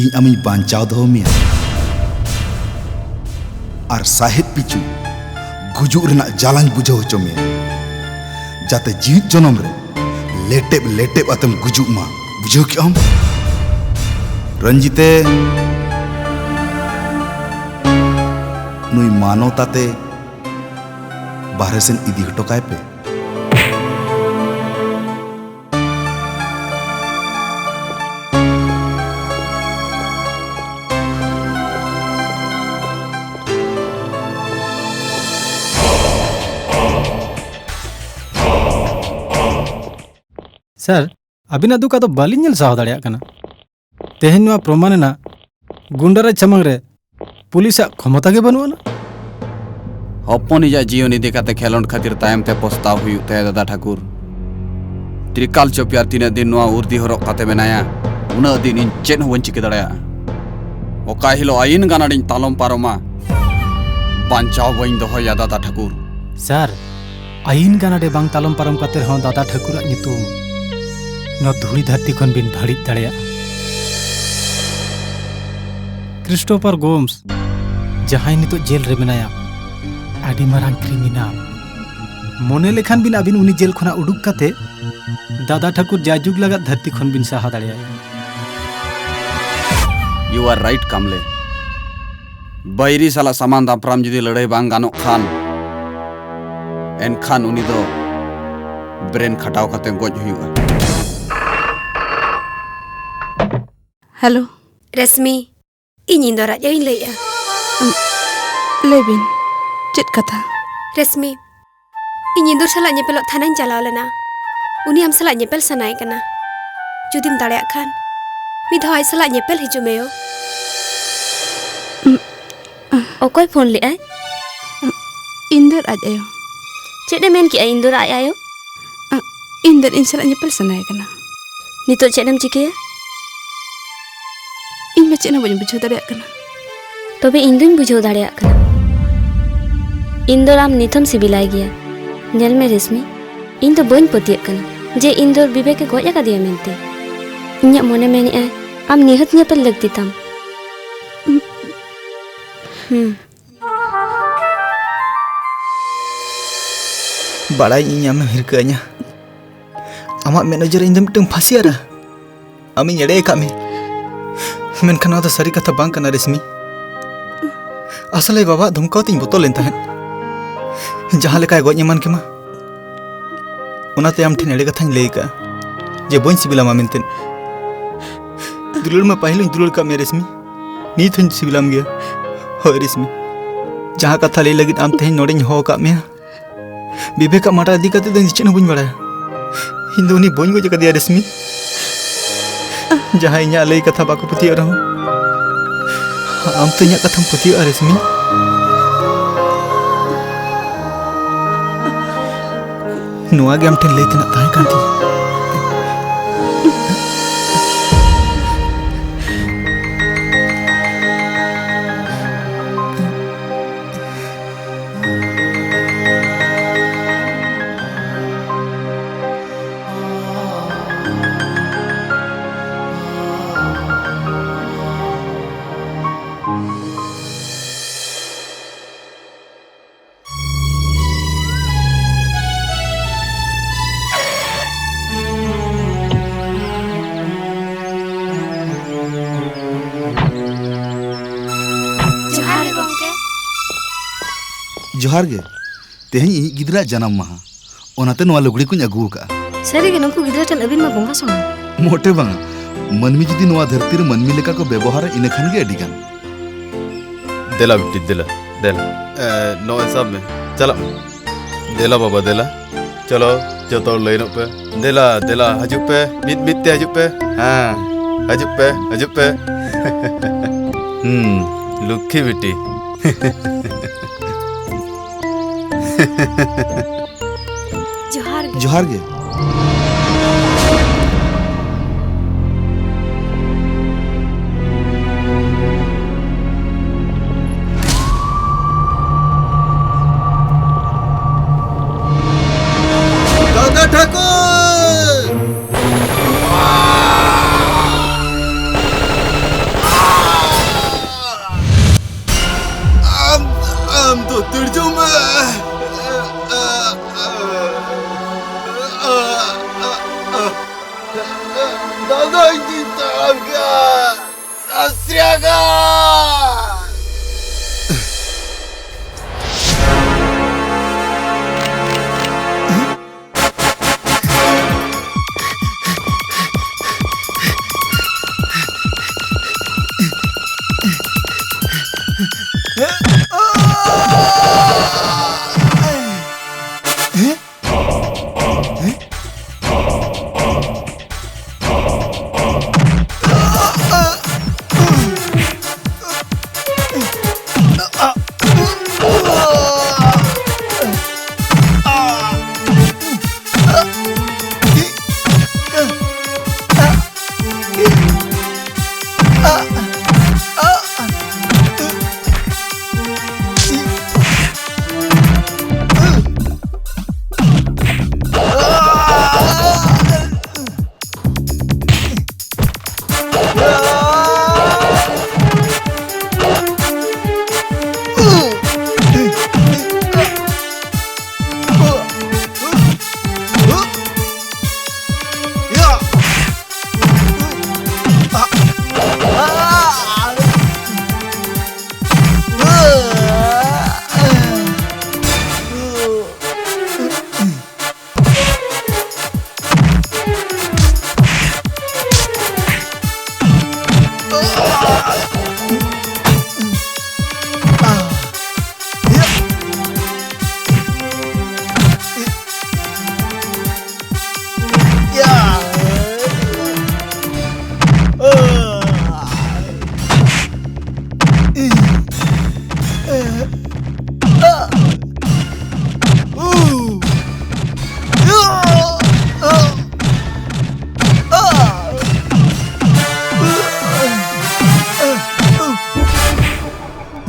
ᱤᱧ ᱟᱢᱤᱧ ᱵᱟᱧᱪᱟᱣ ᱫᱚᱦᱚ ᱢᱮᱭᱟ ᱟᱨ ᱥᱟᱦᱮᱵ ᱯᱤᱪᱷᱩ ᱜᱩᱡᱩᱜ ᱨᱮᱱᱟᱜ ᱡᱟᱞᱟᱧ ᱵᱩᱡᱷᱟᱹᱣ ᱦᱚᱪᱚ ᱢᱮᱭᱟ, ᱡᱟᱛᱮ ᱡᱤᱣᱤᱫ ᱡᱚᱱᱚᱢ ᱨᱮ ᱞᱮᱴᱮᱵ ᱞᱮᱴᱮᱵ ᱟᱛᱮᱢ ᱜᱩᱡᱩᱜ ᱢᱟ᱾ ᱵᱩᱡᱷᱟᱹᱣ ᱠᱮᱜ ᱟᱢ? ᱨᱚᱧᱡᱤᱛᱮ᱾ ᱱᱩᱭ ᱢᱟᱱᱚᱛ ᱟᱛᱮ ᱵᱟᱦᱨᱮ ᱥᱮᱱ ᱤᱫᱤ ᱦᱚᱴᱚ ᱠᱟᱭ ᱯᱮ᱾ ᱥᱟᱨ, ᱟᱹᱵᱤᱱᱟᱜ ᱫᱩᱠ ᱟᱫᱚ ᱵᱟᱹᱞᱤᱧ ᱧᱮᱞ ᱥᱟᱦᱟᱣ ᱫᱟᱲᱮᱭᱟᱜ ᱠᱟᱱᱟ᱾ ᱛᱮᱦᱮᱧ ᱱᱚᱣᱟ ᱯᱨᱚᱢᱟᱱ ᱮᱱᱟ, ᱜᱩᱱᱰᱟᱨᱟᱡᱽ ᱥᱟᱢᱟᱝ ᱨᱮ ᱯᱩᱞᱤᱥᱟᱜ ᱠᱷᱚᱢᱚᱛᱟ ᱜᱮ ᱵᱟᱹᱱᱩᱜ ᱟᱱᱟ᱾ ᱦᱚᱯᱚᱱᱤᱡᱟᱜ ᱡᱤᱭᱚᱱ ᱤᱫᱤ ᱠᱟᱛᱮ ᱠᱷᱮᱞᱳᱰ ᱠᱷᱟᱹᱛᱤᱨ ᱛᱟᱭᱚᱢ ᱛᱮ ᱯᱚᱥᱛᱟᱣ ᱦᱩᱭᱩᱜ ᱛᱟᱭᱟ, ᱫᱟᱫᱟ ᱴᱷᱟᱹᱠᱩᱨ᱾ ᱛᱨᱤᱠᱟᱞ ᱪᱚᱯᱤᱭᱟᱨ ᱛᱤᱱᱟᱹᱜ ᱫᱤᱱ ᱱᱚᱣᱟ ᱩᱨᱫᱤ ᱦᱚᱨᱚᱜ ᱠᱟᱛᱮ ᱢᱮᱱᱟᱭᱟ, ᱩᱱᱟᱹᱜ ᱫᱤᱱ ᱤᱧ ᱪᱮᱫ ᱦᱚᱸ ᱵᱟᱹᱧ ᱪᱤᱠᱟᱹ ᱫᱟᱲᱮᱭᱟᱜᱼᱟ᱾ ᱚᱠᱟ ᱦᱤᱞᱳᱜ ᱟᱹᱭᱤᱱ ᱜᱟᱱᱟᱰᱤᱧ ᱛᱟᱞᱚᱢ ᱯᱟᱨᱚᱢᱟ, ᱵᱟᱧᱪᱟᱣ ᱵᱟᱹᱧ ᱫᱚᱦᱚᱭᱟ, ᱫᱟᱫᱟ ᱴᱷᱟᱹᱠᱩᱨ᱾ ᱥᱟᱨ, ᱟᱹᱭᱤᱱ ᱜᱟᱱᱟᱰᱮ ᱵᱟᱝ ᱛᱟᱞᱚᱢ ᱯᱟᱨᱚᱢ ᱠᱟᱛᱮ ᱨᱮᱦᱚᱸ ᱫᱟᱫᱟ ᱴᱷᱟᱹᱠᱩᱨᱟᱜ ᱧᱩᱛᱩᱢ ᱱᱚᱣᱟ ᱫᱷᱩᱲᱤ ᱫᱷᱟᱹᱨᱛᱤ ᱠᱷᱚᱱ ᱵᱤᱱ ᱵᱷᱟᱹᱲᱤᱡ ᱫᱟᱲᱮᱭᱟᱜᱼᱟ᱾ ᱠᱨᱤᱥᱴᱳᱯᱷᱟᱨ ᱜᱳᱢᱥ, ᱡᱟᱦᱟᱸᱭ ᱱᱤᱛᱚᱜ ᱡᱮᱞ ᱨᱮ ᱢᱮᱱᱟᱭᱟ, ᱟᱹᱰᱤ ᱢᱟᱨᱟᱝ ᱠᱨᱤᱢᱤᱱᱟᱞ᱾ ᱢᱚᱱᱮ ᱞᱮᱠᱷᱟᱱ ᱵᱤᱱ ᱟᱹᱵᱤᱱ ᱩᱱᱤ ᱡᱮᱞ ᱠᱷᱚᱱᱟᱜ ᱩᱰᱩᱠ ᱠᱟᱛᱮ ᱫᱟᱫᱟ ᱴᱷᱟᱹᱠᱩᱨ ᱡᱟᱭᱡᱩᱜᱽ ᱞᱟᱜᱟᱫ ᱫᱷᱟᱹᱨᱛᱤ ᱠᱷᱚᱱ ᱵᱤᱱ ᱥᱟᱦᱟ ᱫᱟᱲᱮᱭᱟᱭᱟ᱾ You are right, ᱠᱟᱢᱞᱮ᱾ ᱵᱟᱹᱭᱨᱤ ᱥᱟᱞᱟᱜ ᱥᱟᱢᱟᱝ ᱫᱟᱯᱨᱟᱢ ᱡᱩᱫᱤ ᱞᱟᱹᱲᱦᱟᱹᱭ ᱵᱟᱝ ᱜᱟᱱᱚᱜ ᱠᱷᱟᱱ, ᱮᱱᱠᱷᱟᱱ ᱩᱱᱤ ᱫᱚ ᱵᱨᱮᱱ ᱠᱷᱟᱴᱟᱣ ᱠᱟᱛᱮ ᱜᱚᱡ ᱦᱩᱭᱩᱜᱼᱟ᱾ ᱦᱮᱞᱳ᱾ ᱨᱮᱥᱢᱤ, ᱤᱧ ᱤᱱᱫᱚᱨ ᱟᱡ ᱟᱭᱳᱧ ᱞᱟᱹᱭᱮᱜᱼᱟ᱾ ᱩᱸ, ᱞᱟᱹᱭ ᱵᱤᱱ, ᱪᱮᱫ ᱠᱟᱛᱷᱟ? ᱨᱮᱥᱢᱤ, ᱤᱧ ᱤᱱᱫᱚᱨ ᱥᱟᱞᱟᱜ ᱧᱮᱯᱮᱞᱚᱜ ᱛᱷᱟᱱᱟᱧ ᱪᱟᱞᱟᱣ ᱞᱮᱱᱟ᱾ ᱩᱱᱤ ᱟᱢ ᱥᱟᱞᱟᱜ ᱧᱮᱯᱮᱞ ᱥᱟᱱᱟᱭᱮ ᱠᱟᱱᱟ᱾ ᱡᱩᱫᱤᱢ ᱫᱟᱲᱮᱭᱟᱜ ᱠᱷᱟᱱ, ᱢᱤᱫ ᱫᱷᱟᱣ ᱟᱡ ᱥᱟᱞᱟᱜ ᱧᱮᱯᱮᱞ ᱦᱤᱡᱩᱜ ᱢᱮ ᱭᱳ᱾ ᱚᱠᱚᱭ ᱯᱷᱳᱱ ᱞᱮᱜᱼᱟᱭ? ᱤᱱᱫᱚᱨ ᱟᱡ ᱟᱭᱳ᱾ ᱪᱮᱫ ᱮ ᱢᱮᱱ ᱠᱮᱜᱼᱟ ᱤᱱᱫᱚᱨ ᱟᱡ ᱟᱭᱳ? ᱤᱱᱫᱚᱨ ᱤᱧ ᱥᱟᱞᱟᱜ ᱧᱮᱯᱮᱞ ᱥᱟᱱᱟᱭᱮ ᱠᱟᱱᱟ᱾ ᱱᱤᱛᱚᱜ ᱪᱮᱫ ᱮᱢ ᱪᱤᱠᱟᱹᱭᱟ? ᱤᱧ ᱢᱟ ᱪᱮᱫ ᱦᱚᱸ ᱵᱟᱹᱧ ᱵᱩᱡᱷᱟᱹᱣ ᱫᱟᱲᱮᱭᱟᱜ ᱠᱟᱱᱟ᱾ ᱛᱚᱵᱮ ᱤᱧ ᱫᱩᱧ ᱵᱩᱡᱷᱟᱹᱣ ᱫᱟᱲᱮᱭᱟᱜ ᱠᱟᱱᱟ᱾ ᱤᱱᱫᱚᱨ ᱟᱢ ᱱᱤᱛ ᱦᱚᱸᱢ ᱥᱤᱵᱤᱞᱟᱭ ᱜᱮᱭᱟ᱾ ᱧᱮᱞ ᱢᱮ ᱨᱮᱥᱢᱤ, ᱤᱧ ᱫᱚ ᱵᱟᱹᱧ ᱯᱟᱹᱛᱭᱟᱹᱜ ᱠᱟᱱᱟ ᱡᱮ ᱤᱱᱫᱚᱨ ᱵᱤᱵᱮᱠ ᱮ ᱜᱚᱡ ᱟᱠᱟᱫᱮᱭᱟ ᱢᱮᱱᱛᱮ᱾ ᱤᱧᱟᱹᱜ ᱢᱚᱱᱮ ᱢᱮᱱᱮᱜᱼᱟᱭ, ᱟᱢ ᱱᱤᱦᱟᱹᱛ ᱧᱮᱯᱮᱞ ᱞᱟᱹᱠᱛᱤ ᱛᱟᱢ᱾ ᱦᱩᱸ᱾ ᱵᱟᱲᱟᱭᱟᱹᱧ ᱤᱧ ᱟᱢᱮᱢ ᱦᱤᱨᱠᱟᱹ ᱟᱹᱧᱟ᱾ ᱟᱢᱟᱜ ᱢᱮᱫ ᱱᱚᱡᱚᱨ ᱨᱮ ᱤᱧ ᱫᱚ ᱢᱤᱫᱴᱟᱝ ᱯᱷᱟᱹᱥᱤᱭᱟᱨᱟ᱾ ᱟᱢᱤᱧ ᱮᱲᱮ ᱟᱠᱟᱫ ᱢᱮᱭᱟ᱾ ᱢᱮᱱᱠᱷᱟᱱ ᱱᱚᱣᱟ ᱫᱚ ᱥᱟᱹᱨᱤ ᱠᱟᱛᱷᱟ ᱵᱟᱝ ᱠᱟᱱᱟ, ᱨᱮᱥᱢᱤ᱾ ᱟᱥᱚᱞᱮ ᱵᱟᱵᱟᱣᱟᱜ ᱫᱷᱚᱢᱠᱟᱣ ᱛᱮᱧ ᱵᱚᱛᱚᱨ ᱞᱮᱱ ᱛᱟᱦᱮᱸᱫ, ᱡᱟᱦᱟᱸ ᱞᱮᱠᱟᱭ ᱜᱚᱡ ᱮᱢᱟᱱ ᱠᱮᱢᱟ᱾ ᱚᱱᱟᱛᱮ ᱟᱢ ᱴᱷᱮᱱ ᱮᱲᱮ ᱠᱟᱛᱷᱟᱧ ᱞᱟᱹᱭ ᱟᱠᱟᱫᱼᱟ ᱡᱮ ᱵᱟᱹᱧ ᱥᱤᱵᱤᱞᱟᱢᱟ ᱢᱮᱱᱛᱮ᱾ ᱫᱩᱞᱟᱹᱲ ᱢᱟ ᱯᱟᱹᱦᱤᱞ ᱦᱚᱸᱧ ᱫᱩᱞᱟᱹᱲ ᱠᱟᱜ ᱢᱮᱭᱟ ᱨᱮᱥᱢᱤ, ᱱᱤᱛ ᱦᱚᱸᱧ ᱥᱤᱵᱤᱞᱟᱢ ᱜᱮᱭᱟ᱾ ᱦᱳᱭ ᱨᱮᱥᱢᱤ, ᱡᱟᱦᱟᱸ ᱠᱟᱛᱷᱟ ᱞᱟᱹᱭ ᱞᱟᱹᱜᱤᱫ ᱟᱢ ᱛᱮᱦᱮᱧ ᱱᱚᱰᱮᱧ ᱦᱚᱦᱚ ᱟᱠᱟᱫ ᱢᱮᱭᱟ, ᱵᱤᱵᱮᱠᱟᱜ ᱢᱟᱰᱟ ᱤᱫᱤ ᱠᱟᱛᱮ ᱫᱚ ᱤᱧ ᱪᱮᱫ ᱦᱚᱸ ᱵᱟᱹᱧ ᱵᱟᱲᱟᱭᱟ᱾ ᱤᱧ ᱫᱚ ᱩᱱᱤ ᱵᱟᱹᱧ ᱜᱚᱡ ᱟᱠᱟᱫᱮᱭᱟ ᱨᱮᱥᱢᱤ᱾ ᱡᱟᱦᱟᱸᱭ ᱤᱧᱟᱹᱜ ᱞᱟᱹᱭ ᱠᱟᱛᱷᱟ ᱵᱟᱠᱚ ᱯᱟᱹᱛᱭᱟᱹᱜ ᱨᱮᱦᱚᱸ, ᱟᱢ ᱛᱚ ᱤᱧᱟᱹᱜ ᱠᱟᱛᱷᱟᱢ ᱯᱟᱹᱛᱭᱟᱹᱜᱼᱟ ᱨᱮᱥᱢᱤ᱾ ᱱᱚᱣᱟ ᱜᱮ ᱟᱢ ᱴᱷᱮᱱ ᱞᱟᱹᱭ ᱛᱮᱱᱟᱜ ᱛᱟᱦᱮᱸ ᱠᱟᱱ ᱛᱤᱧᱟᱹ᱾ ᱡᱚᱦᱟᱨ ᱜᱮ ᱜᱚᱢᱠᱮ᱾ ᱡᱚᱦᱟᱨ ᱜᱮ᱾ ᱛᱮᱦᱮᱧ ᱤᱧᱤᱡ ᱜᱤᱫᱽᱨᱟᱹᱣᱟᱜ ᱡᱟᱱᱟᱢ ᱢᱟᱦᱟ, ᱚᱱᱟᱛᱮ ᱱᱚᱣᱟ ᱞᱩᱜᱽᱲᱤ ᱠᱚᱧ ᱟᱹᱜᱩ ᱟᱠᱟᱫᱼᱟ᱾ ᱥᱟᱹᱨᱤᱜᱮ, ᱱᱩᱠᱩ ᱜᱤᱫᱽᱨᱟᱹ ᱴᱷᱮᱱ ᱟᱹᱵᱤᱱ ᱢᱟ ᱵᱚᱸᱜᱟ ᱥᱚᱢᱟᱱ᱾ ᱢᱚᱴᱮ ᱵᱟᱝᱟ, ᱢᱟᱹᱱᱢᱤ ᱡᱩᱫᱤ ᱱᱚᱣᱟ ᱫᱷᱟᱹᱨᱛᱤ ᱨᱮ ᱢᱟᱹᱱᱢᱤ ᱞᱮᱠᱟ ᱠᱚ ᱵᱮᱵᱚᱦᱟᱨᱟ, ᱤᱱᱟᱹ ᱠᱷᱟᱱ ᱜᱮ ᱟᱹᱰᱤ ᱜᱟᱱ᱾ ᱫᱮᱞᱟ ᱵᱤᱴᱤ, ᱫᱮᱞᱟ, ᱫᱮᱞᱟ᱾ ᱮ, ᱱᱚᱜᱼᱚᱭ ᱥᱟᱵ ᱢᱮ, ᱪᱟᱞᱟᱜ ᱢᱮ᱾ ᱫᱮᱞᱟ ᱵᱟᱵᱟ, ᱫᱮᱞᱟ᱾ ᱪᱚᱞᱚ, ᱡᱚᱛᱚ ᱦᱚᱲ ᱞᱟᱹᱭᱤᱱᱚᱜ ᱯᱮ᱾ ᱫᱮᱞᱟ, ᱫᱮᱞᱟ, ᱦᱤᱡᱩᱜ ᱯᱮ᱾ ᱢᱤᱫ ᱢᱤᱫ ᱛᱮ ᱦᱤᱡᱩᱜ ᱯᱮ᱾ ᱦᱮᱸ, ᱦᱤᱡᱩᱜ ᱯᱮ, ᱦᱤᱡᱩᱜ ᱯᱮ᱾ ᱦᱩᱸ, ᱞᱩᱠᱠᱷᱤ ᱵᱤᱴᱤ᱾ ᱡᱚᱦᱟᱨ ᱜᱮ᱾ ᱡᱚᱦᱟᱨ ᱜᱮ᱾ ᱫᱟᱫᱟ ᱴᱷᱟᱹᱠᱩᱨ! ᱟᱢ, ᱟᱢ ᱫᱚ ᱫᱟᱹᱲ ᱡᱚᱝ ᱢᱮ᱾ ᱫᱟᱫᱟ, ᱤᱧ ᱫᱩᱧ ᱛᱟᱲᱟᱢ ᱠᱮᱜᱼᱟ᱾ ᱥᱟᱥᱨᱤᱭᱟᱜᱟᱞ!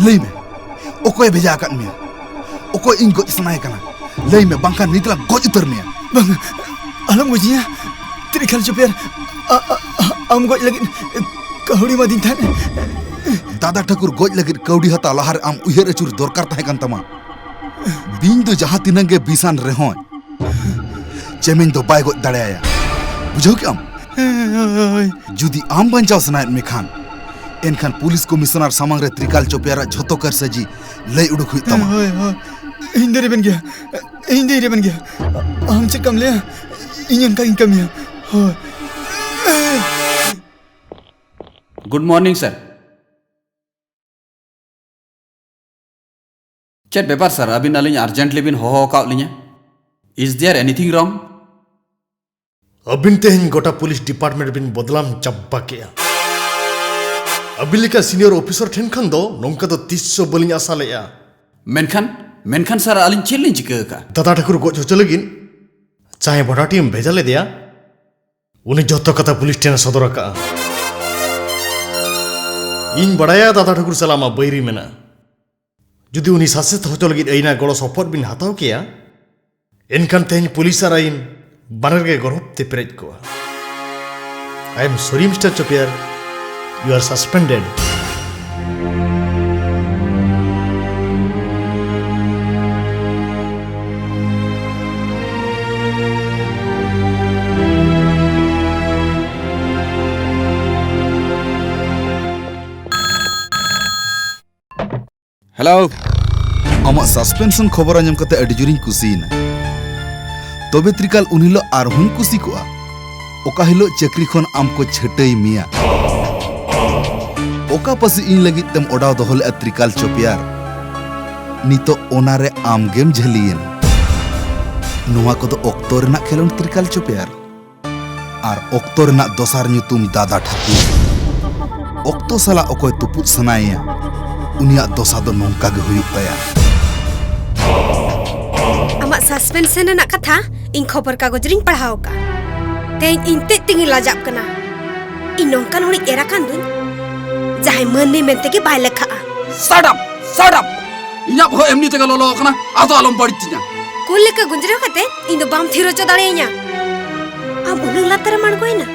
ᱞᱟᱹᱭ ᱢᱮ, ᱚᱠᱚᱭᱮ ᱵᱷᱮᱡᱟ ᱟᱠᱟᱫ ᱢᱮᱭᱟ? ᱚᱠᱚᱭ ᱤᱧ ᱜᱚᱡ ᱥᱟᱱᱟᱭᱮ ᱠᱟᱱᱟ? ᱞᱟᱹᱭ ᱢᱮ, ᱵᱟᱝᱠᱷᱟᱱ ᱱᱤᱛ ᱞᱟᱝ ᱜᱚᱡ ᱩᱛᱟᱹᱨ ᱢᱮᱭᱟ᱾ ᱵᱟᱝ, ᱟᱞᱚᱢ ᱜᱚᱡᱤᱧᱟ᱾ ᱛᱨᱤᱠᱟᱞ ᱪᱚᱯᱮᱭᱟᱨ, ᱟ-, ᱟ-, ᱟ-, ᱟᱢ ᱜᱚᱡ ᱞᱟᱹᱜᱤᱫ ᱠᱟᱹᱣᱰᱤ ᱮᱢᱟᱫᱤᱧ ᱛᱟᱦᱮᱸᱫ᱾ ᱫᱟᱫᱟ ᱴᱷᱟᱹᱠᱩᱨ ᱜᱚᱡ ᱞᱟᱹᱜᱤᱫ ᱠᱟᱹᱣᱰᱤ ᱦᱟᱛᱟᱣ ᱞᱟᱦᱟᱨᱮ ᱟᱢ ᱩᱭᱦᱟᱹᱨ ᱟᱹᱪᱩᱨ ᱫᱚᱨᱠᱟᱨ ᱛᱟᱦᱮᱸ ᱠᱟᱱ ᱛᱟᱢᱟ᱾ ᱵᱤᱧ ᱫᱚ ᱡᱟᱦᱟᱸ ᱛᱤᱱᱟᱹᱜ ᱜᱮ ᱵᱤᱥᱟᱱ ᱨᱮᱦᱚᱸᱭ, ᱪᱮᱢᱮᱧ ᱫᱚ ᱵᱟᱭ ᱜᱚᱡ ᱫᱟᱲᱮᱭᱟᱭᱟ᱾ ᱵᱩᱡᱷᱟᱹᱣ ᱠᱮᱜ ᱟᱢ? ᱦᱳᱭ᱾ ᱡᱩᱫᱤ ᱟᱢ ᱵᱟᱧᱪᱟᱣ ᱥᱟᱱᱟᱭᱮᱫ ᱢᱮ ᱠᱷᱟᱱ, ᱮᱱᱠᱷᱟᱱ ᱯᱩᱞᱤᱥ ᱠᱚᱢᱤᱥᱚᱱᱟᱨ ᱥᱟᱢᱟᱝ ᱨᱮ ᱛᱨᱤᱠᱟᱞ ᱪᱚᱯᱮᱭᱟᱨᱟᱜ ᱡᱷᱚᱛᱚ ᱠᱟᱹᱨᱥᱟᱹᱡᱤ ᱞᱟᱹᱭ ᱩᱰᱩᱠ ᱦᱩᱭᱩᱜ ᱛᱟᱢᱟ᱾ ᱦᱳᱭ, ᱦᱳᱭ᱾ ᱤᱧ ᱫᱚᱧ ᱨᱮᱵᱮᱱ ᱜᱮᱭᱟ᱾ ᱤᱧ ᱫᱚᱧ ᱨᱮᱵᱮᱱ ᱜᱮᱭᱟ᱾ ᱟᱢ ᱪᱮᱫ ᱞᱮᱠᱟᱢ ᱞᱟᱹᱭᱟ, ᱤᱧ ᱚᱱᱠᱟ ᱜᱤᱧ ᱠᱟᱹᱢᱤᱭᱟ᱾ ᱦᱳᱭ᱾ Good morning, sir. ᱪᱮᱫ ᱵᱮᱯᱟᱨ ᱥᱟᱨ, ᱟᱹᱵᱤᱱ ᱟᱹᱞᱤᱧ urgently ᱵᱤᱱ ᱦᱚᱦᱚ ᱟᱠᱟᱫ ᱞᱤᱧᱟ? Is there anything wrong? ᱟᱹᱵᱤᱱ ᱛᱮᱦᱮᱧ ᱜᱚᱴᱟ ᱯᱩᱞᱤᱥ ᱰᱤᱯᱟᱨᱴᱢᱮᱱᱴ ᱵᱤᱱ ᱵᱚᱫᱱᱟᱢ ᱪᱟᱵᱟ ᱠᱮᱜᱼᱟ᱾ ᱟᱹᱵᱤᱱ ᱞᱮᱠᱟ ᱥᱤᱱᱤᱭᱚᱨ ᱚᱯᱷᱤᱥᱟᱨ ᱴᱷᱮᱱ ᱠᱷᱚᱱ ᱫᱚ ᱱᱚᱝᱠᱟ ᱫᱚ ᱛᱤᱥ ᱦᱚᱸ ᱵᱟᱹᱞᱤᱧ ᱟᱥᱟ ᱞᱮᱜᱼᱟ᱾ ᱢᱮᱱᱠᱷᱟᱱ, ᱢᱮᱱᱠᱷᱟᱱ ᱥᱟᱨ, ᱟᱹᱞᱤᱧ ᱪᱮᱫ ᱞᱤᱧ ᱪᱤᱠᱟᱹ ᱟᱠᱟᱫᱼᱟ? ᱫᱟᱫᱟ ᱴᱷᱟᱹᱠᱩᱨ ᱜᱚᱡ ᱦᱚᱪᱚ ᱞᱟᱹᱜᱤᱫ ᱡᱟᱦᱟᱸᱭ ᱵᱷᱚᱰᱟᱴᱤᱭᱮᱢ ᱵᱷᱮᱡᱟ ᱞᱮᱫᱮᱭᱟ, ᱩᱱᱤ ᱡᱚᱛᱚ ᱠᱟᱛᱷᱟ ᱯᱩᱞᱤᱥ ᱴᱷᱮᱱᱮ ᱥᱚᱫᱚᱨ ᱟᱠᱟᱫᱼᱟ᱾ ᱤᱧ ᱵᱟᱲᱟᱭᱟ ᱫᱟᱫᱟ ᱴᱷᱟᱹᱠᱩᱨ ᱥᱟᱞᱟᱜ ᱟᱢᱟᱜ ᱵᱟᱹᱭᱨᱤ ᱢᱮᱱᱟᱜᱼᱟ᱾ ᱡᱩᱫᱤ ᱩᱱᱤ ᱥᱟᱥᱮᱛ ᱦᱚᱪᱚ ᱞᱟᱹᱜᱤᱫ ᱟᱹᱭᱤᱱᱟᱜ ᱜᱚᱲᱚ ᱥᱚᱯᱚᱦᱚᱫ ᱵᱤᱱ ᱦᱟᱛᱟᱣ ᱠᱮᱭᱟ, ᱮᱱᱠᱷᱟᱱ ᱛᱮᱦᱮᱧ ᱯᱩᱞᱤᱥ ᱟᱨ ᱟᱹᱭᱤᱱ ᱵᱟᱱᱟᱨ ᱜᱮ ᱜᱚᱨᱚᱵᱽ ᱛᱮ ᱯᱮᱨᱮᱡ ᱠᱚᱜᱼᱟ᱾ I am sorry, Mister ᱪᱚᱯᱮᱭᱟᱨ, you are suspended. Hello. ᱟᱢᱟᱜ suspension ᱠᱷᱚᱵᱚᱨ ᱟᱸᱡᱚᱢ ᱠᱟᱛᱮ ᱟᱹᱰᱤ ᱡᱳᱨᱤᱧ ᱠᱩᱥᱤᱭᱮᱱᱟ᱾ ᱛᱚᱵᱮ ᱛᱨᱤᱠᱟᱞ, ᱩᱱ ᱦᱤᱞᱳᱜ ᱟᱨᱦᱚᱸᱧ ᱠᱩᱥᱤ ᱠᱚᱜᱼᱟ, ᱚᱠᱟ ᱦᱤᱞᱳᱜ ᱪᱟᱹᱠᱨᱤ ᱠᱷᱚᱱ ᱟᱢ ᱠᱚ ᱪᱷᱟᱹᱴᱟᱹᱭ ᱢᱮᱭᱟ᱾ ᱚᱠᱟ ᱯᱟᱹᱥᱤ ᱤᱧ ᱞᱟᱹᱜᱤᱫ ᱛᱮᱢ ᱚᱰᱟᱣ ᱫᱚᱦᱚ ᱞᱮᱫᱼᱟ ᱛᱨᱤᱠᱟᱞ ᱪᱚᱯᱮᱭᱟᱨ, ᱱᱤᱛᱚᱜ ᱚᱱᱟᱨᱮ ᱟᱢ ᱜᱮᱢ ᱡᱷᱟᱹᱞᱤᱭᱮᱱ᱾ ᱱᱚᱣᱟ ᱠᱚᱫᱚ ᱚᱠᱛᱚ ᱨᱮᱱᱟᱜ ᱠᱷᱮᱞᱳᱸᱰ ᱛᱨᱤᱠᱟᱞ ᱪᱚᱯᱮᱭᱟᱨ᱾ ᱟᱨ ᱚᱠᱛᱚ ᱨᱮᱱᱟᱜ ᱫᱚᱥᱟᱨ ᱧᱩᱛᱩᱢ ᱫᱟᱫᱟ ᱴᱷᱟᱹᱠᱩᱨ᱾ ᱚᱠᱛᱚ ᱥᱟᱞᱟᱜ ᱚᱠᱚᱭ ᱛᱩᱯᱩᱫ ᱥᱟᱱᱟᱭᱮᱭᱟ, ᱩᱱᱤᱭᱟᱜ ᱫᱚᱥᱟ ᱫᱚ ᱱᱚᱝᱠᱟ ᱜᱮ ᱦᱩᱭᱩᱜ ᱛᱟᱭᱟ᱾ ᱟᱢᱟᱜ suspension ᱨᱮᱱᱟᱜ ᱠᱟᱛᱷᱟ ᱤᱧ ᱠᱷᱚᱵᱚᱨ ᱠᱟᱜᱚᱡᱽ ᱨᱤᱧ ᱯᱟᱲᱦᱟᱣ ᱟᱠᱟᱫᱼᱟ᱾ ᱛᱮᱦᱮᱧ ᱤᱧ ᱛᱮᱫ ᱛᱮᱜᱤᱧ ᱞᱟᱡᱟᱜ ᱠᱟᱱᱟ᱾ ᱤᱧ ᱱᱚᱝᱠᱟᱱ ᱦᱚᱲᱤᱧ ᱮᱨ ᱟᱠᱟᱱ ᱫᱩᱧ, ᱡᱟᱦᱟᱸᱭ ᱢᱟᱹᱱᱢᱤ ᱢᱮᱱᱛᱮ ᱜᱮ ᱵᱟᱭ ᱞᱮᱠᱷᱟᱜᱼᱟ᱾ Shut up! Shut up! ᱤᱧᱟᱹᱜ ᱵᱚᱦᱚᱜ ᱮᱢᱱᱤ ᱛᱮᱜᱮ ᱞᱚᱞᱚ ᱟᱠᱟᱱᱟ, ᱟᱫᱚ ᱟᱞᱚᱢ ᱵᱟᱹᱲᱤᱡ ᱛᱤᱧᱟ᱾ ᱠᱩᱞ ᱞᱮᱠᱟ ᱜᱩᱸᱡᱨᱟᱹᱣ ᱠᱟᱛᱮ ᱤᱧ ᱫᱚ ᱵᱟᱢ ᱛᱷᱤᱨ ᱦᱚᱪᱚ ᱫᱟᱲᱮᱭᱟᱹᱧᱟ᱾ ᱟᱢ ᱩᱱᱟᱹᱜ ᱞᱟᱛᱟᱨᱮᱢ ᱟᱬᱜᱚᱭᱮᱱᱟ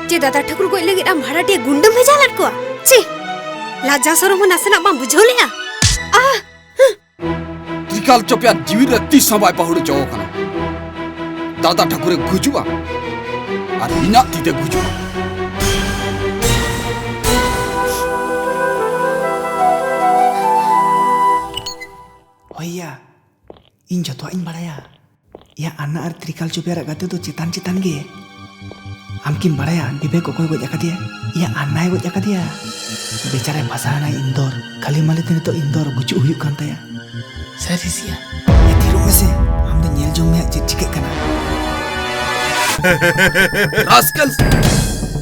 ᱡᱮ ᱫᱟᱫᱟ ᱴᱷᱟᱹᱠᱩᱨ ᱜᱚᱡ ᱞᱟᱹᱜᱤᱫ ᱟᱢ ᱵᱷᱟᱲᱟᱴᱤᱭᱟᱹ ᱜᱩᱱᱰᱟᱹᱢ ᱵᱷᱮᱡᱟ ᱞᱮᱫ ᱠᱚᱣᱟ? ᱪᱤ, ᱞᱟᱡᱟ ᱥᱚᱨᱚᱢ ᱦᱚᱸ ᱱᱟᱥᱮᱱᱟᱜ ᱵᱟᱢ ᱵᱩᱡᱷᱟᱹᱣ ᱞᱮᱜᱼᱟ? ᱟᱦ! ᱛᱨᱤᱠᱟᱞ ᱪᱚᱯᱮᱭᱟᱨ ᱡᱤᱣᱤ ᱨᱮ ᱛᱤᱥ ᱦᱚᱸ ᱵᱟᱭ ᱯᱟᱹᱦᱩᱲ ᱦᱚᱪᱚ ᱟᱠᱟᱱᱟ᱾ ᱫᱟᱫᱟ ᱴᱷᱟᱹᱠᱩᱨᱮ ᱜᱩᱡᱩᱜᱼᱟ ᱟᱨ ᱤᱧᱟᱹᱜ ᱛᱤᱛᱮ ᱜᱩᱡᱩᱜᱼᱟ᱾ ᱦᱳᱭ ᱭᱟ, ᱤᱧ ᱡᱚᱛᱚᱣᱟᱜ ᱤᱧ ᱵᱟᱲᱟᱭᱟ᱾ ᱭᱟ, ᱟᱱᱱᱟ ᱟᱨ ᱛᱨᱤᱠᱟᱞ ᱪᱚᱯᱮᱭᱟᱨᱟᱜ ᱜᱟᱛᱮ ᱫᱚ ᱪᱮᱛᱟᱱ ᱪᱮᱛᱟᱱ ᱜᱮ᱾ ᱟᱢ ᱠᱤᱢ ᱵᱟᱲᱟᱭᱟ ᱵᱤᱵᱮᱠ ᱚᱠᱚᱭ ᱜᱚᱡ ᱟᱠᱟᱫᱮᱭᱟ? ᱭᱟ, ᱟᱱᱱᱟᱭ ᱜᱚᱡ ᱟᱠᱟᱫᱮᱭᱟ᱾ ᱵᱮᱪᱟᱨᱟᱭ ᱯᱷᱟᱸᱥᱟᱣ ᱮᱱᱟᱭ ᱤᱱᱫᱳᱨ᱾ ᱠᱷᱟᱹᱞᱤ ᱢᱟᱹᱞᱤ ᱛᱮ ᱱᱤᱛᱚᱜ ᱤᱱᱫᱳᱨ ᱜᱩᱡᱩᱜ ᱦᱩᱭᱩᱜ ᱠᱟᱱ ᱛᱟᱭᱟ᱾ ᱥᱟᱹᱨᱤ ᱥᱮᱭᱟ? ᱭᱟ, ᱛᱷᱤᱨᱚᱜ ᱢᱮᱥᱮ᱾ ᱟᱢ ᱫᱚ ᱧᱮᱞ ᱡᱚᱝ ᱢᱮ ᱦᱟᱸᱜ ᱪᱮᱫ ᱪᱤᱠᱟᱹᱜ ᱠᱟᱱᱟ᱾ ᱨᱟᱥᱠᱮᱞ!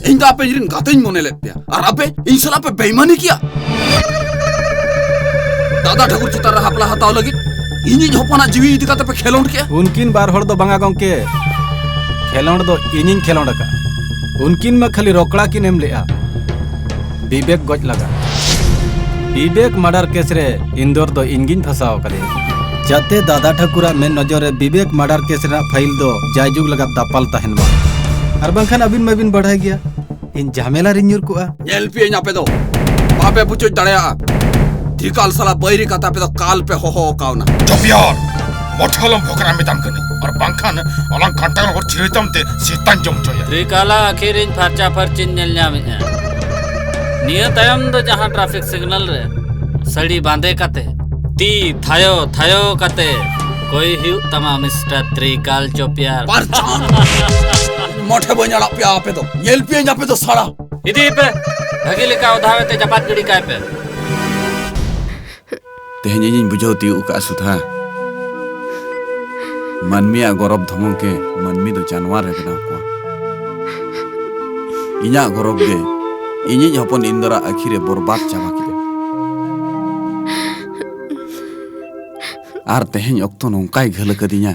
ᱤᱧ ᱫᱚ ᱟᱯᱮ ᱤᱧ ᱨᱮᱱ ᱜᱟᱛᱮᱧ ᱢᱚᱱᱮ ᱞᱮᱫ ᱯᱮᱭᱟ, ᱟᱨ ᱟᱯᱮ ᱤᱧ ᱥᱟᱞᱟᱜ ᱯᱮ ᱵᱮᱭᱢᱟᱱᱤ ᱠᱮᱭᱟ᱾ ᱫᱟᱫᱟ ᱴᱷᱟᱹᱠᱩᱨ ᱪᱮᱛᱟᱱ ᱨᱮ ᱦᱟᱯᱞᱟ ᱦᱟᱛᱟᱣ ᱞᱟᱹᱜᱤᱫ ᱤᱧᱤᱡ ᱦᱚᱯᱚᱱᱟᱜ ᱡᱤᱣᱤ ᱤᱫᱤ ᱠᱟᱛᱮ ᱯᱮ ᱠᱷᱮᱞᱳᱰ ᱠᱮᱭᱟ᱾ ᱩᱱᱠᱤᱱ ᱵᱟᱨ ᱦᱚᱲ ᱫᱚ ᱵᱟᱝᱟ ᱜᱚᱝᱠᱮ, ᱠᱷᱮᱞᱳᱰ ᱫᱚ ᱤᱧᱤᱧ ᱠᱷᱮᱞᱳᱰ ᱟᱠᱟᱫᱼᱟ᱾ ᱩᱱᱠᱤᱱ ᱢᱟ ᱠᱷᱟᱹᱞᱤ ᱨᱚᱠᱲᱟ ᱠᱤᱱ ᱮᱢ ᱞᱮᱫᱼᱟ ᱵᱤᱵᱮᱠ ᱜᱚᱡ ᱞᱟᱜᱟ᱾ ᱵᱤᱵᱮᱠ ᱢᱟᱨᱰᱟᱨ ᱠᱮᱥ ᱨᱮ ᱤᱱᱫᱳᱨ ᱫᱚ ᱤᱧ ᱜᱤᱧ ᱯᱷᱟᱸᱥᱟᱣ ᱟᱠᱟᱫᱮᱭᱟ, ᱡᱟᱛᱮ ᱫᱟᱫᱟ ᱴᱷᱟᱹᱠᱩᱨᱟᱜ ᱢᱮᱫ ᱱᱚᱡᱚᱨ ᱨᱮ ᱵᱤᱵᱮᱠ ᱢᱟᱨᱰᱟᱨ ᱠᱮᱥ ᱨᱮᱱᱟᱜ ᱯᱷᱟᱭᱤᱞ ᱫᱚ ᱡᱟᱭᱡᱩᱜᱽ ᱞᱟᱜᱟᱫ ᱫᱟᱯᱟᱞ ᱛᱟᱦᱮᱱ ᱢᱟ᱾ ᱟᱨ ᱵᱟᱝᱠᱷᱟᱱ ᱟᱹᱵᱤᱱ ᱢᱟᱵᱤᱱ ᱵᱟᱲᱟᱭ ᱜᱮᱭᱟ, ᱤᱧ ᱡᱷᱟᱢᱮᱞᱟ ᱨᱤᱧ ᱧᱩᱨ ᱠᱚᱜᱼᱟ᱾ ᱧᱮᱞ ᱯᱮᱭᱟᱹᱧ ᱟᱯᱮ ᱫᱚ, ᱵᱟᱯᱮ ᱯᱩᱪᱩᱡ ᱫᱟᱲᱮᱭᱟᱜᱼᱟ᱾ ᱛᱨᱤᱠᱟᱞ ᱥᱟᱞᱟ ᱵᱟᱹᱭᱨᱤ ᱠᱟᱛᱮ ᱟᱯᱮ ᱫᱚ ᱠᱟᱞ ᱯᱮ ᱦᱚᱦᱚ ᱠᱟᱣᱱᱟ᱾ ᱪᱚᱯᱤᱭᱟᱨ, ᱢᱚᱴᱷᱮ ᱟᱞᱚᱢ ᱵᱷᱚᱠᱨᱟ ᱢᱮᱛᱟᱢ ᱠᱟᱹᱱᱟᱹᱧ, ᱟᱨ ᱵᱟᱝᱠᱷᱟᱱ ᱟᱞᱟᱝ ᱠᱟᱱᱴᱟᱲ ᱦᱚᱲ ᱪᱤᱨᱟᱹᱭ ᱛᱟᱢ ᱛᱮ ᱥᱮᱛᱟᱧ ᱡᱚᱢ ᱦᱚᱪᱚᱭᱟ᱾ ᱛᱨᱤᱠᱟᱞᱟ ᱟᱹᱠᱷᱤᱨ ᱤᱧ ᱯᱷᱟᱨᱪᱟ ᱯᱷᱟᱨᱪᱤᱧ ᱧᱮᱞ ᱧᱟᱢᱮᱫᱼᱟ᱾ ᱱᱤᱭᱟᱹ ᱛᱟᱭᱚᱢ ᱫᱚ ᱡᱟᱦᱟᱸ ᱴᱨᱟᱯᱷᱤᱠ ᱥᱤᱜᱱᱟᱞ ᱨᱮ ᱥᱟᱹᱲᱤ ᱵᱟᱸᱫᱮ ᱠᱟᱛᱮ, ᱛᱤ ᱛᱷᱟᱭᱚ ᱛᱷᱟᱭᱚ ᱠᱟᱛᱮ ᱠᱚᱭ ᱦᱩᱭᱩᱜ ᱛᱟᱢᱟ, ᱢᱤᱥᱴᱟᱨ ᱛᱨᱤᱠᱟᱞ ᱪᱚᱯᱤᱭᱟᱨ᱾ ᱯᱟᱨᱪᱟᱱ! ᱢᱚᱴᱷᱮ ᱵᱟᱹᱧ ᱟᱲᱟᱜ ᱯᱮᱭᱟ ᱟᱯᱮ ᱫᱚ᱾ ᱧᱮᱞ ᱯᱮᱭᱟᱹᱧ ᱟᱯᱮ ᱫᱚ ᱥᱟᱲᱟ᱾ ᱤᱫᱤᱭᱮ ᱯᱮ, ᱵᱷᱟᱹᱜᱤ ᱞᱮᱠᱟ ᱚᱫᱷᱟᱣ ᱠᱟᱛᱮ ᱪᱟᱯᱟᱫ ᱜᱤᱰᱤ ᱠᱟᱭ ᱯᱮ᱾ ᱛᱮᱦᱮᱧ ᱤᱧᱤᱧ ᱵᱩᱡᱷᱟᱹᱣ ᱛᱤᱭᱳᱜ ᱟᱠᱟᱫᱼᱟ, ᱥᱩᱫᱷᱟ᱾ ᱢᱟᱹᱱᱢᱤᱭᱟᱜ ᱜᱚᱨᱚᱵ ᱫᱷᱚᱢᱚᱠ ᱜᱮ ᱢᱟᱹᱱᱢᱤ ᱫᱚ ᱡᱟᱱᱣᱟᱨ ᱮ ᱵᱮᱱᱟᱣ ᱠᱚᱣᱟ᱾ ᱤᱧᱟᱹᱜ ᱜᱚᱨᱚᱵ ᱜᱮ ᱤᱧᱤᱡ ᱦᱚᱯᱚᱱ ᱤᱱᱫᱚᱨᱟᱜ ᱟᱹᱠᱷᱤᱨ ᱮ ᱵᱚᱨᱵᱟᱫ ᱪᱟᱵᱟ ᱠᱮᱫᱟ᱾ ᱟᱨ ᱛᱮᱦᱮᱧ ᱚᱠᱛᱚ ᱱᱚᱝᱠᱟᱭ ᱜᱷᱟᱹᱞ ᱟᱠᱟᱫᱤᱧᱟ,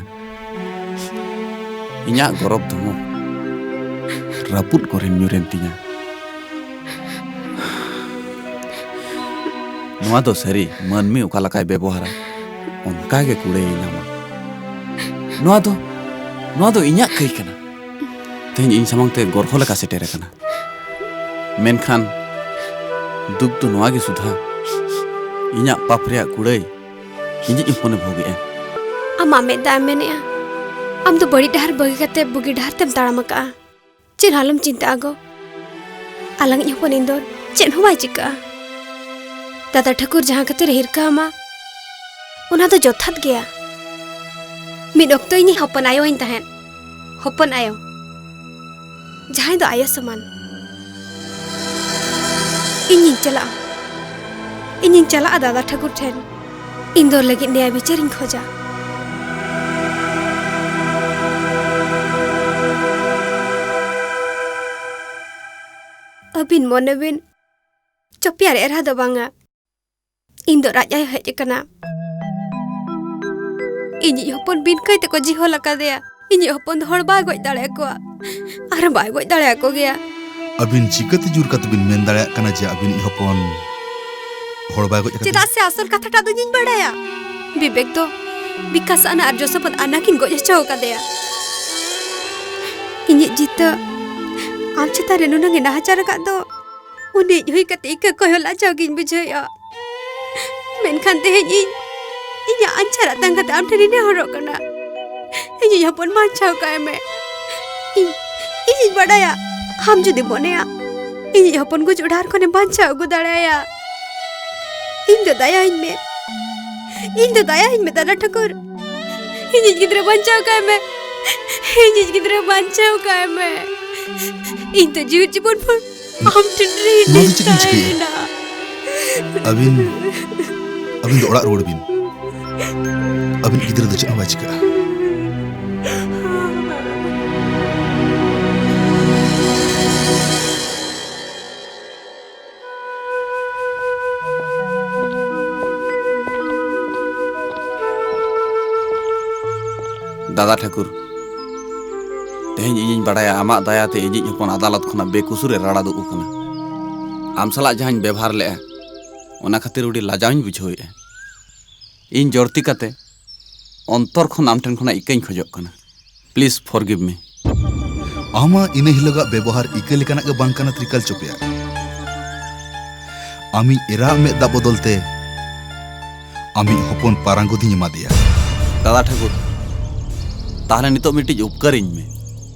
ᱤᱧᱟᱹᱜ ᱜᱚᱨᱚᱵ ᱫᱷᱚᱢᱚᱠ ᱨᱟᱹᱯᱩᱫ ᱠᱚᱨᱮᱱ ᱧᱩᱨᱮᱱ ᱛᱤᱧᱟ᱾ ᱱᱚᱣᱟ ᱫᱚ ᱥᱟᱹᱨᱤ, ᱢᱟᱹᱱᱢᱤ ᱚᱠᱟ ᱞᱮᱠᱟᱭ ᱵᱮᱵᱚᱦᱟᱨᱟ, ᱚᱱᱠᱟ ᱜᱮ ᱠᱩᱲᱟᱹᱭᱮ ᱧᱟᱢᱟ᱾ ᱱᱚᱣᱟ ᱫᱚ, ᱱᱚᱣᱟ ᱫᱚ ᱤᱧᱟᱜ ᱠᱟᱹᱭ ᱠᱟᱱᱟ᱾ ᱛᱮᱦᱮᱧ ᱤᱧ ᱥᱟᱢᱟᱝ ᱛᱮ ᱜᱚᱨᱦᱚ ᱞᱮᱠᱟ ᱥᱮᱴᱮᱨ ᱟᱠᱟᱱᱟ᱾ ᱢᱮᱱᱠᱷᱟᱱ ᱫᱩᱠ ᱫᱚ ᱱᱚᱣᱟ ᱜᱮ ᱥᱩᱫᱷᱟ, ᱤᱧᱟᱜ ᱯᱟᱯ ᱨᱮᱭᱟᱜ ᱠᱩᱲᱟᱹᱭ ᱤᱧᱤᱡ ᱦᱚᱯᱚᱱᱮ ᱵᱷᱳᱜᱮᱜᱼᱟ᱾ ᱟᱢᱟᱜ ᱢᱮᱫ ᱫᱟᱜ ᱮᱢ ᱢᱮᱱᱮᱜᱼᱟ? ᱟᱢ ᱫᱚ ᱵᱟᱹᱲᱤᱡ ᱰᱟᱦᱟᱨ ᱵᱟᱹᱜᱤ ᱠᱟᱛᱮ ᱵᱩᱜᱤ ᱰᱟᱦᱟᱨ ᱛᱮᱢ ᱛᱟᱲᱟᱢ ᱟᱠᱟᱜᱼᱟ᱾ ᱪᱮᱫ ᱦᱚᱸ ᱟᱞᱚᱢ ᱪᱤᱱᱛᱟᱹᱜᱼᱟ ᱜᱚ, ᱟᱞᱟᱝᱤᱡ ᱦᱚᱯᱚᱱ ᱤᱱᱫᱚᱨ ᱪᱮᱫ ᱦᱚᱸ ᱵᱟᱭ ᱪᱤᱠᱟᱹᱜᱼᱟ᱾ ᱫᱟᱫᱟ ᱴᱷᱟᱹᱠᱩᱨ ᱡᱟᱦᱟᱸ ᱠᱷᱟᱹᱛᱤᱨ ᱮ ᱦᱤᱨᱠᱟᱹ ᱟᱢᱟ, ᱚᱱᱟ ᱫᱚ ᱡᱚᱛᱷᱟᱛ ᱜᱮᱭᱟ᱾ ᱢᱤᱫ ᱚᱠᱛᱚ ᱤᱧᱤᱡ ᱦᱚᱯᱚᱱ ᱟᱭᱳ ᱟᱹᱧ ᱛᱟᱦᱮᱸᱫ, ᱦᱚᱯᱚᱱ ᱟᱭᱳ, ᱡᱟᱦᱟᱸᱭ ᱫᱚ ᱟᱭᱳ ᱥᱚᱢᱟᱱ᱾ ᱤᱧᱤᱧ ᱪᱟᱞᱟᱜᱼᱟ, ᱤᱧᱤᱧ ᱪᱟᱞᱟᱜᱼᱟ ᱫᱟᱫᱟ ᱴᱷᱟᱹᱠᱩᱨ ᱴᱷᱮᱱ᱾ ᱤᱱᱫᱚᱨ ᱞᱟᱹᱜᱤᱫ ᱱᱮᱭᱟ ᱵᱤᱪᱟᱹᱨᱤᱧ ᱠᱷᱚᱡᱟ᱾ ᱟᱹᱵᱤᱱ ᱢᱚᱱᱮ ᱵᱤᱱ, ᱪᱚᱯᱮᱭᱟᱨ ᱮᱨᱟ ᱫᱚ ᱵᱟᱝᱟ᱾ ᱤᱧ ᱫᱚ ᱨᱟᱡᱽ ᱟᱭᱳ ᱦᱮᱡ ᱟᱠᱟᱱᱟ᱾ ᱤᱧᱤᱡ ᱦᱚᱯᱚᱱ ᱵᱤᱱ ᱠᱟᱹᱭ ᱛᱮᱠᱚ ᱡᱤᱦᱚᱞ ᱟᱠᱟᱫᱮᱭᱟ᱾ ᱤᱧᱤᱡ ᱦᱚᱯᱚᱱ ᱫᱚ ᱦᱚᱲ ᱵᱟᱭ ᱜᱚᱡ ᱫᱟᱲᱮᱭᱟᱠᱚᱣᱟ᱾ ᱟᱨ ᱵᱟᱭ ᱜᱚᱡ ᱫᱟᱲᱮᱭᱟᱠᱚ ᱜᱮᱭᱟ᱾ ᱟᱹᱵᱤᱱ ᱪᱤᱠᱟᱹᱛᱮ ᱡᱳᱨ ᱠᱟᱛᱮ ᱵᱤᱱ ᱢᱮᱱ ᱫᱟᱲᱮᱭᱟᱜ ᱠᱟᱱᱟ ᱡᱮ ᱟᱹᱵᱤᱱᱤᱡ ᱦᱚᱯᱚᱱ ᱦᱚᱲ ᱵᱟᱭ ᱜᱚᱡ ᱟᱠᱟᱫᱮᱭᱟ? ᱪᱮᱫᱟᱜ ᱥᱮ ᱟᱥᱚᱞ ᱠᱟᱛᱷᱟᱴᱟᱜ ᱫᱚ ᱤᱧᱤᱧ ᱵᱟᱲᱟᱭᱟ᱾ ᱵᱤᱵᱮᱠ ᱫᱚ ᱵᱤᱠᱟᱥ ᱟᱱᱟ ᱟᱨ ᱡᱚᱥᱚᱯᱚᱛ ᱟᱱᱟ ᱠᱤᱱ ᱜᱚᱡ ᱦᱚᱪᱚ ᱟᱠᱟᱫᱮᱭᱟ᱾ ᱤᱧᱤᱡ ᱡᱤᱛᱟᱹ ᱟᱢ ᱪᱮᱛᱟᱱ ᱨᱮ ᱱᱩᱱᱟᱹᱝ ᱮ ᱱᱟᱦᱟᱪᱟᱨ ᱟᱠᱟᱫ ᱫᱚ, ᱩᱱᱤ ᱦᱩᱭ ᱠᱟᱛᱮ ᱤᱠᱟᱹ ᱠᱚᱭᱚᱜ ᱞᱟᱡᱟᱣ ᱜᱤᱧ ᱵᱩᱡᱷᱟᱹᱣᱮᱫᱼᱟ᱾ ᱢᱮᱱᱠᱷᱟᱱ ᱛᱮᱦᱮᱧ ᱤᱧ ᱤᱧᱟᱜ ᱟᱧᱪᱟᱨ ᱟᱛᱟᱝ ᱠᱟᱛᱮ ᱟᱢ ᱴᱷᱮᱱ ᱤᱧ ᱱᱮᱦᱚᱨᱚᱜ ᱠᱟᱱᱟ᱾ ᱤᱧᱤᱡ ᱦᱚᱯᱚᱱ ᱵᱟᱧᱪᱟᱣ ᱠᱟᱭ ᱢᱮ᱾ ᱤᱧ, ᱤᱧᱤᱧ ᱵᱟᱰᱟᱭᱟ, ᱟᱢ ᱡᱩᱫᱤ ᱢᱚᱱᱮᱭᱟ, ᱤᱧᱤᱡ ᱦᱚᱯᱚᱱ ᱜᱩᱡᱩᱜ ᱰᱟᱦᱟᱨ ᱠᱷᱚᱱᱮᱢ ᱵᱟᱧᱪᱟᱣ ᱟᱹᱜᱩ ᱫᱟᱲᱮᱭᱟᱭᱟ᱾ ᱤᱧ ᱫᱚ ᱫᱟᱭᱟᱧ ᱢᱮ, ᱤᱧ ᱫᱚ ᱫᱟᱭᱟᱧ ᱢᱮ, ᱫᱟᱫᱟ ᱴᱷᱟᱹᱠᱩᱨ᱾ ᱤᱧᱤᱡ ᱜᱤᱫᱽᱨᱟᱹ ᱵᱟᱧᱪᱟᱣ ᱠᱟᱭ ᱢᱮ, ᱤᱧᱤᱡ ᱜᱤᱫᱽᱨᱟᱹ ᱵᱟᱧᱪᱟᱣ ᱠᱟᱭ ᱢᱮ᱾ ᱤᱧ ᱫᱚ ᱡᱤᱣᱤᱫ ᱡᱤᱵᱚᱱ ᱵᱷᱳᱨ ᱟᱢ ᱴᱷᱮᱱ ᱨᱤᱱ ᱱᱚᱣᱟ ᱫᱚ ᱪᱮᱫ ᱵᱤᱱ ᱪᱤᱠᱟᱹᱭᱮᱫᱼᱟ? ᱛᱟᱦᱮᱱᱟ᱾ ᱟᱹᱵᱤᱱ, ᱟᱹᱵᱤᱱ ᱫᱚ ᱚᱲᱟᱜ ᱨᱩᱣᱟᱹᱲ ᱵᱤᱱ᱾ ᱟᱹᱵᱤᱱ ᱜᱤᱫᱽᱨᱟᱹ ᱫᱚ ᱪᱮᱫ ᱦᱚᱸ ᱵᱟᱭ ᱪᱤᱠᱟᱹᱜᱼᱟ᱾ ᱫᱟᱫᱟ ᱴᱷᱟᱹᱠᱩᱨ, ᱛᱮᱦᱮᱧ ᱤᱧᱤᱧ ᱵᱟᱲᱟᱭᱟ ᱟᱢᱟᱜ ᱫᱟᱭᱟᱛᱮ ᱤᱧᱤᱡ ᱦᱚᱯᱚᱱ ᱟᱫᱟᱞᱚᱛ ᱠᱷᱚᱱᱟᱜ ᱵᱮᱠᱩᱥᱩᱨᱮ ᱨᱟᱲᱟ ᱫᱩᱜ ᱟᱠᱟᱱᱟ᱾ ᱟᱢ ᱥᱟᱞᱟᱜ ᱡᱟᱦᱟᱸᱧ ᱵᱮᱵᱷᱟᱨ ᱞᱮᱜᱼᱟ, ᱚᱱᱟ ᱠᱷᱟᱹᱛᱤᱨ ᱟᱹᱰᱤ ᱞᱟᱡᱟᱣᱤᱧ ᱵᱩᱡᱷᱟᱹᱣᱮᱫᱼᱟ᱾ ᱤᱧ ᱡᱚᱲᱛᱤ ᱠᱟᱛᱮ ᱚᱱᱛᱚᱨ ᱠᱷᱚᱱ ᱟᱢ ᱴᱷᱮᱱ ᱠᱷᱚᱱᱟᱜ ᱤᱠᱟᱹᱧ ᱠᱷᱚᱡᱚᱜ ᱠᱟᱱᱟ᱾ Please forgive me. ᱟᱢᱟᱜ ᱤᱱᱟᱹ ᱦᱤᱞᱳᱜᱟᱜ ᱵᱮᱵᱚᱦᱟᱨ ᱤᱠᱟᱹ ᱞᱮᱠᱟᱱᱟᱜ ᱜᱮ ᱵᱟᱝ ᱠᱟᱱᱟ, ᱛᱨᱤᱠᱟᱞ ᱪᱚᱯᱮᱭᱟᱨ᱾ ᱟᱢᱤᱡ ᱮᱨᱟᱜ ᱢᱮᱫ ᱫᱟᱜ ᱵᱚᱫᱚᱞ ᱛᱮ ᱟᱢᱤᱡ ᱦᱚᱯᱚᱱ ᱯᱟᱨᱟᱝᱜᱚᱫᱤᱧ ᱮᱢᱟ ᱫᱮᱭᱟ᱾ ᱫᱟᱫᱟ ᱴᱷᱟᱹᱠᱩᱨ, ᱛᱟᱦᱞᱮ ᱱᱤᱛᱚᱜ ᱢᱤᱫᱴᱤᱡ ᱩᱯᱠᱟᱹᱨᱤᱧ ᱢᱮ᱾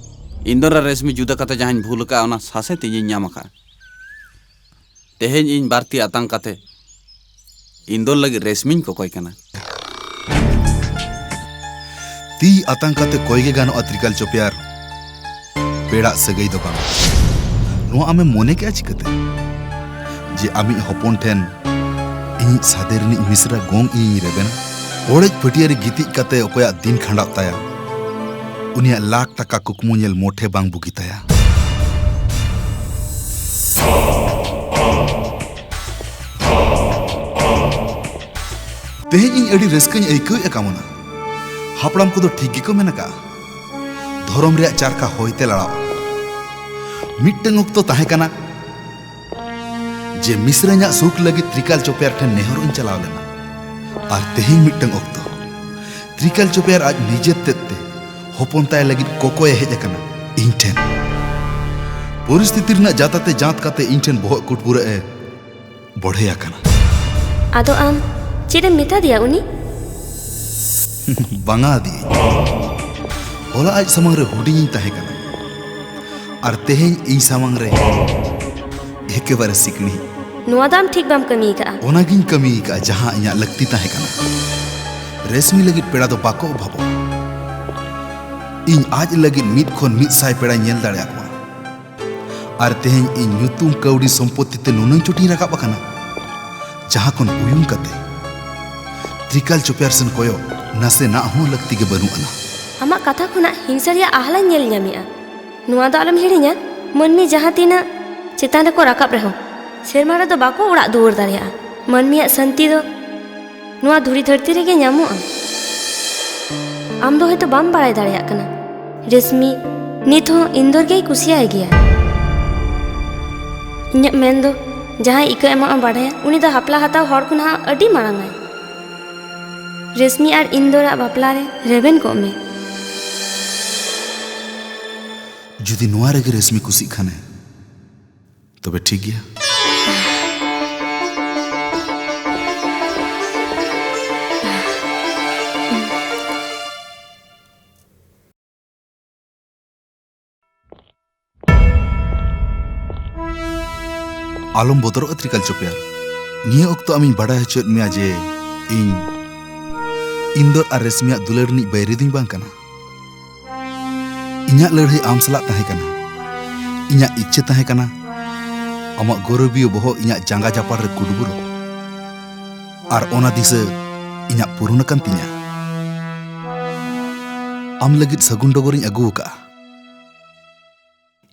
ᱤᱱᱫᱚᱨ ᱟᱨ ᱨᱮᱥᱢᱤ ᱡᱩᱫᱟᱹ ᱠᱟᱛᱮ ᱡᱟᱦᱟᱸᱧ ᱵᱷᱩᱞ ᱟᱠᱟᱫᱼᱟ, ᱚᱱᱟ ᱥᱟᱥᱮᱛ ᱤᱧᱤᱧ ᱧᱟᱢ ᱟᱠᱟᱫᱼᱟ᱾ ᱛᱮᱦᱮᱧ ᱤᱧ ᱵᱟᱨ ᱛᱤ ᱟᱛᱟᱝ ᱠᱟᱛᱮ ᱤᱱᱫᱚᱨ ᱞᱟᱹᱜᱤᱫ ᱨᱮᱥᱢᱤᱧ ᱠᱚᱠᱚᱭ ᱠᱟᱱᱟ᱾ ᱛᱤ ᱟᱛᱟᱝ ᱠᱟᱛᱮ ᱠᱚᱭ ᱜᱮ ᱜᱟᱱᱚᱜᱼᱟ, ᱛᱨᱤᱠᱟᱞ ᱪᱚᱯᱮᱭᱟᱨ᱾ ᱯᱮᱲᱟᱜ ᱥᱟᱹᱜᱟᱹᱭ ᱫᱚ ᱵᱟᱝ᱾ ᱱᱚᱣᱟ ᱟᱢᱮᱢ ᱢᱚᱱᱮ ᱠᱮᱜᱼᱟ ᱪᱤᱠᱟᱹᱛᱮ, ᱡᱮ ᱟᱢᱤᱡ ᱦᱚᱯᱚᱱ ᱴᱷᱮᱱ ᱤᱧᱤᱡ ᱥᱟᱫᱮ ᱨᱤᱱᱤᱡ ᱢᱤᱥᱨᱟ ᱜᱚᱝ ᱤᱧᱤᱧ ᱨᱮᱵᱮᱱᱟ? ᱚᱲᱮᱡ ᱯᱟᱹᱴᱭᱟᱹ ᱨᱮ ᱜᱤᱛᱤᱡ ᱠᱟᱛᱮ ᱚᱠᱚᱭᱟᱜ ᱫᱤᱱ ᱠᱷᱟᱸᱰᱟᱜ ᱛᱟᱭᱟ, ᱩᱱᱤᱭᱟᱜ ᱞᱟᱠᱷ ᱴᱟᱠᱟ ᱠᱩᱠᱢᱩ ᱧᱮᱞ ᱢᱚᱴᱷᱮ ᱵᱟᱝ ᱵᱩᱜᱤ ᱛᱟᱭᱟ᱾ ᱛᱮᱦᱮᱧ ᱤᱧ ᱟᱹᱰᱤ ᱨᱟᱹᱥᱠᱟᱹᱧ ᱟᱹᱭᱠᱟᱹᱣᱮᱫᱼᱟ ᱠᱟᱢᱚᱱᱟ᱾ ᱦᱟᱯᱲᱟᱢ ᱠᱚᱫᱚ ᱴᱷᱤᱠ ᱜᱮᱠᱚ ᱢᱮᱱ ᱟᱠᱟᱫᱼᱟ, ᱫᱷᱚᱨᱚᱢ ᱨᱮᱭᱟᱜ ᱪᱟᱨᱠᱷᱟ ᱦᱚᱭᱛᱮ ᱞᱟᱲᱟᱣᱟ᱾ ᱢᱤᱫᱴᱟᱝ ᱚᱠᱛᱚ ᱛᱟᱦᱮᱸ ᱠᱟᱱᱟ ᱡᱮ ᱢᱤᱥᱨᱟᱧᱟᱜ ᱥᱩᱠ ᱞᱟᱹᱜᱤᱫ ᱛᱨᱤᱠᱟᱞ ᱪᱚᱯᱮᱭᱟᱨ ᱴᱷᱮᱱ ᱱᱮᱦᱚᱨᱚᱜ ᱤᱧ ᱪᱟᱞᱟᱣ ᱞᱮᱱᱟ, ᱟᱨ ᱛᱮᱦᱮᱧ ᱢᱤᱫᱴᱟᱝ ᱚᱠᱛᱚ ᱛᱨᱤᱠᱟᱞ ᱪᱚᱯᱮᱭᱟᱨ ᱟᱡ ᱱᱤᱡᱮ ᱛᱮᱫ ᱛᱮ ᱦᱚᱯᱚᱱ ᱛᱟᱭ ᱞᱟᱹᱜᱤᱫ ᱠᱚᱠᱚᱭᱮ ᱦᱮᱡ ᱟᱠᱟᱱᱟ ᱤᱧ ᱴᱷᱮᱱ᱾ ᱯᱚᱨᱤᱥᱛᱷᱤᱛᱤ ᱨᱮᱱᱟᱜ ᱡᱟᱛᱟᱛᱮ ᱡᱟᱸᱛ ᱠᱟᱛᱮ ᱤᱧ ᱴᱷᱮᱱ ᱵᱚᱦᱚᱜ ᱠᱩᱴᱵᱩᱨᱟᱹᱜ ᱮ ᱵᱚᱲᱦᱮ ᱟᱠᱟᱱᱟ᱾ ᱟᱫᱚ ᱟᱢ ᱪᱮᱫ ᱮᱢ ᱢᱮᱛᱟ ᱫᱮᱭᱟ ᱩᱱᱤ? ᱵᱟᱝᱟ ᱟᱫᱤᱭᱟᱹᱧ᱾ ᱦᱚᱞᱟ ᱟᱡ ᱥᱟᱢᱟᱝ ᱨᱮ ᱦᱩᱰᱤᱧᱤᱧ ᱛᱟᱦᱮᱸ ᱠᱟᱱᱟ, ᱟᱨ ᱛᱮᱦᱮᱧ ᱤᱧ ᱥᱟᱢᱟᱝ ᱨᱮ ᱮᱠᱮᱵᱟᱨᱮ ᱥᱤᱠᱲᱤ᱾ ᱱᱚᱣᱟ ᱫᱚ ᱟᱢ ᱴᱷᱤᱠ ᱵᱟᱢ ᱠᱟᱹᱢᱤ ᱟᱠᱟᱫᱼᱟ᱾ ᱚᱱᱟᱜᱤᱧ ᱠᱟᱹᱢᱤ ᱟᱠᱟᱫᱼᱟ, ᱡᱟᱦᱟᱸ ᱤᱧᱟᱜ ᱞᱟᱹᱠᱛᱤ ᱛᱟᱦᱮᱸ ᱠᱟᱱᱟ᱾ ᱨᱮᱥᱢᱤ ᱞᱟᱹᱜᱤᱫ ᱯᱮᱲᱟ ᱫᱚ ᱵᱟᱠᱚ ᱚᱵᱷᱟᱵᱚᱜᱼᱟ᱾ ᱤᱧ ᱟᱡ ᱞᱟᱹᱜᱤᱫ ᱢᱤᱫ ᱠᱷᱚᱱ ᱢᱤᱫ ᱥᱟᱭ ᱯᱮᱲᱟᱧ ᱧᱮᱞ ᱫᱟᱲᱮᱭᱟᱠᱚᱣᱟ᱾ ᱟᱨ ᱛᱮᱦᱮᱧ ᱤᱧ ᱧᱩᱛᱩᱢ, ᱠᱟᱹᱣᱰᱤ, ᱥᱚᱢᱯᱚᱛᱛᱤ ᱛᱮ ᱱᱩᱱᱟᱹᱝ ᱪᱚᱴᱤᱧ ᱨᱟᱠᱟᱵ ᱟᱠᱟᱱᱟ, ᱡᱟᱦᱟᱸ ᱠᱷᱚᱱ ᱩᱭᱩᱝ ᱠᱟᱛᱮ ᱛᱨᱤᱠᱟᱞ ᱪᱚᱯᱮᱭᱟᱨ ᱥᱮᱱ ᱠᱚᱭᱚᱜ ᱱᱟᱥᱮᱱᱟᱜ ᱦᱚᱸ ᱞᱟᱹᱠᱛᱤ ᱜᱮ ᱵᱟᱹᱱᱩᱜ ᱟᱱᱟ᱾ ᱟᱢᱟᱜ ᱠᱟᱛᱷᱟ ᱠᱷᱚᱱᱟᱜ ᱦᱤᱝᱥᱟᱹ ᱨᱮᱭᱟᱜ ᱟᱦᱞᱟᱧ ᱧᱮᱞ ᱧᱟᱢᱮᱜᱼᱟ᱾ ᱱᱚᱣᱟ ᱫᱚ ᱟᱞᱚᱢ ᱦᱤᱲᱤᱧᱟ, ᱢᱟᱹᱱᱢᱤ ᱡᱟᱦᱟᱸ ᱛᱤᱱᱟᱹᱜ ᱪᱮᱛᱟᱱ ᱨᱮᱠᱚ ᱨᱟᱠᱟᱵ ᱨᱮᱦᱚᱸ, ᱥᱮᱨᱢᱟ ᱨᱮᱫᱚ ᱵᱟᱠᱚ ᱚᱲᱟᱜ ᱫᱩᱣᱟᱹᱨ ᱫᱟᱲᱮᱭᱟᱜᱼᱟ᱾ ᱢᱟᱹᱱᱢᱤᱭᱟᱜ ᱥᱟᱹᱱᱛᱤ ᱫᱚ ᱱᱚᱣᱟ ᱫᱷᱩᱲᱤ ᱫᱷᱟᱹᱨᱛᱤ ᱨᱮᱜᱮ ᱧᱟᱢᱚᱜᱼᱟ᱾ ᱟᱢ ᱫᱚ ᱦᱚᱭᱛᱚ ᱵᱟᱢ ᱵᱟᱲᱟᱭ ᱫᱟᱲᱮᱭᱟᱜ ᱠᱟᱱᱟ, ᱨᱮᱥᱢᱤ ᱱᱤᱛ ᱦᱚᱸ ᱤᱱᱫᱚᱨ ᱜᱮᱭ ᱠᱩᱥᱤᱭᱟᱭ ᱜᱮᱭᱟ᱾ ᱤᱧᱟᱹᱜ ᱢᱮᱱ ᱫᱚ, ᱡᱟᱦᱟᱸᱭ ᱤᱠᱟᱹ ᱮᱢᱚᱜ ᱮ ᱵᱟᱰᱟᱭᱟ, ᱩᱱᱤ ᱫᱚ ᱦᱟᱯᱞᱟ ᱦᱟᱛᱟᱣ ᱦᱚᱲ ᱠᱷᱚᱱᱟᱜ ᱟᱹᱰᱤ ᱢᱟᱲᱟᱝ ᱟᱭ᱾ ᱨᱮᱥᱢᱤ ᱟᱨ ᱤᱱᱫᱚᱨᱟᱜ ᱵᱟᱯᱞᱟ ᱨᱮ ᱨᱮᱵᱮᱱ ᱠᱚᱜ ᱢᱮ᱾ ᱡᱩᱫᱤ ᱱᱚᱣᱟ ᱨᱮᱜᱮ ᱨᱮᱥᱢᱤ ᱠᱩᱥᱤᱜ ᱠᱷᱟᱱᱮ, ᱛᱚᱵᱮ ᱴᱷᱤᱠ ᱜᱮᱭᱟ᱾ ᱟᱞᱚᱢ ᱵᱚᱛᱚᱨᱚᱜᱼᱟ ᱛᱨᱤᱠᱟᱞ ᱪᱚᱯᱮᱭᱟᱨ᱾ ᱱᱤᱭᱟᱹ ᱚᱠᱛᱚ ᱟᱢᱤᱧ ᱵᱟᱰᱟᱭ ᱦᱚᱪᱚᱭᱮᱫ ᱢᱮᱭᱟ ᱡᱮ ᱤᱧ ᱤᱱᱫᱚᱨ ᱟᱨ ᱨᱮᱥᱢᱤᱭᱟᱜ ᱫᱩᱞᱟᱹᱲ ᱨᱤᱱᱤᱡ ᱵᱟᱹᱭᱨᱤ ᱫᱚᱧ ᱵᱟᱝ ᱠᱟᱱᱟ᱾ ᱤᱧᱟᱹᱜ ᱞᱟᱹᱲᱦᱟᱹᱭ ᱟᱢ ᱥᱟᱞᱟᱜ ᱛᱟᱦᱮᱸ ᱠᱟᱱᱟ᱾ ᱤᱧᱟᱹᱜ ᱤᱪᱪᱷᱟᱹ ᱛᱟᱦᱮᱸ ᱠᱟᱱᱟ ᱟᱢᱟᱜ ᱜᱚᱨᱚᱵᱤᱭᱟᱹ ᱵᱚᱦᱚᱜ ᱤᱧᱟᱹᱜ ᱡᱟᱸᱜᱟ ᱡᱟᱯᱟᱜ ᱨᱮ ᱠᱩᱴᱵᱩᱨᱚᱜ᱾ ᱟᱨ ᱚᱱᱟ ᱫᱤᱥᱟᱹ ᱤᱧᱟᱹᱜ ᱯᱩᱨᱩᱱ ᱟᱠᱟᱱ ᱛᱤᱧᱟᱹ᱾ ᱟᱢ ᱞᱟᱹᱜᱤᱫ ᱥᱟᱹᱜᱩᱱ ᱰᱚᱜᱚᱨᱤᱧ ᱟᱹᱜᱩ ᱟᱠᱟᱫᱼᱟ᱾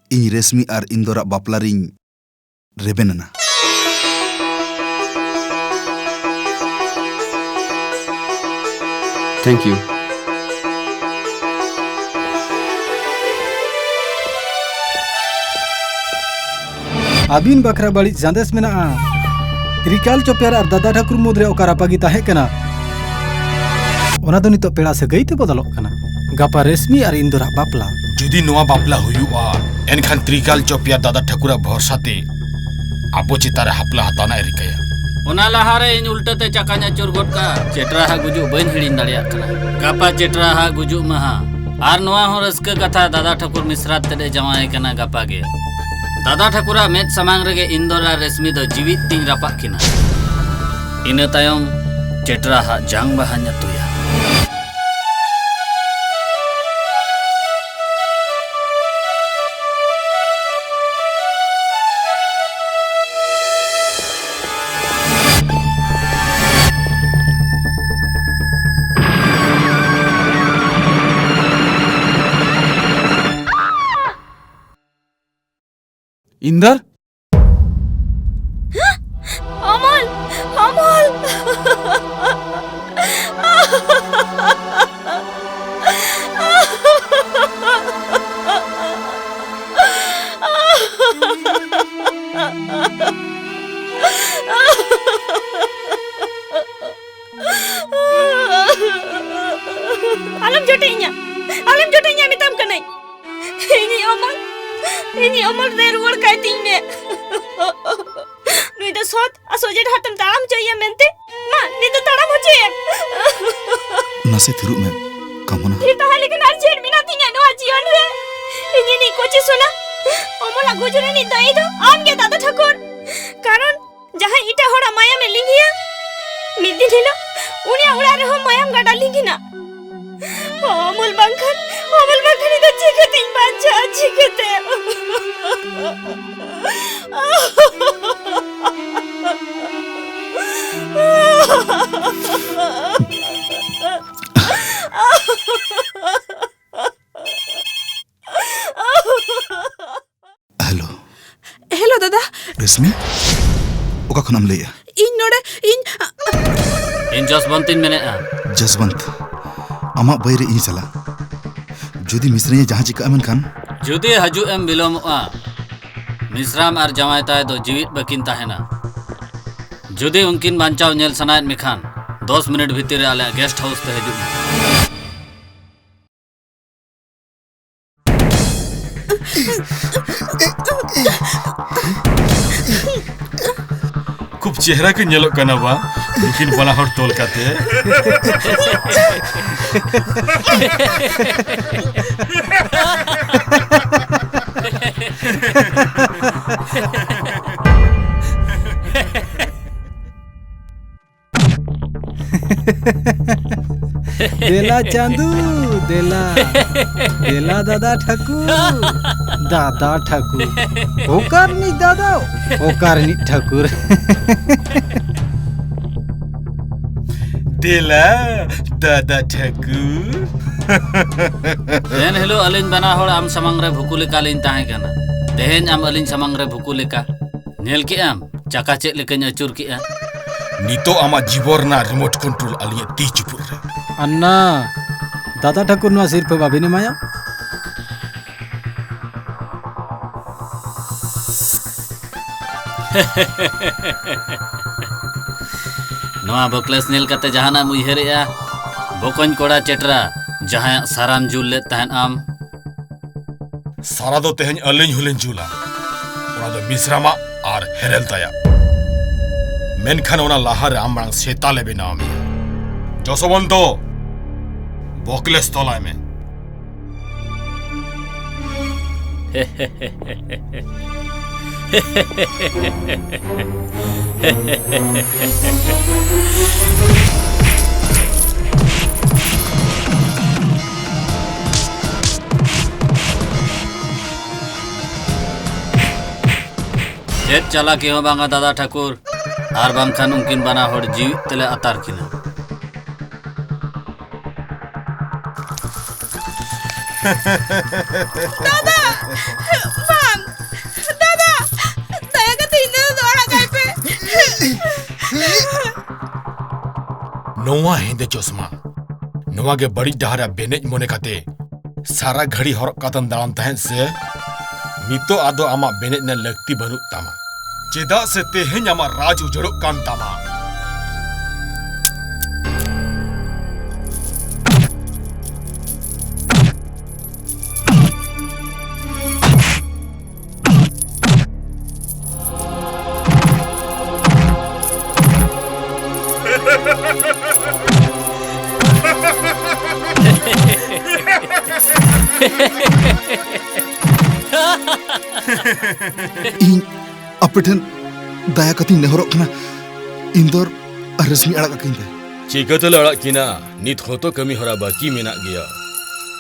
ᱤᱧ ᱨᱮᱥᱢᱤ ᱟᱨ ᱤᱱᱫᱚᱨᱟᱜ ᱵᱟᱯᱞᱟ ᱨᱤᱧ ᱨᱮᱵᱮᱱ ᱮᱱᱟ᱾ Thank you. ᱟᱹᱵᱤᱱ ᱵᱟᱠᱷᱨᱟ ᱵᱟᱹᱲᱤᱡ ᱥᱟᱸᱫᱮᱥ ᱢᱮᱱᱟᱜᱼᱟ᱾ ᱛᱨᱤᱠᱟᱞ ᱪᱚᱯᱮᱭᱟᱨ ᱟᱨ ᱫᱟᱫᱟ ᱴᱷᱟᱹᱠᱩᱨ ᱢᱩᱫᱽᱨᱮ ᱚᱠᱟ ᱨᱟᱯᱟᱜᱤ ᱛᱟᱦᱮᱸ ᱠᱟᱱᱟ, ᱚᱱᱟ ᱫᱚ ᱱᱤᱛᱚᱜ ᱯᱮᱲᱟ ᱥᱟᱹᱜᱟᱹᱭ ᱛᱮ ᱵᱚᱫᱚᱞᱚᱜ ᱠᱟᱱᱟ᱾ ᱜᱟᱯᱟ ᱨᱮᱥᱢᱤ ᱟᱨ ᱤᱱᱫᱚᱨᱟᱜ ᱵᱟᱯᱞᱟ᱾ ᱡᱩᱫᱤ ᱱᱚᱣᱟ ᱵᱟᱯᱞᱟ ᱦᱩᱭᱩᱜᱼᱟ, ᱮᱱᱠᱷᱟᱱ ᱛᱨᱤᱠᱟᱞ ᱪᱚᱯᱮᱭᱟᱨ ᱫᱟᱫᱟ ᱴᱷᱟᱹᱠᱩᱨᱟᱜ ᱵᱷᱚᱨᱥᱟ ᱛᱮ ᱟᱵᱚ ᱪᱮᱛᱟᱱ ᱨᱮ ᱦᱟᱯᱞᱟ ᱦᱟᱛᱟᱣ ᱨᱮᱱᱟᱜ ᱮ ᱨᱤᱠᱟᱹᱭᱟ᱾ ᱚᱱᱟ ᱞᱟᱦᱟᱨᱮ ᱤᱧ ᱩᱞᱴᱟᱹ ᱛᱮ ᱪᱟᱠᱟᱧ ᱟᱹᱪᱩᱨ ᱜᱚᱫ ᱠᱟᱜᱼᱟ᱾ ᱪᱮᱴᱨᱟ ᱦᱟᱜ ᱜᱩᱡᱩᱜ ᱵᱟᱹᱧ ᱦᱤᱲᱤᱧ ᱫᱟᱲᱮᱭᱟᱜ ᱠᱟᱱᱟ᱾ ᱜᱟᱯᱟ ᱪᱮᱴᱨᱟ ᱦᱟᱜ ᱜᱩᱡᱩᱜ ᱢᱟᱦᱟ᱾ ᱟᱨ ᱱᱚᱣᱟ ᱦᱚᱸ ᱨᱟᱹᱥᱠᱟᱹ ᱠᱟᱛᱷᱟ, ᱫᱟᱫᱟ ᱴᱷᱟᱹᱠᱩᱨ ᱢᱤᱥᱨᱟ ᱛᱮᱫ ᱮ ᱡᱟᱶᱟᱭ ᱠᱟᱱᱟ ᱜᱟᱯᱟ ᱜᱮ᱾ ᱫᱟᱫᱟ ᱴᱷᱟᱹᱠᱩᱨᱟᱜ ᱢᱮᱫ ᱥᱟᱢᱟᱝ ᱨᱮᱜᱮ ᱤᱱᱫᱚᱨ ᱟᱨ ᱨᱮᱥᱢᱤ ᱫᱚ ᱡᱤᱣᱤᱫ ᱛᱤᱧ ᱨᱟᱯᱟᱜ ᱠᱤᱱᱟ᱾ ᱤᱱᱟᱹ ᱛᱟᱭᱚᱢ ᱪᱮᱴᱨᱟ ᱦᱟᱜ ᱡᱟᱝ ᱵᱟᱦᱟᱧ ᱟᱹᱛᱩᱭᱟ᱾ ᱤᱱᱫᱚᱨ? ᱚᱢᱚᱞ! ᱚᱢᱚᱞ! ᱨᱮ ᱨᱩᱣᱟᱹᱲ ᱠᱟᱭ ᱛᱤᱧ ᱢᱮ᱾ ᱱᱩᱭ ᱫᱚ ᱥᱚᱛ ᱟᱨ ᱥᱚᱡᱷᱮ ᱰᱟᱦᱟᱨ ᱛᱮᱢ ᱛᱟᱲᱟᱢ ᱦᱚᱪᱚᱭᱮᱭᱟ ᱢᱮᱱᱛᱮ? ᱢᱟ, ᱱᱤᱛ ᱫᱚ ᱛᱟᱲᱟᱢ ᱦᱚᱪᱚᱭᱮᱢ᱾ ᱱᱟᱥᱮ ᱛᱷᱤᱨᱚᱜ ᱢᱮ, ᱠᱟᱢᱚᱱᱟ᱾ ᱛᱷᱤᱨ ᱛᱟᱦᱮᱸ ᱞᱮᱠᱟᱱ ᱟᱨ ᱪᱮᱫ ᱢᱮᱱᱟᱜ ᱛᱤᱧᱟ ᱱᱚᱣᱟ ᱡᱤᱭᱚᱱ ᱨᱮ? ᱤᱧᱤᱡ ᱠᱚᱪᱮ ᱥᱚᱱᱟ, ᱚᱢᱚᱞᱟᱜ ᱜᱩᱡᱩᱜ ᱨᱤᱱᱤᱡ ᱫᱟᱹᱭᱤ ᱫᱚ ᱟᱢ ᱜᱮ, ᱫᱟᱫᱟ ᱴᱷᱟᱹᱠᱩᱨ᱾ ᱠᱟᱨᱚᱱ ᱡᱟᱦᱟᱸᱭ ᱮᱴᱟᱜ ᱦᱚᱲᱟᱜ ᱢᱟᱭᱟᱢᱮ ᱞᱤᱸᱜᱤᱭᱟ, ᱢᱤᱫ ᱫᱤᱱ ᱦᱤᱞᱳᱜ ᱩᱱᱤᱭᱟᱜ ᱚᱲᱟᱜ ᱨᱮᱦᱚᱸ ᱢᱟᱭᱟᱢ ᱜᱟᱰᱟ ᱞᱤᱸᱜᱤᱱᱟ᱾ ᱚᱢᱚᱞ ᱵᱟᱝᱠᱷᱟᱱ, ᱚᱢᱚᱞ ᱵᱟᱝᱠᱷᱟᱱ ᱤᱧ ᱫᱚ ᱪᱤᱠᱟᱹᱛᱤᱧ ᱵᱟᱧᱪᱟᱜᱼᱟ, ᱪᱤᱠᱟᱹᱛᱮ? ᱦᱮᱞᱳ᱾ ᱦᱮᱞᱳ ᱫᱟᱫᱟ᱾ ᱨᱮᱥᱢᱤ, ᱚᱠᱟ ᱠᱷᱚᱱᱟᱜ ᱮᱢ ᱞᱟᱹᱭᱮᱜᱼᱟ? ᱤᱧ ᱱᱚᱰᱮ, ᱤᱧ ᱤᱧ ᱡᱚᱥᱵᱚᱱᱛᱤᱧ ᱢᱮᱱᱮᱫᱼᱟ᱾ ᱡᱚᱥᱵᱚᱱᱛ, ᱟᱢᱟᱜ ᱵᱟᱹᱭ ᱨᱮ ᱤᱧ ᱪᱟᱞᱟᱜ᱾ ᱡᱩᱫᱤ ᱢᱤᱥᱨᱟᱧ ᱡᱟᱦᱟᱸ ᱪᱤᱠᱟᱹᱜᱼᱟ ᱢᱮᱱᱠᱷᱟᱱ? ᱡᱩᱫᱤ ᱦᱤᱡᱩᱜ ᱮᱢ ᱵᱤᱞᱚᱢᱚᱜᱼᱟ, ᱢᱤᱥᱨᱟᱢ ᱟᱨ ᱡᱟᱶᱟᱭ ᱛᱟᱭ ᱫᱚ ᱡᱤᱣᱤᱫ ᱵᱟᱹᱠᱤᱱ ᱛᱟᱦᱮᱱᱟ᱾ ᱡᱩᱫᱤ ᱩᱱᱠᱤᱱ ᱵᱟᱧᱪᱟᱣ ᱧᱮᱞ ᱥᱟᱱᱟᱭᱮᱫ ᱢᱮᱠᱷᱟᱱ, ᱫᱚᱥ ᱢᱤᱱᱤᱴ ᱵᱷᱤᱛᱤᱨ ᱨᱮ ᱟᱞᱮᱭᱟᱜ ᱜᱮᱥᱴ ᱦᱟᱣᱩᱥ ᱛᱮ ᱦᱤᱡᱩᱜ ᱢᱮ᱾ ᱠᱷᱩᱵ ᱪᱮᱦᱨᱟ ᱠᱤᱱ ᱧᱮᱞᱚᱜ ᱠᱟᱱᱟ ᱵᱟᱝ, ᱱᱩᱠᱤᱱ ᱵᱟᱱᱟ ᱦᱚᱲ ᱛᱚᱞ ᱠᱟᱛᱮ᱾ ᱫᱮᱞᱟ ᱪᱟᱸᱫᱩ, ᱫᱮᱞᱟ᱾ ᱫᱮᱞᱟ ᱫᱟᱫᱟ ᱴᱷᱟᱹᱠᱩᱨ, ᱫᱟᱫᱟ ᱴᱷᱟᱹᱠᱩᱨ᱾ ᱚᱠᱟ ᱨᱤᱱᱤᱡ ᱫᱟᱫᱟ, ᱚᱠᱟ ᱨᱤᱱᱤᱡ ᱴᱷᱟᱹᱠᱩᱨ? ᱫᱮᱞᱟ ᱫᱟᱫᱟ ᱴᱷᱟᱹᱠᱩᱨ᱾ ᱮᱱ ᱦᱤᱞᱳᱜ ᱟᱹᱞᱤᱧ ᱵᱟᱱᱟ ᱦᱚᱲ ᱟᱢ ᱥᱟᱢᱟᱝ ᱨᱮ ᱵᱷᱩᱠᱩ ᱞᱮᱠᱟ ᱞᱤᱧ ᱛᱟᱦᱮᱸ ᱠᱟᱱᱟ᱾ ᱛᱮᱦᱮᱧ ᱟᱢ ᱟᱹᱞᱤᱧ ᱥᱟᱢᱟᱝ ᱨᱮ ᱵᱷᱩᱠᱩ ᱞᱮᱠᱟ᱾ ᱧᱮᱞ ᱠᱮᱜ ᱟᱢ ᱪᱟᱠᱟ ᱪᱮᱫ ᱞᱮᱠᱟᱧ ᱟᱹᱪᱩᱨ ᱠᱮᱜᱼᱟ? ᱱᱤᱛᱚᱜ ᱟᱢᱟᱜ ᱡᱤᱵᱚᱱ ᱨᱮᱱᱟᱜ ᱨᱤᱢᱳᱴ ᱠᱚᱱᱴᱨᱳᱞ ᱟᱹᱞᱤᱧᱟᱜ ᱛᱤ ᱪᱩᱯᱩᱫ ᱨᱮ᱾ ᱟᱱᱱᱟ, ᱫᱟᱫᱟ ᱴᱷᱟᱹᱠᱩᱨ ᱱᱚᱣᱟ ᱥᱤᱨᱯᱟᱹ ᱵᱟᱵᱤᱱ ᱮᱢᱟᱭᱟ? ᱱᱚᱣᱟ ᱵᱚᱠᱞᱮᱥ ᱧᱮᱞ ᱠᱟᱛᱮ ᱡᱟᱦᱟᱱᱟᱜ ᱮᱢ ᱩᱭᱦᱟᱹᱨᱮᱜᱼᱟ? ᱵᱚᱠᱚᱧ ᱠᱚᱲᱟ ᱪᱮᱴᱨᱟ, ᱡᱟᱦᱟᱸᱭᱟᱜ ᱥᱟᱨᱟᱢ ᱡᱩᱞ ᱞᱮᱫ ᱛᱟᱦᱮᱸᱫ ᱟᱢ, ᱥᱟᱨᱟ ᱫᱚ ᱛᱮᱦᱮᱧ ᱟᱹᱞᱤᱧ ᱦᱚᱸᱞᱤᱧ ᱡᱩᱞᱟ᱾ ᱚᱱᱟ ᱫᱚ ᱢᱤᱥᱨᱟᱢᱟᱜ ᱟᱨ ᱦᱮᱨᱮᱞ ᱛᱟᱭᱟ᱾ ᱢᱮᱱᱠᱷᱟᱱ ᱚᱱᱟ ᱞᱟᱦᱟᱨᱮ ᱟᱢ ᱢᱟᱲᱟᱝ ᱥᱮᱛᱟ ᱞᱮ ᱵᱮᱱᱟᱣ ᱢᱮᱭᱟ᱾ ᱡᱚᱥᱚᱵᱚᱱᱛᱚ, ᱵᱚᱠᱞᱮᱥ ᱛᱚᱞᱟᱭ ᱢᱮ᱾ ᱪᱮᱫ ᱪᱟᱞᱟᱠᱤ ᱦᱚᱸ ᱵᱟᱝᱟ ᱫᱟᱫᱟ ᱴᱷᱟᱹᱠᱩᱨ, ᱟᱨ ᱵᱟᱝᱠᱷᱟᱱ ᱩᱱᱠᱤᱱ ᱵᱟᱱᱟ ᱦᱚᱲ ᱡᱤᱣᱤᱫ ᱛᱮᱞᱮ ᱟᱛᱟᱨ ᱠᱤᱱᱟ᱾ ᱫᱟᱫᱟ! ᱵᱟᱝ! ᱫᱟᱫᱟ! ᱫᱟᱭᱟ ᱠᱟᱛᱮ ᱤᱧ ᱫᱟᱫᱟ ᱫᱚ ᱟᱲᱟᱜ ᱠᱟᱭ ᱯᱮ᱾ ᱱᱚᱣᱟ ᱦᱮᱸᱫᱮ ᱪᱚᱥᱢᱟ, ᱱᱚᱣᱟ ᱜᱮ ᱵᱟᱹᱲᱤᱡ ᱰᱟᱦᱟᱨ ᱨᱮ ᱵᱮᱱᱮᱡ ᱢᱚᱱᱮ ᱠᱟᱛᱮ ᱥᱟᱨᱟ ᱜᱷᱟᱹᱲᱤ ᱦᱚᱨᱚᱜ ᱠᱟᱛᱮᱢ ᱫᱟᱬᱟᱱ ᱛᱟᱦᱮᱸᱫ ᱥᱮ? ᱱᱤᱛᱚᱜ ᱟᱫᱚ ᱟᱢᱟᱜ ᱵᱮᱱᱮᱡ ᱨᱮᱱᱟᱜ ᱞᱟᱹᱠᱛᱤ ᱵᱟᱹᱱᱩᱜ ᱛᱟᱢᱟ, ᱪᱮᱫᱟᱜ ᱥᱮ ᱛᱮᱦᱮᱧ ᱟᱢᱟᱜ ᱨᱟᱡᱽ ᱩᱡᱟᱹᱲᱚᱜ ᱠᱟᱱ ᱛᱟᱢᱟ᱾ ᱤᱧ ᱟᱯᱮ ᱴᱷᱮᱱ ᱫᱟᱭᱟ ᱠᱟᱛᱮᱧ ᱱᱮᱦᱚᱨᱚᱜ ᱠᱟᱱᱟ, ᱤᱱᱫᱚᱨ ᱟᱨ ᱨᱮᱥᱢᱤ ᱟᱲᱟᱜ ᱠᱟᱹᱠᱤᱱ ᱯᱮ᱾ ᱪᱤᱠᱟᱹᱛᱮᱞᱮ ᱟᱲᱟᱜ ᱠᱤᱱᱟ? ᱱᱤᱛ ᱦᱚᱸᱛᱚ ᱠᱟᱹᱢᱤ ᱦᱚᱨᱟ ᱵᱟᱹᱠᱤ ᱢᱮᱱᱟᱜ ᱜᱮᱭᱟ᱾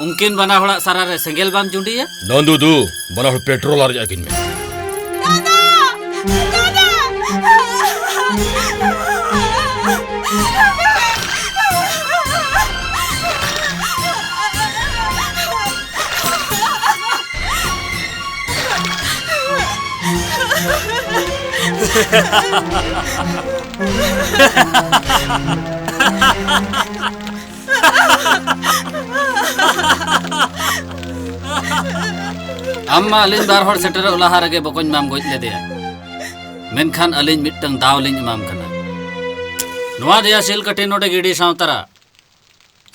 ᱩᱱᱠᱤᱱ ᱵᱟᱱᱟ ᱦᱚᱲᱟᱜ ᱥᱟᱨᱟ ᱨᱮ ᱥᱮᱸᱜᱮᱞ ᱵᱟᱢ ᱡᱩᱸᱰᱤᱭᱟ? ᱱᱚᱱᱫᱩ ᱫᱩ, ᱵᱟᱱᱟ ᱦᱚᱲ ᱯᱮᱴᱨᱳᱞ ᱟᱨᱮᱡ ᱟᱹᱠᱤᱱ ᱢᱮ᱾ ᱫᱟᱫᱟ! ᱫᱟᱫᱟ! ᱟᱢ ᱢᱟ ᱟᱹᱞᱤᱧ ᱵᱟᱨ ᱦᱚᱲ ᱥᱮᱴᱮᱨᱚᱜ ᱞᱟᱦᱟ ᱨᱮᱜᱮ ᱵᱚᱠᱚᱧ ᱢᱟᱢ ᱜᱚᱡ ᱞᱮᱫᱮᱭᱟ, ᱢᱮᱱᱠᱷᱟᱱ ᱟᱹᱞᱤᱧ ᱢᱤᱫᱴᱟᱝ ᱫᱟᱣ ᱞᱤᱧ ᱮᱢᱟᱢ ᱠᱟᱱᱟ᱾ ᱱᱚᱣᱟ ᱫᱮᱭᱟ ᱥᱤᱞ ᱠᱟᱹᱴᱷᱤ ᱱᱚᱰᱮ ᱜᱤᱰᱤ ᱥᱟᱶ ᱛᱟᱨᱟ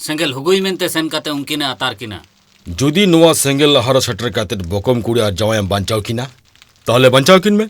ᱥᱮᱸᱜᱮᱞ ᱦᱩᱜᱩᱭ ᱢᱮᱱᱛᱮ ᱥᱮᱱ ᱠᱟᱛᱮ ᱩᱱᱠᱤᱱᱮ ᱟᱛᱟᱨ ᱠᱤᱱᱟ᱾ ᱡᱩᱫᱤ ᱱᱚᱣᱟ ᱥᱮᱸᱜᱮᱞ ᱞᱟᱦᱟᱨᱮ ᱥᱮᱴᱮᱨ ᱠᱟᱛᱮ ᱵᱚᱠᱚᱢ ᱠᱩᱲᱤ ᱟᱨ ᱡᱟᱶᱟᱭᱮᱢ ᱵᱟᱧᱪᱟᱣ ᱠᱤᱱᱟ, ᱛᱟᱦᱞᱮ ᱵᱟᱧᱪᱟᱣ ᱠᱤᱱ ᱢᱮ᱾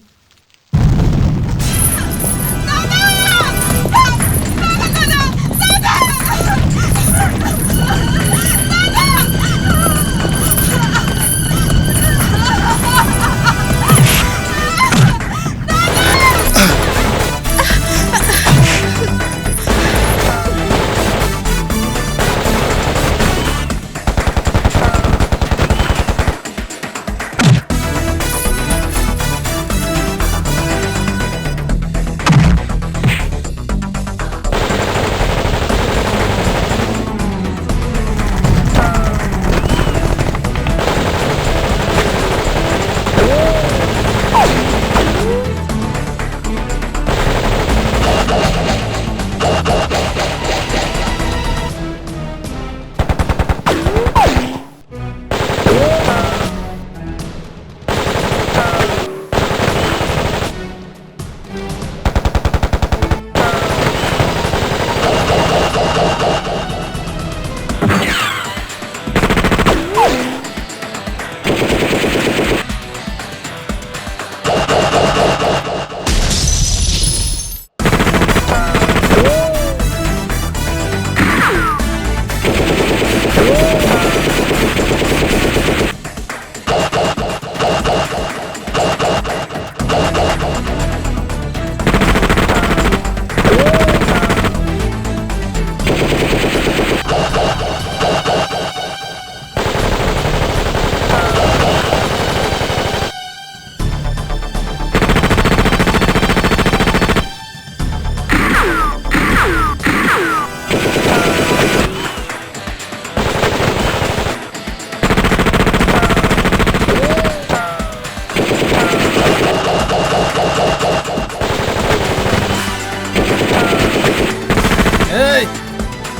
ᱮᱭ!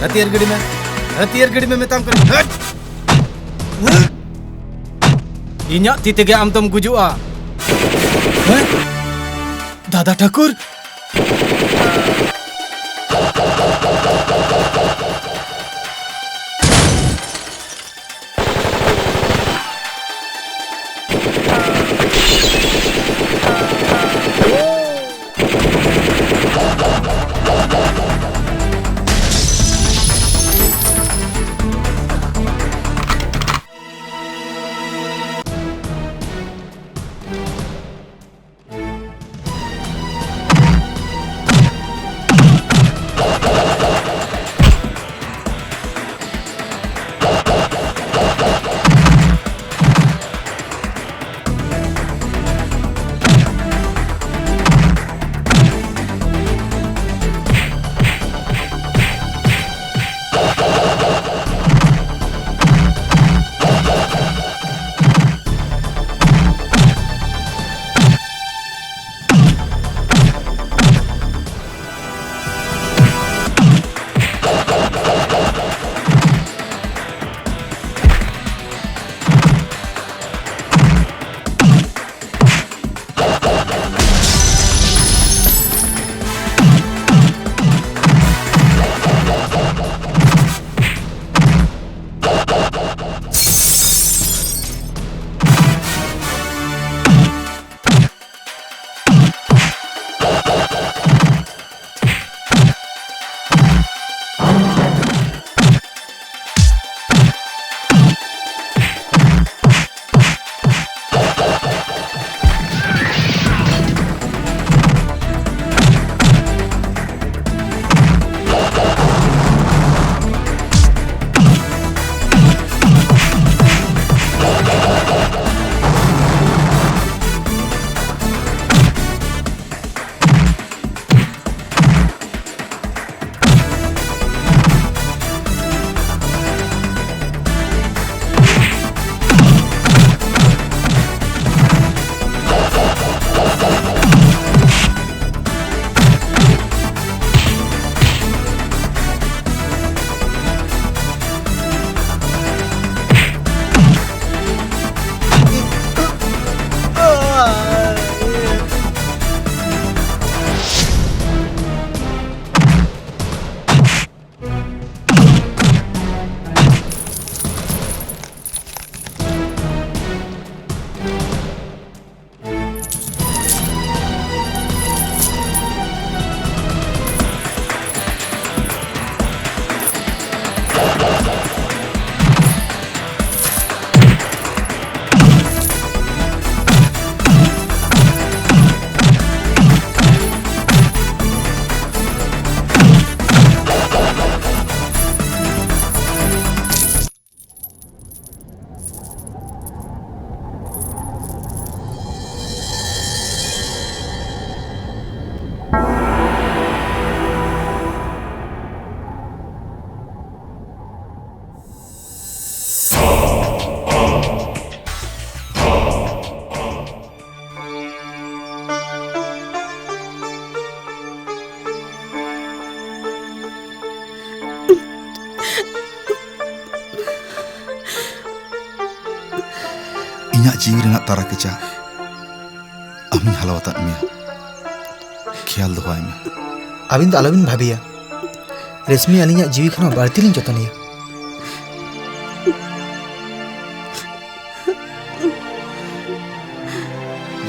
ᱦᱟᱹᱛᱭᱟᱹᱨ ᱜᱤᱰᱤ ᱢᱮ᱾ ᱦᱟᱹᱛᱭᱟᱹᱨ ᱜᱤᱰᱤ ᱢᱮ ᱢᱮᱛᱟᱢ ᱠᱟᱱᱟ᱾ ᱦᱟᱹᱴ! ᱤᱧᱟᱜ ᱛᱤ ᱛᱮᱜᱮ ᱟᱢ ᱫᱚᱢ ᱜᱩᱡᱩᱜᱼᱟ᱾ ᱦᱮᱸ? ᱫᱟᱫᱟ ᱴᱷᱟᱹᱠᱩᱨ? ᱤᱧᱟᱹᱜ ᱡᱤᱣᱤ ᱨᱮᱱᱟᱜ ᱛᱟᱨᱟ ᱠᱮᱪᱟ ᱟᱢᱤᱧ ᱦᱟᱞᱣᱟᱛᱟᱫ ᱢᱮᱭᱟ᱾ ᱠᱷᱮᱭᱟᱞ ᱫᱚᱦᱚᱭ ᱢᱮ᱾ ᱟᱹᱵᱤᱱ ᱫᱚ ᱟᱞᱚᱵᱤᱱ ᱵᱷᱟᱹᱵᱤᱭᱟ᱾ ᱨᱮᱥᱢᱤ ᱟᱹᱞᱤᱧᱟᱜ ᱡᱤᱣᱤ ᱠᱷᱚᱱ ᱦᱚᱸ ᱵᱟᱹᱲᱛᱤ ᱞᱤᱧ ᱡᱚᱛᱚᱱᱮᱭᱟ᱾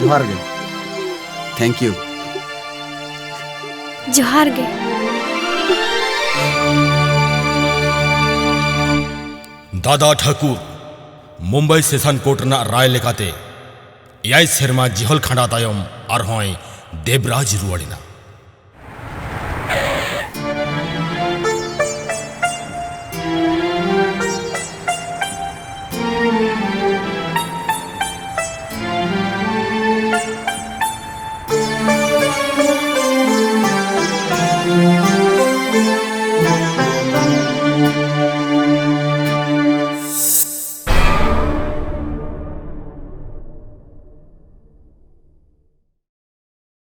ᱡᱚᱦᱟᱨ ᱜᱮ᱾ Thank you᱾ ᱡᱚᱦᱟᱨ ᱜᱮ᱾ ᱫᱟᱫᱟ ᱴᱷᱟᱹᱠᱩᱨ, ᱢᱩᱢᱵᱟᱭ ᱥᱮᱥᱚᱱ ᱠᱳᱨᱴ ᱨᱮᱱᱟᱜ ᱨᱟᱭ ᱞᱮᱠᱟᱛᱮ ᱮᱭᱟᱭ ᱥᱮᱨᱢᱟ ᱡᱤᱦᱚᱞ ᱠᱷᱟᱸᱰᱟ ᱛᱟᱭᱚᱢ ᱟᱨᱦᱚᱸᱭ ᱫᱮᱵᱽᱨᱟᱡᱽ ᱨᱩᱣᱟᱹᱲ ᱮᱱᱟ᱾